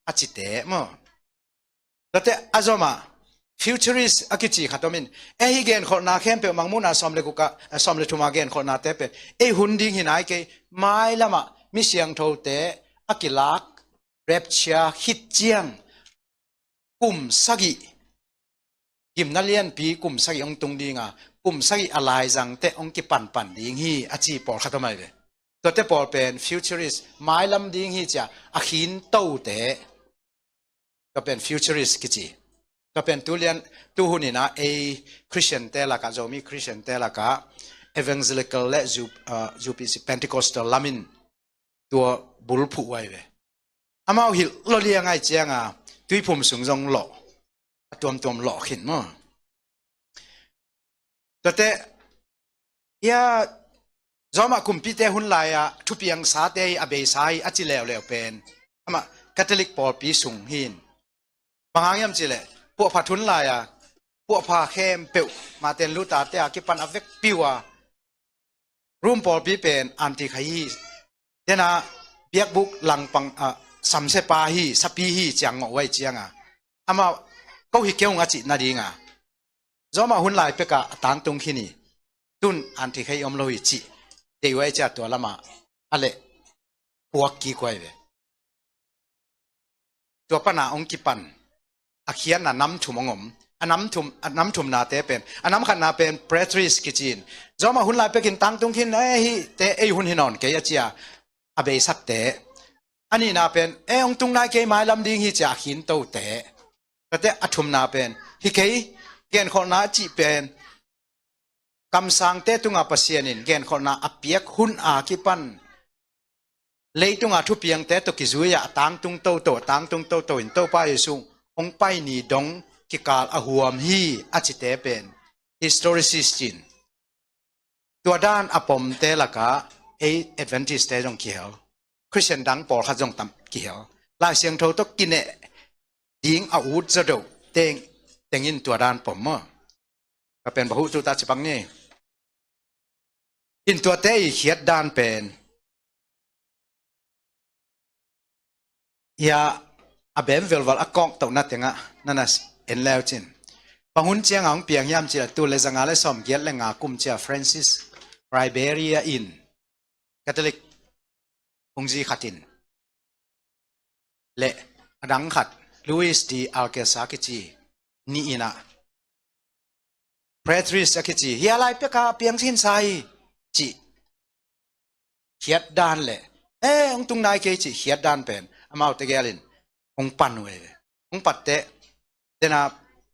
a cite maw. Tuate a zomah futurist a kici khat omin, ei hi genkholhna khempeuh Mangmuhna sawm le gukah, sawm le thuma genkholhnate pen ei hun ding hi nai kei, mailamah mi siangthote a kilak rapture khit ciang kum sagih, gimna lianpi kum sagih hong tung dinga, kum sagih a laizangte hong kipanpan ding hi a ci pawlkhat om ahi ve. Tuate pawl pen futurist, mailam ding hi cia a khintote. Tua pen futurist kici. Tua pen tulian, tuhuninah ei Christian te lakah, Zomi Christian te lakah evangelical le zu, uh, zupisi Pentecostal lamin tua bulphuh uh ahi ve. Amau hilh lawliang ahi cianga tuiphum sung zong lawh, a tuamtuam lawh khin maw. Tuate ia Roma kumpite hun lai-ah thupiangsate hi, a beisa hi a ci leuleu pen amah Catholic pawlpi sung hin. Bang hang hiam cihleh puahphat hun lai-a puahpha khempeuh Martin Luther te a kipan a vekpi uh a Rome pawlpi pen anti kha hi. Dena biakbuk langpang a samsepa hi, sapi hi ciang ngawh uh ahi cianga amah ko hi kei ung a cih nadinga Roma hun lai peka a tangtung khin hi. Tun anti kha hi om lo hi cih dei uh ahi cia tua lama a leh puak kik uh ahi ve. Tua pana hong kipan a khiatna nam thum hong om. A nam thum, a nam thumnate pen, a nam khatna pen preteris kicin. Roma hun lai pekin tangtung khin, eh, hihte ei hun hi nawn kei a cia a beisakte. A nihna pen, eh, hong tung nai kei, mailam ding hi cia a khintote. Tuate a thumna pen hi kei, genkholhna a cih pen kamsangte tunga Pasian in genkholhna a piak hun a kipan leitunga thupiangte tawh kizui-ah a tangtung toto, a tangtung toto in Topa Jesu hong pai ni dong kikal a huam hi a cite pen historicist cin. Tua dan a pomte lakah ei Adventist te zong kihel, Christian dang pawlkhat zong tam kihel. Lai Siangtho tawh kineh ding a ut zaw deuh teng, tengin tua dan pom maw. Ka pen bahuh tuta cipang ni. In tuate i khiat dan pen ia a bem velval a kawk tohna tengah nana en leu cin. Bang hun cianga hong piang hiam cih a tu le zanga le sawm giat le nga kum cia Francis Ribeira in Catholic hungzi khatin le a dang khat Luis de Alcázar kici ni inah preteris a kici hia lai peka piang sin sa hi cih khiat dan le, eh, hong tung nai kei cih khiat dan pen amaute gelin hong pan uh e. Hong patte dena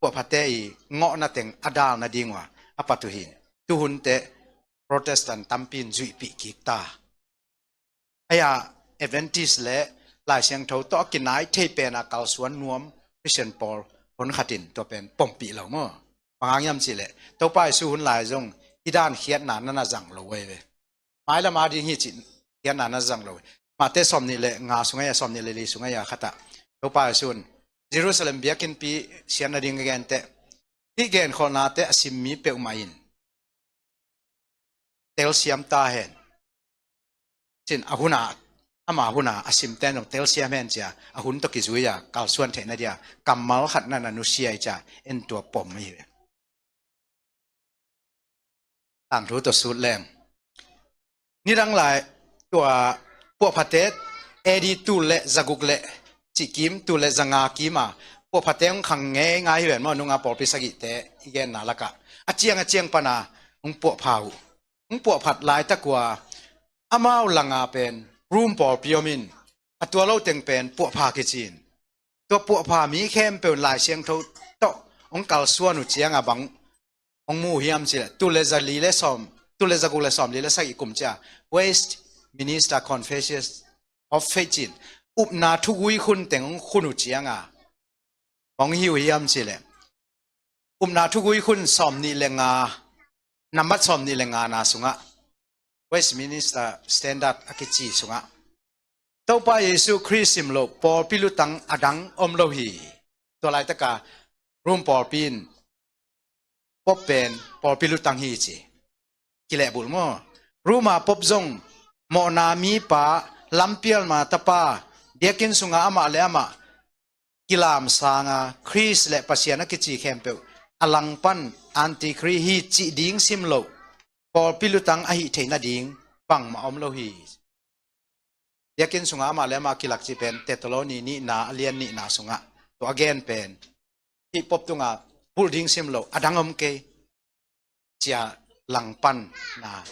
puahphate i ngawhna teng a dal nading uh a, a pat uh hi. Tuhunte Protestant tampi in zuihpih kik ta. Ahi a, Adventist le Lai Siangtho tawh a kinai thei pen a kalsuan nuam Christian pawl hun khat in tua pen pompih lo maw? Bang hang hiam cih leh Topa Jesu hun lai zong hih dan khiatna na na zang lo uh hi ve. Mailam a ding hi cih khiatna na zang lo uh hi. Matthai sawmnih le nga sungah a, sawmnih le li sungah a khat ah Topa Jesu in Jerusalem biakinnpi siatna ding a genteh, hih genkholhnate a simmi peuhmah in telsiam ta hen. Cin a hun a, ama hun a a simte in zong telsiam hen ci a, a hun tawh kizui a kalsuan theihna dia kammal khat na na nusia hi ci a, en tua pom hi ve. Tangthu tawh sut leng. Nidang lai tua puahphate A D tul le zaguk le cih kim, tul le zanga kim a puahphate hong khang ngeingai hi ven maw, nunga pawlpi sagihte i genna lakah. A ciang a ciang pana hong puahpha uh. Hong puahphat laitak uh a, amau langa pen Rom pawlpi om in, a tua lo teng pen puahpha kici in. Tua puahpha mi khempeuh in Lai Siangtho tawh hong kalsuan uh cianga bang hong mu uh hiam cih leh, tul le zali le sawm, tul le zaguk le sawmli le sagih kum ciang Westminster Confession of Faith cin, upna thugui khun teng hong khun uh cianga bang hong hi uh hiam cih leh, upna thugui khun sawmnih le nga, nambat sawmnih le nga na sungah, Westminster Standard a kici sungah, Topa Jesu Khrist sim loh pawlpi lutang a dang om lo hi. Tua laitaka Rom pawlpi in Pope pen pawlpi lutang hi ci. Kilehbulh maw? Roma Pope zong mawhna mipa, lampialna tapa, biakinn sunga amah le amah kilamsanga Khrist le Pasian a kici khempeuh a langpan antikhrist hi cih ding sim loh pawlpi lutang ahih theih nading bangmah om lo hi. Biakinn sungah amah le amah kilak cih pen Thessaloni nihna a lian nihna sungah tua a gen pen, hih Pope tungah bulh ding sim loh a dang om kei, cia langpanna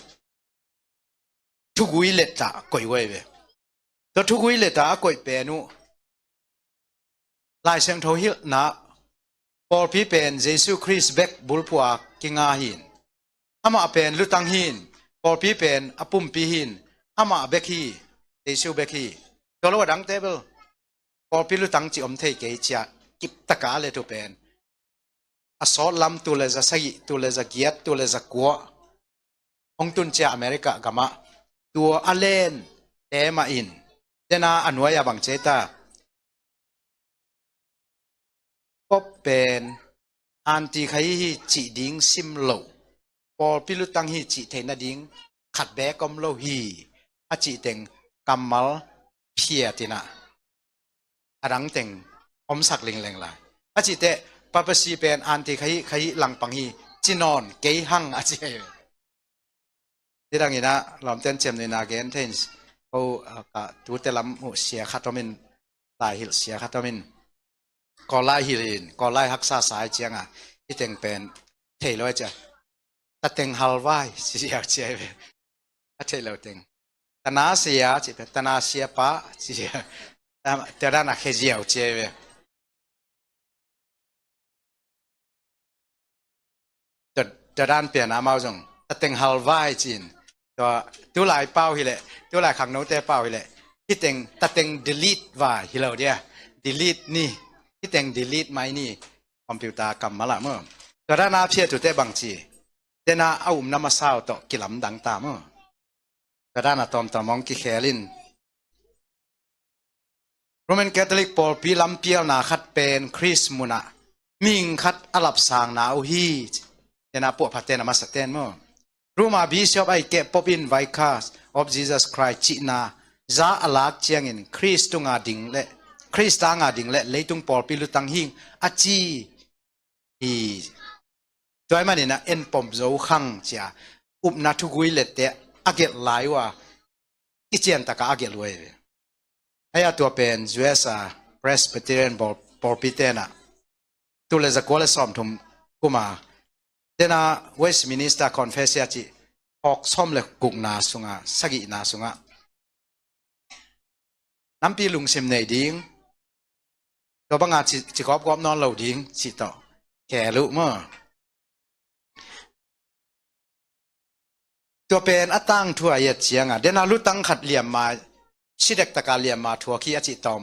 thugui letta koih uh ahi ve. Tua thugui letta a koih pen uh Lai Siangtho hilhna pawlpi pen Jesu Khrist bek bulphuh a kinga hi. Amah pen lutang hi. Pawlpi pen a pumpi hi. Amah bek hi. Jesu bek hi. Tua lo a dangte bel pawlpi lutang cih om thei kei cia kiptaka a let uh pen a sawt lam tul le za sagih, tul le za giat, tul le za kua hong tun cia America gamah tua a len te mah in, tena a nuai a bang ci ta, Pope pen antikhrist hi cih ding sim loh, pawlpi lutang hi cih theih nading khat beek om lo hi, a cih teng kammal phiat in ah a dang teng omsak lingleng lai. A cih teh papacy pen antikhrist hi, kha hi, langpang hi ci nawn kei hang a ci hi. Nidang in ah lawmten ciamnuihna gen thei in, ko, ah, ka tute lam uh sia khat om in, lai hilh sia khat om in, Kawl lai hilh in, Kawl lai haksa sa hi cianga, hih teng pen thei lo a cia. Tateng halvai ci ziau cia hi ve. A theih lo teng. Tana sia ci pen, tana sia pa ci ziau. Tua dan a khe ziau cia hi ve. Tua, tua dan pian amau zong tateng halvai ci in. Tua tulai pau hileh, tulai khangnote pau hileh, hih teng tateng delete vai hi lo dia. Delete ni, hih teng delete mai ni. Computer kammal ah maw. Tua dan a phiat uh teh bang ci, tena a upna masa uh tawh kilamdang ta maw. Tua dan a tawmtawm hong kikhel in. Roman Catholic pawlpi lampialna khat pen Khrist munah mihing khat a lapsangna uh hi. Tena puahphaten a masaten maw. Roma Bishop a i keh Pope in Vicar of Jesus Christ cihna za a lak ciangin Khrist tunga ding le, Khrist tanga ding le leitung pawlpi lutang hing a ci hi. Tua ahih manin a en pom zo khang cia upna thugui lette a gelh lai uh a, i ciantaka a gelh uh ahi ve. Ahi a tua pen U S a Presbyterian pawl-, pawlpi tenah tul le zakua le sawmthum kuma tena Westminster Confession cih hawk sawm le gukna sungah, sagihna sungah nampi lungsim nei ding, tua banga ci, ci gawpgawp nawn lo ding cih tawh khel uh maw. Tua pen a tangthu a i et cianga, dena lutang khat liamma, sidek taka liamma thuak hi a cih tawm,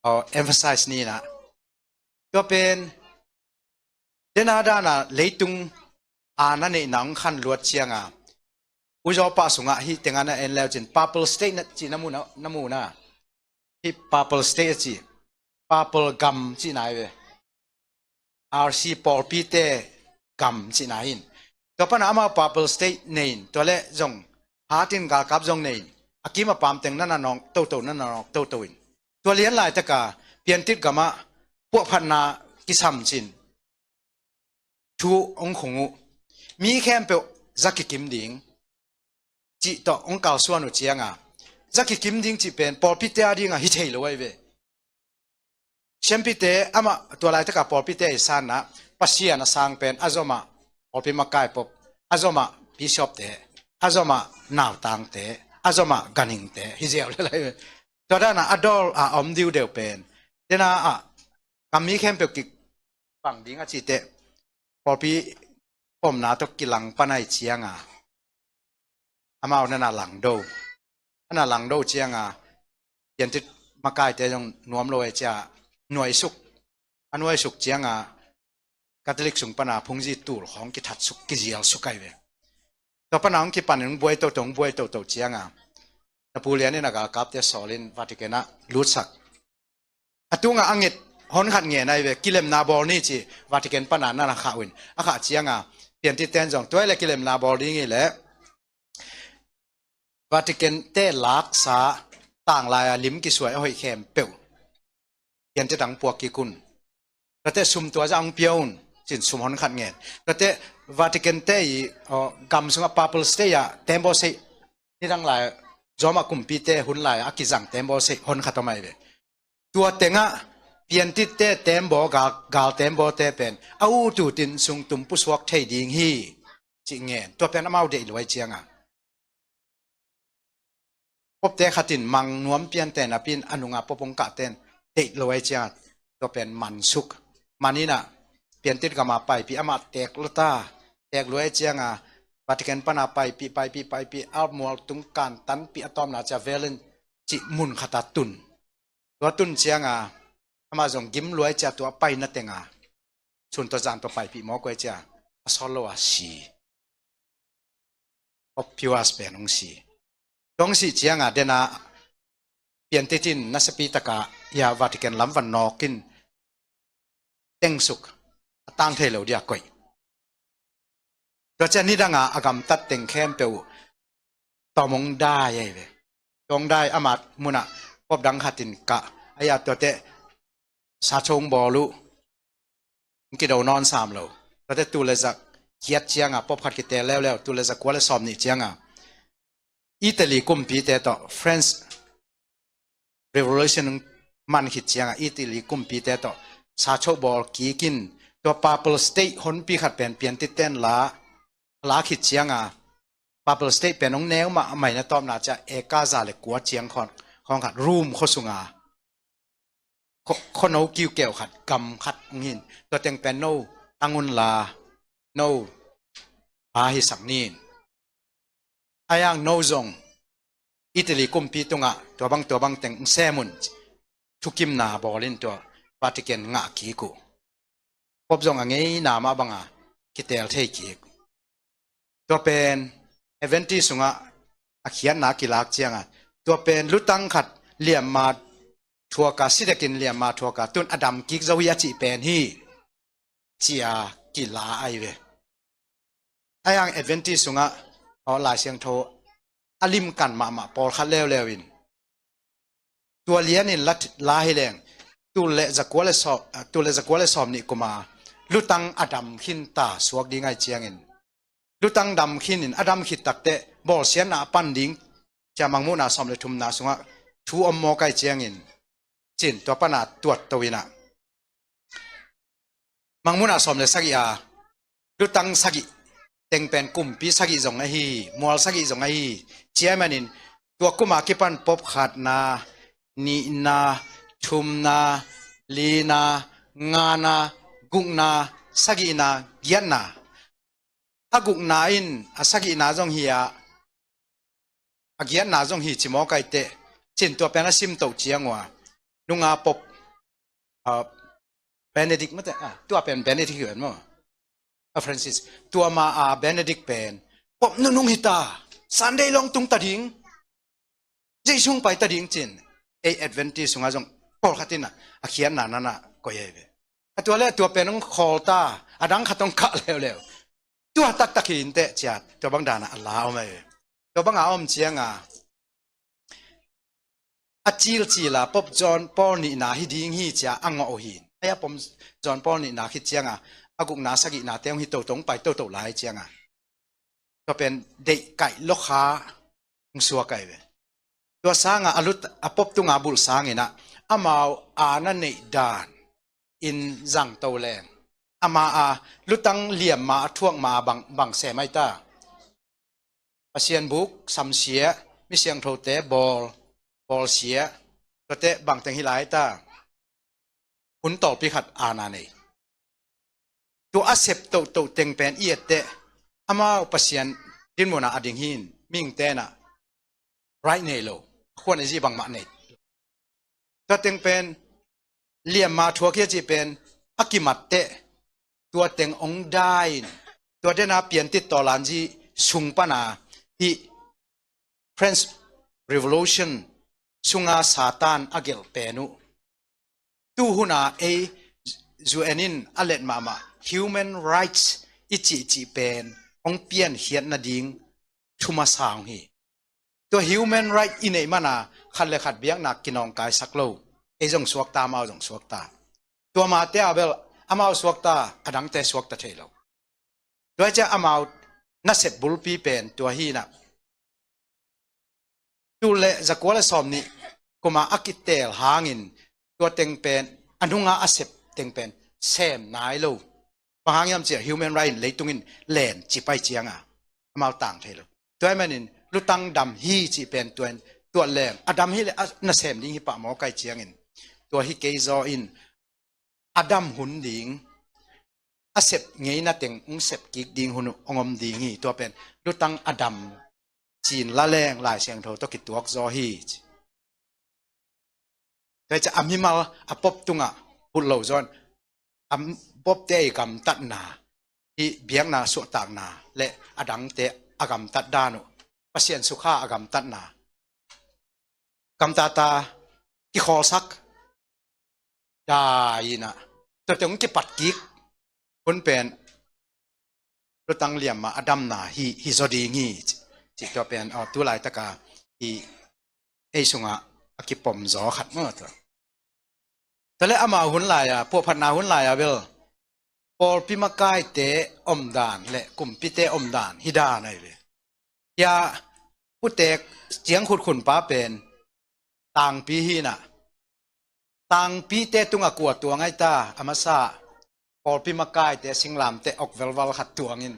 aw, emphasize ni na. Tua pen dena dana leitung a na neihna hong khan luat cianga, uzaw pah sungah hih tengah na en leu cin, Papal State na cih na mu na, na mu na. Hih Papal State a cih, Papal gam cihna hi ve. R C pawlpite gam cihna hi in. Tua pana amau Papal State nei in, tua le zong hatin galkap zong nei in. A kim a pam teng na na nawk toto, na na nawk toto in. Tua lian laitaka piantit gamah puahphatna kisam cin thu hong khung uh. Mi khempeuh za kikim ding cih tawh hong kalsuan uh cianga, za kikim ding cih pen pawlpite a dinga hi thei lo ahi ve. Siampite amah tua laitaka pawlpite i sanna, Pasian a sang pen a zomah pawlpi makai pop, a zomah bishopte, a zomah nautangte, a zomah ganhingte hi ziau le lai ve. Tua dana a dawl a om diudeu pen dena ah kam mi khempeuh kik pang ding a cihte pawlpi pomna tawh kilang pan ahi cianga, amau nana langdo. Ana langdo cianga piantit makaite zong nuam lo e cia nuaisuk. A nuaisuk cianga Catholic sung pana phungzi tul khawng kithatsuk, kizialsuk ahi ve. Tua pana hong kipanin hong buai toto, hong buai toto cianga Napoleon in a galkapte sawlin Vatican ah lutsak. A tunga a nget hon khat ngen ahi ve, kilemna bawl ni ci Vatican pana nana khah uh in. A khah cianga piantit ten zong tua hi le kilemna bawl ding hi le Vatican te laksa tanglai a lim kisuai a hoih khempeuh piantit ang puak kik un. Tuate sum tua zah ang pia un cin sum hon khat ngen. Tuate Vatican te i, aw, gam sungah Papal State ah tembaw sei nidang lai, Roma kumpite hun lai a kizang tembaw sei hon khat om ahi ve. Tua tengah piantitte tembaw, gal, gal tembawte pen a ututin sungtum pusuak thei ding hi cih ngen. Tua pen amau deih luai cianga popte khatin mang nuam piante napin a nunga pop hong kahten deih luai cianga tua pen mansuk. Maninah piantit gama paipih amah teek luta, teek luai cianga Vatican pana paipih, paipih, paipih, almual tung kan tanpih a tawmna cia Velen cih mun khata tun. Tua tun cianga amah zong gim luai cia tua paina tenga sun tua zan tua paipih mawk uai cia a sawt lo a si. Pope Pius pen hong si. Tua hong si cianga dena piantitin nasapi taka ia Vatican lam van nawkin tengsuk a tang thei lo dia koih. Tua cian nidanga a gamtat teng khempeuh tawm hong dai ahi ve. Tawm hong dai amat munah pop dang khatin kah a ia tuate sa chong bawl uh. Hong kido nawn sam lo. Tuate tu le zak kiat cianga pop khat kitel leuleu, tu le zak kua le sawm nih cianga Italy kumpite tawh French Revolution man khit cianga Italy kumpite tawh sa choh bawl kikin tua Papal State honpi khat pen piantitte in la, la khit cianga Papal State pen hong neu mah a maina tawpna cia eka za le kua ciang khawng, khawng khat Rome khua sunga kho, kho no kiukeu khat, gam khat hong hin, tua teng pen no tang unla no pa hisak nin. A iang no zong Italy kumpi tungah tua bang tua bang teng hong sem un thukimna bawlin tua Vatican ngah kik uh. Pope zong a ngeina mah banga kitel thei kik. Tua pen Adventist sungah a khiatna kilak cianga tua pen lutang khat liamma thuaka, sidekin liamma thuaka tun a dam kik zo hi a cih pen hi cia kila ahi ve. A iang Adventist sungah aw Lai Siangtho a limkan mahmah pawlkhat leuleu in tua lianin la, la hi leng tul le zakua le sawm, tul le zakua le sawm nih kuma lutang a dam khin ta suak ding ahi ciangin lutang dam khinin a dam khit takteh bawlsiatna a pan ding cia Mangmuhna sawm le thumna sungah thu om mawk ahi ciangin cin tua pana tuat to inah Mangmuhna sawm le sagih a lutang sagih teng pen kumpi sagih zong ahi, mual sagih zong ahi. Ciamanin tua kuma kipan pop khatna, nihna, thumna, lina, ngana, gukna, sagihna, giatna. A gukna in a sagihna zong hi a, a giatna zong hi ci mawk ai teh. Cin tua pen a sim toh ciang ua, nunga Pope, ah, Benedict mate, ah, tua pen Benedict hi ven maw? A Francis, tua ma a Benedict pen Pope nunung hi ta, Sunday long tung ta ding, Jesu hong pai ta ding cin, ei Adventist sungah zong pawlkhat in a, a khiatna nana koih ai ve. A tua le tua pen hong khawl ta, a dang khat hong kah leuleu. Tua taktak hi inteh ciat, tua bang dana a la om ai ve. Tua banga om cianga, a cilcila Pope John Paul nihna hi ding hi cia a ngawh uh hi. Aia Pope John Paul nihna khit cianga, a gukna sagihna te hong hi toto, hong pai toto lai cianga, tua pen deihkaih lokha hong suak ai ve. Tua sanga a lut, a Pope tunga bulh sangin a, amau a na neih dan in zang to leng, ama a lutang liamma a thuakma bang, bang sem ai ta? Pasian buk samsia, mi siangthote bawl, bawlsia, tuate bangteng hi lai ta? Hun tawlpi khat ana nei. Tua a sep tohtoh teng pen i etteh, amau Pasian dinmuna a ding hin, mihingte na right nei lo, khuan a zi bangmah nei. Tua teng pen liamma thuak hi a cih pen a kimatteh, tua teng ong dai in, tua dena piantit tawlanzi sung pana hi French Revolution sunga Satan a gelh pen uh. Tuhuna ei U N in a let mahmah human rights i cihcih pen hong piankhiat nading thumasa hong hi. Tua human right i neih mana khat le khat biakna kinawngkaisak lo. Ei zong suakta, amau zong suakta. Tua mate a bel amau suakta, a dangte suakta thei lo. Tua hi ciah amau nasep bulpi pen tua hi na. Tul le zakua le sawm nih kuma a kitel hangin tua teng pen, a nunga a sep teng pen sem nai lo. Bang hang hiam ciah human right in leitung in len ci pai cianga amau tang thei lo. Tua hi manin lutang dam hi cih pen tua in tuat leng a dam hi le a nasem ding hi pah mawk ai ciangin, tua hi kei zaw in a dam hun ding, a sep ngeina teng hong sep kik ding hun uh hong om ding hi. Tua pen lutang a dam cin la leng Lai Siangtho tawh kituak zaw hi. Tua hi ciah a mimal a Pope tungah bulh lo zaw in, a Pope te i gamtatna, i biakna suahtakna le a dangte a gamtat dan uh, Pasian sukha a gamtatna, gamtata kikhawlsak dai in a, tuate hong kipat kik hun pen lutang liamma a damna hi, hi zaw ding hi, ci, ci tua pen, aw, tu laitaka hi ei sungah a kipom zaw khat maw tua. Tua le amau hun lai-a, puahphatna hun lai-a bel pawlpi makaite omdan le kumpite omdan hi dan ahi ve. Tua putek ciang khutkhunpa pen tangpi hi na. Tangpite tungah kua tuang ai ta? A masa pawlpi makaite singlamteh ok velval khat tuangin,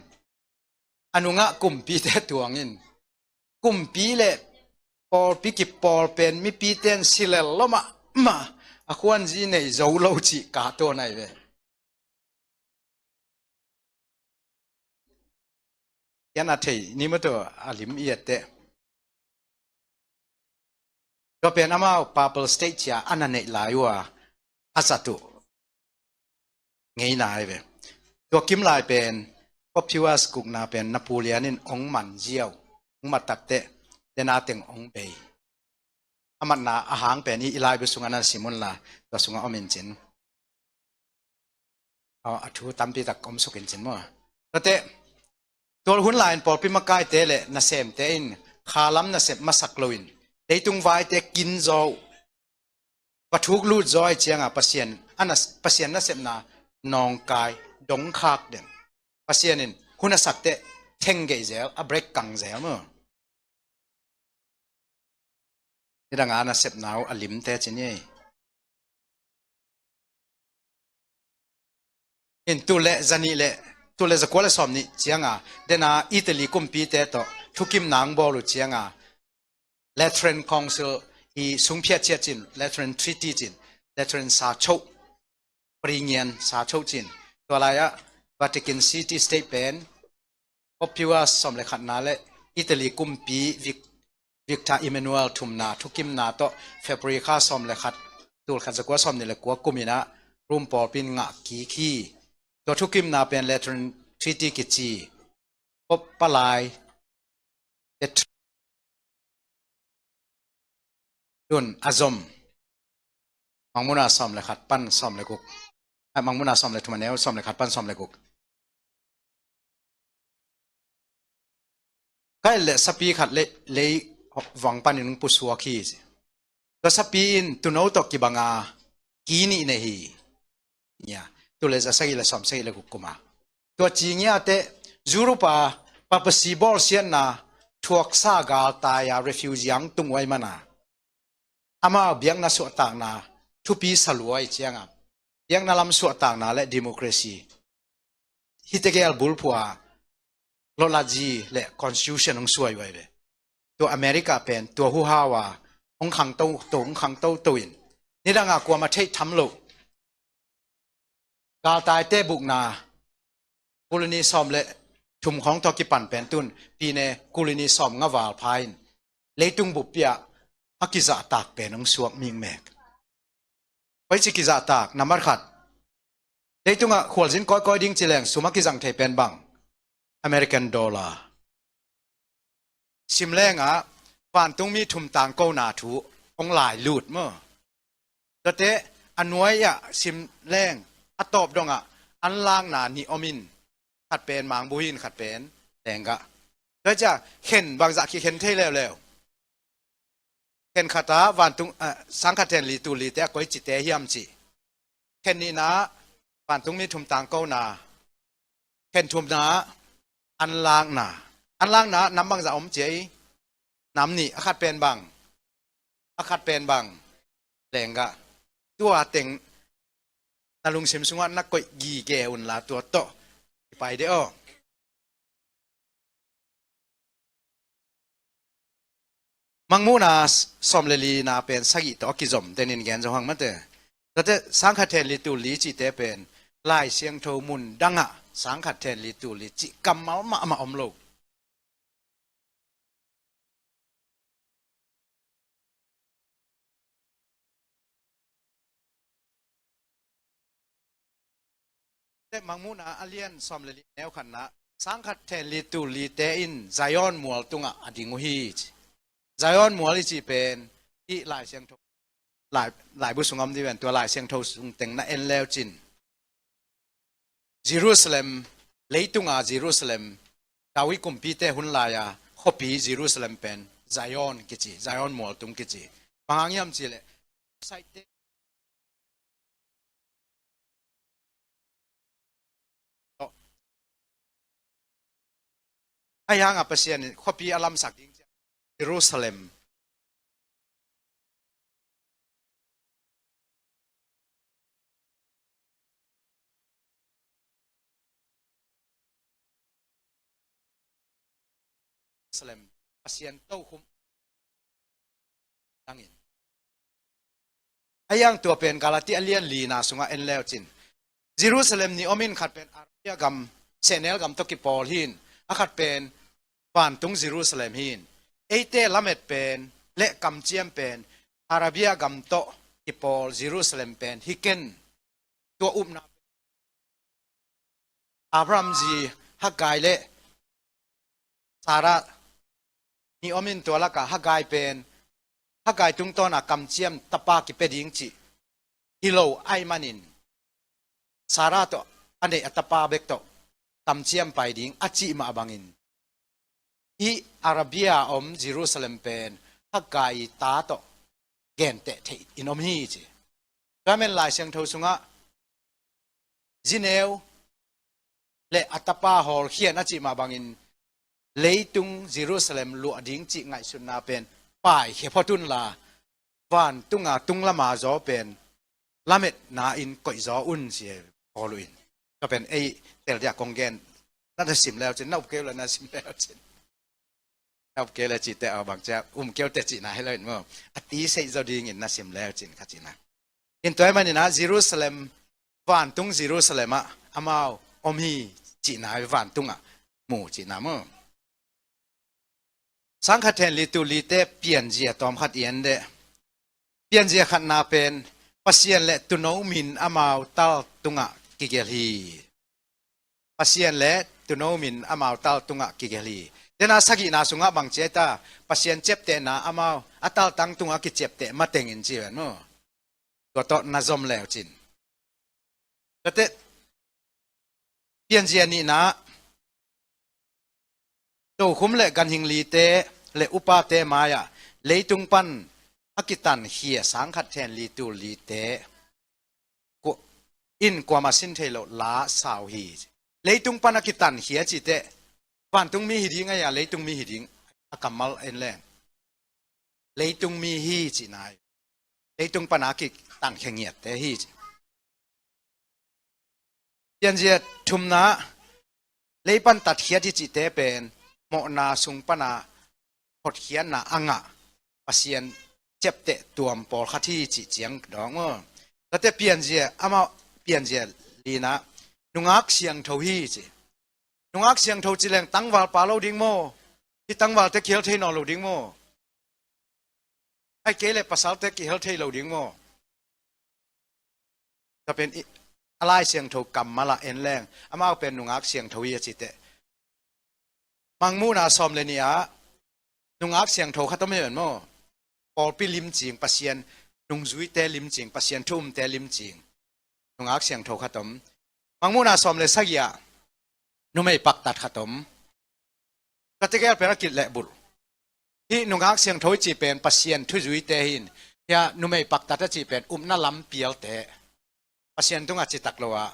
a nungah kumpite tuangin, kumpi le pawlpi kipawl pen mipite in silel lo mahmah, a khuanzi nei zo lo cih kahto nai ve. Kian a thei ni maw tua a lim i etteh. Tua pen amau Papal State cia a na neih lai uh a, a zat uh ngeina ahi ve. Tua kim lai pen Pope Pius gukna pen Napoleon in ong man ziau, ong mat takteh dena teng ong bei. A matna a hang pen i, i laibu sungah na sim unla, tua sungah om in cin. Aw, a thu tampi tak om suk in cin maw. Tuate, tua hun lai-in pawlpi makaite le nasemte in khalam nasep masak loin leitung vaite kin zaw uh, va thuk lut zaw ai cianga Pasian, a nas-, Pasian nasepna nawngkai dongkhak den. Pasian in hun a sakteh theng geih zel, a break kang zel maw. Nidanga nasepna uh a limte ci ni. In tu le zanih le, tu le zakua le sawm nih cianga dena Italy kumpite tawh thukimna ang bawl uh cianga Lateran Council i sungphiat ciat cin, Lateran Treaty cin, Lateran sachoh, Pringian sachoh cin, Tua lai-ah Vatican City State pen Pope Pius sawm le khatna le Italy kumpi Vic-, Victor Emmanuel thumna thukimna tawh February kha sawm le khat, tul khat zakua sawm nih le kua kumin ah Rome pawlpi in ngah kik hi. Tua thukimna pen Lateran Treaty kici, Pope palai Tun a zom. Mangmuhna sawm le khat pan sawm le guk. Ai, Mangmuhna sawm le thum a neu sawm le khat pan sawm le guk. Ka et leh sapi khat le lei vang panin hong pusuak hi. Tua sapi in tuuno tawh kibanga ki nih nei hi. Nia, tul le za sagih le sawm sagih le guk kuma. Tua ci ngiate Europe a papacy bawlsiatna thuaksa galtai a refugee ang tung uai mana. Ama biakna suahtakna thupi saluai cianga. Biakna lam suahtakna le democracy. Hite gel bulphua lolaji le constitution hong suai uai ve. Tua America pen tua huhau a hong khangto to, hong khangto to in. Nidanga kuama theih tham lo. Galtaite bukna kulini sawm le thum khawng tawh kipan pen tun pine kulini sawm nga val pha in. Leitung buppi ah a kizahtak pen hong suak mikmek. Koici kizahtak, nambat khat. Leitungah khualzin kawikawi ding ci leng sum a kizang thei pen bang? American dollar. Sim lengah vantungmi thum tangkona thu hong lai lut maw? Tuate a nuai-ah sim leng a tawp dongah an lakna nih om in khat pen mangbu hi in khat pen lenggah. Tua cia khen bangzah kikhen thei leuleu. Khen khata vantung, ah, sangkhat then li tul lite a koicite hiam cih. Khen nihna vantungmi thum tangkona. Khen thumna an lakna. An lakna nam bangzah om cia i. Nam nih a khat pen bang. A khat pen bang. Lenggah. Tua teng na lungsim sungah na koih gige unla tua tawh kipai de aw. Mangmuhna sawm le lina pen sagih tawh a kizom tenin gen zo hang mate. Tate sangkhat then li tul li cihte pen Lai Siangtho mun dangah sangkhat then li tul li cih kammal mahmah om lo. Mangmuhna a lian sawm le li neu khatna sangkhat then li tul lite in Zion mual tungah a ding uh hi ci. Zion mual i cih pen i Lai Siangtho, Lai, Laibu sungah om dih ven tua Lai Siangtho sung teng na en leu cin. Jerusalem, leitunga Jerusalem, David kumpite hun lai-a khuapi Jerusalem pen Zion kici, Zion mualtung kici. Bang hang hiam cih leh, saite. Ahi hangah Pasian in khuapi a lamsak ding ciang Jerusalem. Jerusalem Pasian tokhum dangin. A iang tua pen Galati a lian lina sungah en leu cin. Jerusalem nih om in khat pen Arabia gam, sehnel gam tawh kipawl hi in, a khat pen vantung Jerusalem hi in. Eite lamet pen le kamciam pen Arabia gam tawh kipawl Jerusalem pen hi ken. Tua upna Abraham zi Hagai le Sarah nih om in tua lakah Hagai pen Hagai tungtawna kamciam tapa kipia ding cih hi lo ahih manin Sarah tawh a neih a tapa bek tawh kamciam pai ding a cih mah bangin hih Arabia om Jerusalem pen Hagai ta tawh genteh theih in om hi ci. Tua men Lai Siangtho sungah zineu le a tapa hawlkhian a cih mah bangin leitung Jerusalem luah ding cih ngaihsutna pen paikhia phot unla vantunga tunglama zaw pen lametna in koihzaw un ci Paul in. Tua pen ei tel dia kong gen na, na sim leu cin, na up keu le na sim leu cin. Na up keu le cite a bang cia um keu te cihna hi lo in maw. A ti seih zaw dingin na sim leu cin kha cihna. In tua ahih manin ah Jerusalem vantung Jerusalem ah amau om hi cihna, vantungah mu cihna maw. Sangkhat hen li tul lite pianzia tawmkhat i en deh. Pianzia khatna pen Pasian le Tuuno min amau tal tungah kigelh hi. Pasian le Tuuno min amau tal tungah kigelh hi. Dena sagihna sungah bang ci ai ta, Pasian ciaptehna amau a taltang tungah kiciapteh matengin ci ven maw. Tua tawh na zom leu cin. Tate pianzia nihna, tokhum le ganhing lite le upate mai-ah leitung pan a kitankhia sangkhat hen li tul lite ku-, in kuamah sin thei lo la sau hi. Leitung pan a kitankhia citeh vantungmi hi ding a, ya leitungmi hi ding, a kammal en leng leitungmi hi cihna hi. Leitung pan a kitankhia ngiatte hi ci. Pianzia thumna, lei pan tatkhiat hi cihte pen mawhna sung pana hotkhiatna a ngah Pasian ciapteh tuam pawlkhat hi cih ciang dawng maw. Tate pianzia, amau pianzia lina, nungak siangtho hi ci. Nungak siangtho ci leng tangval pha lo ding maw? Hih tangvalte kihel thei nawn lo ding maw? Ahih kei leh pasalte kihel thei lo ding maw? Tua pen i, a Lai Siangtho kammal ah en leng amau pen nungak siangtho hi a citeh. Mangmuhna sawm le nih ah nungak siangtho khat om hi ven maw. Pawlpi limcing, Pasian nungzuite limcing, Pasian thu umte limcing nungak siangtho khat om. Mangmuhna sawm le sagih ah numei paktat khat om. Tate gel pen a kilehbulh. Hih nungak siangtho i cih pen Pasian thuzuite hi in, hia numei paktat a cih pen upna lam pialte, Pasian tungah citak lo a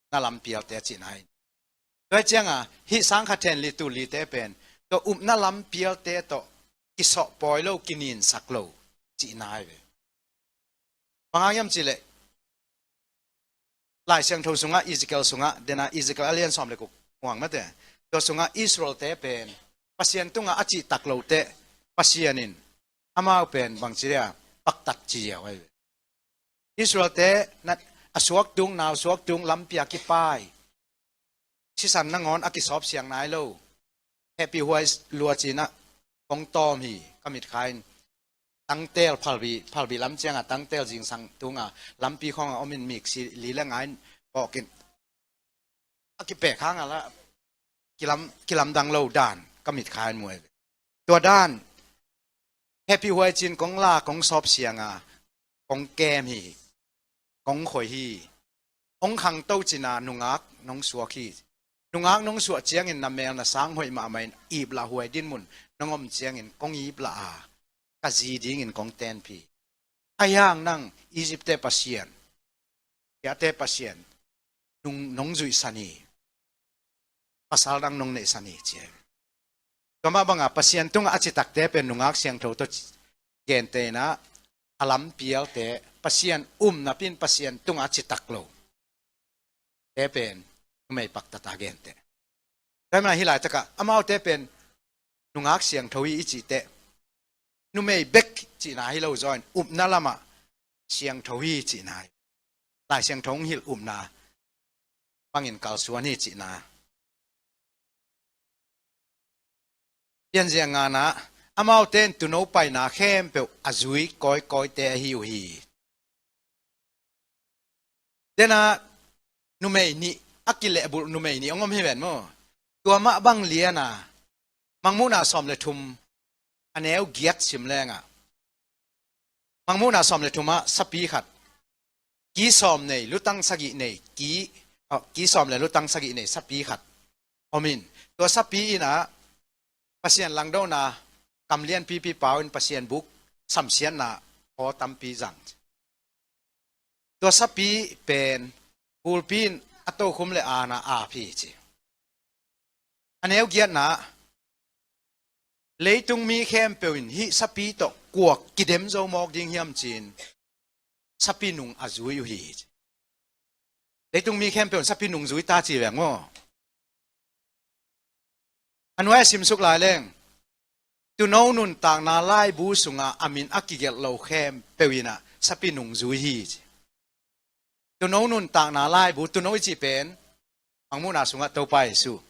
upna lam pialte a cihna hi. Tua hi cianga hih sangkhat hen li tul lite pen tua upna lam pialte tawh kisawhpawi lo, kininsak lo cihna hi ve. Bang hang hiam cih leh Lai Siangtho sungah, Ezekiel sungah, dena Ezekiel a lian sawm le guk muang mate, tua sungah Israelte pen Pasian tungah a cihtak lote Pasian in amau pen bangci dia paktat ci ziau ahi ve. Israelte na, a suaktung, nau suaktung lampi a kipai, sisan nangawn a kisawpsiang nai lo. Hehpihhuai lua cinah kong tawm hi, ka mitkha in. Tangtel phalbi, phalbi lam cianga tangtel zingsang tunga lampi khawnga omin miksi li le nga in pawkin a kipek hanga la kilam, kilamdang lo dan ka mitkha in muai ve. Tua dan hehpihhuai cin kong la, kong sawpsianga kong kem hi, kong khoi hi. Hong khangto cina nungak nong suak hi. Nungak nong suah ciangin na mel na sang hoih mahmah in iplah huai dinmun nong om ciangin kong iplah a, ka zi dingin kong tenpih. Ahi hang nang Egypt-te Pasian, piate Pasian nung, nong zuihsan hi. Pasal dang nong neihsan hi ci ahi. Tua mah banga Pasian tungah a citakte pen nungak siangtho tawh ci, gentehna a lampialte, Pasian um napin Pasian tungah a citak lo te pen numei paktata gente. Tua hi mana hih laitakah amaute pen nungak siangtho hi i cihte, numei bek cihna hi lo zawin upna lamah siangtho hi cihna hi. Lai Siangtho hong hilh upna bangin kalsuan hi cihna. Pianzia ngana, amaute in tuuno paina khempeuh a zui kawikawite ahi uh hi. Dena numei nih, a kilehbulh numei nih hong om hi ven maw. Tua mah bang liana, Mangmuhna sawm le thum, a neu giat sim lengah, Mangmuhna sawm le thumah sapi khat, ki sawm nei, lutang sagih nei, ki, oh, ki sawm le lutang sagih nei sapi khat omin, tua sapi inah Pasian langdona kam lianpipi pau in Pasian buk samsiatna aw tampi zang. Tua sapi pen gulpi in a tokhum le ana ap hi ci. A neu giatna, leitung mi khempeuh in hih sapi tawh kua kidem zo mawk ding hiam ci-in sapi nung a zui uh hi ci. Leitung mi khempeuh in sapi nung zui ta ci veng maw. A nuai a simsuk lai leng, tuuno nuntakna laibu sungah a min a kigelh lo khempeuh inah sapi nung zui hi ci. Tuuno nuntakna laibu, tuuno i cih pen, mangmuhna sungah Topa Jesu.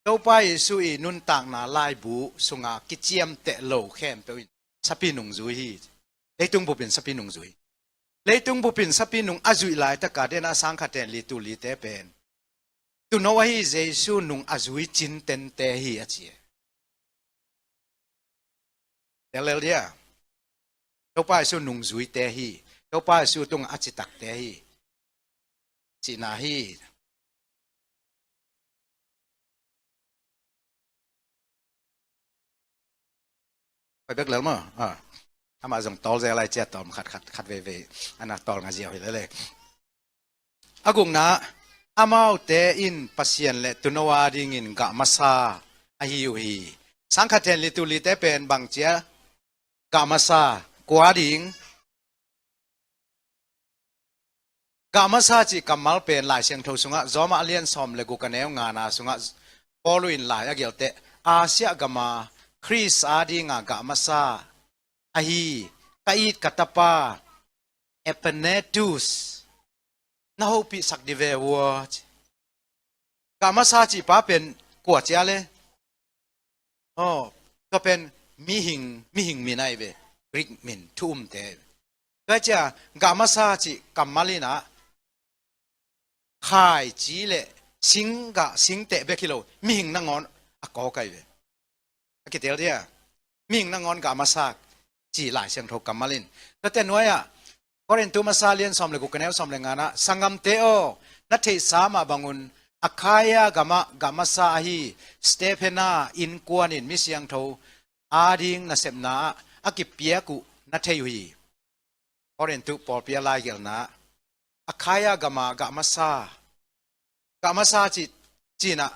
Topa Jesu i nuntakna laibu sungah kiciamteh lo khempeuh in sapi nung zui hi. Leitung bupin sapi nung zui. Leitung bupin sapi nung a zuih laitaka dena sangkhat hen li tul lite pen tuuno ahi Jesu nung a zui cintente hi a ci e. Tel lel dia. Topa Jesu nungzuite hi. Topa Jesu tungah a citakte hi. Cihna hi. Pai bek lel maw? Ah. Amah zong tawl zel lai cia tawl khat, khat, khat veivei. Ana tawl nga ziau hi lele. A gukna, amaute in Pasian le tuuno a dingin gah masa ahi uh hi. Sangkhat hen li tul lite pen bang cia gah masa, kua ding. Gah masa cih kammal pen Lai Siangtho sungah Roma a lian sawm le guk a neu ngana sungah Paul in lai a gelteh, Asia gama Khrist a dinga gah masa ahi ka it ka tapa Epanetus na hopihsak di ve ua ci. Gah masa cih pa pen kua cia le? Oh, tua pen mihing, mihing min ahi ve. Greek min, thu umte. Tua cia, gah masa cih kammal inah khaici le sing gah singteh bek hi lo, mihing nangawn a kawk ahi ve. A kitel dia. Mihing nangawn gah masa ci Lai Siangtho kammal in. Tuate nuai-ah Korintu masa lian sawm le guk a neu sawm le ngana, sangamte aw, na theihsa mah bangun Akhaia gamah gah masa ahi Stefana innkuan in mi siangtho a ding nasepna ah a kipiak uh na thei uh hi. Korintu pawlpi a laigelhna, Akhaia gama gah masa, gah masa ci, cinah,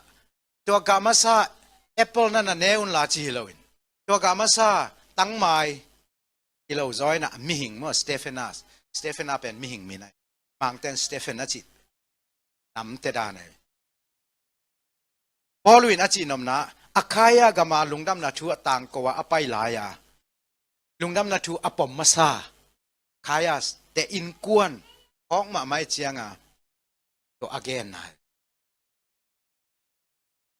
tua gah masa apple na na ne unla ci hi loin, tua gah masa tangmai hi lo zaw inah mihing maw, Stephanas. Stefana pen mihing min ahi. Mangten Stephan a cih namte dan ahi. Paul in a cihnopna, Akhaia gama lungdamna thu a tangko a a pai lai-a lungdamna thu a pom masa Akhaia te innkuan hawk mahmah ih cianga tua a genna hi.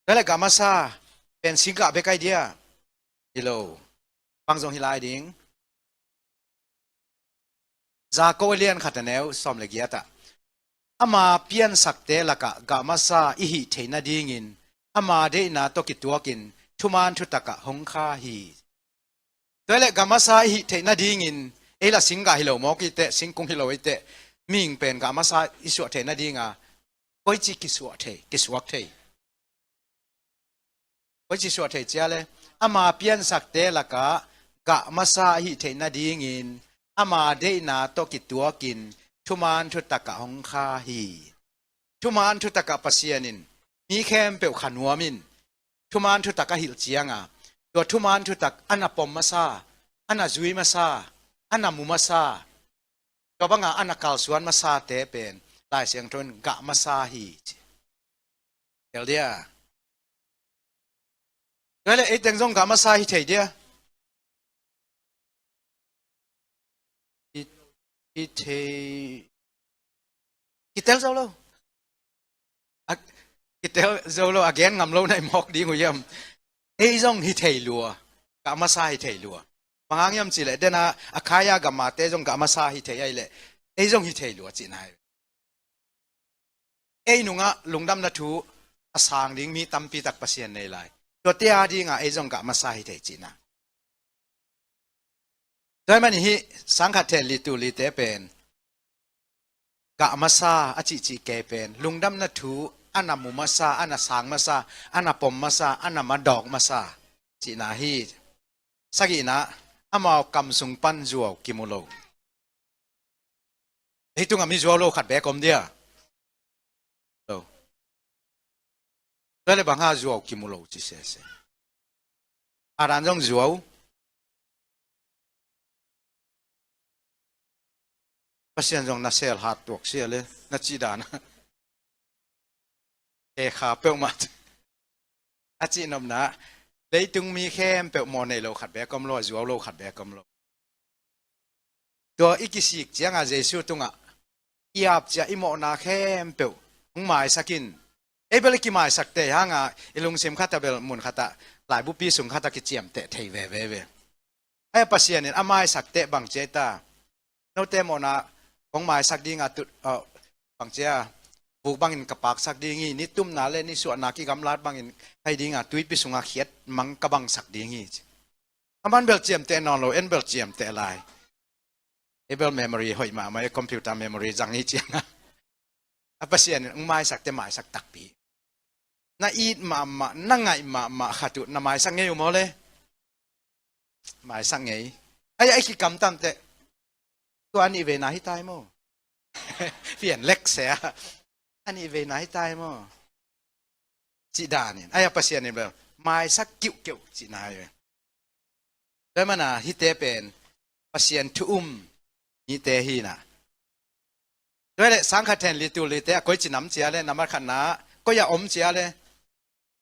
Tua le gah masa pen sing gah bek ahi dia? Hi lo. Bang zong hi lai ding. Jakob a lian khat a neu sawm le giat ah, ama piansakte lakah gah masa i hih theih nadingin ama deihna tawh kituakin thuman thutakah hong kha hi. Tua le gah masa i hih theih nadingin ei la sing gah hi lo mawk i teh, singkung hi lo i teh, mihing pen gah masa i suah theih nadinga koici kisuah thei, kisuak thei. Koici suah thei cia le, ama piansakte lakah gah masa i hih theih nadingin ama deihna tawh kituakin thuman thutakah hong kha hi. Thuman thutakah Pasian in mi khempeuh kha nuam in thuman thutak a hilh cianga tua thuman thutak a na pom masa, a na zui masa, a na mu masa, tua banga a na kalsuan masate pen Lai Siangtho in gah masa hi ci. Tel dia. Tua le eiteng zong gah masa hi thei dia? Hi, hi thei. Kitel zo lo. A, kitel zo lo, a gen ngam lo na i mawk ding uh hiam? Ei zong hi thei lua. Gah masa hi thei lua. Bang hang hiam cih leh dena Akhaia gamate zong gah masa hi thei ahih leh ei zong hi thei lua cihna hi. Ei nungah lungdamna thu a sang ding mi tampi tak Pasian nei lai. Tuate a dingah ei zong gah masa hi thei cihna. Tua ahih manin hih sangkhat hen li tul lite pen gah masa a cihcih kei pen lungdamna thu a na mu masa, a na sang masa, a na pom masa, a na madawk masa cihna hi. Sagihna, amau kam sung pan zuau kimu lo. Hih tungah mi zuau lo khat bek om dia? Lo. Tua le bang hang zuau kimu lo ci sese? Adam zong zuau. Pasian zong na sel hat tuak sia le na cih dan a. He kha peuhmah. A cihnopna, leitung mi khempeuh mawh nei lo khat bek om lo, a zuau lo khat bek om lo. Tua i kisik cianga Jesu tungah i apcia i mawhna khempeuh hong maisak in. Ei bel i kimaisak tei hanga i lungsim khatah bel mun khatah laibupi sung khatah kiciamteh thei veve ve. Ahi a Pasian in a maisak teh bang cia ta. Note mawhna kong maisak dinga tut, uh, bang cia vuk bangin ka paksak ding hi, ni tumna le ni suahna kigamlat bangin kai dinga tuipi sunga khiat mang ka bangsak ding hi. Aman bel ciamteh nawn lo, en bel ciamteh lai. Ei bel memory hoih mahmah, ei computer memory zang hi cianga. A Pasian in hong maisak teh maisak takpi. Na it mahmah, na ngaih mahmah khat uh na maisak ngei uh maw le? Maisak ngei. Ai, ai, kikamtam teh. Tua a nih veina hi tai maw? Pian lek se a. A nih veina hi tai maw? Cih danin. Ai a Pasian in bel maisak kiuhkeuh cihna hi ve. Tua mana hite pen Pasian thu um mite hi na. Tua le sangkhat then li tul lite a koi ci nam cia le, nambat khatna koi a om cia le.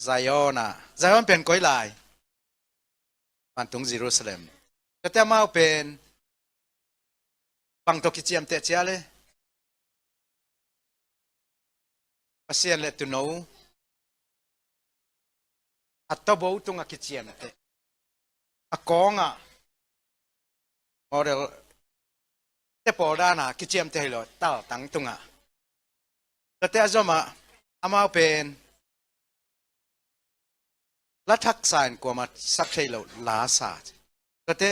Zion a. Zion pen koi lai? Vantung Jerusalem. Tua te amau pen bang tawh kiciamteh cia le? Pasian le tuuno a tawbo tungah kiciamteh. A kawngah model te pawl dana kiciamteh hi lo, taltang tungah. Tua te a zomah amau pen la thaksa in kuamah sak thei lo la sa. Tua te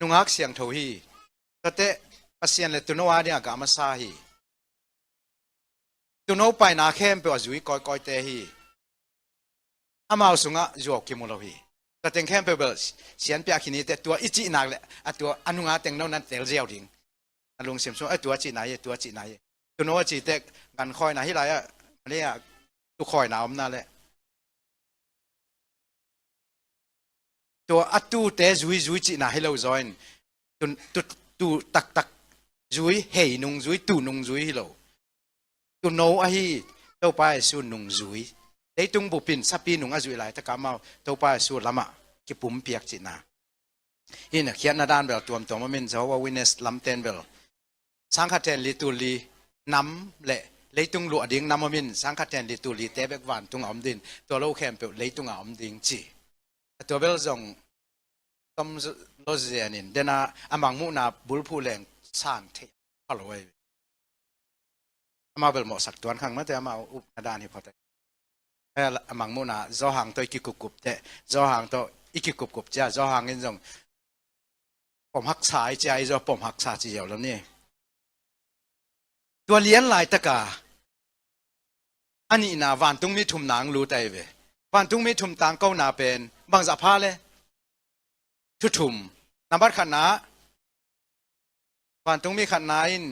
nungak siangtho hi. Tua te Pasian le tuuno a dingah gah masa hi. Tuuno paina khempeuh a zui kawikawite hi. Amau sungah zuau kimu lo hi. Tua teng khempeuh bel sianpiak khin hi teh, tua i cihnak le a tua a nunga teng no nan tel ziau ding. A lungsim sungah, "Ai, tua cihna hi, tua cihna hi." Tuuno a ci teh gankhawina hi lai-ah, mani a tukhawina omna le tua a tuute zuizui cihna hi lo zaw in, tu, tu, tu taktak zui, hei nungzui, tu nungzui hi lo. Tuuno ahi Topa Jesu nungzui. Leitung bupin sapi nung a zuih laitakah amau Topa Jesu lamah kipumpiak cihna. Hih na khiatna dan bel tuamtuam om in, Jehovah Witness lamten bel sangkhat then li tul li nam le leitung luah ding nam om in, sangkhat then li tul lite bek vantung a om ding, tua lo khempeuh leitung a om ding ci. A tua bel zong tom lo zianin dena a mangmuhna bulphuh leng san theih pha lo ai. Amau bel mawhsak tuan khang mate, amau upna dan hi phot ai. A mangmuhna Zawhang tawh i kikupkup teh, Zawhang tawh i kikupkup cia, Zawhang in zong pom haksa ai cia, i zaw pom haksa ci ziau lo ni. Tua lian laitaka a nihna vantungmi thumna ang lut ai ve. Vantungmi thum tangkona pen bangzah pha le? Thu thum. Nambat khatna, vantungmi khatna in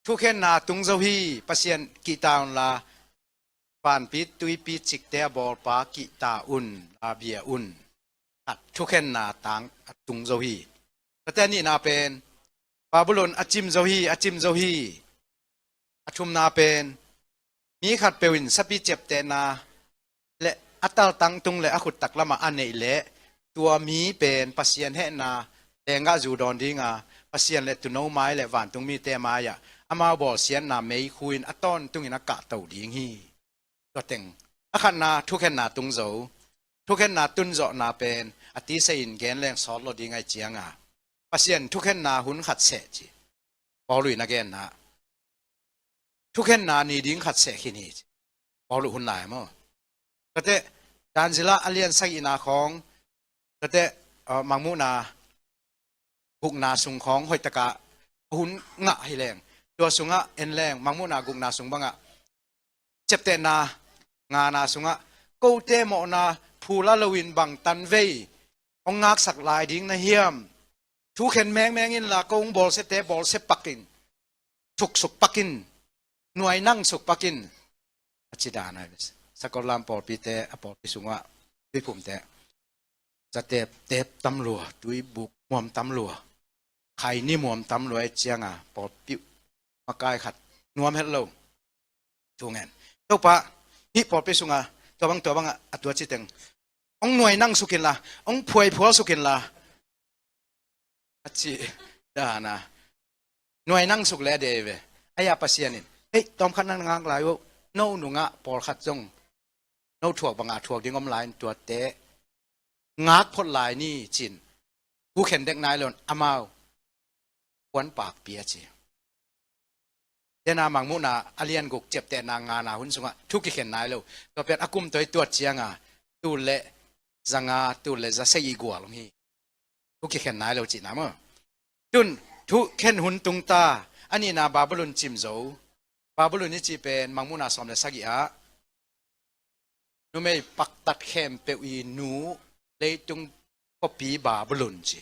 thukhenna tung zo hi, Pasian kihta unla vanpi tuipi cikte a bawlpa kihta un, a bia un. Khat, thukhenna tang a tung zo hi. Tua te a nihna pen Babylon a cim zo hi, a cim zo hi. A thumna pen mi khatpeuh in sapi ciaptehna le a taltang tung le a khuttak lamah a neih leh tua mi pen Pasian hehna lenggah zu dawn dinga, Pasian le tuuno mai le vantungmite mai-ah amau bawlsiatna meikhu in a tawntungin a kahto ding hi. Tua teng a khatna thukhenna tung zo. Thukhenna tunzawhna pen a tisei in gen leng sawt lo ding ai cianga, Pasian thukhenna hun khat seh ci. Paul in a genna thukhenna ni ding khat seh khin hi ci. Paul hun lai maw? Tua te dan zila a lian sagihna khawng, tua te, uh, mangmuhna gukna sung khawng hoihtaka hun ngah hi leng, tua sungah en leng mangmuhna gukna sung bangah ciaptehna ngana sungah, kote mawhna phula loin bang tanvei hong ngaksak lai ding na hiam? Thukhen mengmeng inla ko hong bawlsiate bawlsia pakin, thuksuk pakin, nuainang suk pakin, a ci dan ai. Sakol lam pawlpite, a pawlpi sungah tuiphumte za teptep tam lua, tuibuk muam tam lua, khaini muam tam lua ai cianga pawlpi uh makai khat nuam het lo. Thu ngen. Topa, hih pawlpi sunga tua bang, tua bangah a tua ci teng hong nuainang suk inla, hong phuaiphual suk inla, a ci dana. Nuainang suk le a dei ve. Ahi a Pasian in, "Hei, tawmkhat na ngak lai uh, no nungah pawlkhat zong no thuak bangah thuak ding om lai in tuate ngak phot lai ni," ci-in thu khen dek nai lo in amau puanpak pia ci. Dena Mangmuhna a lian guk ciaptehna ngana hun sungah thu kikhen nai lo. Tua pen a kum tawi tuat cianga tul le zanga, tul le za sagih gual hong hi. Thu kikhen nai lo cihna maw? Tun thu khen hun tungta, a nihna Babylon cimzo. Babylon i cih pen Mangmuhna sawm le sagih ah numei paktat khempeuh i nu, leitung khuapi Babylon ci.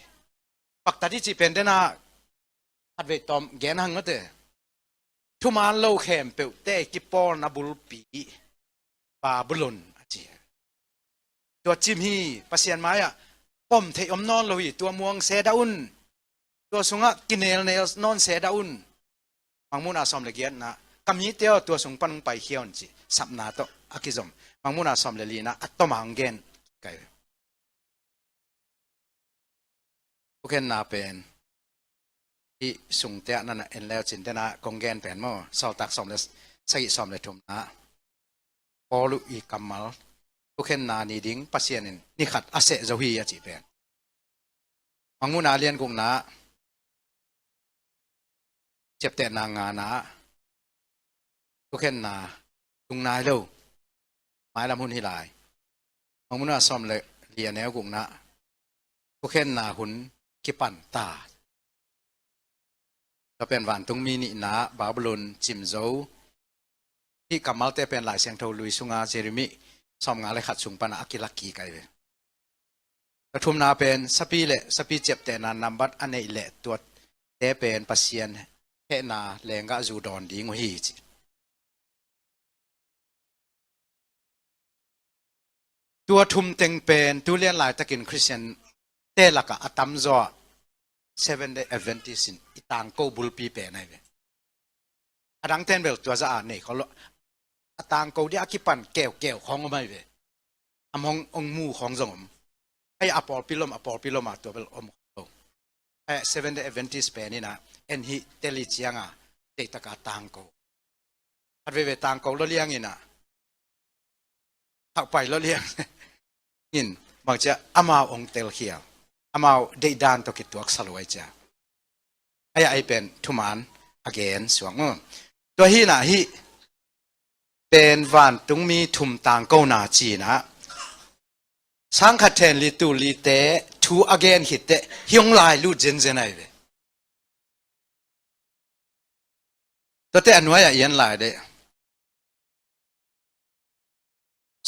Paktat i cih pen dena khatvei tawm gen hang mate. Thuman lo khempeuhte kipawlna bulpi Babylon a ci. Tua cim hi, Pasian mai-ah pom theih om nawn lo hi. Tua muang se dah un. Tua sungah kinelnel nawn se dah un. Mangmuhna sawm le giatna, "Ka mite aw, tua sung pan hong paikhia un," ci sapna tawh a kizom. Mangmuhna sawm le lina a tawma hong gen kai. Thukhenna pen hih sungte ah nana en leu cin, dena kong gen pen maw, Sawltak sawm le sagih, sawm le thumna, Paul i kammal, thukhenna ni ding Pasian in ni khat a seh zo hi a cih pen. Mangmuhna a lian gukna, ciaptehna ngana, thukhenna tung nai lo, mailam hun hi lai. Mangmuhna sawm le li a neu gukna, thukhenna hun kipan ta. Tua pen vantungmi nihna, Babylon cimzo. Hih kammalte pen Lai Siangtho Lui sunga Jeremih sawmnga le khat sung pana a kilak kik ahi ve. Tua thumna pen sapi le sapi ciaptehna nambat a neih le tuate pen Pasian hehna lenggah zu dawn ding uh hi ci. Tua thum teng pen tu lian laitakin Khristian te lakah a tamzaw ah Seventh Day Adventist in i tangko bulpi pen ahi ve. A dang ten bel tua za a nei khol lo. A tangko dia a kipan keukeu khawng om ahi ve. A mong ong mu khawng zong om. Ai a pawlpi lom, a pawlpi lom a tua bel om khol lo. Ai Seventh Day Adventist pen ina en hi teli cianga deitaka tangko. Khat veve tangko lo liang ina, hauh pai lo liang in, bangcia amau ong telkhial, amau deihdan tawh kituak saluai cia. Ai a ei pen thuman a gen suak maw? Tua hina hih pen vantungmi thum tangkona cina, sangkhat then li tul lite thu a gen khit teh hi ong lai lut zenzen ahi ve. Tuate a nuai-ah i en lai deh.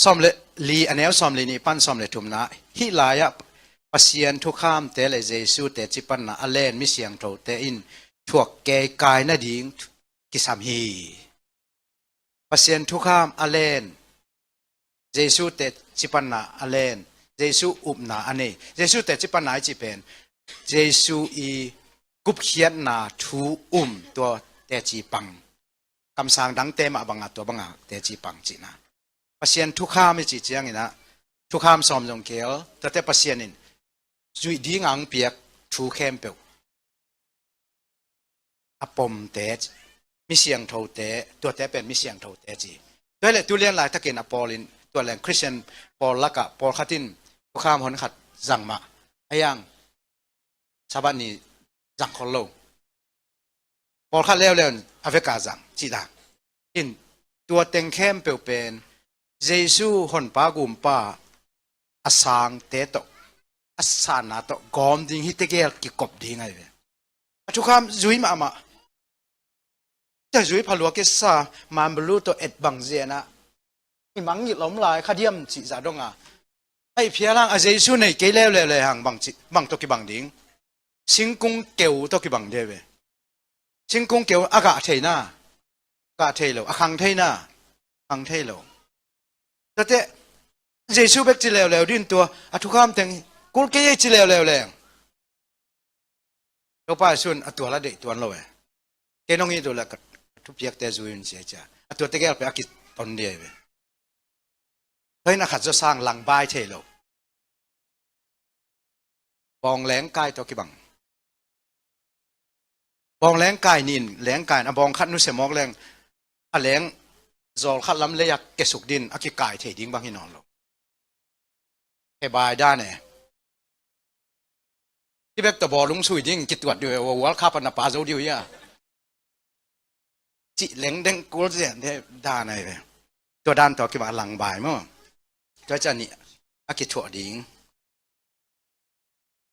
Sawm le li, a neu sawm le nih pan sawm le thumna, hih lai-ah Pasian thukhamte le Jesu teci panna a len mi siangthote in thuak keikai nading kisam hi. Pasian thukham a len, Jesu teci panna a len, Jesu upna a nei. Jesu teci panna i cih pen Jesu i gupkhiatna thu um tua teci pang. Kamsang dangte mah banga tua banga teci pang cihna. Pasian thukham i cih ciangina, thukham sawm zong kei, tuate Pasian in zuih dinga hong piak thu khempeuh, a pomte, mi siangthote, tuate pen mi siangthote ci. Tua hi leh tu lian laitakin a Paul in tua leng Khristian pawl lakah pawlkhat in thukham hon khat zang mah a, yang Sabbath ni zang khol lo. Pawlkhat leuleu in a veka zang cih dan in, tua teng khempeuh pen Jesu honpa gumpa a sangte tawh, a sanna tawh gawm ding hi tegel kikop ding ahi ve. A thukham zui mahmah. Tua zui phalua kisa, manbulu tawh et bang ziana i mangngilh om lai kha diam cih zah donga. Ai phial hang a Jesu nei kei leuleu le hang bang cih, bang tawh kibang ding. Singkung keu tawh kibang ding ve. Singkung keu a gah theina, gah thei lo, a khang theina, khang thei lo. Tuate Jesu bek ci leuleu din tua a thukham teng kul kei ei ci leuleu leng, Topa Jesu in a tua la deih tuan lo e. Kei nong it uh le ka thupiakte zui un cia cia. A tua tegel pe a kiton dia ve. Tua in a khat zaw sang langbai thei lo. Bawng leng kai tawh kibang. Bawng leng kai nin, leng kai a bawng khat nusia mawk leng a leng zawl khat lam lei a kesuk din a kikai thei ding bang hi nawn lo. He bai dan e. Hi bek tawh bawlung sui ding kituat dih uh e, World Cup a na pa zo dih uh ia. Cih lengdeng kul zen dan ahi ve. Tua dan tawh kibang a langbai maw. Tua ciang nih a kithuah ding.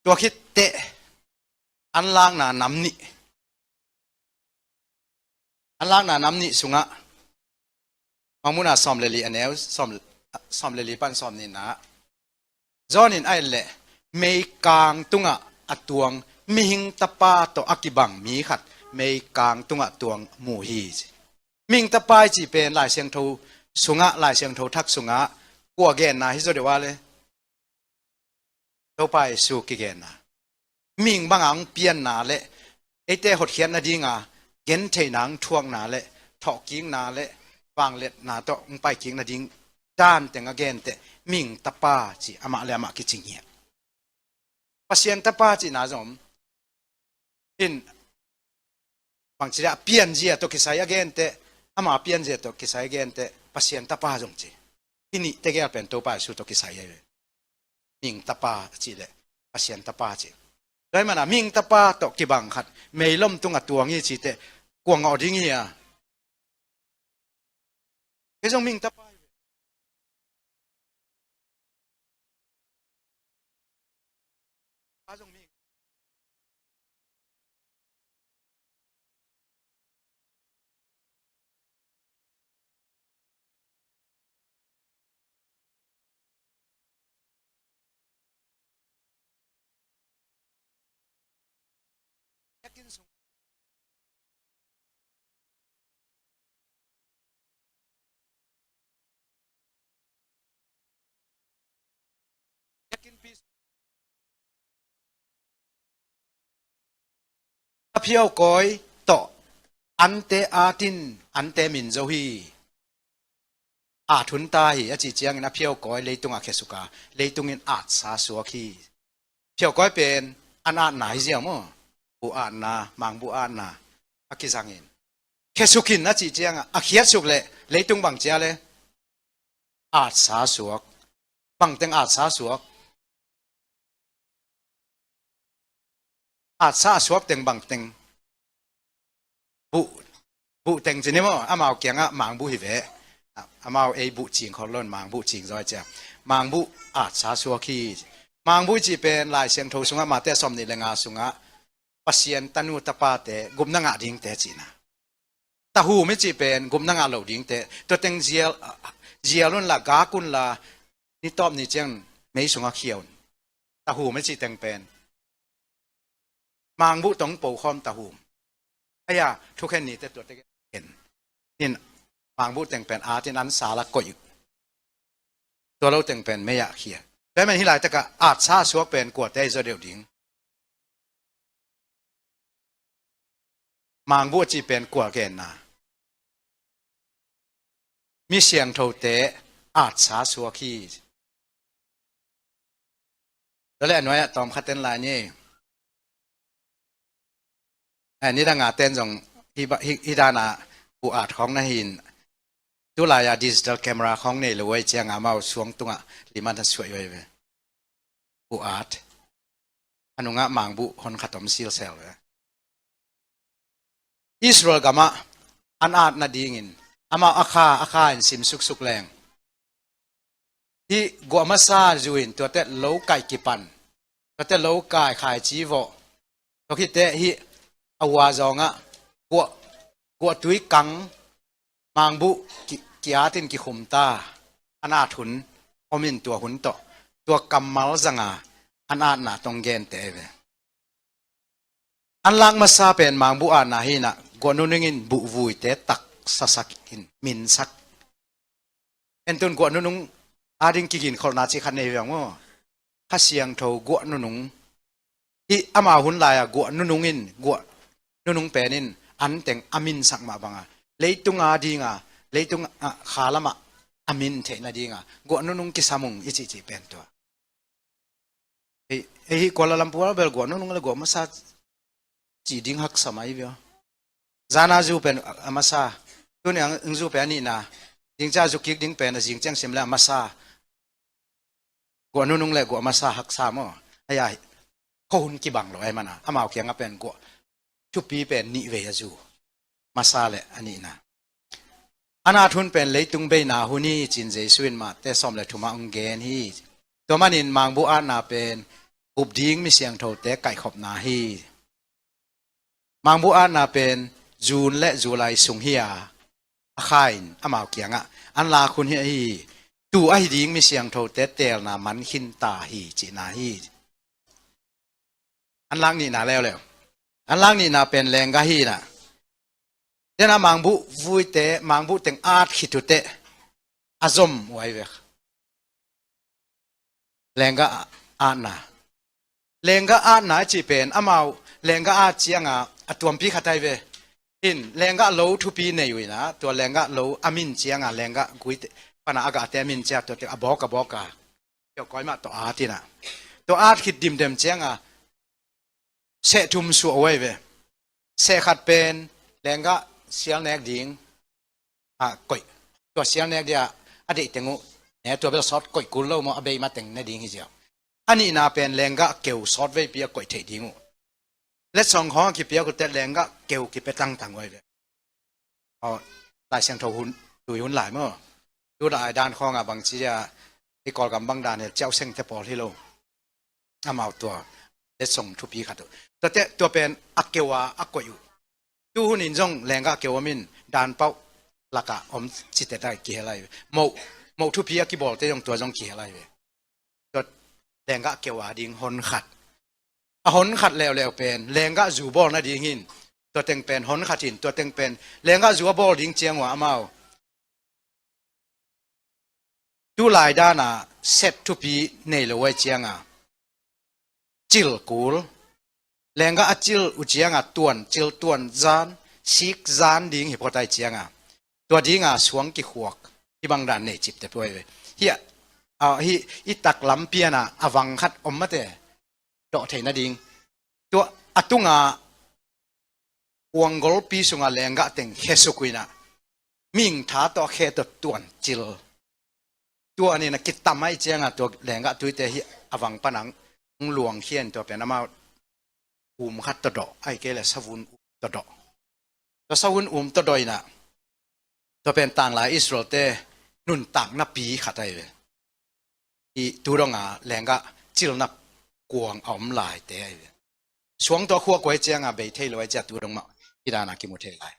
Tua khit teh an lakna nam nih. An lakna nam nih sungah Mangmuhna sawm le li a neu, sawm, sawm le li pan sawm nihna. John in a et leh meikang tungah a tuang mihing tapa tawh a kibang mi khat meikang tungah tuang mu hi ci. Mihing tapa i cih pen Lai Siangtho sungah, Lai Siangtho thak sungah kua genna hi zaw deuh a le Topa Jesu kigenna. Mihing banga hong pianna le eite hotkhiat nadinga gentheihna hong thuakna le thawhkikna le vangliatna tawh hong paikik nading dan teng a genteh mihing tapa ci amah le amah kicing hi. Pasian tapa cihna zong in bangci a pianzia tawh kisai a genteh, ama pianzia tawh kisai a genteh Pasian tapa zong ci. Hih nih tegel pen Topa Jesu tawh kisai ahi ve. Mihing tapa a cih leh Pasian tapa a cih. Tua ahih manin mihing tapa tawh kibang khat meilom tungah tuang hi cih teh kua ngawh ding hi a. Kei zong mihing tapa hi ve. A phiaukawi tawh ante atin ante min zo hi. At hun ta hi a cih ciangin a phiaukawi leitungah khesuk a, leitung in atsa suak hi. Phiaukawi pen an atna hi ziau maw? Bu atna, mangbu atna a kizangin. Khesuk in a cih ciangah a khiatsuk leh leitung bang cia le atsa suak. Bangteng atsa suak. Atsa a suak teng bangteng. Buh, buh teng ci ni maw, amau kiangah mangbuh hi ve. Amau ei buh cing khol lo in mangbuh cing zaw cia. Mangbuh atsa suak hi. Mangbuh cih pen Lai Siangtho sungah Mate sawm nih le nga sungah Pasian tanu tapate gupna ngah dingte cihna. Tahum i cih pen gupna ngah lo dingte. Tua teng zial, zial unla, gak unla, ni tawp ni ciang mei sungah khia un. Tahum i cih teng pen mangbuh tawh pokhawm tahum. Aia, thukhen nite tuate gen. In mangbuh teng pen atin an sal a koih uh. Tua lo teng pen mei ah khia. Tua ahih manin hih laitakah atsa a suak pen kuate hi zaw deuh ding? Mangbuh a cih pen kua genna? Mi siangthote atsa suak hi. Tua leh a nuai-ah tawm khat en lai ni. Eh, nidang a ten zong hih ba-, hih, hih dan a bu at khawng na hi in. Tulai a digital camera khawng nei lo uh ahih ciangin amau suang tungah lim a na suai uh ahi ve. Bu at. A nungah mangbuh hon khat om silsel ve. Israel gamah an at nadingin amau a kha, a kha in sim suksuk leng. Hih guah masa zu in tuate lo kaih kipan. Tuate lo kai khaici vawh. Tua khit teh hih a ua zawngah guah, guahtui kang mangbuh ki, ki-atin kikhum ta. An at hun om in tua hun tawh tua kammal zanga an atna tawh genteh ve. An lak masa pen mangbuh atna hi in ah guah nunung in buhvuite taksasak in minsak. En tun guah nunung ading kiginkholhna cih khat nei viang maw? Kha Siangtho guah nunung. Hih amau hun lai-a guah nunung in, guah nunung pen in an teng a minsak mah banga leitung adinga, leitung ah kha lamah a min theih nadinga guah nunung kisam ung i cihcih pen tua. Hei, hei, hih Kuala Lumpur ah bel guah nunung le guah masa cih ding haksa mai via. Zana zu pen a masa, tuni ang zu pen a nihna, zingcia zu kik ding pen a zingciang sim le a masa. Guah nunung le guah masa haksa maw. Ahi a, khuahun kibang lo ai mana. Amau kiangah pen guah thupi pen nih vei a zu. Masa le a nihna. A nat hun pen leitung beina hun hi ci-in Jesu in Mate sawm le thumah hong gen hi. Tua manin mangbuh atna pen up ding mi siangthote kaihkhopna hi. Mangbuh atna pen June le July sung hi a, a kha in amau kiangah an lak hun hi ahi hi. Tu ahi ding mi siangthote teelna man khin ta hi cihna hi. An lak nihna leuleu. An lak nihna pen lenggah hi na. Tena mangbuh vuite, mangbuh teng at khit uh teh a zom uh ai ve. Lenggah atna. Lenggah atna a cih pen amau lenggah at cianga a tuampi khat ai ve. In lenggah lo thupi nei uh ina, tua lenggah lo a min cianga lenggah guite pana a gahte a min cia tua teng a bawk a bawk a. Tua koi mah tua at ina. Tua at khit dimdem cianga seh thum suah uh ai ve. Seh khat pen lenggah sial nek ding a koih. Tua sial nek dia a deih teng uh ne tua bel sawt koih kul lo maw, a bei mateng ne ding hi ziau. A nihna pen lenggah keu sawt veipi a koih theih ding uh. Letsong khawng a kipiak uh teh lenggah keu kipe tangtang uh ai ve. Aw, Lai Siangtho hun, tui hun lai maw. Tu da ai dan khawng a bangci a i Kawlgam bang dan he ciau sengte pawl hi lo. Amau tua letsong thupi khat uh. Tua teh tua pen a keu a a koih uh. Tu hun in zong lenggah keu om in dan pauh lakah om cite dai kihel ai ve. Moh, moh thupi a kibawlte zong tua zong kihel ai ve. Tua lenggah keu a ding hon khat. A hon khat leuleu pen lenggah zu bawl nading hin. Tua teng pen hon khat hin, tua teng pen lenggah zu a bawl ding ciang uh a amau. Tu lai dana set thupi nei lo ai cianga cil kul. Lenggah a cil uh cianga tuan, cil tuan zan, sik zan ding hi phot ai cianga tua dinga suang kikhuak hi bang dan nei cipte puai ve. Hi a, a, hi i taklam piana a vang khat om mate dawh thei nading. Tua a tunga kuanggolpi sunga lenggah teng khe suk uh ina mingtha tawh khe tawh tuan cil. Tua nina kitam ai cianga tua lenggah tuite hi a vang panang luang khian tua pen amau um khat tawh dawh, ai kei le savun um tawh dawh. Tua savun um tawh dawh ina tua pen tanglai Israel-te nuntakna pi khat ai ve. I tu donga lenggah cilna kuang a om laite ai ve. Suang tua khua kuai cianga bei thei lo ai cia tu dong mah i dana kimu thei lai.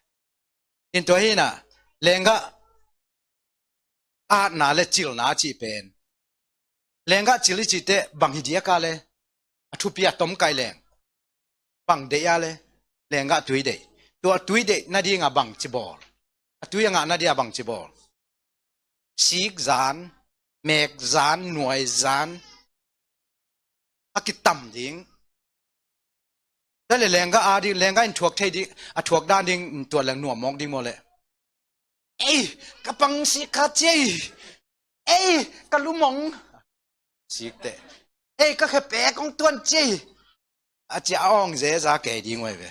In tua hina lenggah atna le cilna cih pen. Lenggah cil i cih teh bang hi diaka le a thupi a tom kai leng. Bang deih a le lenggah tui deih. Tua a tui deih nadinga bang ci bawl. A tui a ngah nadia bang ci bawl. Sik zan, mek zan, nuai zan a kitam ding. Tua le lenggah a ding, lenggah in thuak thei ding, a thuak dan ding, tua leng nuam mawk ding maw le. Ei, ka pang sik kha ciei. Ei, ka lumong. Sikte. Ei, ka khe pek ong tuan ciei. A cia a ong zeza kei ding uh ai ve.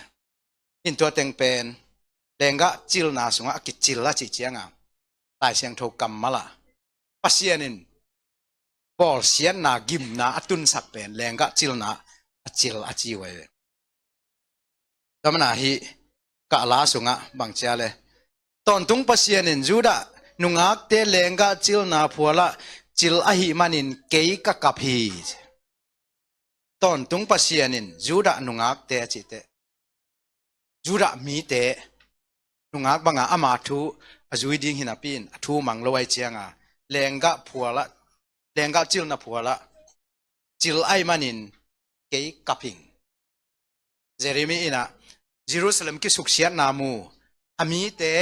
In tua teng pen lenggah cilna sungah a kicil a cih cianga Lai Siangtho kammal ah Pasian in bawlsiatna gimna a tunsak pen lenggah cilna a cil a ci uh ai ve. Tua mana hi ka la sungah bang cia le tawntung Pasian in Judah nungakte lenggah cilna phualah cil ahih manin kei ka kap hi. Tawntung Pasian in Judah nungakte a cihte Judah mite nungak banga ama thu a zui ding hinapi in a thu mang lo ai cianga lenggah phualah lenggah cilna phualah cil ai manin kei kap hing. Jeremiah ina Jerusalem kisuksiatna mu, a mite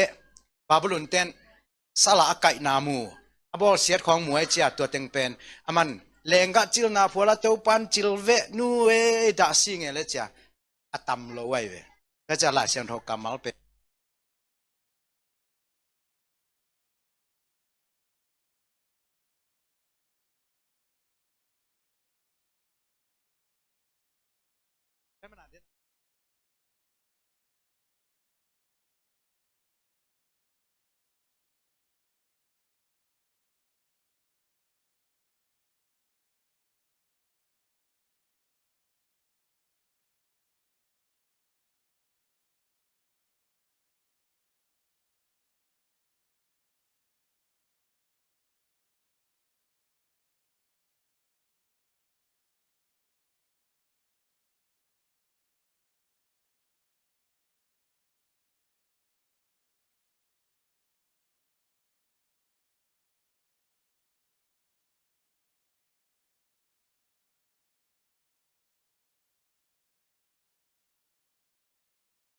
Babylon ten sala a kaihna mu, a bawlsiat khawng mu ai cia tua teng pen aman lenggah cilna phualah Topan cil veh nu e dah si nge le cia a tam lo ai ve. Ka cia Lai Siangtho kammal pen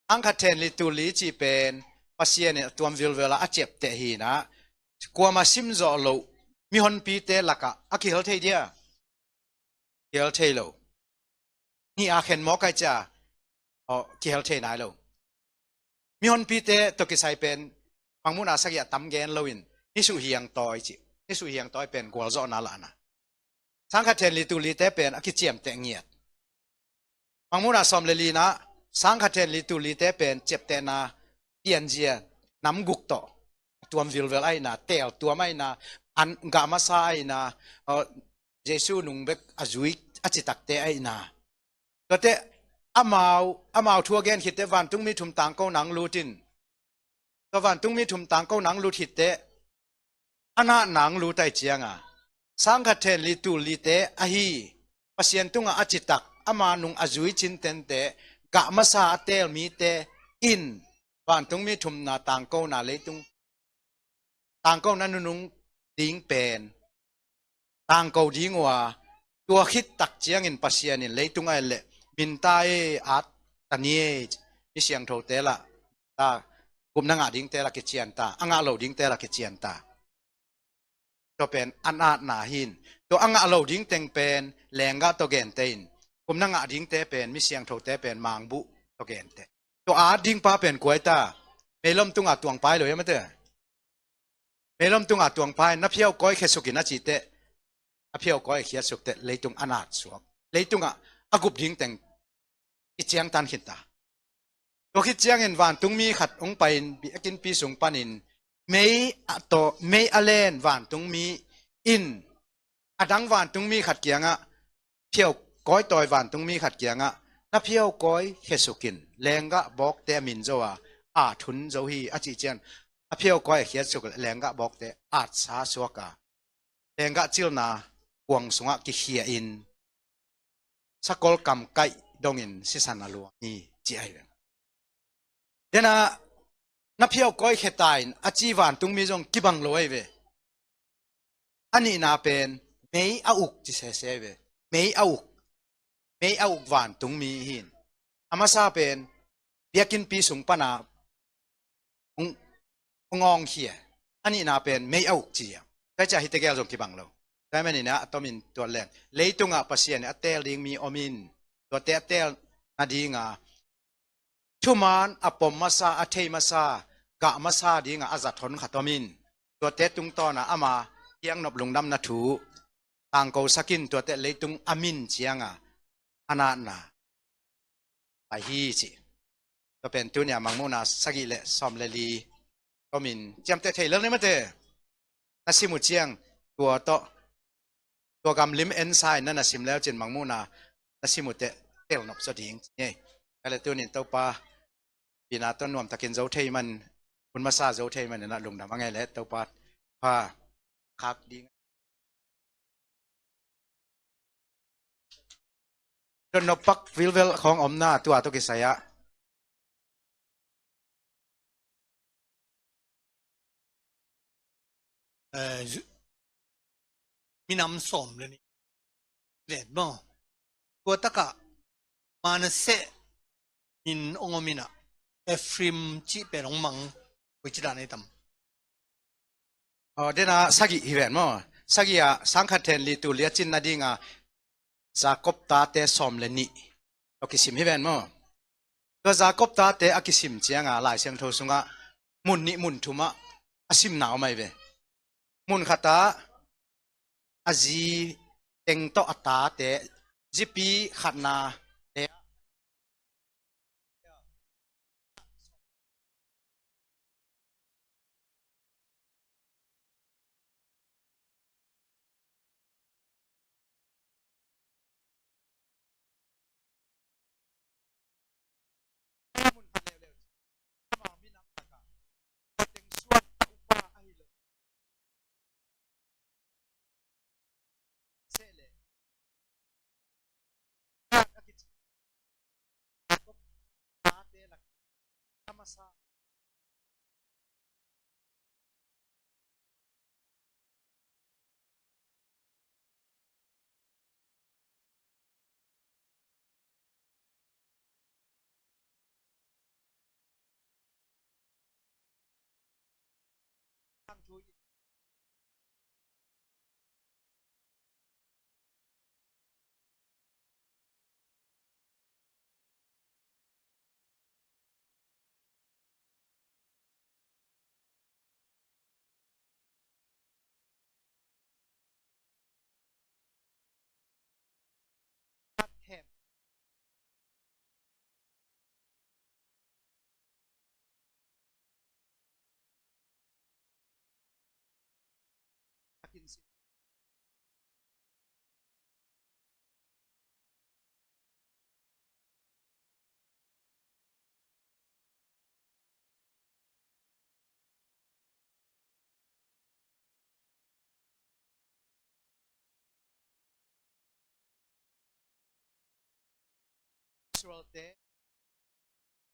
Sangkhat then li tul li cih pen Pasian in a tuam vilvel a a ciapteh hi na, kuama sim zawh loh mihonpite lakah a kihel thei dia? Kihel thei lo. Ni a khen mawk ai cia, aw, kihel thei nai lo. Mihonpite tawh kisai pen Mangmuhna sagih a tam gen loin nisuh hiangtawi cih, nisuh hiangtawi pen gualzawhna lahna. Sangkhat then li tul lite pen a kiciamteh ngiat. Mangmuhna sawm le lina, sangkhat then li tul lite pen ciaptehna pianzia nam guk tawh, tuam vilvel aina, tel tuam aina, an gah masa aina, aw, Jesu nung bek a zui a citakte aina. Tuate amau, amau thu a gen khitte vantungmi thum tangko nang lutin. Tua vantungmi thum tangko nang lut khitte a nat nang lut ai cianga, sangkhat then li tul lite ahi Pasian tungah a citak, ama nung a zui cintente, gah masa a tel mite in vantungmi thumna tangkona leitung tangkona nunung ding pen tangko ding uh a, tua khit tak ciangin Pasian in leitung a et leh minta e, at ta ni e, mi siangthote lah ta, gupna ngah dingte lah kician ta, a ngah lo dingte lah kician ta. Tua pen a natna hin. Tua a ngah lo ding teng pen lenggah tawh gente in, gupna ngah dingte pen mi siangthote pen mangbuh tawh gente. Tua at ding pa pen kuai ta, meilom tunga tuang pai lo hiam ate? Meilom tunga tuang pai, na phiau kawi khia sukin a cih teh, a phiau kawi khia suk teh leitung a nat suak. Leitungah a gup ding teng i ciangtan khin ta. Tua khit ciangin vantungmi khat hong pai-in biakinnpi sung panin mei a tawh, mei a len vantungmi in a dang vantungmi khat kiangah, phiau kawi tawi vantungmi khat kiangah, na phiau kawi khia sukin lenggah bawkte a min zo a, at hun zo hi a cih ciang, a phiau kawi a khiat suk lenggah bawkte atsa suak a, lenggah cilna kuang sungah kikhia in sakol kam kaih dongin sisan a luang hi ci ahi ve. Dena na phiau kawi khia ta in a ci vantungmi zong kibang lo ahi ve. A nihna pen mei a uk ci sese ahi ve. Mei a uk. Mei a uk vantungmi hin. A masa pen biakinnpi sung pana hong, hong awng khia. A nihna pen mei a uk ci a. Tua ciah hite gel zong kibang lo. Tua manin a tomin tuat leng, leitungah Pasian in a teel ding mi om in, tuate a teel nadinga thuman a pom masa, a thei masa, gah masa dinga a zat hon khat om in, tuate tungtawna ama hiangnop lungdamna thu tangkosak in, tuate leitung a min cianga a natna ahi ci. Tua pen tunia Mangmuhna sagih le sawm le li tomin ciamteh thei lel ni mate. Na sim uh ciang tua tawh, tua gamlim ensa in na na sim leu cin Mangmuhna na sim uh teh telnop zaw ding ci ngei. Kale tunin Topa pina tawh nuamtakin zo thei man, hun masa zo thei man ina lungdam a ngei le Topa pha khak ding. Don nop pak vilvel khawng omna tua tawh kisai ah. Eh, zu-, minam sawm le nih ven maw. Tua takah Manasseh min ong om inah Ephraim cih pen ong mang, koici dan ei tam. Aw, dena sagih hi ven maw. Sagih ah sangkhat then li tul li a cin nadinga Jakob tate sawm le nih tawh kisim hi ven maw. Tua Jakob tate a kisim cianga Lai Siangtho sungah mun nih mun thumah a simna om ahi ve. Mun khatah a zi teng tawh a tate, zipi khatna te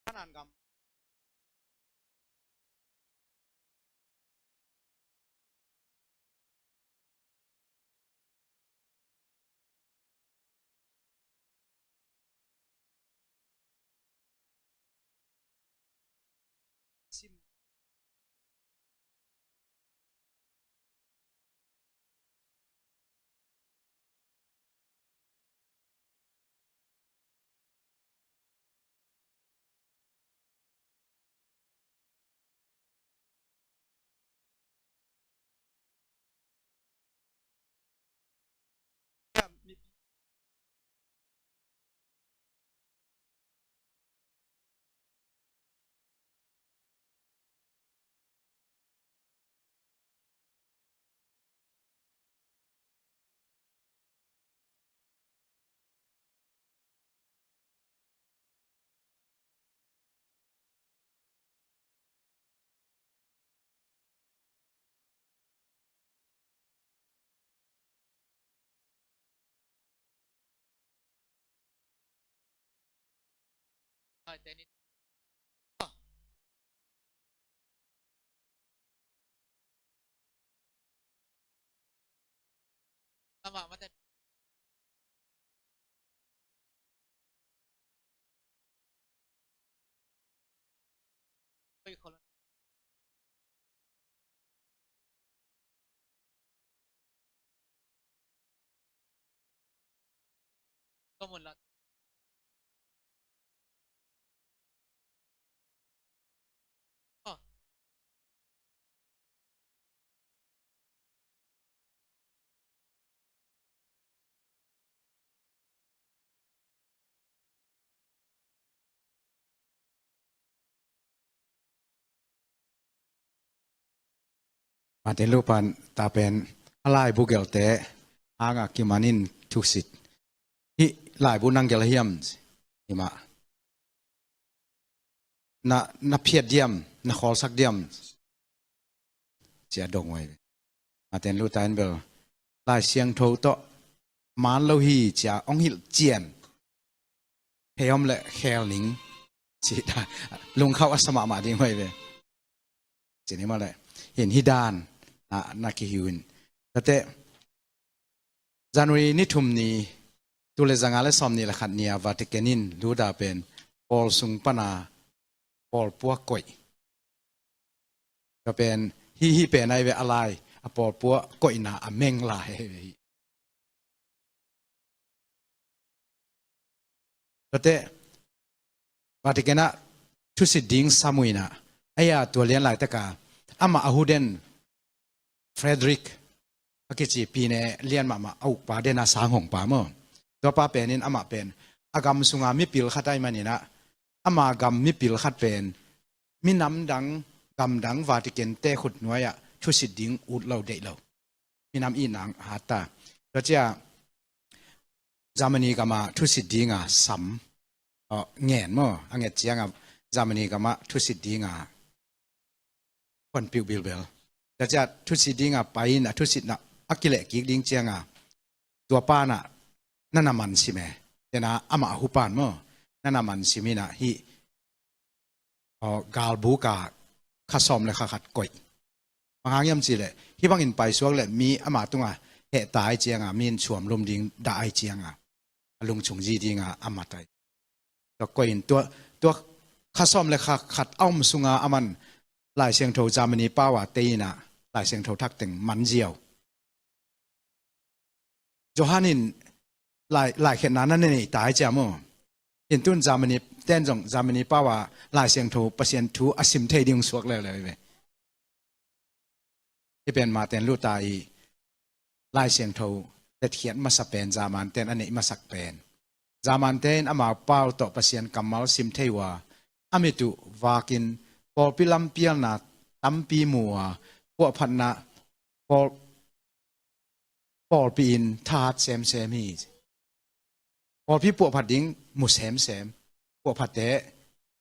Kanaan gam sim Martin Luther pan ta pen a laibu gelte hanga kimanin thusit. Hih laibu nang gel hiam? Himah. Na, na phiat diam, na khawlsak diam? Cia dong huai ve. Martin Luther in bel Lai Siangtho tawh man lo hi cia ong hilh cian. Hei om le khel ning. Ci ta lungkhau a sa mahmah ding huai ve. Ci ni mah le. Hin hi dan. Na, na kihiu hin. Tate January ni thum ni, tu le zanga le sawm ni le khat ni a Vatican in Luther pen pawl sung pana pawl pua koih. Ka pen hi hi pen ai ve a lai a pawl pua koihna a meng lai hi. Tate Vatican ah thusit ding samuina aia tua lian laitaka amah a huden Frederick a kici pi ne lian mahmah a ukpa dena sang hong pa maw. Tua pa penin amah pen a gam sunga mipil khat ai maninah ama gam mipil khat pen minam dang gam dang Vatican te khut nuai-ah thusit ding ut lo deih lo. Minam i nang hata. Tua cia Germany gama thusit dinga sam ngen maw a nget cianga Germany gama thusit dinga honpiuh bilbel. Tua cia thusit dinga pai in a thusitna a kileh kik ding cianga tua pana nana mansim e. Tena amah a hupan maw nana mansim ina hih galbuka kha sawm le kha khat koih. Bang hang hiam cihleh hih bangin paisuak le mi ama tunga hehta ai cianga mi in suamlum ding dah ai cianga a lungchung zi dinga a mat ai. Tua koih in tua, tua kha sawm le kha khat a om sunga a man Lai Siangtho Germany pau a tei ina Lai Siangtho thak teng man ziau. Johan in lai, laikhetna na nei ta ai cia maw. Hintun Germany ten zong Germany pau a Lai Siangtho Pasian thu a sim thei ding suak leuleu ve. Hih pen Martin Luther i Lai Siangtho tetkhiat masa pen German ten a neih masak pen. German te in amau pau tawh Pasian kammal sim thei uh a a mit uh vakin pawlpi lampialna tampi mu a puahphatna pawl pawlpi in thahat semsem hi. Pawlpi puahphat ding mu semsem puahphatte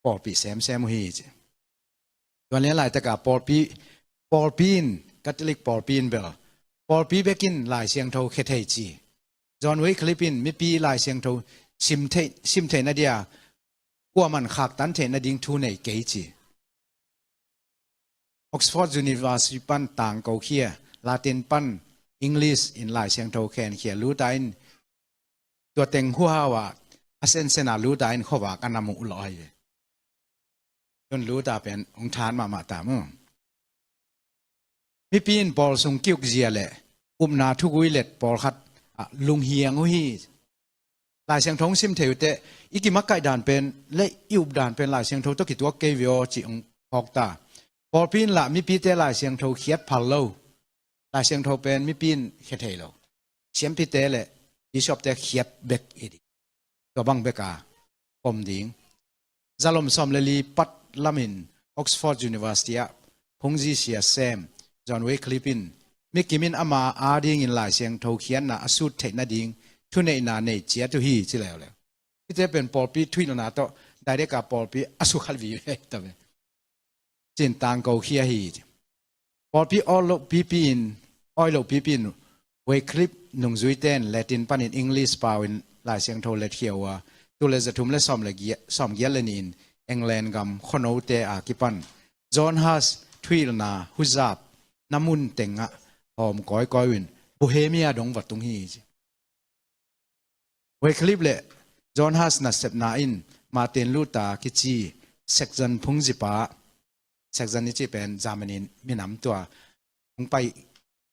pawlpi semsem uh hi. Tuan lian laitaka pawlpi pawlpi in Catholic pawlpi in bel pawlpi bekin Lai Siangtho khe thei ci. John Wycliffe in mipi Lai Siangtho sim thei, sim theihna dia kuaman khaktan theih nading thu nei kei ci. Oxford University pan tangkokhia, Latin pan English in Lai Siangtho khenkhia Luther in tua teng huhau ah a sensen a Luther in khuavak a na muh lawh hi ve. Tun Luther pen hong than mahmah ta maw. Mipi in pawl sung kiuk zia le upna thugui let pawlkhat ah lunghiang uh hi. Lai Siangtho hong sim thei uh teh i kimakaih dan pen le i up dan pen Lai Siangtho tawh kituak kei ve aw ci hong phawk ta. Pawlpi in lah mipite Lai Siangtho khiat phal lo. Lai Siangtho pen mipi in khia thei lo. Siampite le bishopte khiat bek hi ding. Tua bang bek a pom ding. Zalom sawm le li pat lamin Oxford University ah phungzi sia sem John Wycliffe in mikim in ama adingin Lai Siangtho khiatna a sut theih nading thuneihna nei ciat uh hi ci leuleu. Hite pen pawlpi thuhilhna tawh direct a pawlpi a sukhat vive ta ve. Cin tangkokhia hi. Pawlpi awi loh pipi in, awi loh pipi in Wycliffe nungzuite in Latin panin English pau in Lai Siangtho letkhia uh a, tul le zathum le sawm le giat, sawm giat le nih in England gam khuanote a kipan John Huss thuhilhna huzap na mun tengah hawm kawikawi uh in Bohemia dong va tung hi ci. Wycliffe le John Huss nasepna in Martin Luther kici Saxon phungzipa, Saxon i cih pen Germany minam tua hong pai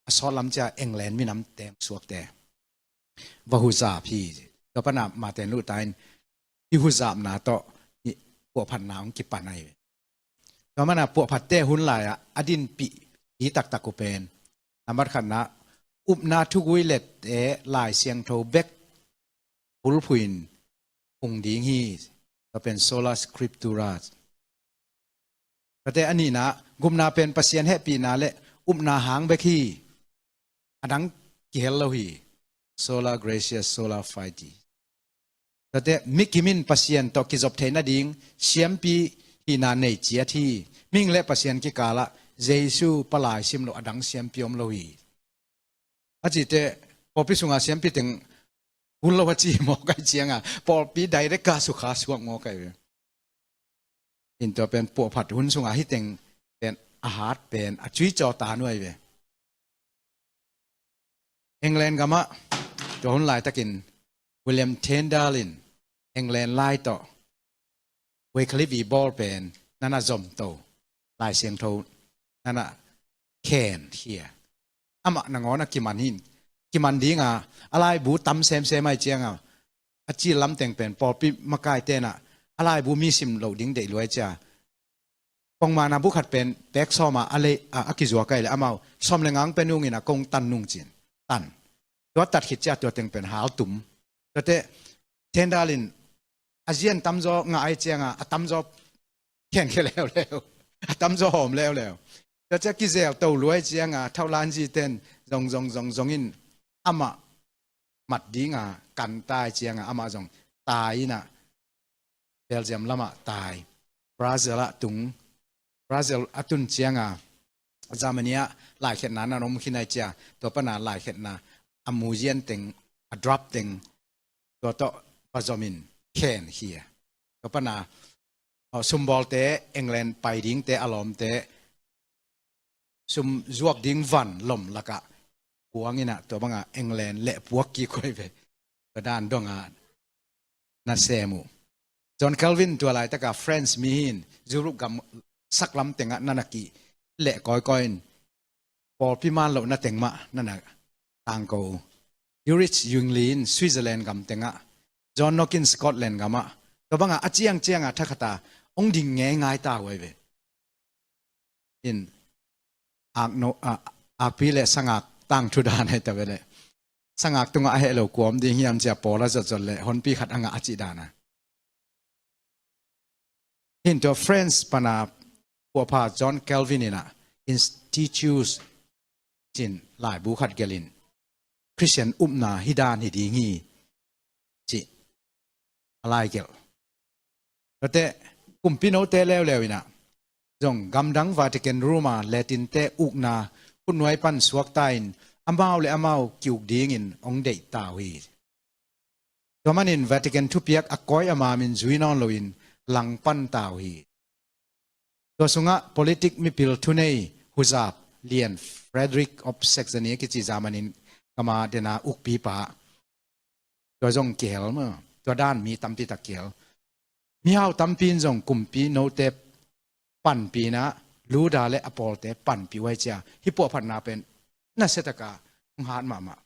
a sawt lam cia England minam teng suakte va huzap hi. Tua pana Martin Luther in i huzapna tawh i puahphatna hong kipan ahi ve. Tua mana puahphatte hun lai-ah a dinpih hi taktak uh pen nambat khatna upna thugui lette Lai Siangtho bek bulphuhin hung ding hi. Tua pen Sola Scriptura. Tuate a nihna gupna pen Pasian hehpihna le upna hang bek hi. A dang kihel lo hi. Sola Gratia, Sola Fide. Tuate mikim in Pasian tawh kizop theih nading siampi hihna nei ciat hi. Mihing le Pasian kikalah Jesu palai sim lo a dang siampi om lo hi. A cite pawlpi sunga siampi teng hun lo a ci mawk ai cianga pawlpi direct ka sukha suak mawk ai ve. In tua pen puahphat hun sunga hiteng pen a hat pen a cui caw ta nuai ve. England gamah tua hun laitakin William Tyndale in England lai tawh Wycliffe i bawl pen nana zomto Lai Siangtho nana khen khia. Amah nangawn a kiman hin kiman dinga a laibu tam semsem ai cianga a cil lamteng pen pawlpi makai tenah a laibu mi sim loh ding deih luai cia. Kongmana bu khat pen pek sawma a lei a kizuak ai le amau sawm le ngang pen nungin a kong tan nung cin tan. Tua tat khit cia tua teng pen hal tum. Tuate Tyndale in a zian tamzaw ngah ai cianga a tamzaw khen khia leuleu a tamzaw hawm leuleu. Tua cia kizel to luai cianga thaulanzi ten zong zong zong zongin amah mat dinga kan tai cianga amah zong tai inah Belgium lamah tai. Brazil ah tung. Brazil a tun cianga Germany ah laikhetna nan om khin ai cia tua pana laikhetna a muzian teng a drop teng tua tawh pazomin khen khia. Tua pana sumbawlte England pai dingte a lawmte sum zuak ding van lom lakah puang inah tua banga England leh puak kik huai ve. Tua dan donga na sem uh. John Calvin tua laitaka France mi hin Europe gam saklam tengah nana kih leh kawikawi in pawlpi man lohna teng mah nana tangko uh. Ulrich Zwingli in Switzerland gam tengah John Knox in Scotland gamah tua banga a ciangcianga thakhata hong ding ngeingai ta huai ve. In akno a akpi le sangak tangthu dan hei ta ve le sangak tungah a heh lo kuam ding hiam cia pawl a zotzot le honpi khat a ngah a cih dana. Hin tua France pana puahpha John Calvin inah Institutes cin laibu khat gelhin Christian upna hi dan hi ding hi cih a laigelh. Tuate kumpi note leuleu inah zong gamdang Vatican Roma letinte ukna khutnuai pan suakta in amau le amau kiuk dingin hong deihta uh hi. Tua manin Vatican thupiak a kawi a mamin zui nawn loin langpan ta uh hi. Tua sungah politik mipil thunei huzap lian Frederick of Saxony a kici Germany gama dena ukpipa, tua zong kihel maw, tua dan mi tampi tak kihel. Mihau tampi in zong kumpi note panpina, Luther le a pawlte panpi uh ai cia, hih puahphatna pen nasia taka hong hat mahmah.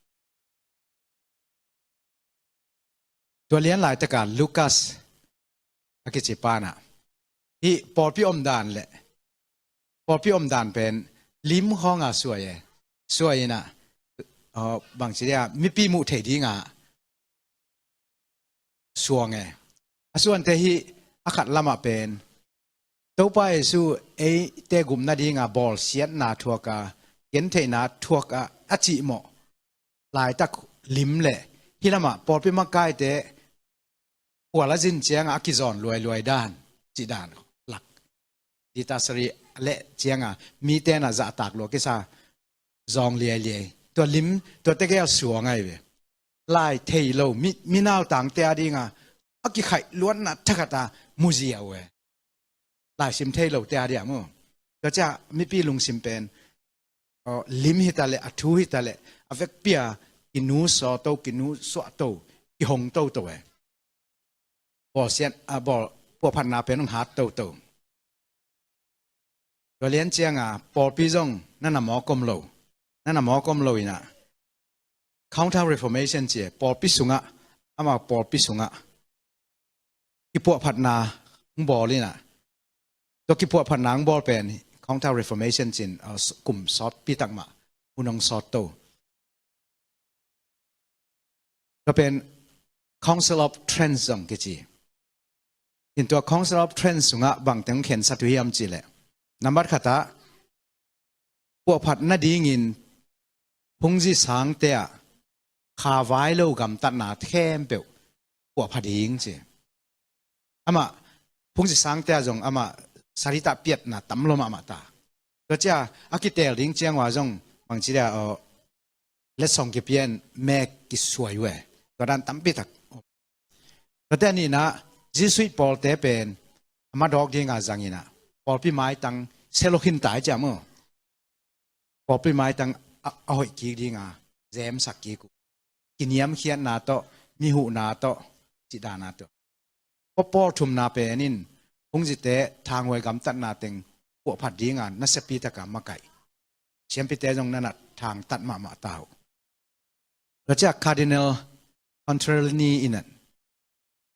Tua lian laitaka Lucas a kici pana, hih pawlpi omdan le pawlpi omdan pen lim khawnga suai e. Suai ina, bangci dia, mipi muh thei dinga suang e. A suante hih a khat lamah pen Topa Jesu eite gupna dinga bawlsiatna thuaka, gentheihna thuaka a cihmawh laitak lim le hih lamah pawlpi makaite khual a zin cianga a kizawn luailuai dan, cih dan lak. Dita sari a leh cianga mite na zahtak lua kisa zawng liailiai. Tua lim, tua tegel suang ai ve. Lai thei lo, mi, minautangte a dinga a kikhaih luatna thakhat a muzia uh e. Laisim thei lote a dia maw. Tua cia mipi lungsim pen lim hita le, a thu hita le, a vekpia kinu sawto, kinu suahto, kihong toto e. Bawlsiat, a bawl, puahphatna pen hong hat toto. Tua lian cianga pawlpi zong na na mawk om lo. Na na mawk om lo ina Counter Reformation ci e, pawlpi sungah, ama pawlpi sungah kipuahphatna hong bawl ina, tua kipuahphatna hong bawl pen Counter Reformation cin, kum sawtpi tak mah hun hong sawt to. Tua pen Council of Trent zong kici. In tua Council of Trent sungah bangteng khensat uh hiam cih leh, nambat khatah puahphat nadingin phungzi sangte ah kha vai lo gamtatna khempeuh puahphat ding ci. Amah phungzi sangte ah zong amah saritah piatna tam lo mahmah ta. Tua cia a kitel ding ciang ua zong bangci dia aw letsong kipian mek kisuai uh e. Tua dan tampi tak. Tuate a nihna Jesuit pawlte pen a madawk dinga zangina pawlpi maitang selokhin tai cia maw. Pawlpi maitang a, a hoih kik dinga zemsak kik uh. Kiniamkhiatna tawh, mihuhna tawh, cidana tawh. Papawl thumna penin phungzite thanghuai gamtatna teng puahphat dinga nasiapi taka makaih. Siampite zong nana thangtat mahmah ta uh. Tua cia Cardinal Contarini in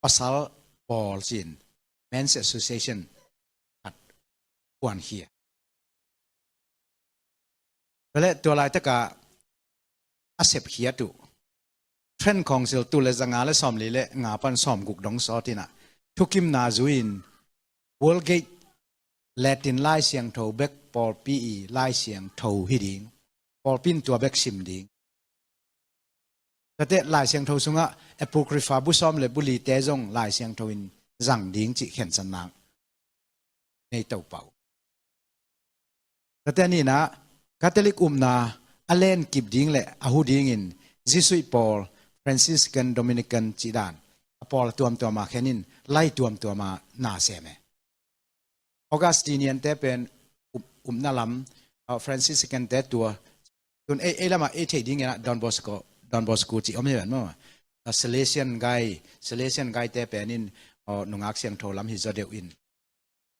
pasal pawl sin Men's Association khat puankhia. Tua le tua laitaka a sepkhiat uh Trent Council tu le zanga le sawmli le nga pan sawmguk dong sawtina thukimna zuin Vulgate Latin Lai Siangtho bek pawlpi i Lai Siangtho hi ding. Pawlpi in tua bek sim ding. Tate Lai Siangtho sungah Apocrypha bu sawm le bu lite zong Lai Siangtho in zang ding cih khensatna nei to pah uh. Tate a nihna Catholic upna a len kip ding le a hu dingin Jesuit pawl Franciscan Dominican cih dan a pawl tuamtuama khenin lai tuamtuama na sem e. Augustinian te pen upna lam, Franciscan te tua tun ei, ei lamah ei theih dingin Don Bosco, Don Bosco cih om hi ven maw. Salesian gai, Salesian gai te penin nungak siangtho lam hi zaw deuh in.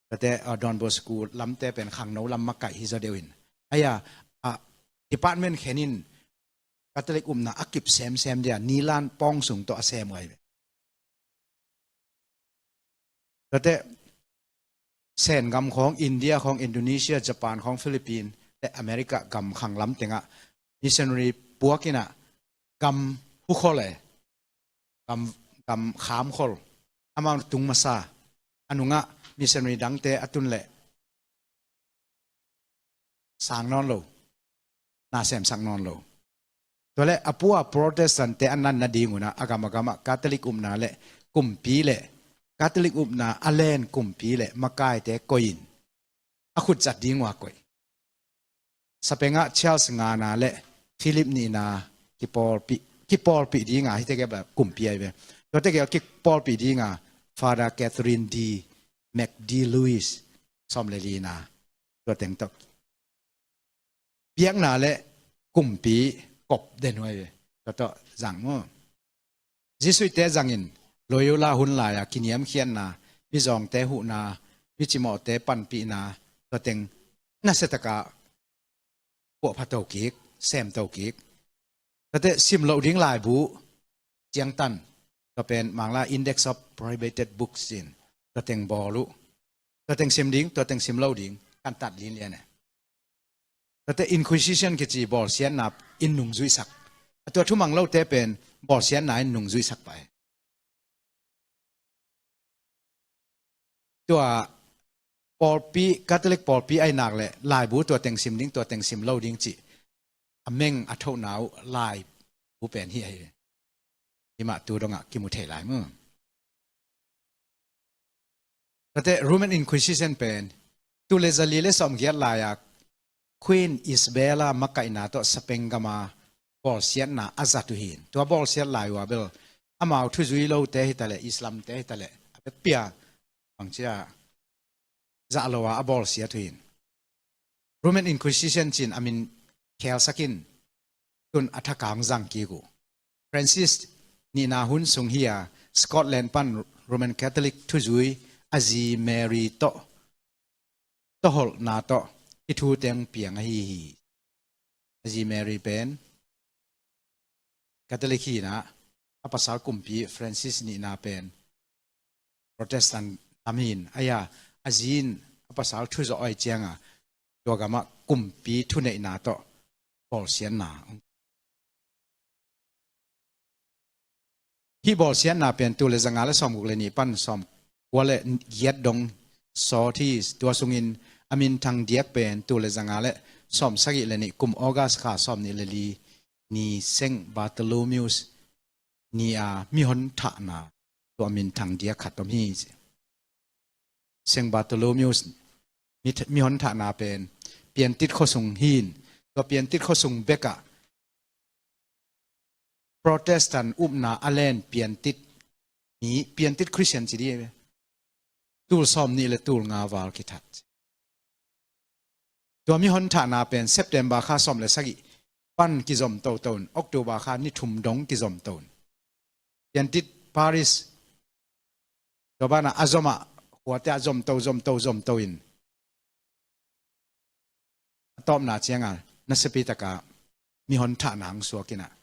Tate Don Bosco lamte pen khangno lam makaih hi zaw deuh in. Aia department khenin Catholic upna a kip semsem dia nilan pawng sung tawh a sem uh ahi ve. Tate Sen gam khawng, India khawng, Indonesia, Japan khawng, Philippines le America gam khang lam tengah missionary puakinah gam hukhol e, gam, gam khamkhol amau tung masa a nungah missionary dangte a tun leh sang nawn lo, na semsak nawn lo. Tuale a pua Protestant te a nan nading unah a gam a gamah Catholic upna le kumpi le Catholic upna a len kumpi le makaite koihin a khut zat ding uh a koih. Sapengah Charles ngana le Philip nihna kipawlpih, kipawlpih dinga hite gel kumpi ahi ve. Tuate gel kipawlpih dinga Father Catherine D McD Lewis, sawm le lina, tua teng tawh. Biakna le kumpi kop den huai ve. Tua tawh zang maw. Jesuite zangin Loyola hun lai-a kiniamkhiatna, mizawngte huhna, micimawhte panpihna, tua teng nasia taka puahpha to kik, sem to kik. Tate sim loh ding laibu ciangtan, tua pen Mangla Index of Prohibited Books in tua teng bawl uh. Tua teng sim ding, tua teng sim lo ding, kan tat linlian e. Tate Inquisition kici bawlsiatna in nungzuihsak. A tua thumang lote pen bawlsiatna in nungzuihsak pah e. Tua pawlpi, Catholic pawlpi ai nak le laibu tua teng sim ding, tua teng sim lo ding cih a meng a thona uh laibu pen hi ahi. Himah tu dongah kimu thei lai mu. Tate Roman Inquisition pen tul le zali le sawmgiat lai-a Queen Isabella makaihna tawh Spain gama bawlsiatna a zat uh hin. Tua bawlsiat lai uh a bel amau thuzui lote hitaleh, Islamte hitaleh, a bek pia bangcia zah lo a a bawlsiat uh hin. Roman Inquisition cin a min khelsakin tun a thakang zang kik uh. Francis nihna hun sung hi a, Scotland pan Roman Catholic thuzui a zi Mary tawh, tawholhna tawh i thu teng piang ahi hi. A zi Mary pen Catholic hi inah, a pasal kumpi Francis nihna pen Protestant lam hi in, aia a zi in a pasal thuzawh ai cianga tua gamah kumpi thuneihna tawh bawlsiatna. Hih bawlsiatna pen tul le zanga le sawmguk le nih pan sawmkua le giat dong sawt hi. Tua sungin a minthang diak pen tul le zanga le sawmsagih le nih kum August kha sawmnih le li ni Saint Bartholomew's ni a mihon thahna tua minthang diak khat om hi. Saint Bartholomew's mi, mihon thahna pen Piantit khuasung hi in, tua Piantit khuasung bekah Protestant upna a len Piantit mi, Piantit Christian ci dih. Tul sawmnih le tul nga val kithat. Tua mihon thahna pen September kha sawm le sagih pan kizom toto in, October kha ni thum dong kizom to in. Piantit Paris tua banah a zomah khuate ah zomto, zomto, zomto in a tawpna cianga nasiapi taka mihon thahna hong suak inah.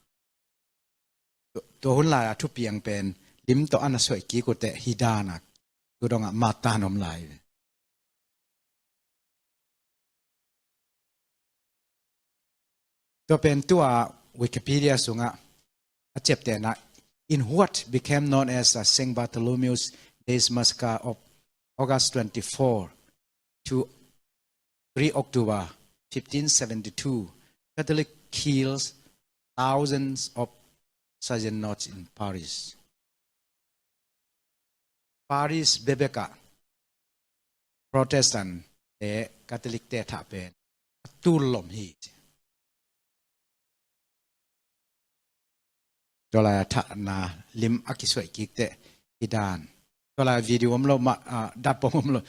Tua, tua hun lai a thupiang pen lim tawh a na suaih kik uh teh hih danak tu dongah mattan om lai ve. Tua pen tua Wikipedia sungah a ciaptehna, in what became known as the Saint Bartholomew's Day massacre of August twenty-four to three October fifteen seventy-two, Catholic kills thousands of Huguenots in Paris. Paris bebekah Protestant te Catholic te thah pen a tul lom hi. Tua lai a thahna lim a kisuaih kik teh hih dan. Tua lai video om lo mah, ah, dat pom om lo,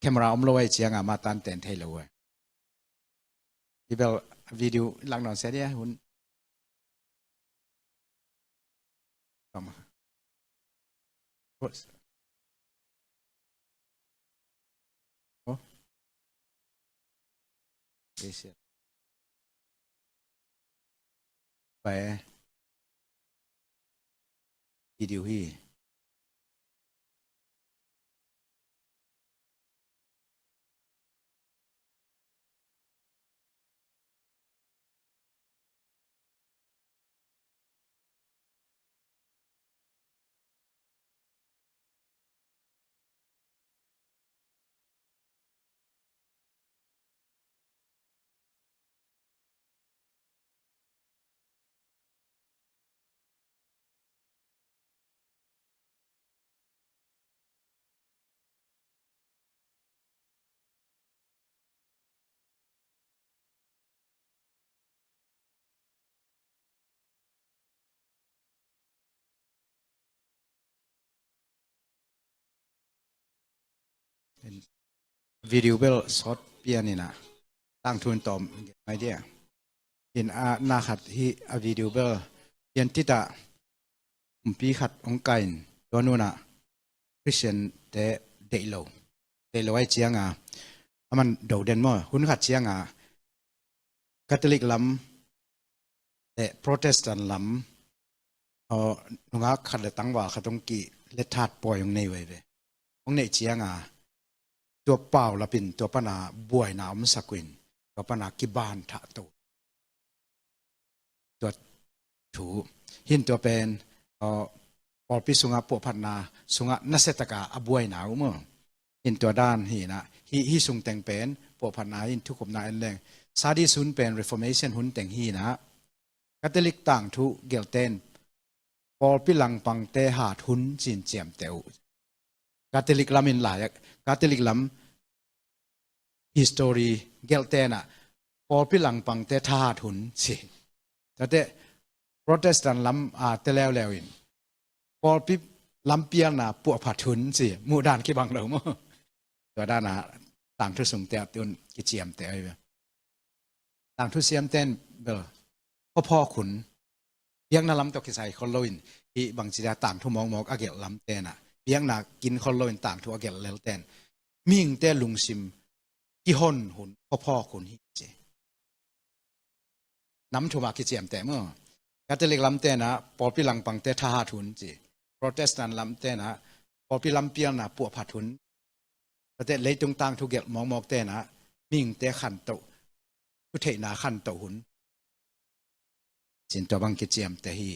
camera om lo ai cianga mah tan ten thei lo ai. Hih bel video lak nawn sia dia hun. Tama. Oh. Asia. Pai. Video hi. video bel sawt pian in ah tangthu in tawm ngai dia. In ah na khat hi a video bel pian tita umpi khat hong kai in tua nunah Christian te deih lo, deih lo ai cianga a man do den maw, hun khat cianga Catholic lam le Protestant lam aw nungak khat le tangval khat hong ki le that pawi hong nei veve. Hong neih cianga tua pau lapin tua pana buaina omsak uh in tua pana kiban thah to. Tua thu hin tua pen aw pawlpi sunga puahphatna sunga nasiataka a buaina uh maw. Hin tua dan hinah hi, hi sung teng pen puahphatna hin thukhupna en leng Sardis hun pen Reformation hun teng hinah Catholic tangthu gelhten pawlpi langpangte hat hun cin ciamteh uh. Catholic lam in lai ah Catholic lam history gelhtenah pawlpi langpangte thahat hun ci. Tate Protestant lam a te leuleu in pawlpi lampialna puahphat hun ci. Muhdan kibang lo maw. Tua dana tangthu sungte a tun kiciamte ai ve. Tangthu siamten bel khuaphawk hun biakna lam tawh kisai khol loin hi bangci dia tangthu mawkmawk a gelh lam tenah biakna kin khol loin tangthu a gelh lel ten mihingte lungsim kihon hun khuaphawk hun hi ci. Nam thumah kiciamteh maw. Catholic lam tenah pawlpi langpangte thahat hun ci. Protestant lam tenah pawlpi lampialna puahphat hun. Tate leitung tangthu gelh mawkmawk tenah mihingte khantoh, thutheihna khantoh hun cin tua bang kiciamteh hi.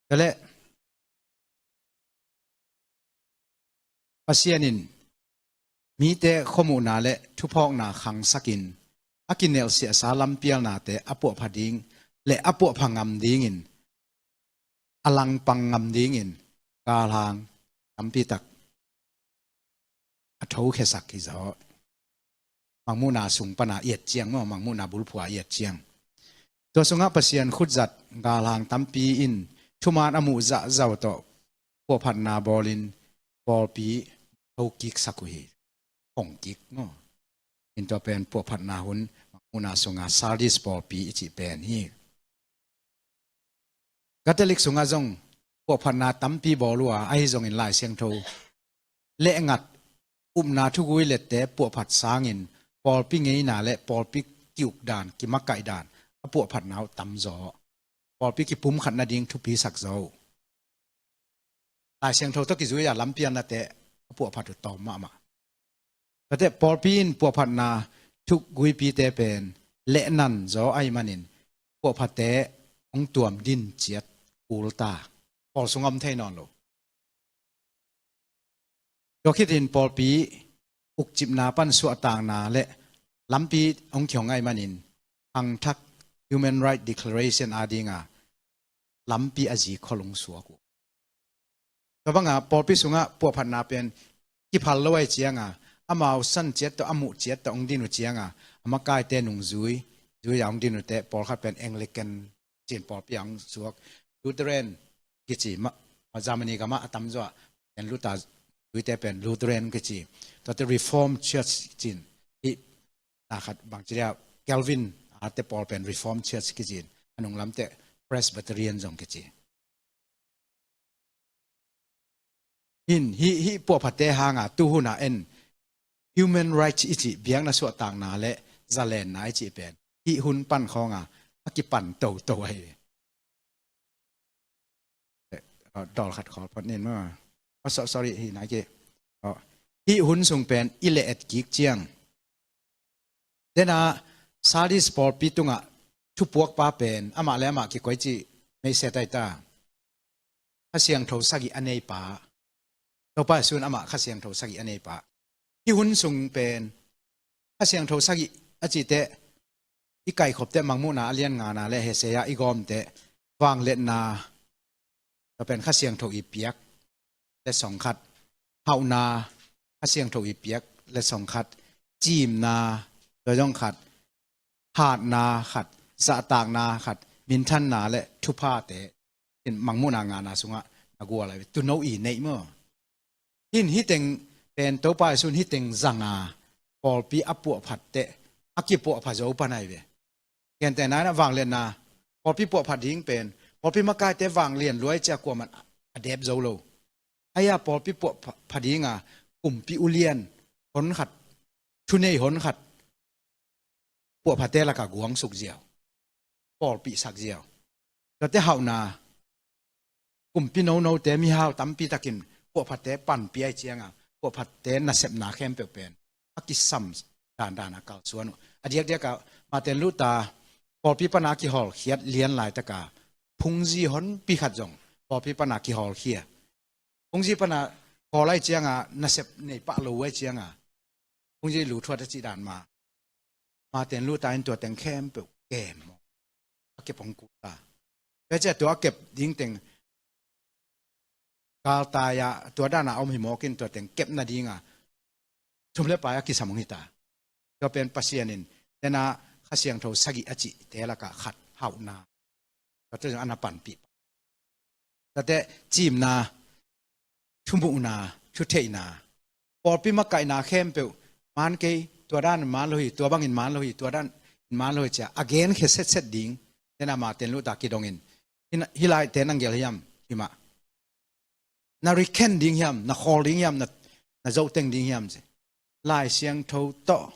Tale Pasian in mite khuamuhna le thuphawkna khangsakin a kinelhsiasa lampialnate a puahpha ding le a puahpha ngam dingin a langpang ngam dingin galhang tampitak a thokhiasak hi zaw. Mangmuhna sung pana iat ciang maw, mangmuhna bulphua iat ciang. Tua sungah Pasian khutzat galhang tampi in thuman a muh zahzau tawh puahphatna bawlin pawlpi thokiksak uh hi. Hongkik maw. In tua pen puahphatna hun mangmuhna sunga Sardis pawlpi i cih pen hi. Catholic sungah zong puahphatna tampi bawl uh a, ahi zongin Lai Siangtho lengngat upna thugui lette puahphat sangin pawlpi ngeina le pawlpi kiukdan kimakaihdan a puahphatna uh tamzaw. Pawlpi kipumkhat nading thupisak zaw. Lai Siangtho tawh kizui a lampialnate a puahphat uh tawm mahmah. Tate pawlpi in puahphatna thuguipite pen lehnan zaw ahi manin puahphatte hong tuam din ciat kul ta. Pawl sung om thei nawn lo. Tua khitin pawlpi ukcipna pan suahtakna le lampi hong kihong ahi manin hangthak Human Rights Declaration adinga lampi a zi khol hong suak uh. Tua banga pawlpi sungah puahphatna pen kiphal lo ahi cianga amau san ciat tawh a muh ciat tawh hong din uh cianga a makaite nungzui zui a hong din uhte pawlkhat pen Anglican cin pawlpi a hong suak. Lutheran kici mah, Germany gamah a tamzaw a pen Luther zuite pen Lutheran kici. Tuate Reformed Church cin hi. Na khat bangci dia Calvin ate pawl pen Reformed Church kicin. A nunglamte Presbyterian zong kici. Hin hi, hi puahphatte hanga tuhuna en human rights i cih biakna suahtakna le zalenna i cih pen hi hun pan khawnga a kipan toto ahi. Dawl khat khawl phot nin maw. Oh, so, sorry, hi nai ki. Oh, hi hun sung pen i le et kik ciang. Dena Sardis pawlpi tungah thupuakpa pen amah le amah kikoi cih meiset ahi ta. Kha Siangtho sagih a neipa. Topa Jesuh in amah Kha Siangtho sagih a neipa. Hi hun sung pen Kha Siangtho sagih a cihte i kaikhopte Mangmuhna a lian ngana le Hosea i gawmte vangliatna tua pen Kha Siangtho i piak le song khat, hauhna Kha Siangtho i piak le song khat, cimna tua zong khat, hatna khat, zahtakna khat, minthanna le thuphate in Mangmuhna ngana sungah na gual ahi ve. Tuuno i neih maw. Hin hiteng pen Topa Jesuh in hiteng zanga pawlpi a puahphat teh a kipuahpha zo pan ahi ve. Gentehna in ah vangliatna, pawlpi puahphat ding pen pawlpi makaite vanglian luai cia kuaman a dep zo lo. Ahi a pawlpi puahpha ding a kumpi ulian honkhat, thunei honkhat, puahphate lakah guangsuk ziau, pawlpihsak ziau. Tuate hauhna, kumpi nonote mihau tampi takin puahphate panpih ahi cianga puahphate nasepna khempeuh pen a kisam dandan a kalsuan uh. A diakdiakah Martin Luther pawlpi pana kihawlkhiat lian laitaka phungzi honpi khat zong pawlpi pana kihawlkhia. Phungzi pana kawl ahi cianga nasep nei pah lo ahi cianga phungzi lu thuat a cih dan mah Martin Luther in tua teng khempeuh kem maw, a kep hong kul ta. Tua cia tua a kep ding teng galtai-a tua dana om hi mawkin tua teng kep nadinga thum le pai a kisam hong hita. Tua pen Pasian in tena Kha Siangtho sagih a cihte lakah khat hauhna. Tua teng ana panpih. Tate cimna, thumuhna, thutheihna, pawlpi makaihna khempeuh man kei, tua dan in man lo hi, tua bangin man lo hi, tua dan in man lo hi cia a genkhia setset ding. Tena Martin Luther kidongin hih laite nang gel hiam? Himah. Na rikhen ding hiam? Na khawl ding hiam? Na, na zohteng ding hiam? Ci. Lai Siangtho tawh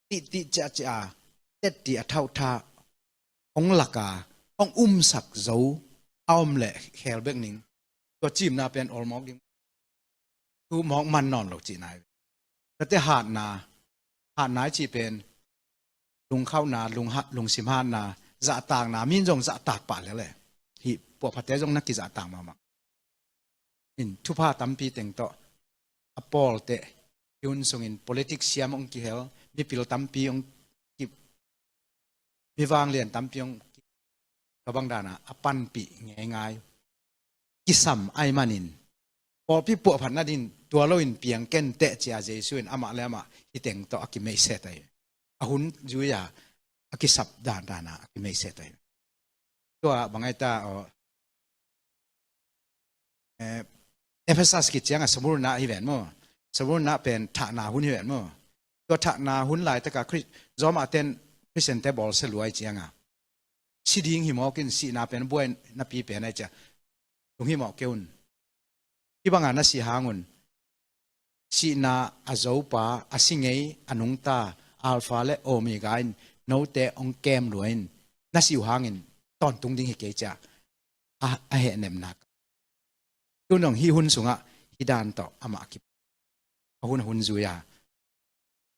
tihtih ciahciah a tetti a thauhtha hong laka hong umsak zo a om leh khel bek ning. Tua cimna pen awlmawk ding, thu mawk man nawn lo cihna hi. Tate hatna, hatna i cih pen lungkhauhna, lungha, lungsim hatna, zahtakna, min zong zahtak pah lele. Hih puahphate zong na kizahtak mahmah. In thupha tampi teng tawh a pawlte i hun sungin politics siam hong kihel, mipil tampi hong ki, mi vanglian tampi hong ki, tua bang dana a panpih ngeingai kisam ahi manin pawlpi puahphatna din tua loin piang kenteh cia Jesu in amah le amah hih teng tawh a kimeihset ahi. A hun zui-a a kisap dandana a kimeihset ahi. Tua bang ahi ta aw, eh, Ephesus kicianga Smurna hi ven maw? Smurna pen thahna hun hi ven maw? Tua thahna hun laitaka Khri-, Roma ten Khristiante bawlsia luai cianga si ding hi mawkin sihna pen buai napi pen ahi cia. Lunghimawh kei un. Hih banga na sih hangun sihna a zopa, a si ngei, a nungta, Alpha le Omega in note hong kem lua in na sih uh hangin tawntung ding hi kei cia. A, a hehnemna. Tun hong hih hun sungah hih dan tawh amah a kip a hun a hun zui-a.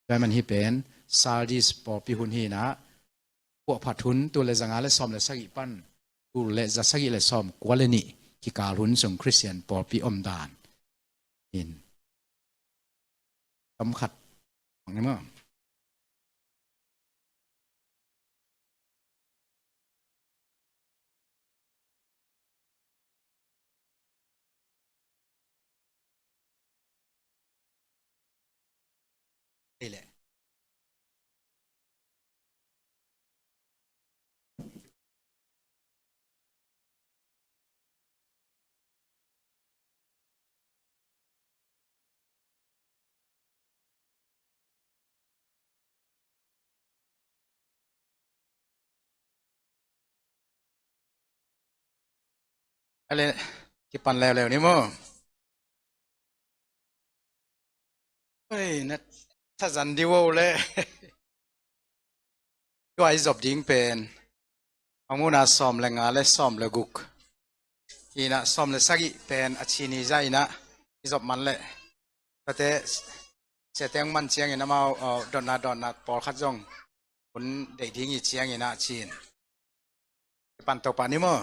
Tua man hih pen Sardis pawlpi hun hinah puahphat hun tul le zanga le sawm le sagih pan tul le za sagih le sawm kua le nih kikal hun sung Khristian pawlpi omdan in. Tom khat. Ang ni maw? Ale, kipan leuleu ni maw? Hei, na thazan di wow le. Tua i zop ding pen Mangmuhna sawm le nga le sawm le guk. Inah sawm le sagih pen a chini za inah i zop man le. Tate siateng man ciangin amau, aw, dotna dotna pawlkhat zong hun deih ding i ciangin ah cin. Pan to pah ni maw?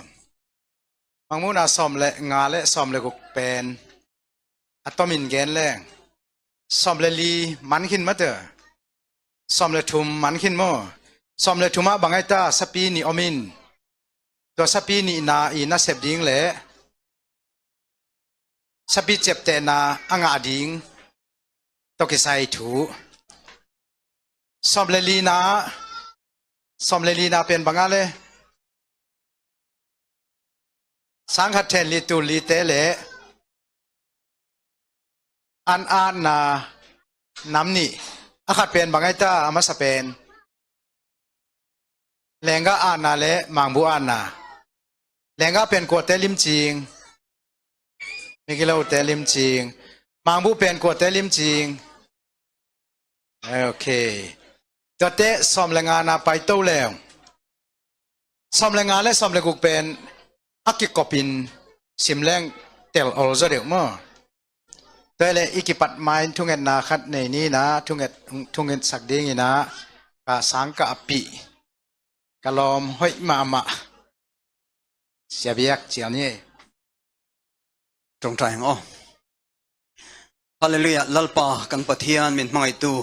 Mangmuhna sawm le nga le sawm le guk pen a tomin gen leng sawm le li man khin mate. Sawm le thum man khin maw? Sawm le thum ah bang ahi ta, sapi nih om in. Tua sapi nihna i nasep ding le sapi ciaptehna a ngah ding tawh kisai thu. Sawm le lina, sawm le lina pen banga le sangkhat then li tul lite le an atna nam nih A khat pen bang ai ta, a masa pen. Lenggah atna le mangbu atna. Lenggah pen kuate limcing. Migilote limcing. Mangbu pen kuate limcing. Ok. Tuate sawm le ngana paito leng. Sawm le nga le sawm le guk pen a kikopin sim leng tel ol zaw deuh maw? Tua le i kipat main thungetna khat nei ni na, thunget, thunget sak ding ina, ka sang ka api, ka lawm hoih mahmah. Siabiak cial ni. Ṭawngṭai hang aw. Halleluiah, Lalpa kan Pathian min hmangaitu.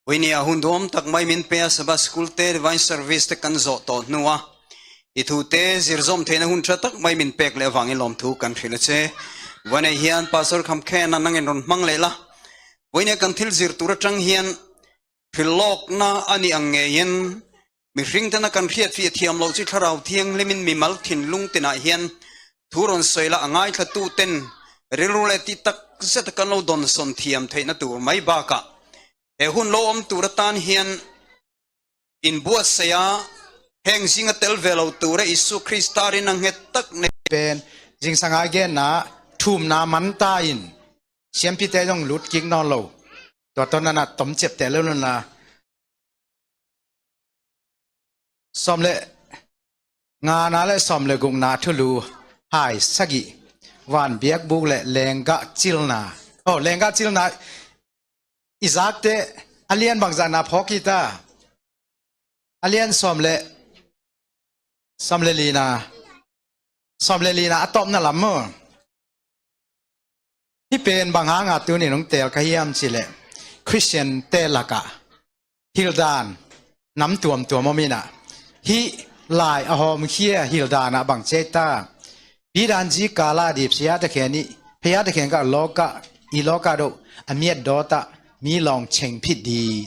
Ui nia hun duam tak mai min pia Sabbath School te, Divine Service te kan zawh tawh hnu a, i thute zirzawm theihna hun ṭha tak mai min pek le avangin lawmthu kan hril a che. Ui nia hian Pastor Kham Khen a nangin rawn hmang leh la. Ui nia kan thil zir tur aṭang hian hrilhlawkna a nih ang ngeiin, mihringtena kan hriat fiah thiam loh chi Thlarau Thianghlimin mimal thinlung tinah hian thu rawn sawi la, a ngaithlatu ten rilru leh tih tak zeta kan lo dawnsawn thiam theihna tur mai bakah, he hun lo awm tur atan hian inbuatsaih a, heng zinga tel ve lo tura Isu Krista rin a nghet tak nei pen zingsanga genna thumna man ta in, siampite zong lut kik nawn lo. Tua tawn nana tom ciapteh lo nana. Sawm le ngana le sawm le gukna thulu hai sagih. Van biakbuk le lenggah cilna. Oh, lenggah cilna i zakte a lian bangzahna phawk hi ta. A lian sawm le, sawm le lina, sawm le lina a tawpna lam maw? Hih pen bang hanga tunin hong tel ka hiam cih leh, Khristiante lakah hildan nam tuamtuam om inah, hih lai a hawmkhia hildanah bang ci ai ta? Pidanzi kala di phia takhen i, phia takhen ka lawkah, i lawkah doh a miat dawtah mi lawng cheng phit di.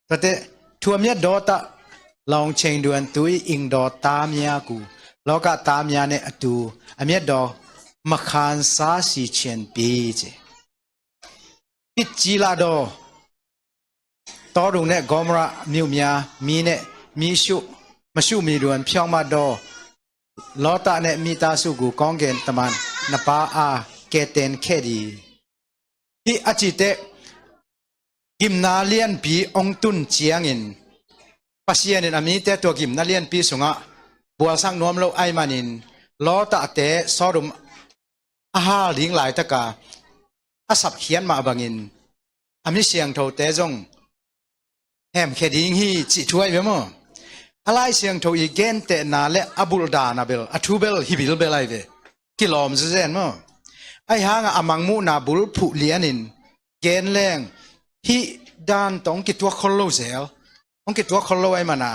Tate, thu a miat dawtah lawng cheng duan tu i ing dawt ta miak uh, lawkah ta mia neh a tu a miat daw makhan sa si chian pi ci. Pit ci lah daw, tawdung neh Gomorrah miumia mi neh mi suh, masuh mi duan phiawng mah daw, lawtah neh mi ta suh gu kawng gen taman na pa a keten khe di. Hih a cihte gimna lianpi hong tun ciangin Pasian in a mite tua gimna lianpi sungah bualsak nuam lo ai manin, lawtahte Sodom a hal ding laitaka a sapkhiat mah bangin a mi siangthote zong hemkhia ding hi cih thu ai ve maw? A Lai Siangtho i gentehna le a bulhdana bel, a thu bel hi bilbel ai ve. Kilawm zezen maw? Ai hanga a mangmuhna bul phuh lianin gen leng hih dan tawh hong kituak khol lo zel. Hong kituak khol lo ai mana.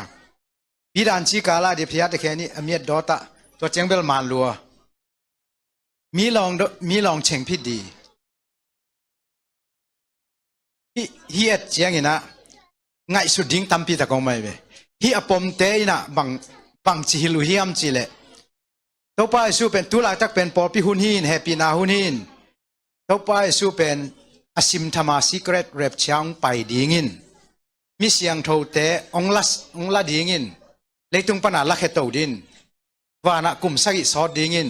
Pidanzi kala di phia takhen i a miat dawtah tua ciang bel man lua. Mi lawng, mi lawng cheng phit di. Hih, hih et cianginah ngaihsut ding tampi tak om ai ve. Hih a pomte inah bang, bang ci hilh uh hiam cih leh, Topa Jesu pen tu laitak pen pawlpi hun hin, hehpihna hun hin, Topa Jesu pen a simthama secret rapture hong pai dingin, mi siangthote hong la, hong la dingin, leitung pana lakhia to din, vanah kum sagih sawt dingin,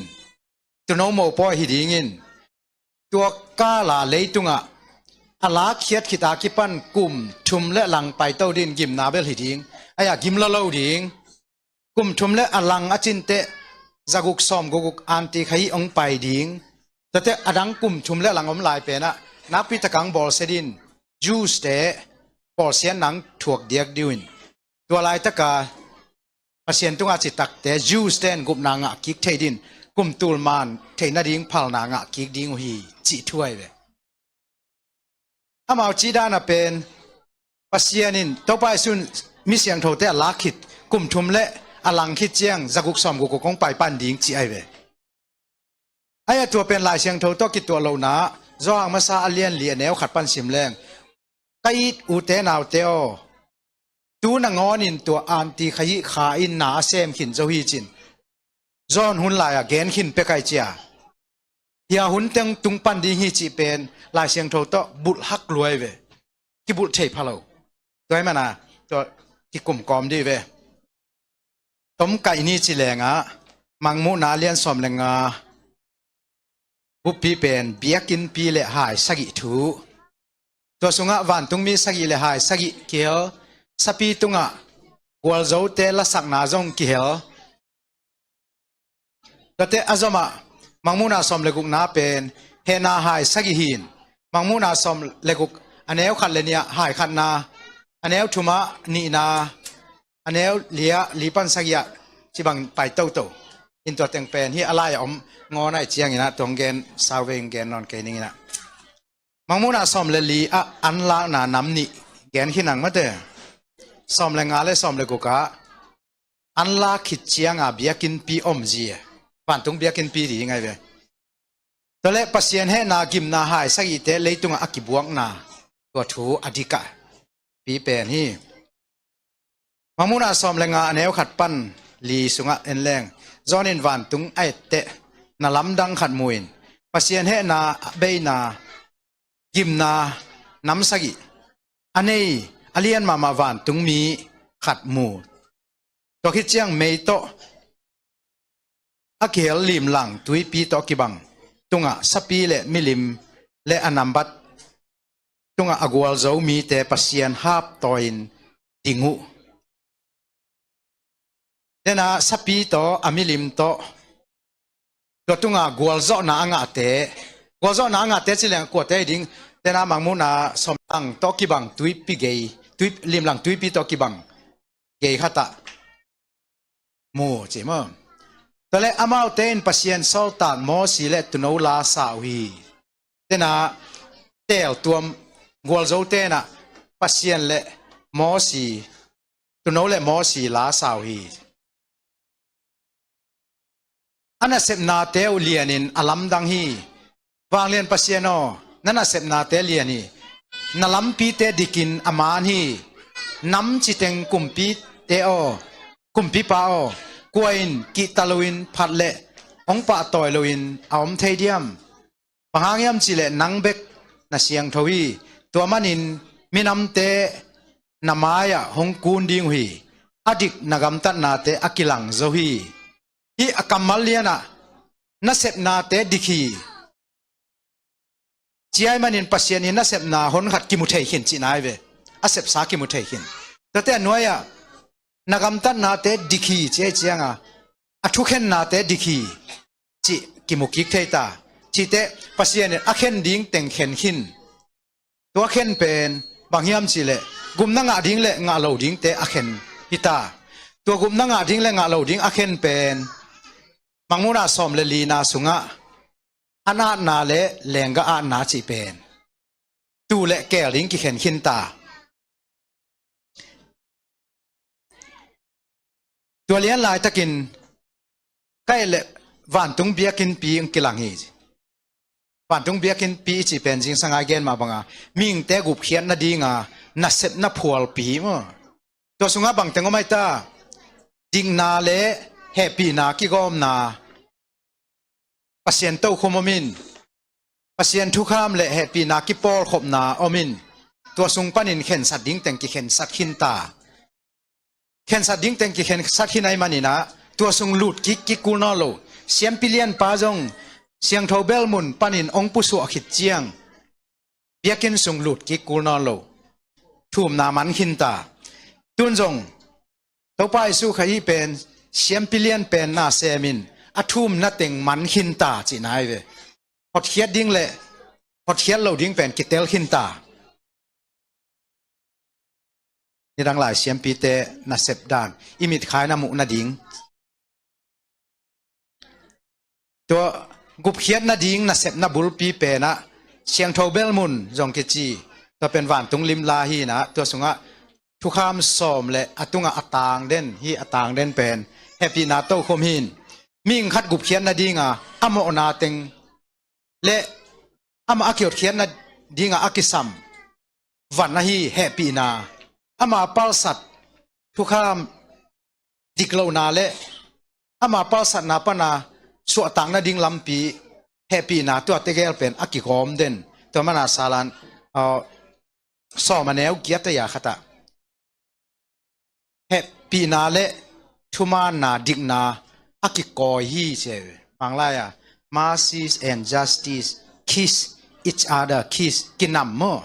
tuuno mopawi hi dingin, tua kala leitungah a lakkhiat khita kipan kum thum le lang paito din gimna bel hi ding. Aia gim lo lo ding. Kum thum le a lang a cinteh zaguk sawm gukuk anti kha hi hong pai ding. Tate a dang kum thum le lang om lai penah nakpi takang bawlsia din Jews te bawlsia nang thuak diak diuin. Tua laitaka Pasian tunga citakte Jews ten gupna ngah kik thei din kum tul man theih nading phalna ngah kik ding uh hi cih thu ai ve. Amau cih dana pen Pasian in Topa Jesu in mi siangthote a lak khit kum thum le a lang khit ciang zaguk sawm gukuk hong pai pan ding cih ai ve. Aia tua pen Lai Siangtho tawh kituah lohna Johan masa a lian li a neu khat pan sim leng, ka it ute naute aw, tu nangawnin tua anti kha hi kha in na a sem khin zo hi cin John hun lai-a gen khin pek ai cia. Hia hun teng tung pan ding hi cih pen Lai Siangtho tawh bulh hak luai ve. kibulh thei pha lo. Tua ahih manin tua kikum kawm dih ve. Tom kaih ni ci lengah Mangmuhna a lian sawm le nga buppi pen biakinnpi le hai sagih thu. Tua sungah vantungmi sagih le hai sagih kihel, sapi tungah gualzote lasakna zong kihel. Tuate a zomah Mangmuhna sawm le gukna pen hehna hai sagih hi-in, Mangmuhna sawm le guk a neu khat le nih ah hai khatna, a neu thum ah nihna, a neu li ah li pan sagih ah cibang pai toto. In tua teng pen hih a lai-ah om ngawn ahih ciangin ah tua hong gen sau ve, hong gen nawn kei ning in ah. Mangmuhna sawm le li ah anlakna nam nih gen khin hang mate. Sawm le nga le sawm le guk ah anlak khit cianga biakinnpi omzia, vantung biakinnpi ding ahi ve. Tua leh Pasian hehna gimna hai sagihte leitungah a kibuakna, tua thu a dikah pi pen hi. Mangmuhna sawm le nga a neu khat pan li sungah en leng, John in vantung a etteh na lamdang khat mu-in Pasian hehna beina gimna nam sagih a nei a lian mahmah vantungmi khat mu. Tua khit ciang mei tawh a kihel limlang tuipi tawh kibang tungah sapi le milim le a nambat tungah a gualzo mite Pasian haptawi-in ding uh. Tena sapi tawh a milim tawh tua tunga gualzawhna a ngahte, gualzawhna a ngahte ci leng kuate hi ding? Tena Mangmuhna sawm le nga tawh kibang tuipi gei, tui, limlang tuipi tawh kibang gei khatah mu ci maw. Tua leh amaute in Pasian sawltak Mosi le Tuuno la sa uh hi. Tena teltuam gualzo tenah Pasian le Mosi, Tuuno le Mosi la sa uh hi. A nasepnate uh lianin a lamdang hi. Vanglian Pasian aw, na nasepnate lian hi. Na lampite dikin a man hi. Nam citeng kumpite aw, kumpipa aw, kua in kihta loin phat le hong pahtawi loin a om thei diam? Bang hang hiam cihleh nang bek na siangtho hi. Tua manin minamte na mai-ah hong kun ding uh hi. A dik na gamtatnate a kilang zo hi. Hih a kammal lianah nasepnate dik hi. Ci ahih manin Pasian in nasepna hon khat kimu thei khin cihna hi ve. A sepsa kimu thei khin. Tuate a nuai-ah na gamtatnate dik hi ci ahih cianga a thukhennate dik hi cih kimu kik thei ta. Cihte Pasian in a khen ding teng khen khin. Tua khen pen bang hiam cihleh gupna ngah ding le ngah lo dingte a khen hi ta. Tua gupna ngah ding le ngah lo ding a khen pen Mangmuhna sawm le lina sungah an atna le leenggah atna cih pen tuu le keel ding kikhen khin ta. Tua lian laitakin ka et leh vantung biakinnpi hong kilang hi. Vantung biakinnpi i cih pen zingsang a i gen mah banga mihingte gupkhiat nadinga nasepna phualpi hi maw. Tua sungah bangteng om ahi ta? Dikna le hehpihna kigawmna Pasian tokhom om in, Pasian thukham le hehpihna kipawlkhopna om in, tua sung panin khensat ding teng kikhensat khin ta. Khensat ding teng kikhensat khin ahih maninah tua sung lut kik kik kul nawn lo. Siampi lianpa zong siangtho bel mun panin hong pusuah khit ciang biakinn sung lut kik kul nawn lo. Thumna man khin ta. Tun zong Topa Jesu Khazih pen siampi lian pen na semin a thumna teng man khin ta cihna hi ve. Hotkhiat ding le hotkhiat lo ding pen kitel khin ta. Nidang lai siampite nasep dan i mitkhai na muh nading, tua gupkhiat nading nasepna bulpi penah siangtho bel mun zong kici, tua pen vantung limla hinah tua sungah thukham sawm le a tungah a tangden hi. A tangden pen hehpihna tokhom hin. Mihing khat gupkhiat nadinga a mawhna teng le amah a kihotkhiat nadinga a kisam van ahi hehpihna. Ama palsat thukham diklohna le ama palsatna pana suahtak nading lampi hehpihna tua tegel pen a kigawm den. Tua mana salan, uh, sawm a neu giat a khatah hehpihna le thumaanna dikna a kikawi hi ci. Manglai-a mercies and justice kiss each other, kiss, kinam maw?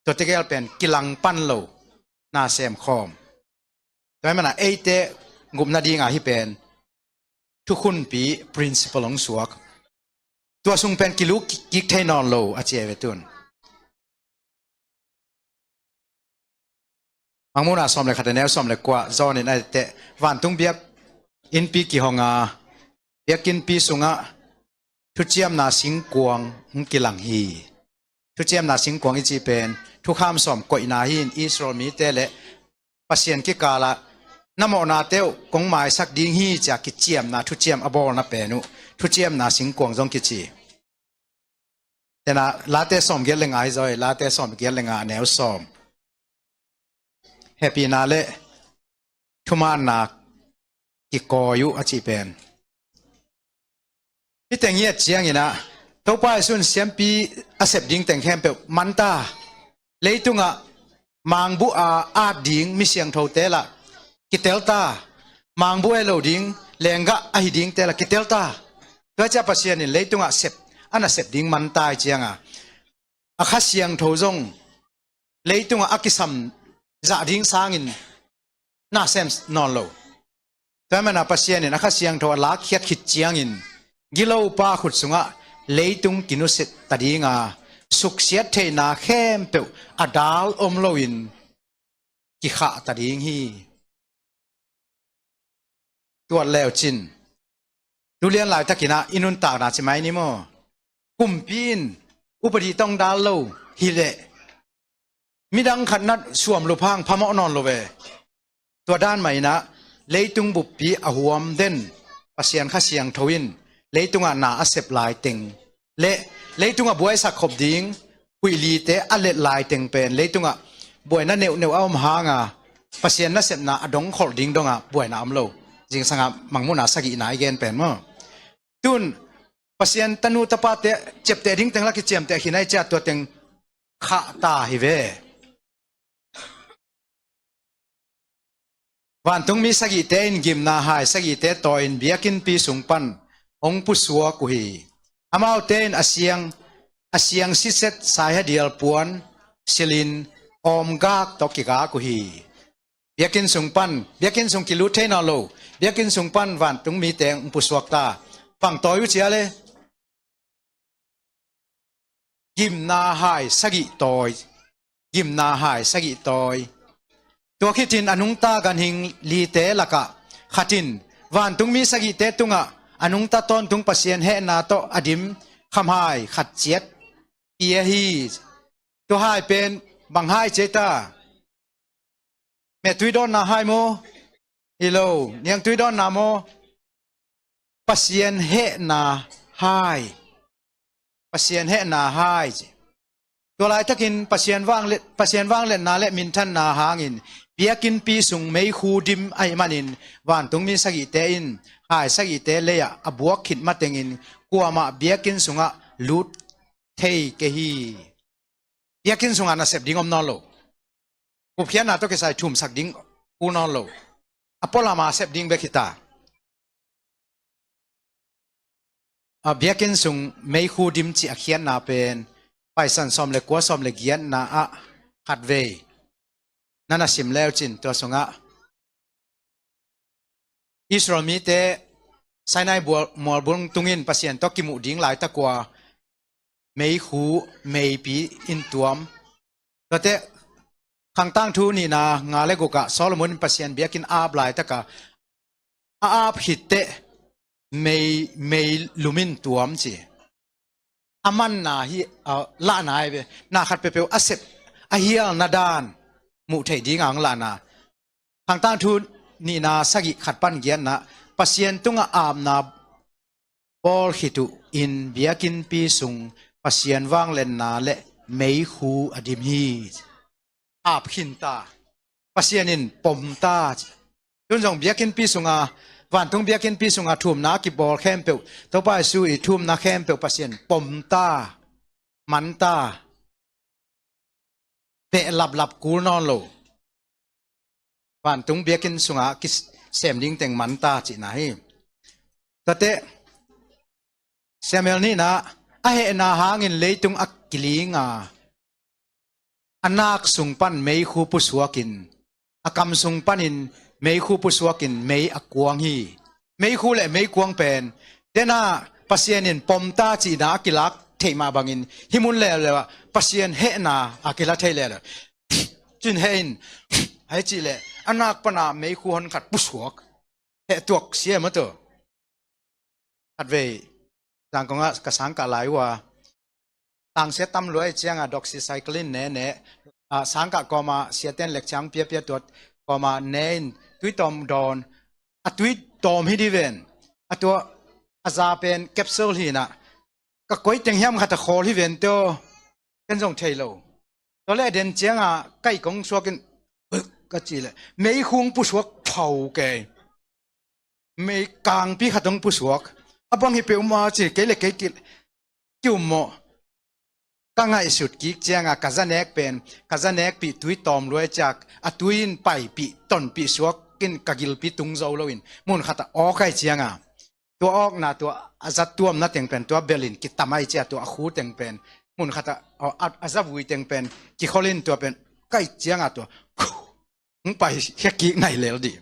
Tua tegel pen kilang pan lo na sem khawm. Tua hi mana eite gupna dinga hi pen thukhunpi principle hong suak. Tua sung pen kilu kik thei nawn lo a ci ve tun. Mangmuhna sawm le khat a neu sawm le kua, John in a teh, vantung biakinnpi kihonga, biakinnpi sungah thuciamna singkuang hong kilang hi. Thuciamna singkuang i cih pen thukham sawm koihna hi in, Israel mite le Pasian kikalah na mawhnate uh kong maisak ding hi ci-a kiciamna thuciam a bawlna pen uh thuciamna singkuang zong kici. Tena Late sawm giat le nga hi zaw hi, Late sawm giat le nga a neu sawm. Hehpihna le thumaanna kikawi uh a cih pen. Hih teng i et ciangin ah, Topa Jesu in siampi a sep ding teng khempeuh man ta. Leitungah mangbuh a at ding mi siangthote lah kitel ta. Mangbuh a hi lo ding, lenggah ahi dingte lah kitel ta. Tua ciah Pasian in leitungah sep, a na sep ding man ta hi cianga, a Kha Siangtho zong leitungah a kisam zah ding sangin na sem nawn lo. Tua hi mana Pasian in a Kha Siangtho a lakkhiat khit ciangin, gilopa khut sungah leitung kinusia ta dinga, suksiat theihna khempeuh a dal om loin kikhah ta ding hi. Tuat leucin, tulian laitakin ah i nuntakna ci mai ni maw? Kumpi in upadi tawh dal lo hileh midang khat na suamlup hang phamawh nawn lo ve. Tua dan mah in ah leitung buppi a huam den Pasian Kha Siangtho in leitungah na a sep laiteng le leitungah buaisak khop ding huihlite a let laiteng pen leitungah buaina neuhneuh a om hanga Pasian nasepna a dongkholh ding dongah buaina om lo. Zingsanga Mangmuhna sagihna i gen pen maw? Tun Pasian tanu tapate ciapteh ding teng lah kiciamteh khin a i ciah tua teng khah ta hi ve. Vantungmi sagihte in gimna hai sagihte tawi-in biakinnpi sung pan hong pusuak uh hi. Amaute in a siang, a siang sitset saihadial puan silhin awmgak tawh kigak uh hi. Biakinn sung pan, biakinn sung kilut thei nawn lo, biakinn sung pan vantungmite hong pusuak ta. Pang tawi uh cia le. Gimna hai sagih tawi. Gimna hai sagih tawi. Tua khitin a nungta ganhing lite lakah khatin vantungmi sagihte tungah a nungta tawntung Pasian hehna tawh a dim khamhai khat ciat pia hi. Tua hai pen bang hai ci ta? Mehtui dawnna hai maw? Hi lo, niangtui dawnna maw? Pasian hehna hai. Pasian hehna hai ci. Tua laitakin Pasian vanglet, Pasian vangletna le minthanna hangin biakinnpi sung meikhu dim ahih manin vantungmi sagihte in hai sagihte lei-ah a buak khit matengin kuamah biakinn sungah lut thei kei hi. Biakinn sungah nasep ding om nawn lo. Gupkhiatna tawh kisai thumsak ding kul nawn lo. A pualama sep ding bek hi ta. A biakinn sung meikhu dim cih a khiatna pen Paisan sawm le kua, sawm le giatna ah khatvei na na sim leucin tua sungah Israel mite Sinai bual, mualbung tungin Pasian tawh kimuh ding laitak ua meikhu, meipi in tuam. Tuate Khangtangthu nihna nga le gukah Solomon in Pasian biakinn a ap laitaka a ap khitteh mei, mei lum in tuam ci. A manna hi, a, lahna hi ve. Na khat peuhpeuh a sep, a hialna dan muh theih ding ang lahna. Khangtangthu nihna sagih khat pan giatna Pasian tungah apna bawl khit uh in biakinnpi sung Pasian vangletna le meikhu a dim hi. Ap khin ta. Pasian in pom ta. Tun zong biakinnpi sunga, vantung biakinnpi sunga thumna a kibawl khempeuh, Topa Jesu i thumna khempeuh Pasian pom ta, man ta. behlaplap kul nawn lo. Vantung biakinn sungah kisem ding teng man ta cihna hi. Tate, Samuel nihna, a hehna hangin leitung a kilinga, a nak sung pan meikhu pusuakin, a kam sung panin meikhu pusuakin mei a kuang hi. Meikhu le meikuang pen, dena Pasian in pom ta cihna a kilak theih mah bangin, hih mun leuleu ah Pasian hehna a kila thei leuleu. Cin heh in, hei cih leh, a nak pana meikhu hon khat pusuak. Heh tuak sia maw tu. Khatvei, Zangkong ah ka sangkah lai uh a, tangsia tam luai cianga doxycycline ne ne, a, sangkah kawma siaten lekciang piapia tuat kawma ne in tui tawm dawn, a tui tawm hi di ven, a tua a za pen capsule hi na, ka koi teng hiam khat a khawl hi ven teo, ken zong thei lo. Tua le a den cianga kai kong suakin, ka ci le, meikhu pusuak phau kei. Mei kangpi khat hong pusuak. A bang hi peuhmah ci, kei le kei ki, ki um maw. Ka ngaihsut kik cianga ka zanek pen, ka zanekpih tui tawm luai ciak, a tui in paipih, tonpih suakin ka gilpi tung zo loin, mun khatah awk ai cianga. Tua awkna, tua a za tuamna teng pen, tua belin kitam ai cia, tua a khu teng pen, mun khatah, a, a, a za vui teng pen, kikholin tua pen, kai cianga tua. Hong pai khia kik nai lel dih.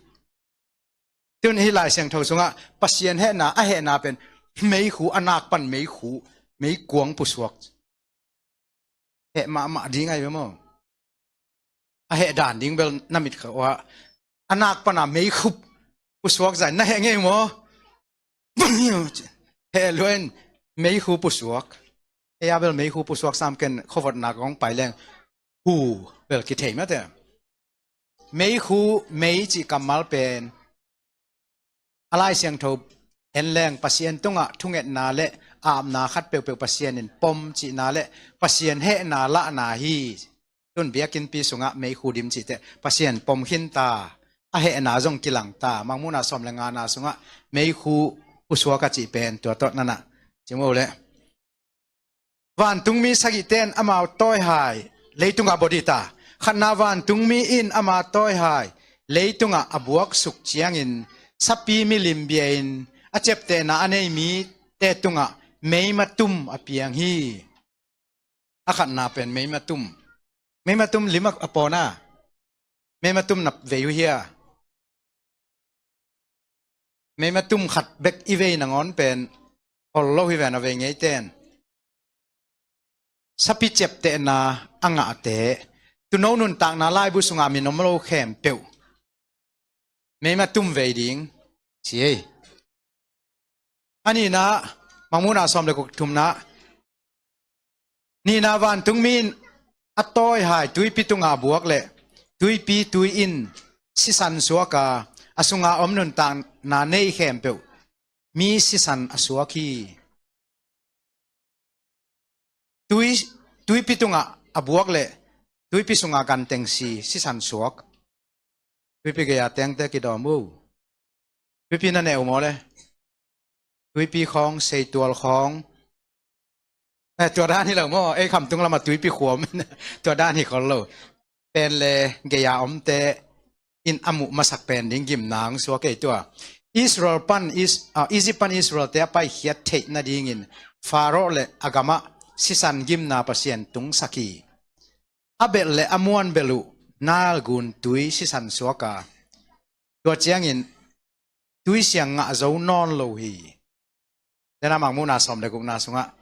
Tun hih Lai Siangtho sungah Pasian hehna, a hehna pen meikhu, a nak pan meikhu, meikuang pusuak. Heh mahmah ding ai ve maw. A heh dan ding bel na mit kha uh a. A nak pana meikhu pusuak zai na heh ngei maw. Heh luain meikhu pusuak. Ei a bel meikhu pusuak sam ken khovot nak hong pai leng. Hu bel kithei mate. Meikhu, mei cih kammal pen a Lai Siangtho en leng Pasian tungah thungetna le apna khat peuhpeuh Pasian in pom cihna le Pasian hehna lahna hi. Tun biakinnpi sungah meikhu dim cihte Pasian pom khin ta, a hehna zong kilang ta. Mangmuhna sawm le ngana sungah meikhu pusuak a cih pen tua tawh nanah cim uh le. Vantungmi sagihte in amau tawihai leitungah bawdita. Khatna vantungmi in ama tawihai leitungah a buaksuk ciangin sapi milim bia-in a ciaptehna a nei mite tungah meimatum a piang hi. A khatna pen meimatum. Meimatum lim a pawna. Meimatum na vei uh hia. Meimatum khat bek i vei nangawn pen ol lo hi ven a vei ngeiten. Sapi ciaptehna a ngahte. Tuno nuntakna laibu sunga min om lo khempeuh. Meimatum vei ding. Ci ei. A nihna, Mangmuhna sawm le guk thumna. Nihna vantungmi in a tawihai tuipi tunga buak le tuipi tui in sisan suaka a sunga om nuntakna nei khempeuh mi sisan a suak hi. Tui, tuipi tungah a buak le tuipi sunga ganteng si sisan suak. Tuipi gei-a tengte kidawm uh. Tuipi na neh uh maw le. Tuipi khawng, seitual khawng. Eh, tua dan hi lo maw, ei khamtung lamah tuipi khuam. Tua dan hi khol lo. Pen le gei-a omte in a muh masak pen ding gimna hong suak ei tua. Israel pan, Is-, ah, Egypt pan Israel-te a paikhiat theih nadingin Pharaoh le a gamah sisan gimna Pasian tungsak hi. A belh le a muan belh uh Nile gun tui sisan suaka. Tua ciangin tui siang ngah zo nawn lo hi. Tena Mangmuhna sawm le gukna sungah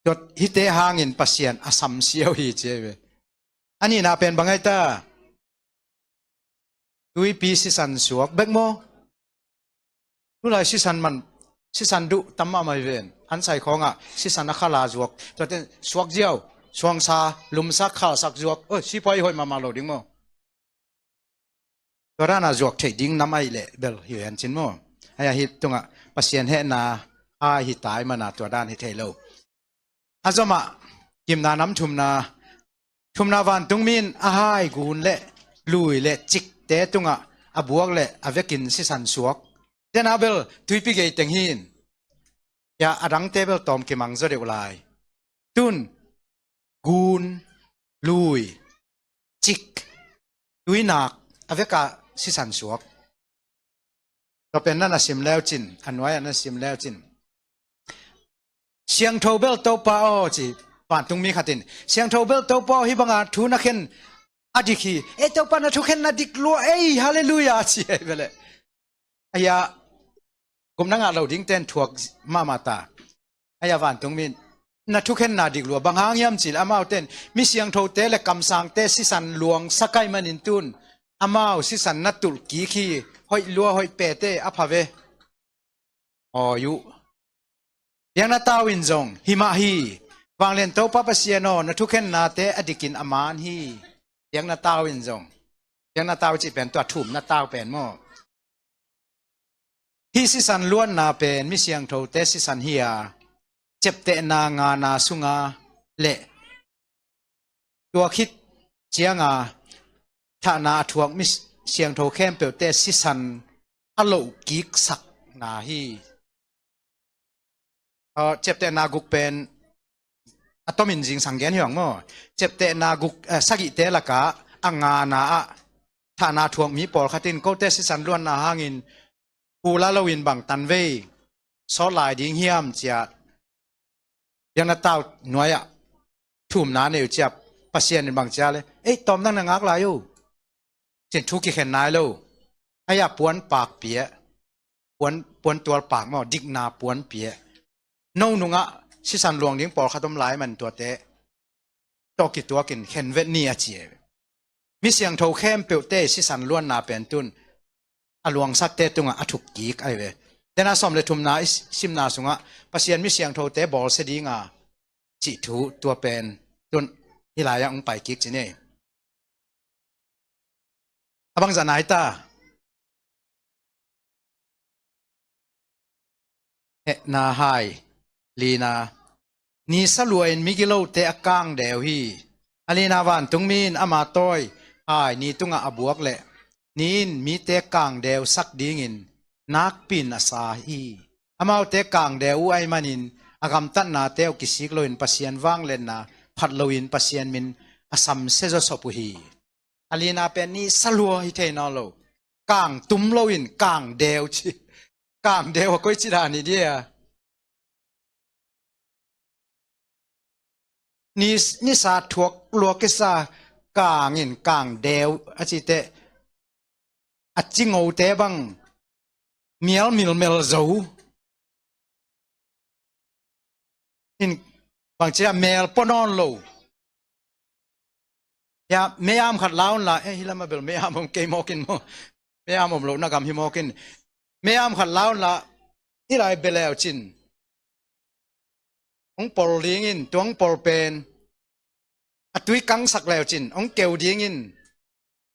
tua hihte hangin Pasian a samsiau hi ci ei ve. A nihna pen bang ai ta. Tuipi sisan suak bek maw. Tulai sisan man, sisan duh tam mahmah hi ven. An sai khawngah sisan a khala zuak. Tuate suak ziau, suangsa, lumsak, khalsak zuak. Oi, sipuai hoih mahmah lo ding maw. Tua dana zuak theih ding nam aih leh bel hi hen cin maw. Aia hi tungah Pasian hehna a hi tai mana tua dan hi thei lo. A zomah gimna nam thumna, thumna vantungmi in a hai gun le lui le cikte tungah a buak le a vekin sisan suak. Tena bel tuipi gei teng hin. Ya a dangte bel tawm kimang zaw deuh lai. Tun gun, lui, cik, tuinak, a veka sisan suak. Tua pen na na sim leucin, a nuai-ah na sim leucin. Siangtho bel Topa aw, ci vantung mi khat in. Siangtho bel Topa aw, hih banga thu na khen a dik hi. Ei Topa, na thukhenna dik lua ei, halleluiah, ci ei bele. Aia, gupna ngah lo ding ten thuak mahmah ta. Aia, vantung mi in na thukhenna dik lua, bang hang hiam cih leh amaute in mi siangthote le kamsangte sisan luangsak ahih manin tun amau sisan na tulh kik hi. Hoih lua, hoih pete a pha ve. Awi uh. Biakna tau in zong hi mah hi. Vanglian Topa Pasian aw, na thukhennate a dikin a man hi. Biakna tau in zong. Biakna tau cih pen tua thumna tau pen maw? Hih sisan luanna pen mi siangthote sisan hi a, ciaptehna ngana sunga le tua khit cianga thahna a thuak mi siangtho khempeuhte sisan a lohkik sakna hi. Aw, ciaptehna guk pen a tomin zingsang gen hi hang maw? Ciaptehna guk, eh, sagihte lakah a ngana ah thahna thuak mi pawlkhat in kote sisan luanna hangin pula loin bang tanvei sawt lai ding hiam, ci-a Biakna tau nuai-ah thumna nei uh ciang Pasian in bang ci-a le, ei, tawm dang na ngak lai uh, ci-in thu kikhen nai lo. Aia, puan pak pia, puan, puan tual pak maw, dikna puan pia. No nungah sisan luang ding pawlkhat om lai man tuate tawh kituakin khenvet ni, a ci ei ve. Mi siangtho khempeuhte sisan luanna pen tun a luangsakte tungah a thukkik ahi ve. Tena sawm le thumna i simna sungah Pasian mi siangthote bawlsia dinga cih thu tua pen tun hih lai-ah hong paikik ci ni. A bangzah nai ta? Hehna hai lina. Ni sa lua-in migilote a kangdeu hi. A lina, vantungmi in ama tawi hai ni tungah a buak leh ni in mite kangdeusak dingin nakpi-in a sa hi. Amaute kangdeu uh ahih manin a gamtatnate uh kisik loin Pasian vangliatna phat loin Pasian min a samsia zawsop uh hi. A lina pen ni sa lua hi thei nawn lo. Kang tum loin kangdeu ci. Kangdeu a koici dan hi dia? Ni, nisa thuak lua kisa, kangin kangdeu a cite, a cingote bang mial milmel zo. In bang ci-a mel pua nawn lo. Ya, mei-am khat la unla, eh, hih lamah bel mei-am om kei mawk in maw. Mei-am om lohna gam hi mawk in. Mei-am khat la unla, hih lai bia leucin hong pol dingin, tua hong pol pen a tui kangsak leucin hong keu dingin,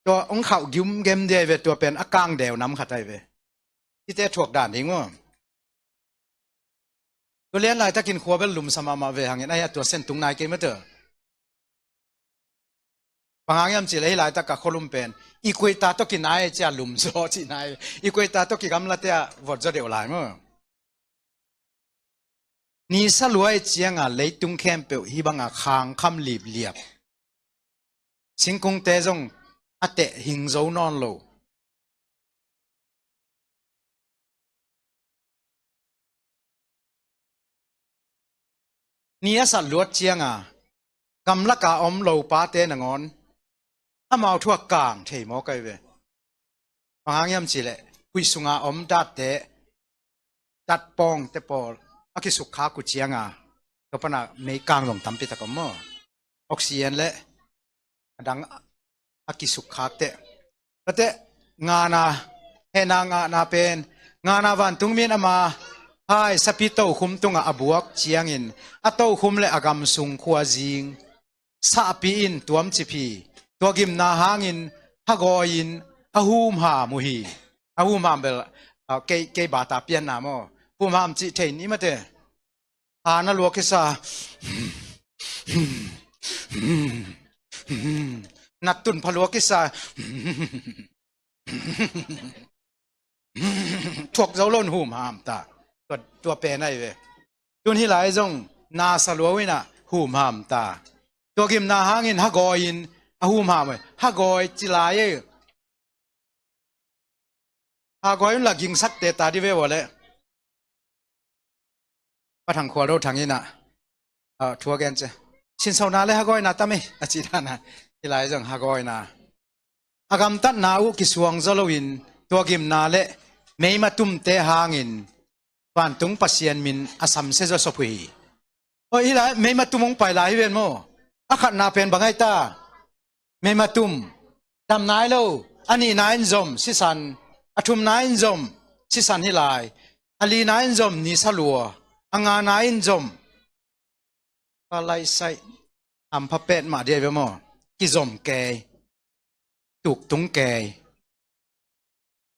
tua hong khauh gimgem ding ahi ve, tua pen a kangdeu nam khat ahi ve. Hihte thuak dan ding maw. Tua lian laitakin khua bel lumsa mahmah ve hangin, ahi a, tua sentung nai kei mate. Bang hang hiam cih leh hih laitak a khualum pen equator tawh kinai ci-a lumzaw cih nai. Equator tawh kigamlate ah votzaw deuh lai maw. Ni sa lua ahih cianga leitung khempeuh hih banga khangkham lipliap. Singkungte zong a teh hing zo nawn lo. Ni a sat luat cianga gamlaka om lopate nangawn amau thu a kang thei mawk ahi ve. Bang hang hiam cih leh huih sunga om datte, datpawngte pawl a kisukkhak uh cianga tua pana meikang zong tampi tak om maw. Oxygen le a dang a kisukkhak teh. Tua teh ngana, hehna ngahna pen, ngana, vantungmi in ama hai sapi tokhum tungah a buak ciangin a tokhum le a gamsung khuazing sahpi in tuamcip hi. Tua gimna hangin hagawi-in a humham uh hi. A humham bel, ah, kei, kei bata pianna maw. Humham cih thei ni mate. Ha na lua kisa. Nattun pha lua kisa. Thuak zo loin humham ta. Tua, tua pen ahi ve. Tun hih lai zong nasa lua uh inah humham ta. Tua gimna hangin hagawi-in A humham ei. Hagawi ci lai ei. Hagawi un la gingsak te ta di ve vua leh. Pa Thang Khual Do Thang in ah, ah, thu a gen ci. Sinsona le hagawina tam ei a ci dan a. Hih lai zong hagawina. A gamtatna uh kisuang zaw loin tua gimna le meima tumte hangin vantung Pasian min a samsia zaw sop uh hi. Aw, hih lai meima tum hong pai lai hi ven maw. A khatna pen bang ai ta? Meima tum. Dam nai lo. A nihna in zom, sisan. A thumna in zom, sisan hih lai. A lina in zom, nisa lua. A ngana in zom. Ka laihsaih hampha petmah dia ve maw. Kizom kei. Tuktung kei.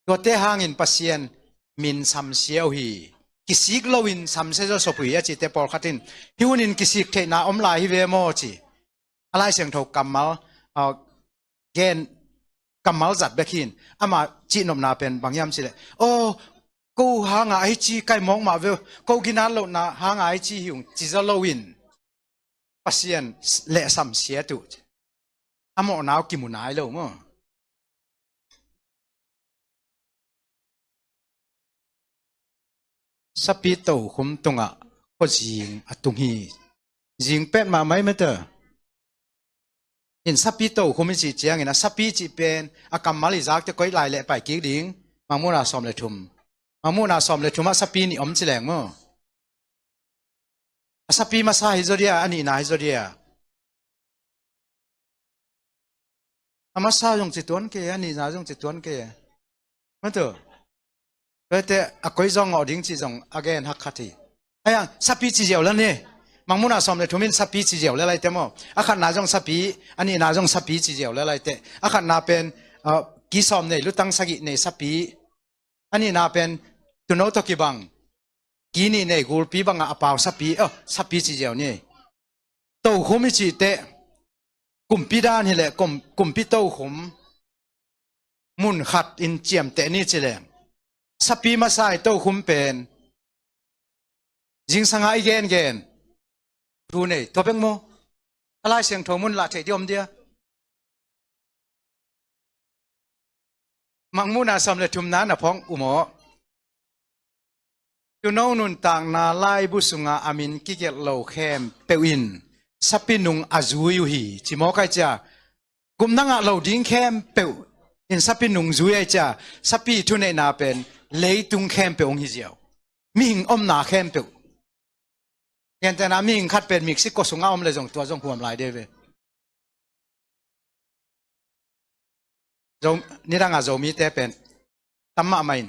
Tuate hangin Pasian min samsia uh hi. Kisik loin samsia zaw sop uh hi a cite pawlkhat in. Hih hunin kisik theihna om lai hi ve maw ci. A Lai Siangtho kammal, ah, gen kammal zat bek hin. Ama cihnopna pen bang hiam ci leh. Aw, ko hanga ahi ci kai mawk mah ve. Ko ginat lohna hanga ahi ci hi ung ci zaw loin. Pasian leh samsia tuh. A mawhna uh kimu nai lo maw. Sapi tokhum tungah khuazing a tung hi. Zing pet mahmah ei mete. In sapi tokhum i cih ciangin a sapi cih pen a kammal i zakte koi lai leh pai kik ding. Mangmuhna sawm le thum. Mangmuhna sawm le thum ah sapi nih om ci leng maw. A sapi masa hi zaw dia, a nihna hi zaw dia. A masa zong ci tuan kei, a nihna zong ci tuan kei. Matu. Tuate a koi zong ngawh ding ci zong a gen hak khat hi. Ayang, sapi ci ziau la ni. Mangmuhna sawm le thum in sapi ci ziau le lai te maw. A khatna zong sapi, a nihna zong sapi ci ziau le lai te. A khatna pen, ah, ki sawm nei, lutang sagih nei sapi. A nihna pen tuuno tawh kibang. Ki nih nei gulpi bangah a pau sapi, oh, sapi ci ziau ni. Tokhum i cih teh kumpi dan hileh kum, kumpi tokhum mun khat in ciamteh ni ci leng. Sapi masa i tokhum pen zingsanga i gengen thu nei tua bek maw? A Lai Siangtho mun lah theih di om dia. Mangmuhna sawm le thumna na phawng uh maw? Tuuno nuntakna laibu sunga a min kigelh lo khempeuh in sapi nung a zui uh hi ci maw kai cia. Gupna ngah lo ding khempeuh in sapi nung zui ai cia. Sapi thuneihna pen leitung khempeuh hong hi ziau. Mihing omna khempeuh. Gentehna mihing khat pen Mexico sunga om le zong tua zong huam lai de ve. Zo, nidanga Zomite pen tam mahmah in.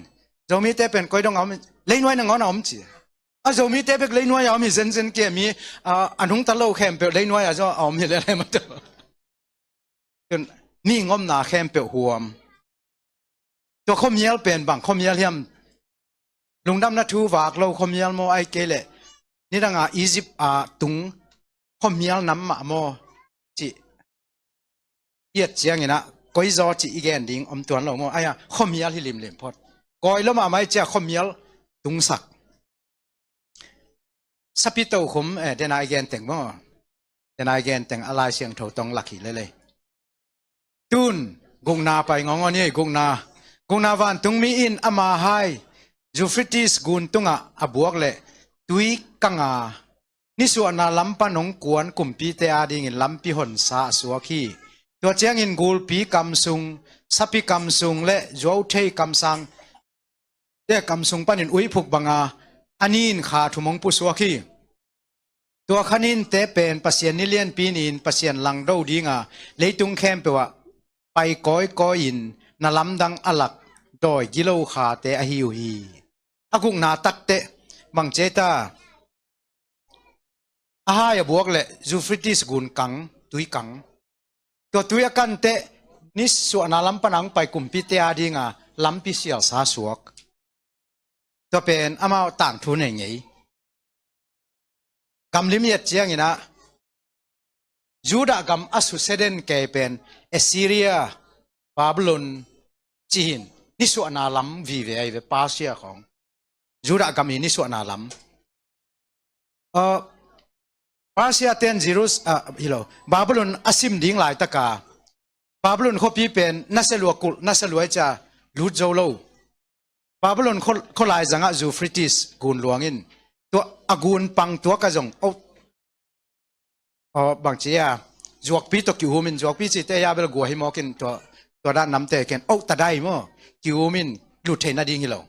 Zomite pen koi dong a om, leinuai nangawn a om ci. A Zomite bek leinuai a om hi zenzen kia mi, a, a nungta lo khempeuh leinuai a zaw a om hi lelai mah tawh. Tun, mihing omna khempeuh huam. Tua khuamial pen bang khuamial hiam? Lungdamna thu vak lo khuamial maw ai kei leh nidanga Egypt a tung khuamial nam mah maw? Cih i et ciangin ah koi zaw cih i gen ding om tuan lo maw? Ai-a khuamial hi limlim phot. Kawi lo mahmah i cia khuamial tungsak. Sapi tokhum, eh, dena i gen teng maw? Dena i gen teng a Lai Siangtho tong lak hi lelei. Tun, gukna pai ngawngawn hi, gukna. Gukna vantungmi in ama hai Euphrates gun tungah a buak leh tui kanga nisuahna lam pan hong kuan kumpite adingin lampi honsa a suak hi. Tua ciangin gulpi kam sung, sapi kam sung le zuauthei kamsang te kam sung panin uiphuk banga a nin kha thum hong pusuak hi. Tua kha ninte pen Pasian ni lianpi ni-in Pasian langdo dinga leitung khempeuh ah pai kawikawi-in na lamdang a lak dawi gilo khate ahi uh hi. A gukna takteh bang ci ta? A hai a buak leh Euphrates gun kang, tui kang. Tua tui a kanteh nisuahna lam pana hong pai kumpite adinga lampi sialsa suak. Tua pen amau tangthu nei ngei. Gamlim i et ciangin ah Judah gam a susia den kei pen Assyria, Babylon cihin nisuahna lam vive ahi ve, Persia khawng. Judah gam i nisuahna lam. Ah, Persia ten Jerus-, ah, hi lo, Babylon a sim ding laitaka Babylon khuapi pen nasia lua kulh, nasia lua i cia lut zo lo. Babylon khua-, khualai zangah Euphrates gun luang in tua a gun pang tua ka zong oh, oh, bangci a zuakpi tawh ki-um in, zuakpi cite ya bel gua hi mawk in tua, tua dan namte ken oh tadai maw, ki-um in lut theih nading hi lo.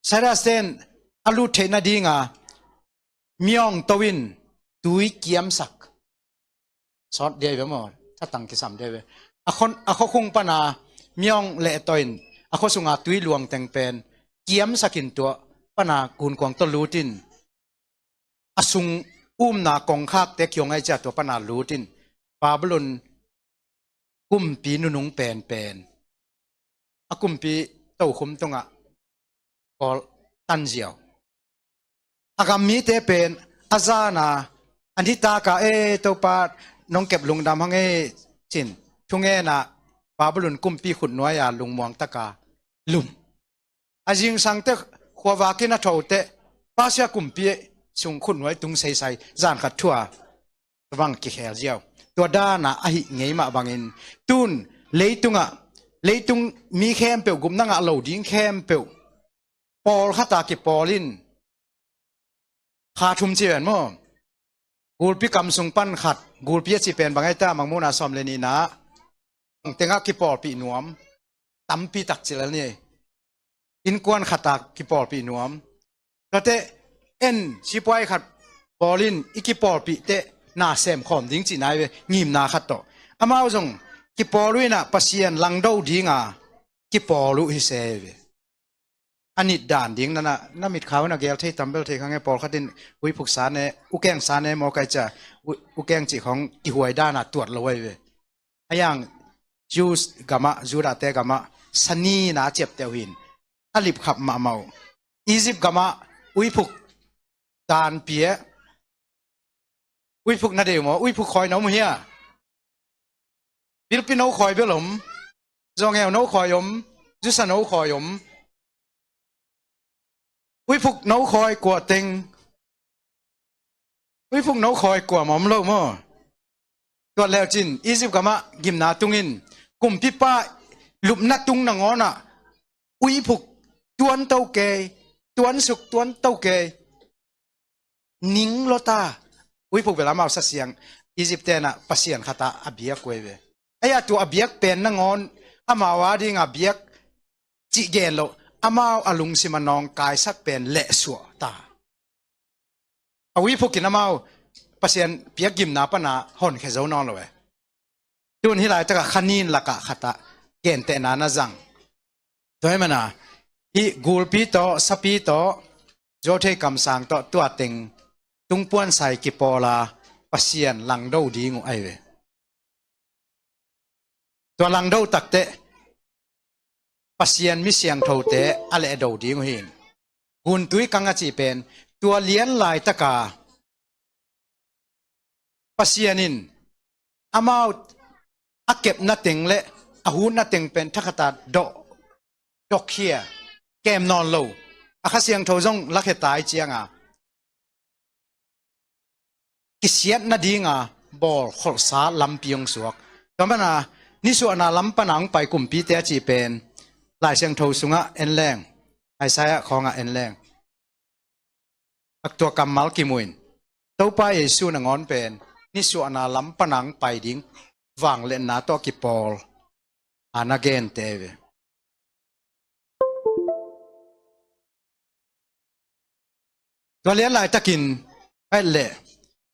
Cyrus ten a lut theih nadinga miawng to in tui kiamsak. Sawt dia i ve maw, thatang kisam dia i ve. A khon, a khuakhung pana miawng leh to in a khua sunga tui luang teng pen kiamsak in tua pana gunkuang tawh lut in a sung umna kongkhakte kiong ai cia tua pana lut in Babylon kumpi nunung penpen a kumpi tokhum tungah kawl tanziau. A gam mite pen a zana a nitaka e Topa nong kep lungdam hang e cin thungena Babylon kumpi khutnuai-a lungmuang taka lum. A zingsangte khuavakin a thote Persia kumpi sung khutnuai tung seisai zan khat thua bang kikhel ziau. Tua dana ahi ngei mah bangin tun leitungah, leitung mi khempeuh gupna ngah lo ding khempeuh pawlkhata kipawl in kha thum ci ven maw? Gulpi kam sung pan khat, gulpi a ci pen bang ai ta, Mangmuhna sawm le nihna tengah kipawlpih nuam tampi tak ci lel ni. Innkuan khata kipawlpih nuam. Tuate en sipuai khat pawl in i kipawlpih teh na sem khawm ding cihna i ve, ngimna khat tawh. Amau zong kipawl uh inah Pasian langdo dinga kipawl uh hi se i ve. A nit dan ding nana na mitkhau na gel thei tambel thei khange, pawlkhat in uiphuk sane, ukeng sane maw kai cia, u-, ukeng cih khawng kihuai dana tuat lo ai ve. A yang Jews gamah, Judahte gamah sanina a ciapteuh hin a lipkhap mahmah uh. Egypt gamah uiphuk dan pia, uiphuk na dei uh maw, uiphuk khawi na um uh hia? Pilpi no khawi bel om, zawngeu no khawi om, zusa no khawi om. Uiphuk no khawi kua teng, uiphuk no khawi kua mawm lo maw? Tuat leucin Egypt gamah gimna tungin kumpipa lupna tung nangawnah uiphuk tuan to kei, tuansuk tuan to kei. Ning lota uiphuk bel amau sasiang Egypt tenah pasian khata a biak uh ai ve. Aia tua a biak pen nangawn amau a dinga biak cih gen loh, amau a lungsim a nawngkaisak pen lehsuah ta. A uiphuk in amau Pasian piak gimna pana honkhia zo nawn lo e. Tun hih laitaka khanin lakah khatah gentehna na zang. Tua hi mana hih gulpi tawh, sapi tawh, zuauthei kamsang tawh, tua teng tungpuansai kipawla Pasian langdo ding uh ai ve. Tua langdo takteh Pasian mi siangthote a lehdo ding uh hin. Guntui kang a cih pen tua lian laitaka Pasian in amau a kepna teng le a hutna teng pen thakhata dawh, dawhkhia, kem nawn lo. A Kha Siangtho zong lakhia tai cianga kisiat nadinga bawl kholhsa lampi hong suak. Tua mana nisuahna lam pana hong pai kumpite a cih pen Lai Siangtho sungah en leng, Isaiah khawngah en leng. A tua kammal kimuin Topa Jesu nangawn pen nisuahna lam pana hong pai ding vangliatna tawh kipawl a na gente ve. Tua lian laitakin, ai leh,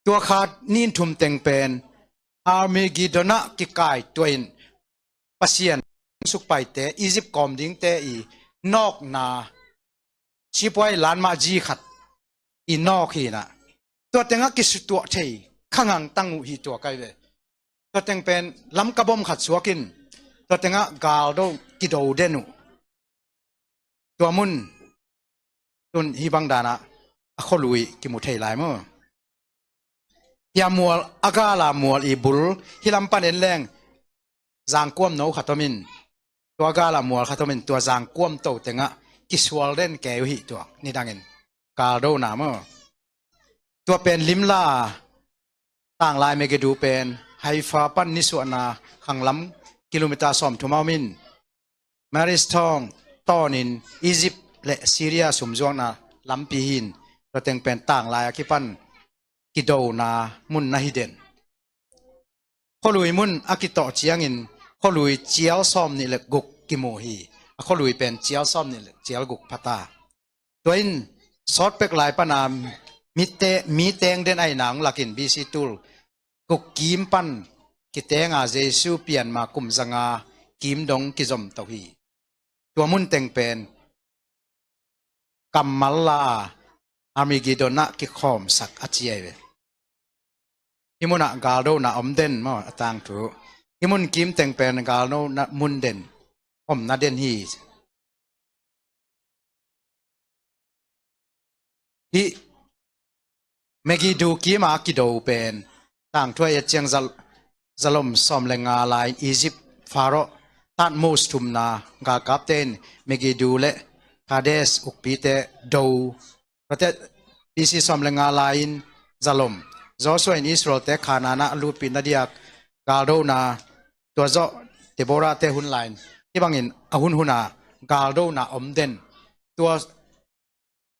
tua khat nin thum teng pen Armageddon ah kikai tuahin Pasian sukpaite, Egypt kawm dingte i nawkna sipuai lanmah zi khat i nawk hinah. Tua tengah kisutuah thei khangangtang uh hi tua kai ve. Tua teng pen lamka bom khat suakin tua tengah galdo kido den uh. Tua mun tun hih bang danah a khualui kimu thei lai maw? Hia mual, a gala mual i bul hih lam pan en leng zangkuam no khat omin, tua gala mual khat omin, tua zangkuam to tengah kisual den kei uh hih tua nidangin kaldona maw? Tua pen limla tanglai Megiddo pen Haifa pan nisuahna khanglam kilometer sawmthum a om in, Marist Thong tawnin Egypt le Syria sumzuakna lampi hi in, tua teng pen tanglai a kipan kidona mun na hi den. Khualui mun a kitawh ciangin khualui cial sawmnih le guk kimu hi. A khualui pen cial sawmnih le cial guk phata. Tua in sawtpek lai pana mi teng den aina hong lakin B C tul guk kim pan kitenga Jesu pianma kum zanga kim dong kizom to hi. Tua mun teng pen kammal la a Armageddon ah kikhawmsak a ci ahi ve. Hih munah galdona om den maw, a tangthu. Hih mun kim teng pen galdona mun den, omna den hi. Hih Megiddo kima kido pen tangthu a et ciang zal-, zalom sawm le nga lai-in Egypt Pharaoh Thutmose thumna galkapte in Megiddo le Kadesh ukpite do. Tuate B C sawm le nga lai-in zalom Joshua in Israelte Kanaan ah lutpihna diak galdona, tua zawh Deborah-te hun lai-in hih bangin a hunhuna galdona om den. Tua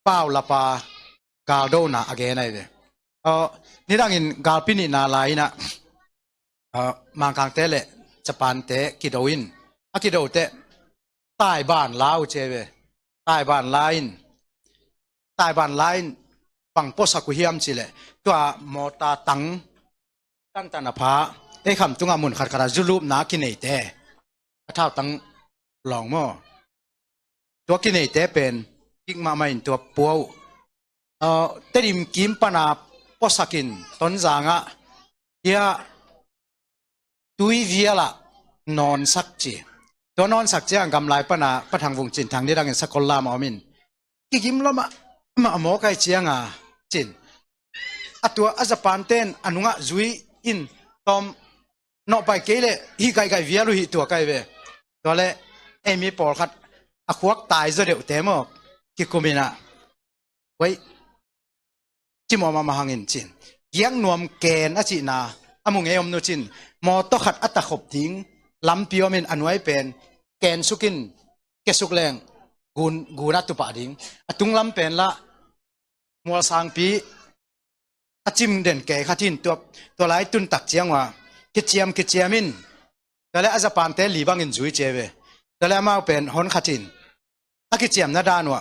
paulapa galdona a gen ahi ve. Aw, nidangin galpi nihna lai-inah, aw, Mangkangte le Japante kido in, a kido teh Taiban la uh ci ahi ve. Taiban la in, Taiban la in bang puasak uh hiam cih leh, tua mawta tang tantan a pha, ei khamtungah mun khatkhat a zulupna kineite, a thautang lawng maw? Tua kineite pen kik mahmah in tua pua uh. Aw, Tedim kim pana puasakin Tonzang ah, hiah tui vialah nawnsak ci. Tua nawnsak ciang gamlai pana Pa Thang Vung Cin Thang nidangin sakol lam a om in, kigim lua mahmah maw kai cianga cin. A tua a Japan ten a nungah zui in tawm nawhpai kei leh hih gaigai vial uh hih tua kai ve. Tua leh ei mi pawlkhat a khuak tai zaw deuhte maw, kikuminah, wei, cimawh mahmah hangin cin. Giak nuam ken a cihna a mu ngei om nu cin. Mawtaw khat a takhop ding lampi omin a nuai pen ken sukin kesuk leng gun, gunah tupah ding. A tunglam pen lah mualsangpi a cim den kei khat in tua, tua lai tuntak ciang uh a kiciam kiciam in. Tua le a Japante li bangin zui ci ahi ve. Tua le amau pen hon khat in a kiciamna dan uh a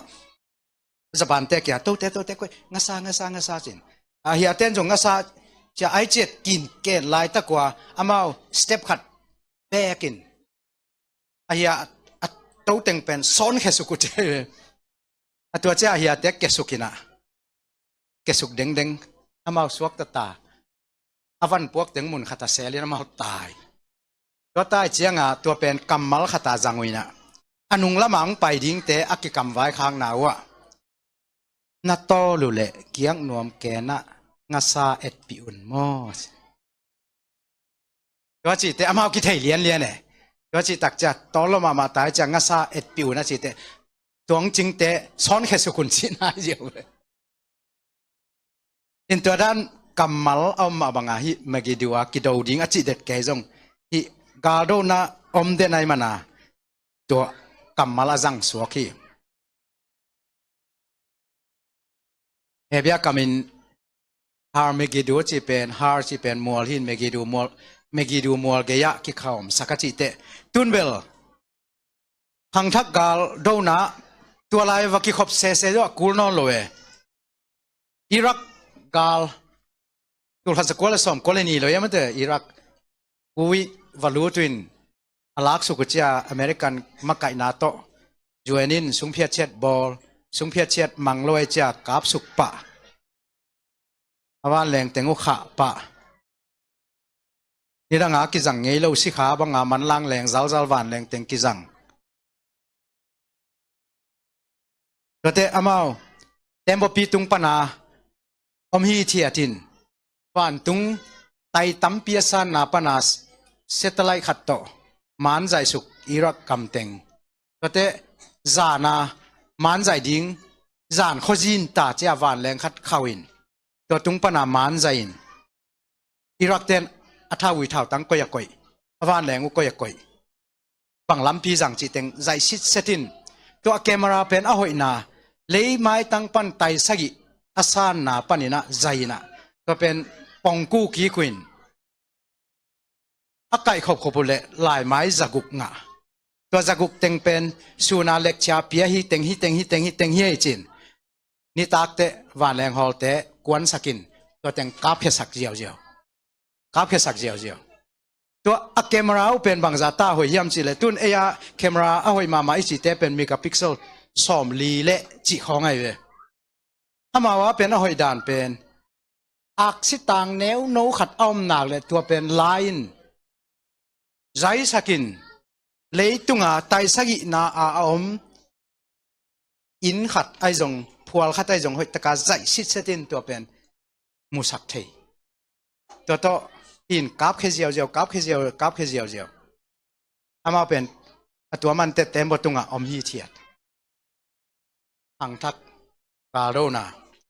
Japante kia, tote, tote, koi, ngasa, ngasa, ngasa cin. A hiaten zong ngasa cia ai ciat kin ken laitak uh a amau step khat bekin a hia a toteng pen sawn khesuk uh ci ahi ve. A tua cia a hiate kesukinah kesuk dengdeng amau suak tata. A van puak teng mun khata selin amau tai. Tua tai cianga tua pen kammal khata zang uh inah a nung lama hong pai dingte a kikamvai khakna uh ah, na tawl uh leh giak nuam kenah ngasa etpih un maw? Tua cihte amau kithei lianlian e. Tua cihtak cia tawl lua mahmah tai cia ngasa etpih un a cihte, tua hong cingte sawn khesuk un cihna ziau ve. In tua dan kammal a om mah banga hih Megiddo a kido ding a cih det kei zong hih galdona om den ahi mana tua kammal a zang suak hi. Hebia kamin Har Megiddo ci pen, Har ci pen mual hin Megiddo mual, Megiddo mual gei-ah kikhawmsak a cihte. Tunbel khangthak galdona tua lai va kikhop sese zawh a kul nawn lo e. Iraq gal tulkhat zakua le sawm kua le ni lo ia mate Iraq Kuwait va lut uh in a laksuk uh cia American makaihna tawh U N in sungphiat ciat bawl, sungphiat ciat mang lo ai cia kapsuk pah. A vanleng teng uh khah pah. Nidanga kizang ngei lo sikha banga manlang leng zalzal vanleng teng kizang. Tuate amau tembaw pi tung pana om hithiat in vantung tai tampi a sanna pana satellite khat tawh manzaihsuk Iraq kamteng. Tuate zana manzaih ding zan khuazin ta cia vanleng khat khauh in tua tung pana manzaih in Iraq ten a thau ui thau tang koi a koih, a vanleng uh koi a koih, bang lampi zang cih teng zaih sitset in, tua camera pen a hoihna, lei maitang pan tai sagih a sanna panin ah zaih in ah, tua pen pongku kik uh in, a kaih khopkhop uh leh laimai zaguk ngah. Tua zaguk teng pen sun a lekcia pia hi teng, hi teng, hi teng, hi teng hi ei cin, nitak teh vanleng hawlte kuansak in, tua teng kapkhiasak ziauziau. Kapkhiasak ziauziau. Tua a camera uh pen bangzah ta hoih hiam cih leh, tun ei a camera a hoih mahmah i cihte pen megapixel sawmli leh cih khawng ahi ve. Amau a pen a hoih dan pen, aksi tang neuno khat a om nak leh tua pen la in, zaisak in, leitung a tai sagihna a a om inn khat ahi zong, phual khat ahi zong hoih tak a zaih sitset in tua pen musak thei. Tua tawh in kapkhia ziauziau, kapkhia ziauziau, kapkhia ziauziau. Amau pen a tua man teh tembaw tungah om hithiat. Khangthak galdona.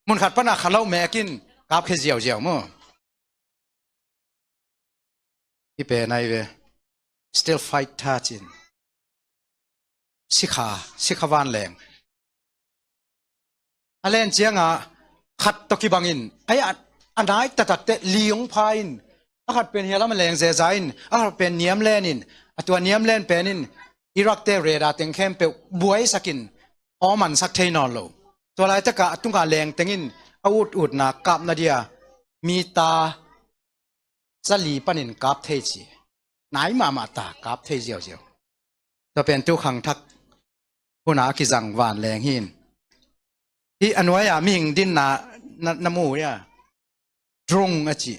Mun khat pan a kha lo mek in kapkhia ziauziau maw. Hih pen ahi ve. Stealth fighter cin, sikha, sikha vanleng. A len ciangah khat tawh kibang in, ai, a, a nai taktak teh li hong pha in, a khat pen hia lam a leng zeza in, a khat pen niam len in, a tua niam len pen in Iraq te radar teng khempeuh buaisak in, aw mansak thei nawn lo. Tua laitak a a tung a leng teng in a ututna kapna dia meter zali panin kap thei ci. Nai mahmah ta, kap thei ziauziau. Tua pen tu khangthak hun a a kizang vanleng hi in. Hih a nuai a mihing dinna na, na mu hia? Drone a ci.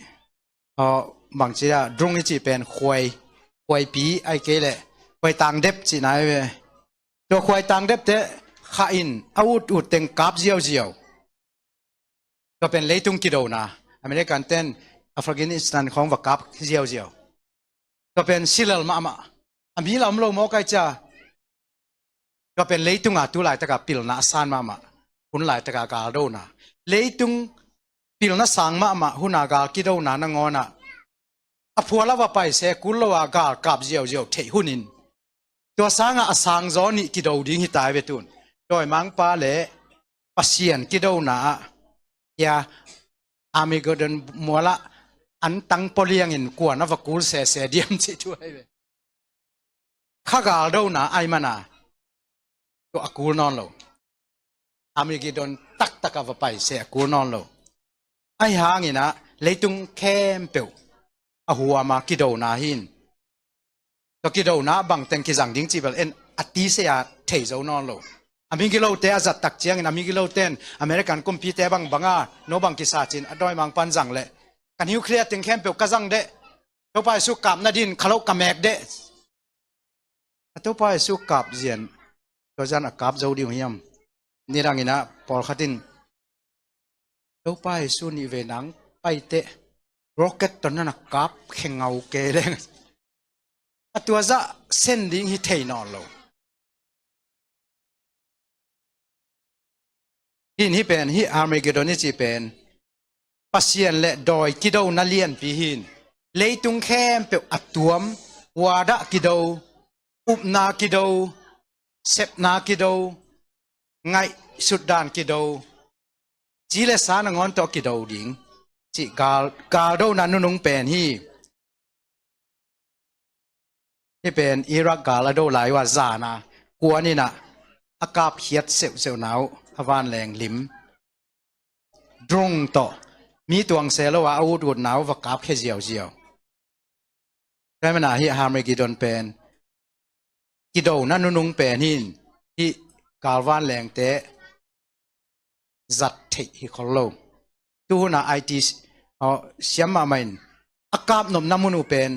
Aw, bangci a, drone i cih pen khuai, khuaipi ahih kei leh khuai tangdep cihna ahi ve. Tua khuai tangdep teh khah in a utut teng kap ziauziau. Tua pen leitung kidona. American ten Afghanistan khawng va kap ziauziau. Tua pen silel mahmah. A mi la om lo mawk ai cia. Tua pen leitung a tu laitak a pilna a san mahmah. Hun laitak a galdona. Leitung pilna sang mahmah hun a gal kidona nangawn ah a phual a va pai se kul lo a gal kap ziauziau theih hun in, tua sang a a sangzaw nih kido ding hi ta hi ve tun. Dawimangpa leh Pasian kidona ah, hia, Armageddon mual ah an tang pua liang in kuan a va kul sese diam cih thu ahi ve. Kha galdona ahih man a, tua a kul nawn lo. Armageddon taktak a va pai se a kul nawn lo. Ahih hangin ah leitung khempeuh a huam a kidona hi in. Tua kidona bang teng kizang ding cih bel en a tise a thei zo nawn lo. A migilote a zat tak ciangin a migilote in American kumpite bang bang a no bang kisa cin, a dawimangpa'n zang leh ka nuclear teng khempeuh ka zang deh. Topa Jesu kap nadin kha lo ka mek deh. A Topa Jesu kap zian, tua zan a kap zo ding uh hiam? Nidangin ah pawlkhat in Topa Jesu nih vei nang pai teh rocket tawh na na kap khengau kei leng. A tua zah sen ding hi thei nawn lo. Hih, hih pen, hih Armageddon i cih pen Pasian leh dawi kidona lianpi hi in. Leitung khempeuh a tuam, huadah kido, upna kido, sepna kido, ngaihsut dan kido, ci leh sa nangawn tawh kido ding cih gal, galdona nunung pen hi. Hih pen Iraq gal a do lai uh a zan a kuan in ah a kapkhiat seuhseuhna uh a vanleng lim. Drone tawh mi tuang se lo a a ututna uh va kapkhia ziauziau. Tua ahih man a hih Armageddon pen kidona nunung pen hi in, hih gal vanlengte zat theih hi khol lo. Tu hun a I T, aw, siam mahmah in a kap nopna mun uh pen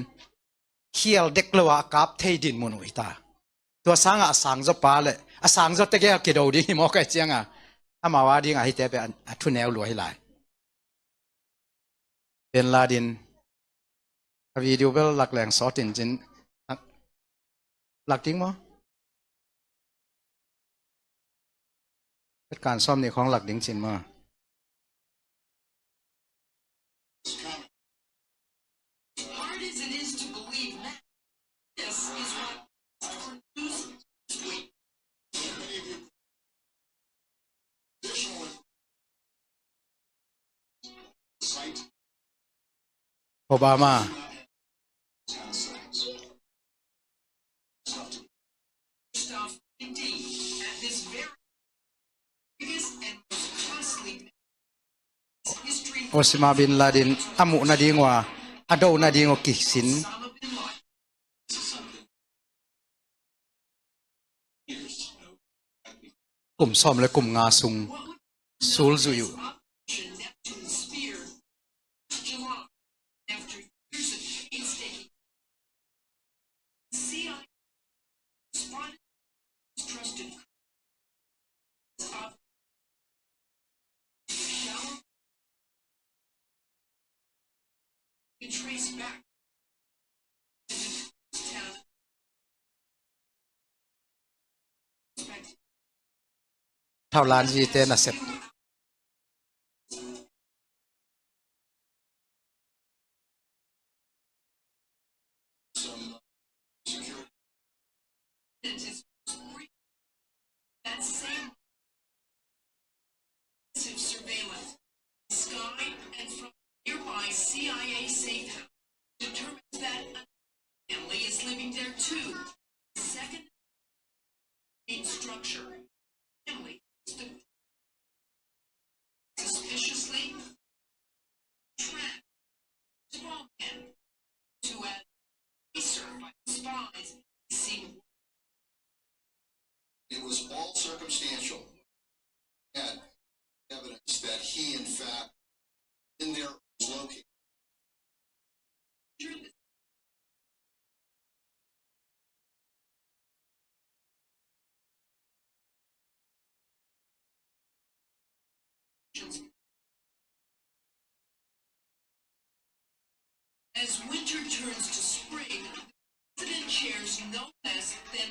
khial dek lo a a kap thei din mun uh hi ta. Tua sang a a sangzaw pa leh a sangzaw tegel kido ding hi mawk ai ciang a, amau a ding a hihte pen a, a thuneu lua hi lai. Bin Laden, a video bel lak leng sawt in cin, lak ding maw? Kan sawm nih khawng lak ding cin maw? Obama. Osama bin Laden a muh nading uh a, a do nading uh kisin. Kum sawm le kum nga sung sulzui uh. Thaulan zite nasep. That same surveillance, sky and from nearby C I A safe house determines that a family is living there too. Second main structure, family, suspiciously trapped small man to a by the spies seemed. It was all circumstantial. Had evidence that he, in fact, in there was located. As winter turns to spring, the president chairs no less than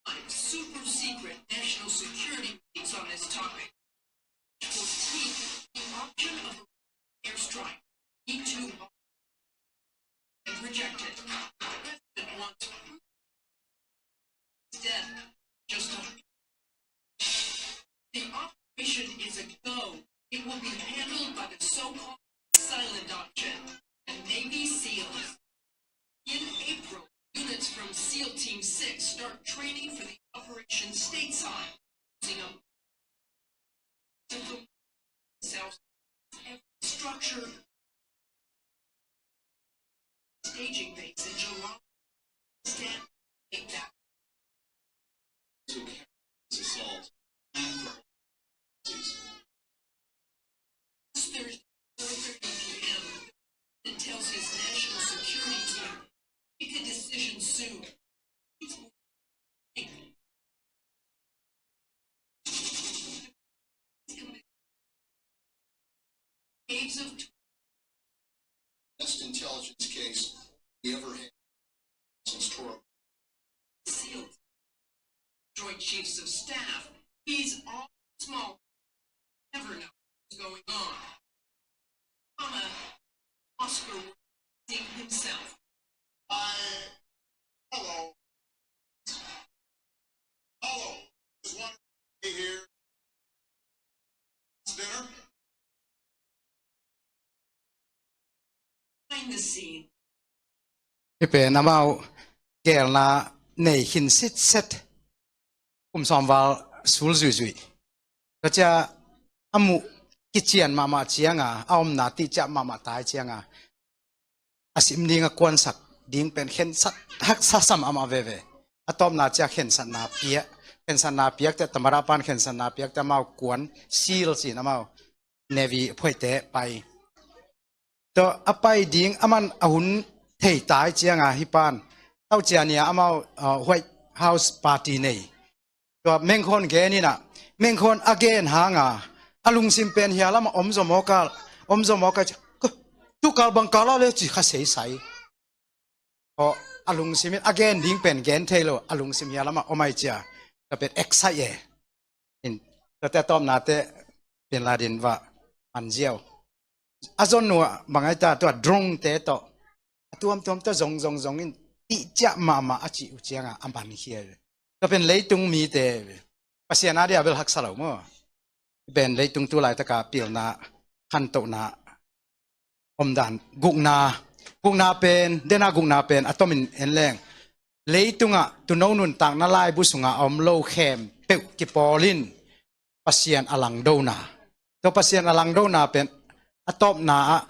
five super secret national security meetings on this topic, which will keep the option of airstrike. He too and rejected. The president wants death. Just a, the operation is a go. It will be handled by the so-called silent option and Navy SEALs. In April, units from SEAL Team Six start training for the operation stateside. Using a South structure staging base in July. Stand that assault. Thursday, four thirty p m and tells his national security team, "Make a decision soon." Best intelligence case we ever had since Torah. Sealed. Joint Chiefs of Staff. He's all small. Never know what's going on. Oscar himself. I, hello. Hello. Just want to be here. Dinner. Behind the scene. Hih pen amau geelna nei khin sitset. Kum sawm val sul zuizui. Tua ciang a muh kician mahmah cianga, a omna tihciah mahmah tai cianga, a sim ding a kuansak ding pen khensat haksa sam amah veve. A tawpna ciang khensatna piak, khensatna piak te, tamada pan khensatna piak te, amau kuan sil cin amau Navy phuaite pai. Tua a pai ding a man a hun thei tai cianga hih pan tau ciania amau, uh, White House party nei. Tua mengkhon gen inah, mengkhon a gen hanga a lungsim pen hia lama om zo mawkal, om zo mawkal ci, tukal bangkal a le ci kha seisai. Aw, a lungsim in a gen ding pen gen thei lo, a lungsim hia lama om ai cia. Tua pen excite e. In, tua te a tawpna te Bin Laden va an ziau. A zon nuah bang ai ta tua drone te tawh a tuamtuam tawh zong zong zong in tihciah mahmah a cih uh cianga a man khia. Tua pen leitung mite Pasian a dia bel haksa lo maw? Pen leitung tu laitaka pilna, khantohna, omdan gukna, Gukna pen, dena gukna pen a tomin en leng, leitungah tuuno nuntakna laibu sungah a om lo khempeuh kipawl in Pasian a langdona. Tua Pasian a langdona pen a tawpna ah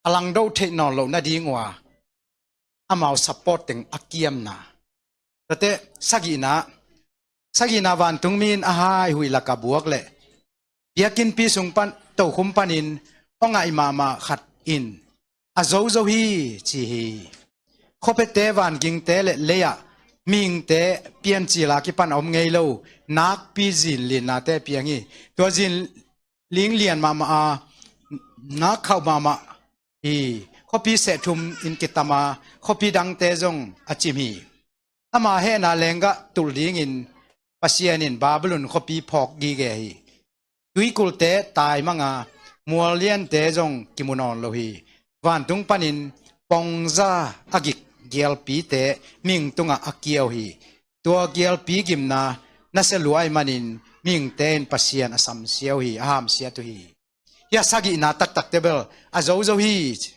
a langdo theih nawn loh nading uh a amau support teng a kiamna. Tuate sagihna, sagihna vantungmi in a haihuih lakah buak leh biakinnpi sung pan, tokhum panin aw ngaih mahmah khat in a zozo hi ci hi. Khuapiate, vangingte le lei-ah mihingte piancil a kipan a om ngei lo nakpi zinlinnate piang hi. Tua zinling lian mahmah a, nak khauh mahmah hi. Khuapi seh thum in kitam a, khuapi dangte zong a cim hi. Ama hehna lenggah tulh dingin Pasian in Babylon khuapi phawk gige hi. Tuikulte taimang a, mualliante zong kimu nawn lo hi. Vantung panin pongza a gik gialpite mihing tungah a kiau hi. Tua gialpi gimna nasia lua ahih manin mihingte in Pasian a samsia uh hi, a hamsiat uh hi. Hih a sagihna taktakte bel a zozo hi ci.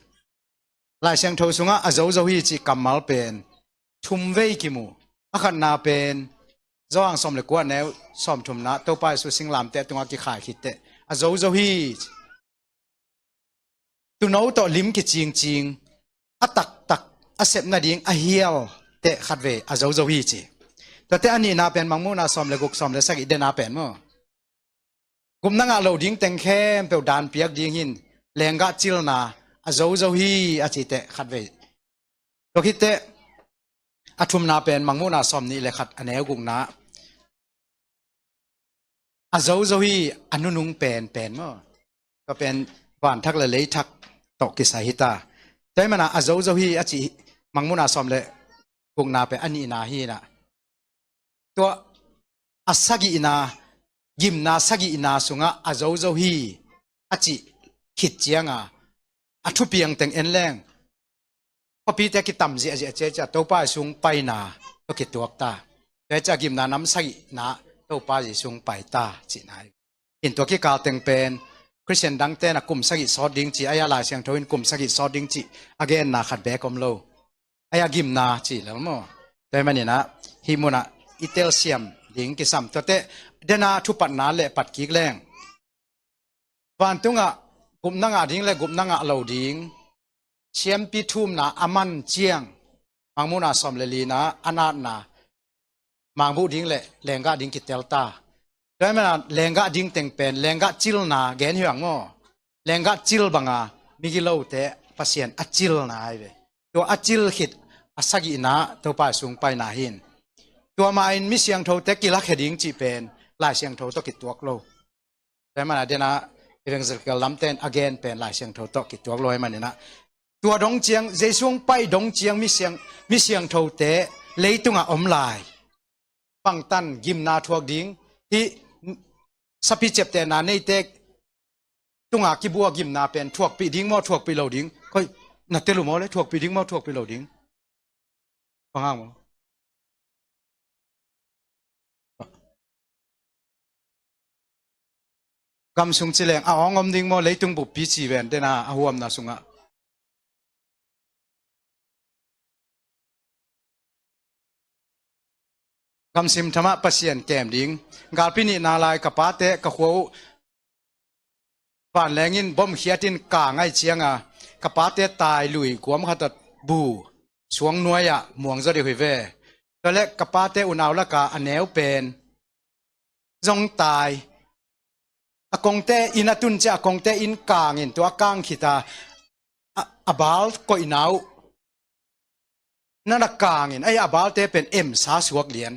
Lai Siangtho sungah a zozo hi cih kammal pen thum vei kimu. A khatna pen Johan sawm le kua neu sawm thumna, Topa Jesu singlamteh tungah kikhai khitteh a zozo hi ci. Tuuno tawh lim kicingcing, a taktak a sep nading a hialte khatvei a zozo hi ci. Tuate a nihna pen Mangmuhna sawm le guk, sawm le sagih dena pen maw, gupna ngah lo ding teng khempeuh dan piak ding hi in, lenggah cilna a zozo hi a citeh khatvei. Tua khitteh a thumna pen Mangmuhna sawm nih le khat a neu gukna, a zozo hi, a nunung penpen maw. Tua pen vanthak le leithak tawh kisai hita. Tua ahih manin a zozo hi a cih Mangmuhna sawm le gukna pen a nihna hi inah, tua a sagihna, gimna sagihna sungah a zozo hi a cih khit cianga a thupiang teng en leng, khuapite kitam ziahziah ciacia Topa Jesu hong paina tawh kituak ta. Tua hi ciah gimna nam sagihna Topa Jesu hong pai ta cihna hi. In tua kikal teng pen Khristian dangte in a kum sagih sawt ding cih, a hia Lai Siangtho in kum sagih sawt ding cih a genna khat beek om lo. A hia gimna cih lel maw. Tua ahih maninah hih munah i telsiam ding kisam. Tuate dena thupatna le pat kik leng, vantungah gupna ngah ding le gupna ngah lo ding siampi thumna a man ciang, Mangmuhna sawm le lina a natna, mangbuh ding le lenggah ding kitel ta. Tua ahih manin lenggah ding teng pen lenggah cilna gen hi hang maw. Lenggah cil banga migilote Pasian a cilna ahi ve. Tua a cil khit a sagihna Topa Jesu hong paina hi in. Tua mah in mi siangthote kilakhia ding cih pen Lai Siangtho tawh kituak lo. Tua ahih manin a dena evangelical lamte in a gen pen Lai Siangtho tawh kituak lo ahih maninah, tua dong ciang, Jesu hong pai dong ciang mi siang, mi siangthote leitungah om lai bangtan gimna thuak ding, hih sapi ciaptehna neite tunga kibua gimna pen thuakpih ding maw, thuakpih lo ding? Koi, na tel uh maw le, thuakpih ding maw, thuakpih lo ding? Bang hang maw? Gam sung ci leng a awng om ding maw, leitung buppi ci ven dena a huamna sungah. Gamsim thamah Pasian kem ding. Galpi nihna lai ka pate ka khua uh vanleng in bomkhiat in kang ahih cianga ka pate tai lui guam khat ah bu suang nuai-ah muang zaw deuh hi ve. Tua leh ka pate unau laka a neu pen zong tai. A kongte inn a tun ciah a kongte inn kangin tua a kang khita a, a bal koihna uh na na kangin, ahi a balte pen emsa suak lian.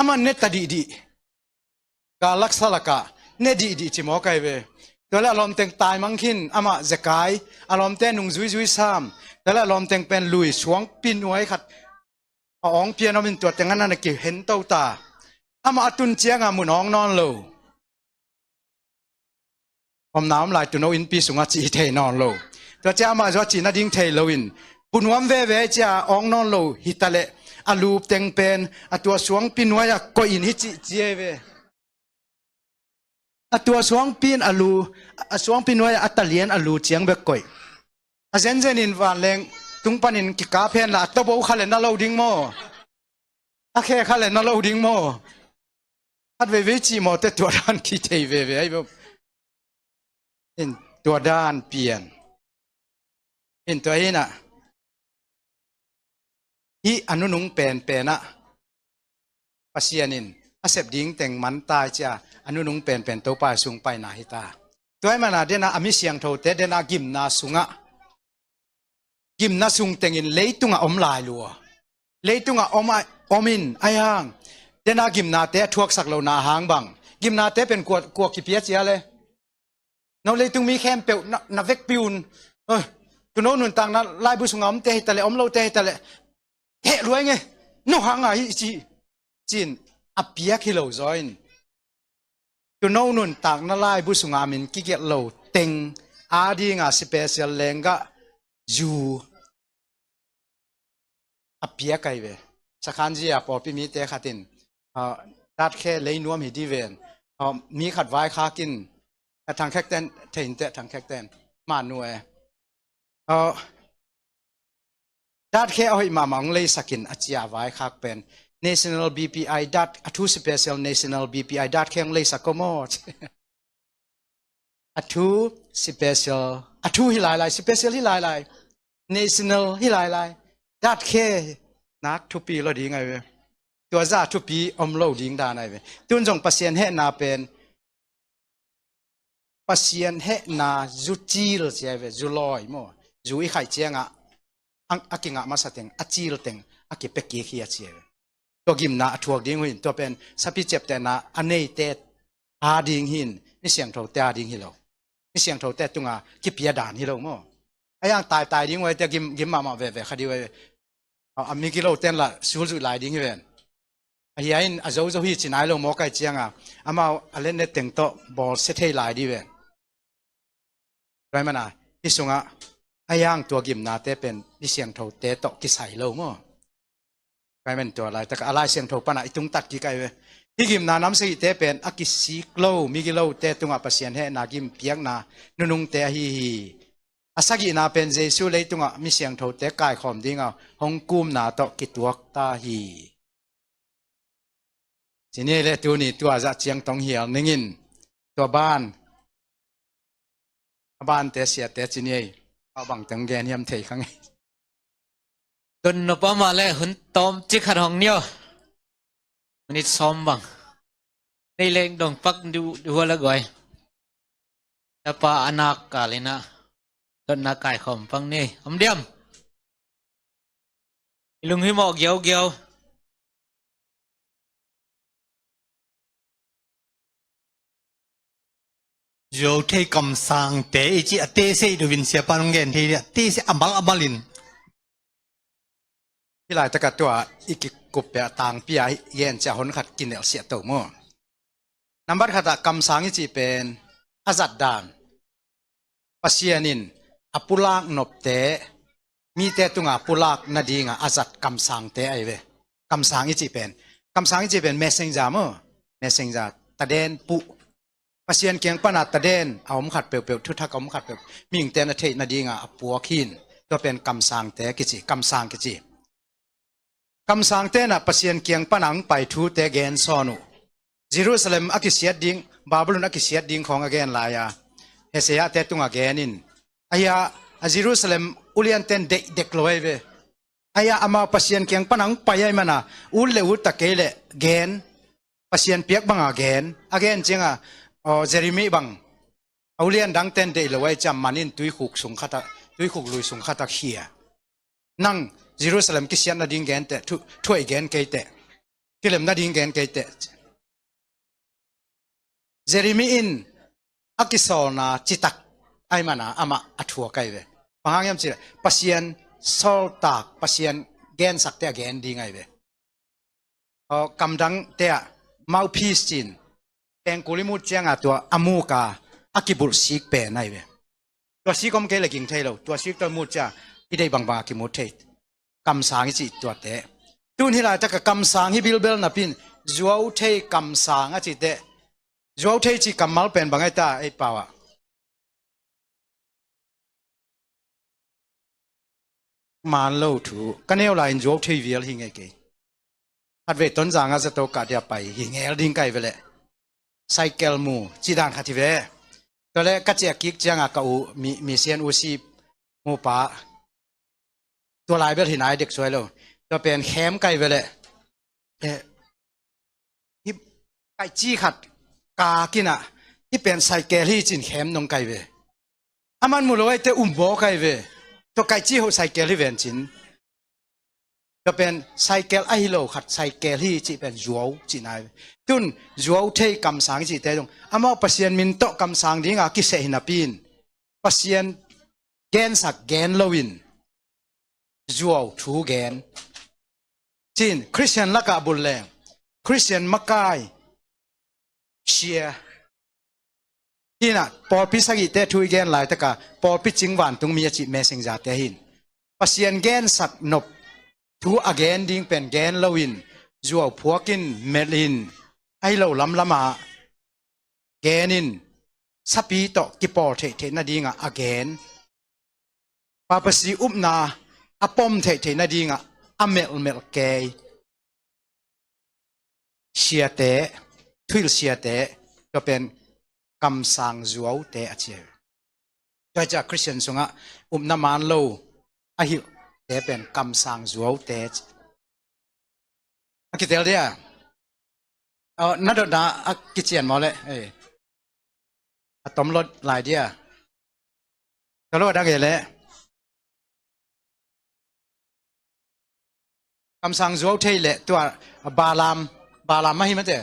Amah ne ta dihdih. Gal laksa lakah ne dihdih ci mawk ahi ve. Tua leh a lawmteng taimang khin, amah zekai, a lawmte nung zuizui sam. Tua leh a lawmteng pen lui suangpi nuai khat a awng pian om in tua tengah na na kihento ta. Amah a tun cianga mun awng nawn lo. Omna om lai tuuno innpi sungah cih hi thei nawn lo. Tua ciah amah zong a cih nading thei loin bu nuam veve ciah awng nawn lo hi ta leh a lu teng pen a tua suangpi nuai-ah koih in hi cih ci ahi ve. A tua suangpi in a lu, a suangpi nuai-ah a talian a lu ciang bek koih. A zenzen in vanleng tung panin kikap hen la, a tawbo kha le na lo ding maw? A khe kha le na lo ding maw? Khat veivei cih mawte tua dan kithei veve ahi bo. In tua dan pian. In tua hinah hih a nunung penpenah Pasian in a sep ding teng man tai cia, a nunung penpen Topa i sung paina hi ta. Tua hi mana dena a mi siangthote dena gimna sungah, gimna sung tengin leitungah om lai lua. Leitungah om a, om in ahi hang, dena gimnate a thuaksak lohna hang bang, gimnate pen kua, kua kipia cia le? No leitung mi khempeuh na, na vekpi un. Eh, tuno nuntakna laibu sunga omte hi ta le, om lote hi ta le, heh luai nge, no hanga hi ci, cin a piak hi lo zaw in. Tuno nuntakna laibu sunga min kigelh lo teng a dinga special lenggah zu a piak ahi ve. Sakhanzi a pawlpi mite khatin, ah, datkhe lei nuam hi di ven. Ah, mi khat vaikhakin, a thangkhekten, theinte thangkhekten, manu e. Ah, datkhe a hoih mahmah hong leisakin a cia vaikhak pen National B P I dat, a thu special National B P I datkhe hong leisak ko maw? A thu special, a thu hi lailai, special hi lailai, national hi lailai. Datkhe nak thupi lo ding ahi ve. Tua za thupi om lo ding dan ahi ve. Tun zong Pasian hehna pen, Pasian hehna zu cil ci ahi ve, zu lawi maw? Zu i khaih ciangah a, a kingah masa teng, a cil teng a kipia kik hi a ci ahi ve. Tua gimna a thuak ding uh in, tua pen sapi ciaptehna a neite a ding hi in, mi siangthote a ding hi lo. Mi siangthote tunga kipia dan hi lo maw? A yang taitai ding uh ahi tia gim, gim mahmah veve kha ding uh ahi ve. A, a mi kiloten la sulzuih lai ding hi ven. A hia in a zozo hi ci nai lo maw kai cianga, amau a letnet teng tawh bawlsia thei lai ding hi ven. Tua hi mana, hih sungah a yang tua gimnate pen mi siangthote tawh kisai lo maw? Tua hi man tua laitak a Lai Siangtho pana i tungtat kik ahi ve. Hih gimna nam sagihte pen a kisik lo, migilote tungah Pasian hehna gimpiakna nunungte ahi hi. A sagihna pen Jesu leitungah mi siangthote kaikhawm dinga hong kumna tawh kituak ta hi. Ci ni le tuni tua zah ciang tong hial ningin tua ban, a bante siate ci ni ei, a bang teng gen hiam thei kha ngei. Tun nop amah le hun tawm cik khat hong ni aw. Minit sawm bang. Nei leng dong pak du, du hua la guai. Tapa a nak kal inah dotna kaikhawm pang ni. Om diam? I lunghimawh giaugiau. Zuau thei kamsangte i ci a tese i dovin siapa nong gen thei dia, tese a mal a malin. Hih laitakah tua i kikup pia tangpi a i gen cia hon khat kinelh siah to maw? Nambat khatah kamsang i cih pen a zat dan. Pasian in a pulak nopte, mite tunga pulak nadinga a zat kamsangte ahi ve. Kamsang i cih pen, kamsang i cih pen messenger maw? Messenger, taden puh. Pasian kiang pana taden a om khat peuhpeuh, thuthak a om khat peuh, mihingte na theih nadinga a puak hi in, tua pen kamsangte kici, kamsang kici. Kamsangte na Pasian kiang pana hong pai thute gen sawn uh. Jerusalem a kisiat ding, Babylon a kisiat ding khawng a gen lai a, Heseah te tunga gen in, ahi a, a Jerusalem ulianten deih dek lo ahi ve. Ahi a, amau Pasian kiang pana hong pai ahi mana, ut le ut ta kei le gen, Pasian piak banga gen, a gen cianga, aw, Jeremy bang, a ulian dangten deih lo ahi ciang manin tuikhuk sung khatah, tuikhuk lui sung khatah khia. Nang Jerusalem kisiat nading gen teh, thu, thuaih gen kei teh, kilem nading gen kei teh. Jeremy in a kisawlna citak ahi mana amah a thuak ahi ve. Bang hang hiam cih leh Pasian sawltak, Pasian gensakte a gen ding ahi ve. Aw, kamdangte ah mouthpiece cin, pengkul i mut cianga tua a muka a kibulh sik pen ahi ve. Tua sik om kei le ging thei lo, tua sik tua mut cia i deih bangbang a kimut thei. Kamsang i cih tuate. Tun hih laitaka kamsang hi bilbel napin, zuau thei kamsang a cih teh. Zuau thei cih kammal pen bang ahi ta ei pau ah? man lo thu ka neu lai-in zuau thei vial hi ngei kei. Khatvei Tonzang ah zato kah dia pai hi ngel ding kai ve leh, cycle mu ci dan khat hi ve. Tua leh ka ciah kik ciangah ka u mi, mi sian u si mu pa, tua lai bel hi nai dek suai lo. Tua pen khem kai ve leh, eh, hi kaici khat ka kinah, hi pen cycle hi cin khem nong kai ve. A man mu lo ai te um baw kai ve. Tua kaici ho cycle hi ven cin. Tua pen cycle ahi lo khat cycle hi cih pen zuau cih nai ve. Tun zuau thei kamsang cihte zong amau Pasian min tawh kamsang dinga kiseh hi napi-in, Pasian gensak gen loin zuau thu gen. Cin Khristian lakah bul leng, Khristian makai sia. Hinah pawlpi sagihte thu i gen laitaka pawlpi cing vantungmi a cih messenger-te hin Pasian gensak nop thu a gen ding pen gen loin, zuau phuakin, melhin, ahi lo lamlamah genin, sapi tawh kipawl theihtheih nadingah a gen, papasi upna a pom theihtheih nadingah a melhmelh kei siate, thuhilh siate, tua pen kamsang zuaute a ci hi. Tua hi ciah Khristian sungah upna man lo ahilhte pen kamsang zuaute a kitel dia. Aw, na dotna a kician maw leh? Ei. A tom lot lai dia. Ka lo a dang e leh. Kamsang zuau thei leh tua Balaam, Balaam mah hi mate.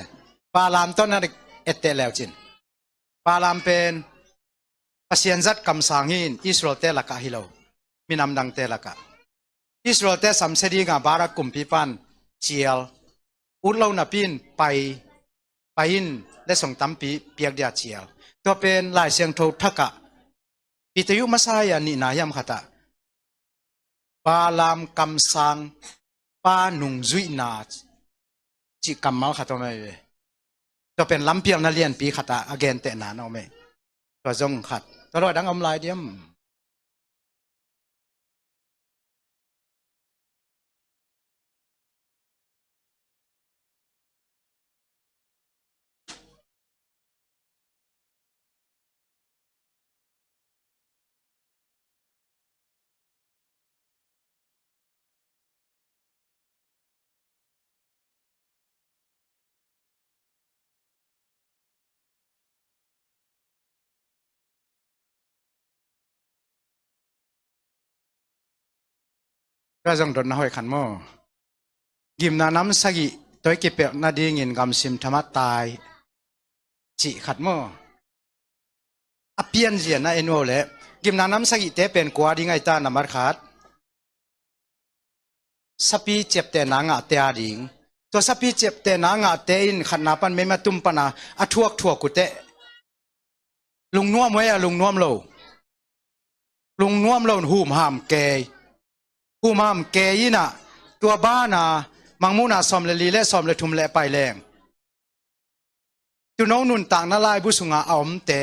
Balaam tawh na etteh leu cin. Balaam pen Pasian zat kamsang hi in Israel-te lakah hi lo. Minam dangte lakah. Israel-te samsia dinga Barak kumpipan cial. Ut lo napi-in pai, pai in letsong tampi piak dia cial. Tua pen Lai Siangtho thakah Peter yu Messiah nihna hiam khatah Balaam kamsang pa nungzuihna cih kammal khat om ei ve. Tua pen lampialna lianpi khatah a gentehna na om ei. Tua zong khat. Tua lo a dang om lai diam. Tua zong dotna hoih khat maw? Gimna nam sagih tawh i kipelh nadingin gamsim thamah tai cih khat maw? A pianzia na en uh leh gimna nam sagihte pen kua ding ahi ta? Nambat khat, sapi ciaptehna ngahte a ding. Tua sapi ciaptehna ngahte in khatna pan meima tum pana a thuakthuak uh teh lungnuam uh ei, a lungnuam lo. Lungnuam lo in humham kei. Humham kei inah tua bana Mangmuhna sawm le li le sawm le thum le pai leng tuuno nuntakna laibu sunga a omte,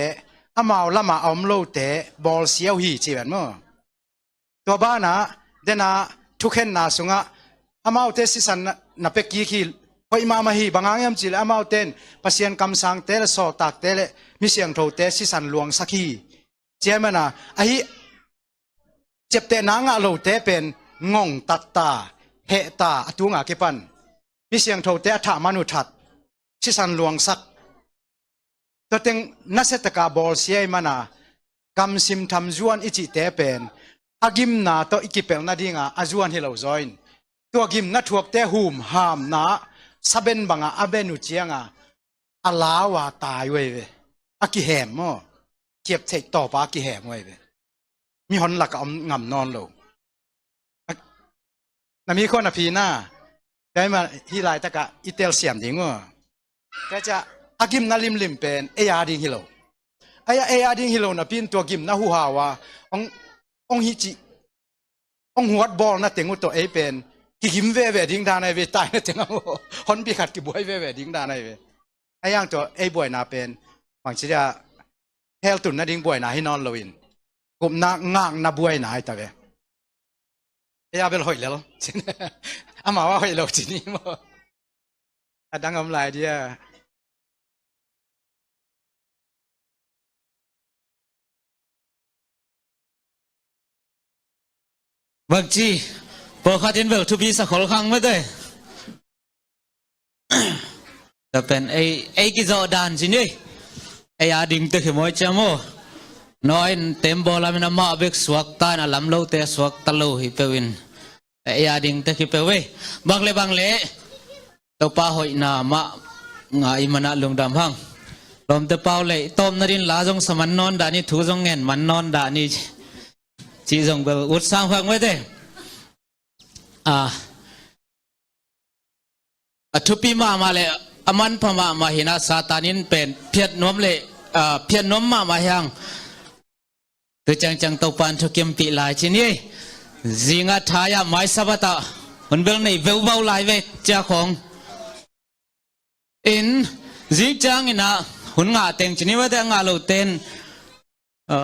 amau lama a om lote bawlsia uh hi ci ven maw? Tua banah dena thukhenna sungah amaute sisan na, na pia kik hi, hoih mahmah hi. Bang hang hiam cihleh amaute in Pasian kamsangte le sawltakte le mi siangthote sisan luangsak hi. Cia mana ahi, ciaptehna ngah lote pen ngongtatta, hehta, a tunga kipan mi siangthote a thah man uh that, sisan luangsak. Tua teng nasiataka bawlsia i mana gamsim tham zuan i cihte pen a gimna tawh i kipelh nadinga a zuan hi lo zaw in, tua gimna thuakte humhamna saben banga a ben uh cianga a lau a tai uh ei ve. A kihem maw? Kiap theih tawpa a kihem uh ei ve. Mihon lakah om ngam nawn lo. Na mi khua na phi na, tua hi mah hih laitakah i telsiam ding uh. Tua ciah a gimna limlim pen ei a ding hi lo. Ei a, ei a ding hi lo napi in tua gimna huhau a hong, hong hih cih hong huat bawlna teng uh tawh ei pen kigim veve ding dan ahi ve, taina teng a maw, honpi khat kibuai veve ding dan ahi ve. Ahi hang tua ei buaina pen bangci dia, hell tun nading buaina hi nawn loin gupna ngakna buaina ahi ta ve. Ei a bel hoih lel. Amau a hoih lo ci ni maw? A dang om lai dia. Bangci, pawlkhat in bel thupi sa khol khang mete. Tua pen ei, ei kizawh dan ci ni. Ei a dingte khi mawi ciam aw. Nawi in tembaw lamin amah bek suakta in a lam lote a suakta lo hi peuh in. Ei a dingte khi peuh ei. Bang le bang le. Topa hoihna mah ngah i manah lungdam hang. Lawmte pau le i tawpna din la zong sa man nawn dah ni, thu zong ngen man nawn dah ni. Cih zong bel ut sang hang mete. A, a thupi mahmah le a manpha mahmah hi na, Satan in pen phiat nuam le, a, phiat nuam mahmah hi hang. Tu ciangciang Topa in thukimpih lai ci ni. Zingah thai-ah mai Sabbath ah hun bel nei veuvau lai ve cia khawng. In zing ciangin ah hun ngah teng ci ni mete, a ngah lote in, a,